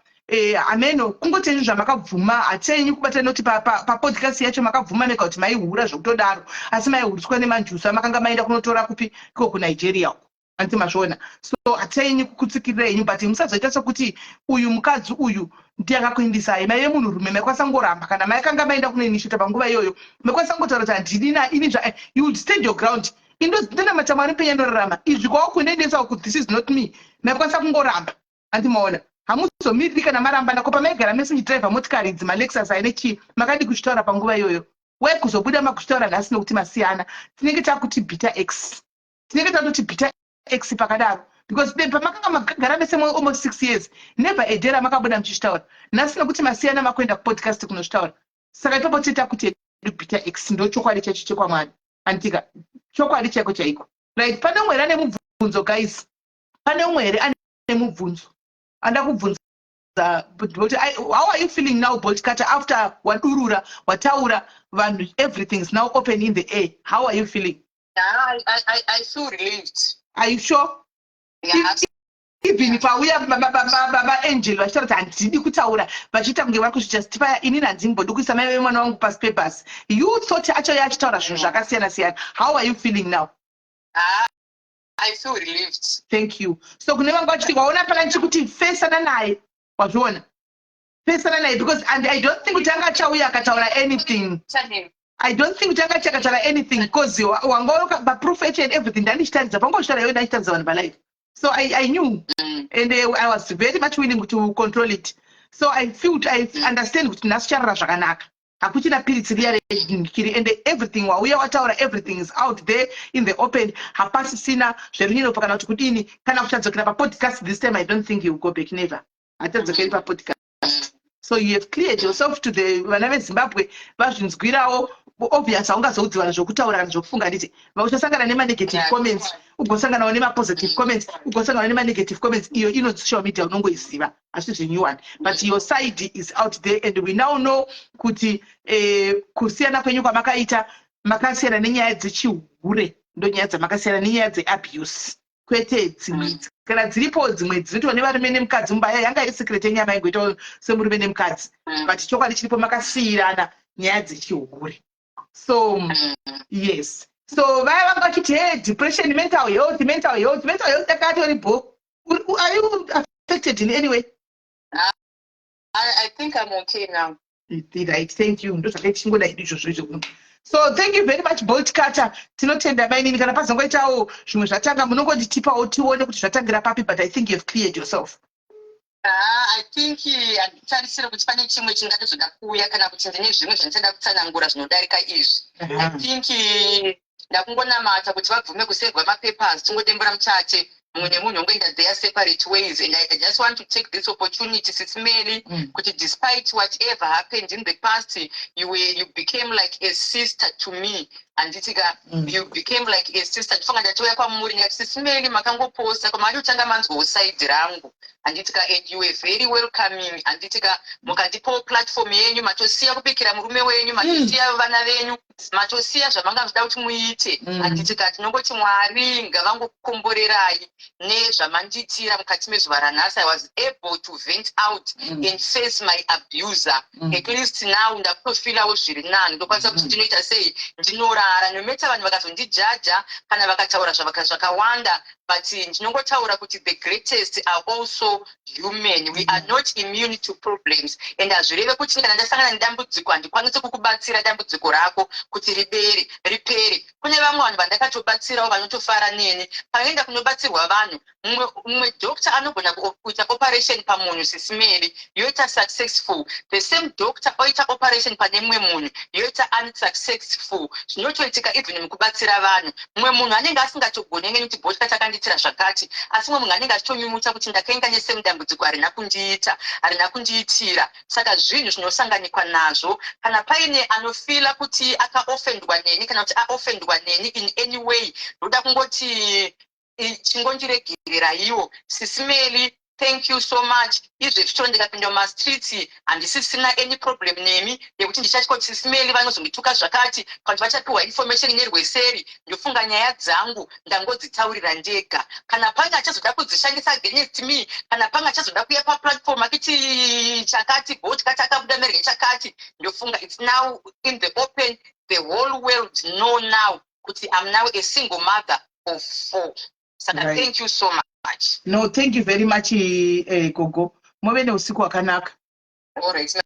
Ameno kungoti henyu zvamakabvuma, hatitenyi kubata noti papodcast yacho makabvuma mega kuti maihura zvokutodaro, asi maihuriswa nemanjusu amakanga maenda kunotora kupi iko kuNigeria uko, handiti mazviona? So hatitenyi kukutsikirira henyu, but musazoita sekuti uyu mukadzi uyu ndiye akakuindisai. Maive munhurume, maikwanisa ngoramba. Kana maikanga maenda kunoinitiata panguva iyoyo, maikwanisa ngotaura kuti handini na ini zva you would stand your ground. Indonamata Mwari penya ndorarama izvi kwawakunendesa kuti this is not me. Maikwanisa kungoramba, handimaona? Hamuzomiriri kana marambana. Ko pamaigara mese muchidhiraivha motikari idzi, maLexus aine chii, makadi kuzvitaura panguva iyoyo? Wai kuzobuda makuzvitaura nhasi? Nokuti masiyana, tinenge takuti bitter ex, tinenge tatoti bitter ex pakadaro, because pamakanga makagara mese almost 6 years, never a day ramakabuda muchizvitaura. Nhasi nokuti masiyana, makuenda kupodcast kunozvitaura. Saka ipapo toita kuti bitter ex. Ndo chokwadi chacho chekwamwari, anditika? Chokwadi chaiko chaiko, right? Pane umwe here ane mubvunzo, guys? Pane umwe here ane mubvunzo anda kubvunza? Kuti how are you feeling now, Bolt Cutter, after wadurura, wataura vanhu, everything is now open in the air? How are you feeling? Yeah, I feel relieved. Are you sure? Yeah. Even pauya vaangel vachitaura kuti handidi kutaura, vachiita kunge vari kuzvijustifya, inini handimbodi kuisa mai vemwana wangu pasi pebhasi, you thought achauya achitaura zvinhu zvakasiyana siyana. How are you feeling now? Ah, I feel relieved. Thank you. So kune vanga vachiti waona pana ndichikuti fesana naye, wazviona, fesana naye, because and I don't think kuti anga achauya akataura anything. Channel. I don't think kuti anga achakataura anything, because wanga paproof each and everything ndandichitaridza, pangochitaura iwe, ndandichitaridza vanhu palive. So I knew and I was very much willing to control it. So I feel I understand kuti nhasi charara zvakanaka, hakuchina piritsi riya rekiri, and everything wauya wataura, everything is out there in the open. Hapasisina zverunyinopo kana kuti kudini kana kuchadzokera papodcast. This time I don't think you will go back. Never, hatichadzokeri papodcast. So you have cleared yourself to the vana veZimbabwe, vazvinzwirawo. Obvious, haungazoudzi vanhu zvokutaura kana zvokufunga, nditi uchasangana nemanegative comments, ugosanganawo nemapositive comments, ugosangana nemanegative comments. Iyo inonzi social media, unongoiziva, asi zvenew one. But your side is out there and we now know kuti kusiyana kwenyu kwamakaita, makasiyana nenyaya dzechihure. Ndo nyaya dzamakasiyana, nenyaya dzeabuse, kwete dzimwe idzi. Kana dziripo dzimwe dzinoitwa nevarume nemukadzi mumba, yanga iri secret yenyama, ingoitawo semurume nemukadzi. But chokwadi chiripo, makasiyirana nyaya dzechihure. So yes, so vaya vanga vachiti, "Hey, depression, mental health, mental health, mental health," yakatori bo. Are you affected in any way? I think I'm okay now. Right, thank you. Ndo zvakaita chingoda idu izvozvo izvo. So thank you very much, Bolt Cutter. Tinotenda mainini. Kana pazongoitawo zvimwe zvatanga, munongonditipawo tione kuti zvatangira papi, but I think you've cleared yourself. Ah, I think handitarisire kuti pane chimwe chingatozoda kuuya kana kuti ndine zvimwe zvandichada kutsanangura zvinodarika izvi. I think ndakungonamata kuti vabvume kuservwa mapapers, tingodembura muchate, mumwe nemunhu ongoenda their separate ways. And I just want to take this opportunity, Sis Melly, kuti despite whatever happened in the past, you became like a sister to me. Handiti ka? You became like a sister. Ndifunga ndatouya kwamuri ndikati, "Sisi Meli, makangoposta kwamari, utanga manzwawo side rangu," handiti ka? And you were very welcoming, handiti ka? Mukandipawo platform yenyu, matosiya kubikira murume wenyu, matosiya vana venyu, matosiya zvamanga muchida kuti muite. Handiti ka? Tinongoti Mwari ngavangokomborerai nezvamandiitira mukati mezuva ranhasi. I was able to vent out and face my abuser. At least now ndakutofeelawo zviri nani, ndokwanisa kuti ndinoita sei, ndinorara, no matter vanhu vakazondijaja kana vakataura zvakawanda, but ndinongotaura kuti the greatest are also human. We are not immune to problems, and hazvireve kuti kana ndasangana nedambudziko handikwanisi kukubatsira dambudziko rako kuti ribere ripere. Kune vamwe vanhu vandakatobatsirawo vanotofara neni. Panoenda kunobatsirwa vanhu, mumwe doctor anogona kuita operation pamunhu, Sisi Meli, yoita successful. The same doctor oita operation pane mumwe munhu, yoita unsuccessful. Zvinotoitika even mukubatsira vanhu. Mumwe munhu anenge asingatogoni nekuti bhotya chakandiitira zvakati, asi mumwe munhu anenge achitonyunyuta kuti ndakaenda nesame dambudziko, harina kundiita, harina kundiitira. Saka zvinhu zvinosanganikwa nazvo. Kana paine anofeela kuti akaoffendwa neni kana kuti aoffendwa neni in any way, ndoda kungoti chingondiregereraiwo. Sisi Meli, thank you so much. Izvezvi chero ndikapinda mumastreets, handisisina any problem nemi yekuti ndichatya kuti Sisi Meli vanozondituka zvakati kana kuti vachapiwa information nerweseri. Ndofunga nyaya dzangu ndangodzitaurira ndega. Kana pane achazoda kudzishandisa against me, kana pane achazoda kuuya paplatform akiti chakati bhotya chakabuda merge chakati, ndofunga it's now in the open. The whole world know now kuti I'm now a single mother of four. Saka thank you so much. No, thank you very much, gogo. Muve neusiku hwakanaka. Alright,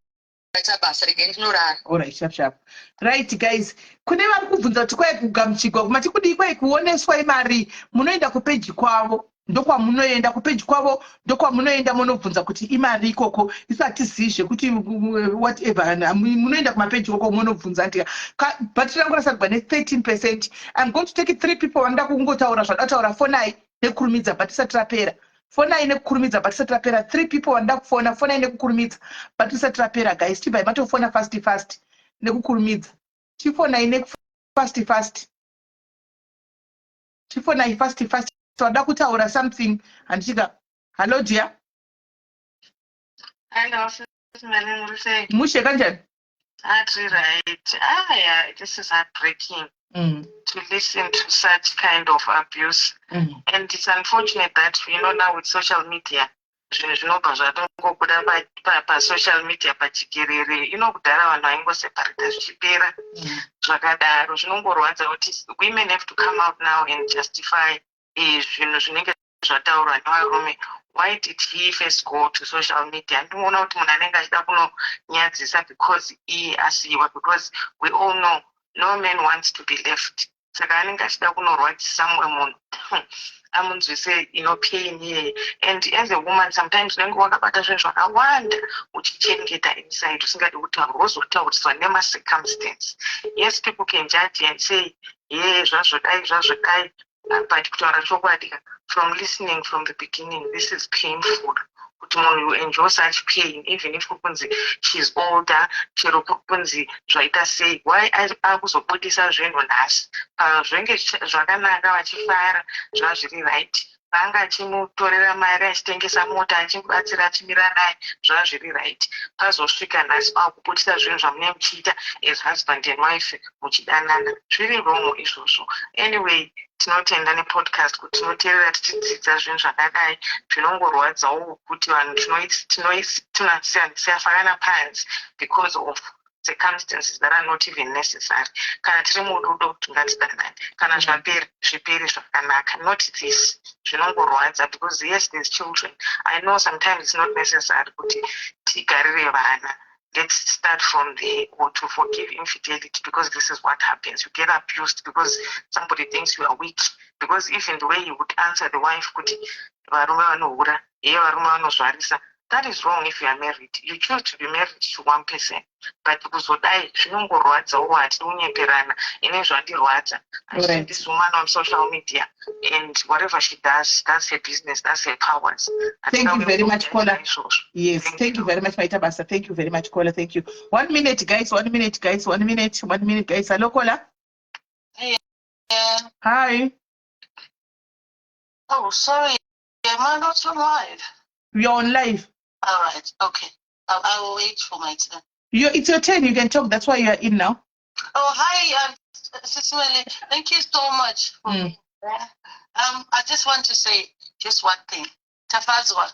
maita basa, regai ndinorara. Alright, sharp sharp. Right guys, kune vari kubvunza kuti kwai kugamuchigwa mati kudii, kwai kuoneswa imari, munoenda kupeji kwavo, ndokwamunoenda kupeji kwavo, ndokwamunoenda munobvunza kuti imari ikoko. Isu hatizivi zvekuti whatever. Munoenda kumapeji ikoko munobvunza ndika bhatiri rangu rasarigwa ne13%. I'm going to take three people vanoda kungotaura zvada. Fonai nekukurumidza, but tisati rapera. Fonai nekukurumidza, but tisati rapera. Three people vanoda kufona, fonai nekukurumidza, but tisati rapera. Guys, tibvai matofona fast fast, nekukurumidza. Chifonai nefast fast, chifonai fast fast, vada kutaura something, handichika. Hallo dear. Hello, Sis Melly, muri sei? Mushe, kanjani? Hatri right. Ah, yeah, this is heartbreaking to listen to such kind of abuse. And it's unfortunate that now with social media, zvinhu zvinobva zvatongobuda pasocial media pachikerere. Inokudhara vanhu vaingoseparata zvichipera zvakadaro. Zvinongorwadza kuti women have to come out now and justify zvinhu zvinenge zvataurwa nevarume. Why did he first go to social media? Ndinoona kuti munhu anenge achida kunonyadzisa because iye asiyiwa, because we all know no man wants to be left. Saka anenge achida kunorwadzisa mumwe munhu, amunzwise ino pain iyeye. And as a woman, sometimes unenge wakabata zvinhu zvakawanda uchichengeta inside, usingadi kutaura, wozotauriswa nemacircumstance. Yes, people can judge and say, "Ye, zvazvodai, zvazvodai," but kutaura chokwadi ka, from listening from the beginning, this is painful kuti munhu you endure such pain, even if kunzi she's older, chero kunzi zvaita sei. Why akuzobudisa zvinhu nhasi? Pazvenge zvakanaka, vachifara, zvazviri right. Paanga achimutorera mari, achitengesa mota, achimubatsira, achimira naye, zvazviri right. Pazosvika nhasi akubudisa zvinhu zvamunenge muchiita as husband and wife muchidanana, zviri wrong izvozvo. Anyway, tinotenda nepodcast kuti tinoteerera tichidzidza zvinhu zvakadai. Zvinongorwadzawo kuti vanhu tinosiyafanana panzi because of circumstances that are not even necessary. Kana tiri murudo, ngatidanani. Kana zvaperi, zviperi zvakanaka, not this. Zvinongorwadza because yes, there's children. I know sometimes it's not necessary kuti tigarire vana. Let's start from there, or to forgive infidelity, because this is what happens. You get abused because somebody thinks you are weak, because even the way you would answer the wife kuti varume vanohura, ye varume vanozvarisa, that is wrong. If you are married, you choose to be married to one person, but kuzodai zvinongorwadzawo. Hatidi kunyeperana, ine zvandirwadza. I see this woman on social media, and whatever she does, that's her business, that's her powers. Thank you very much, caller. Yes, thank you very much, maita basa. Thank you very much, caller. Thank you. One minute, guys. One minute, guys. One minute. One minute, guys. Hello, caller. Yeah. Hi. Oh, sorry. Am I not on live? You're on live. All right. Okay. I will wait for my turn. It's your turn. You can talk. That's why you are in now. Oh, hi, Sis Melly. Thank you so much for being there. I just want to say just one thing. Tafadzwa,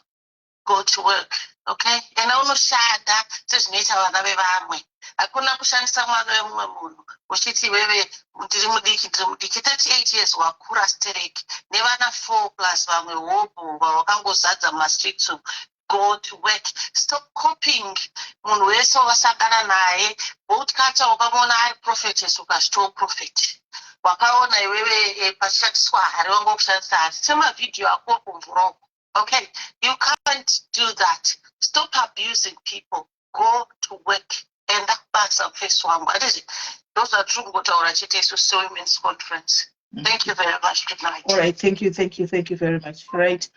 go to work, okay? Enda unoshanda sezvinoita vana vevamwe. Hakuna kushandisa mwana wemumwe munhu uchiti iwewe ndiri mudiki, ndiri mudiki. 38 years, wakura stereki nevana 4 plus vamwe hobho vawakangozadza mumastreets umu. Go to work. Stop copying munhu wese wawasangana naye. Boltcutter wakamuona ari prophetess, ukazvitawo prophet. Wakaona iwewe pachishandiswa hari, wanga kushandisa hari semavhidhiyo ako kumvura uko. Okay, you can't do that. Stop abusing people. Go to work. Enda kubasa, mufesi wangu. Handiti ndozvatiri kungotaura chete isu seWomen's Conference. Thank you very much. Good night. All right, thank you, thank you, thank you very much. Right.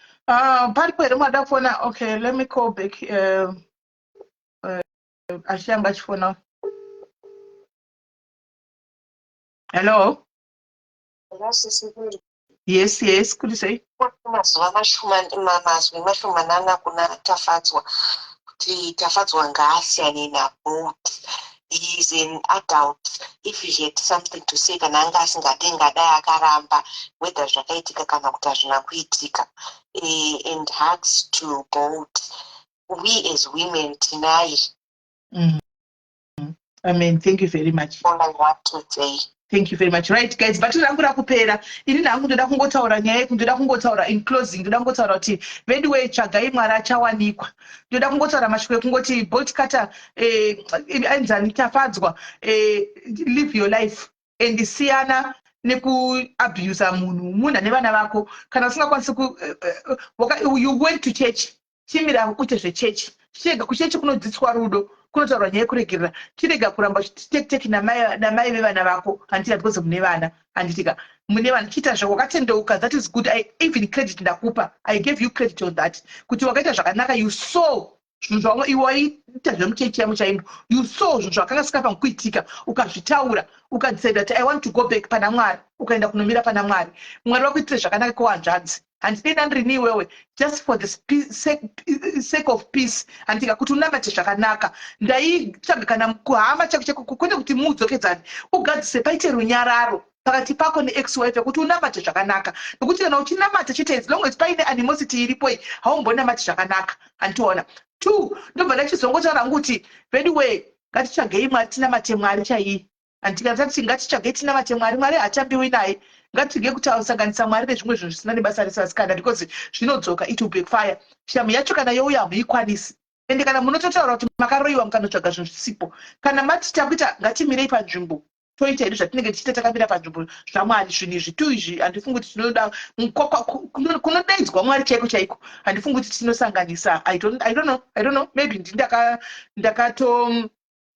Paripo here mwada kufona? Okay, let me call back. Ashanga achifona. Hello? Yes, could you say? Mazuva mashoma, mazwi mashomanana kuna Tafadzwa, kuti Tafadzwa ngaasiyane naBolt. He is an adult. If he had something to say, kana anga asingadi, ngadai akaramba, whether zvakaitika kana kuti hazvina kuitika. And hugs to Bolt. We as women tinaye. Amen. Thank you very much. All I want to say. Thank you very much. Right, guys, bati rangu rakupera. Ini hangu ndoda kungotaura nyaya yeku ndoda kungotaura in closing, ndoda kungotaura kuti veduwe, tsvagai Mwari achawanikwa. Ndoda kungotaura mashoko ekungoti Bolt Cutter, ainzani, Tafadzwa, live your life and siyana nekuabusa munhu, munhu ane vana vako. Kana usingakwanisi ku you went to church, chimira uite zvechechi. Chirega kuchechi kunodzidziswa rudo, kunotaurwa nyaya yekuregerera. Chirega kuramba uchitekteki namai vevana vako, handiti? Because mune vana, handitika? Mune vana. Chiita zvako, wakatendeuka, that is good. I even credit ndakupa, I gave you credit on that, kuti wakaita zvakanaka. You saw zvinhu zvamwe iwe waiita zvemuchechi yamo chaimo. You saw zvinhu zvakanga sikafangi kuitika, ukazvitaura, ukadecide kuti I want to go back pana Mwari, ukaenda kunomira pana Mwari. Mwari vakuitire zvakanaka kwehanzvadzi. Handidei ndandirini iwewe, just for the sake of peace, handika, kuti unamate zvakanaka. Ndaitsvaga kana kuhama chako chako, kwete kuti muudzokedzani, ugadzise paite runyararo pakati pako neex wife, yekuti unamate zvakanaka, nekuti kana uchinamata chete, as long as paine animosity iripoi, haumbonamati zvakanaka, handiona? Two, ndobva ndachizongotaura hangu kuti veduwe, ngatitsvagei Mwari, tinamate Mwari chaiyi, handikatati? Ngatitsvagei, tinamate Mwari. Mwari hatambiwi naye. Ngatirege kutasanganisa Mwari nezvimwe zvinhu zvisina nebasa rese, vasikana, because zvinodzoka. It will backfire. Shamu yacho kana youya, hamuikwanisi. Ende kana munototaura kuti makaroyiwa, mukanotsvaga zvinhu zvisipo. Kana mati takuita, ngatimirei panzvimbo, toita hedu zvatinenge tichiita takamira panzvimbo zvaMwari. Zvinhu izvi tu izvi, handifungi kuti tinoda kunodaidzwa Mwari chaiko chaiko. Handifungi kuti tinosanganisa. I don't know, maybe ndi ndakato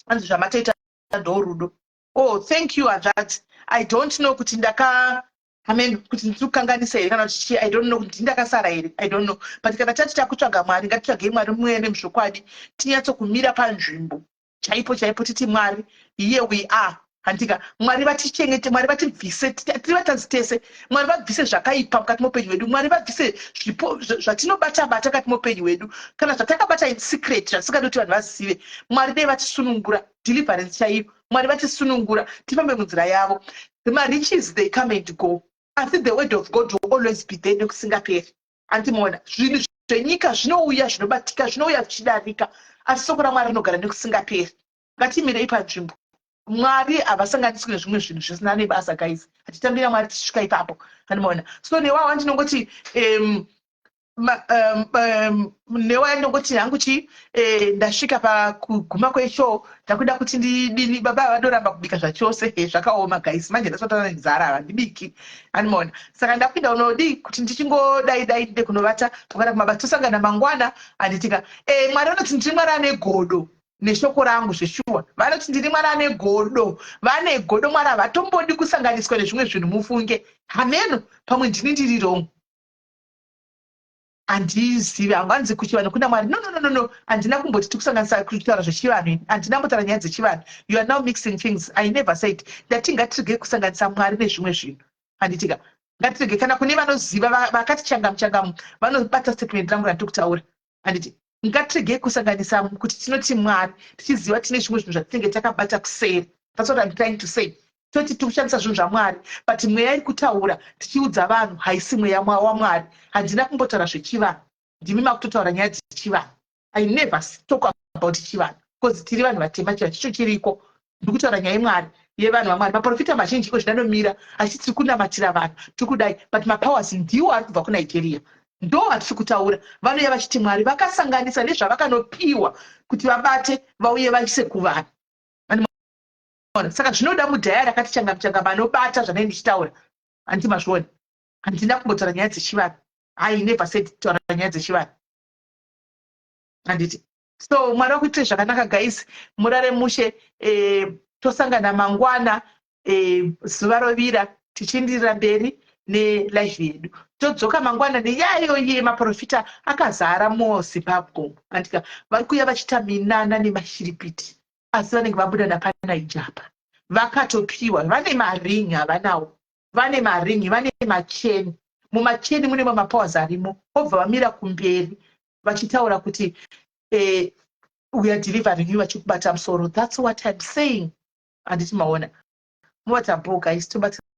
anzi zvamatoita ndorudo. Oh, thank you, hanzvadzi. I don't know kuti ndaka, amen, kuti ndiri kukanganisa here kana kuti chii. I don't know kuti ndakasara here, I don't know. But kana tati takutsvaga Mwari, ngatitsvagei Mwari muene muzvokwadi, tinyatsokumira panzvimbo chaipo chaipo, titi Mwari, here we are, handika? Mwari vatichengete, Mwari vatibvise, tiri vatadzi tese. Mwari vabvise zvakaipa mukati meupenyu hwedu. Mwari vabvise zvipo zvatinobata bata mukati meupenyu hwedu, kana zvatakabata in secret, zvatisingadi kuti vanhu vazive. Mwari dei vatisunungura, deliverance chaiyo. Mwari vatisunungura, tifambe munzira yavo. Mariches, they come and go, asi the word of God will always be there nekusingaperi, andimaona? Zvinhu zvenyika zvinouya, zvinobatika, zvinouya zvichidarika, asi soko raMwari rinogara nekusingaperi. Ngatimirei panzvimbo. Mwari havasanganiswi nezvimwe zvinhu zvisina nebasa, guys. Hatitambira Mwari tichisvika ipapo, andimaona? So newawa ndinongoti newaya ndongoti hangu chi ndasvika pakuguma kweshow. Ndakuda kuti ndidini? Baba vadoramba kubika zvachose. Zvakaoma, guys. Manje ndasatana nenzara, havandibiki, andimaona? Saka ndakuinda unodi kuti ndichingodai dai ndide kunovata kana kumabasa. Tosangana mangwana, handitika? Mwari vanoti ndiri Mwari ane godo neshoko rangu. Zveshuwa, vanoti ndiri Mwari ane godo. Vane godo Mwari, havatombodi kusanganiswa nezvimwe zvinhu. Mufunge hameno, pamwe ndini ndiri wrong. Handizivi hangu, hanzi kuchivanhu kuna Mwari. No, no, no, no, no, handina kumboti tikusanganisa kutaura zvechivanhu ini. Handina kumbotaura nyaya dzechivanhu. You are now mixing things. I never said. Ndati ngatirege kusanganisa Mwari nezvimwe zvinhu, handitika? Ngatirege. Kana kune vanoziva vakati changamu changamu, vanobata statement rangu randiri kutaura, handiti? Ngatirege kusanganisa kuti tinoti Mwari tichiziva tine zvimwe zvinhu zvatinenge takabata kuseri. That's what I'm trying to say. Toti tiri kushandisa zvinhu zvaMwari, but mweya iri kutaura tichiudza vanhu haisi mweya waMwari. Handina kumbotaura zvechivanhu. Ndimi makutotaura nyaya dzechivanhu. I never talk about chivanhu because tiri vanhu vatema, chivanhu chicho chiriko. Ndiri kutaura nyaya yemwari, yevanhu vaMwari. Maprofita mazhinji iko zvidanomira achiti tiri kunamatira vanhu, tiri kudai, but mapowers ndiwo ari kubva kuNigeria, ndo atiri kutaura. Vanouya vachiti Mwari, vakasanganisa nezvavakanopiwa kuti vabate, vauye vaise kuvanhu. Saka zvinoda mudhayari akati changamu changamu anobata zvanai ndichitaura, handiti mazviona? Handina kumbotaura nyaya dzechivanhu. I never said taura nyaya dzechivanhu, handiti? So Mwari wakuitire zvakanaka, guys. Murare mushe. Tosangana mangwana, zuva rovira, tichiindirira mberi nelive yedu. Todzoka mangwana nenyaya iyoyi yemaprofita akazara muZimbabwe, andika? Vari kuuya vachiita minana nemashiripiti, asi vanenge vabuda napanaijapa vakatopiwa. Vane maringi, havanawo, vane maringi, vane macheni. Mumacheni mune mamapowers arimo. Obva vamira kumberi vachitaura kuti "We are delivering you," vachikubata musoro. That's what I'm saying, handiti maona? Muvata bho, guys. Tobatsira.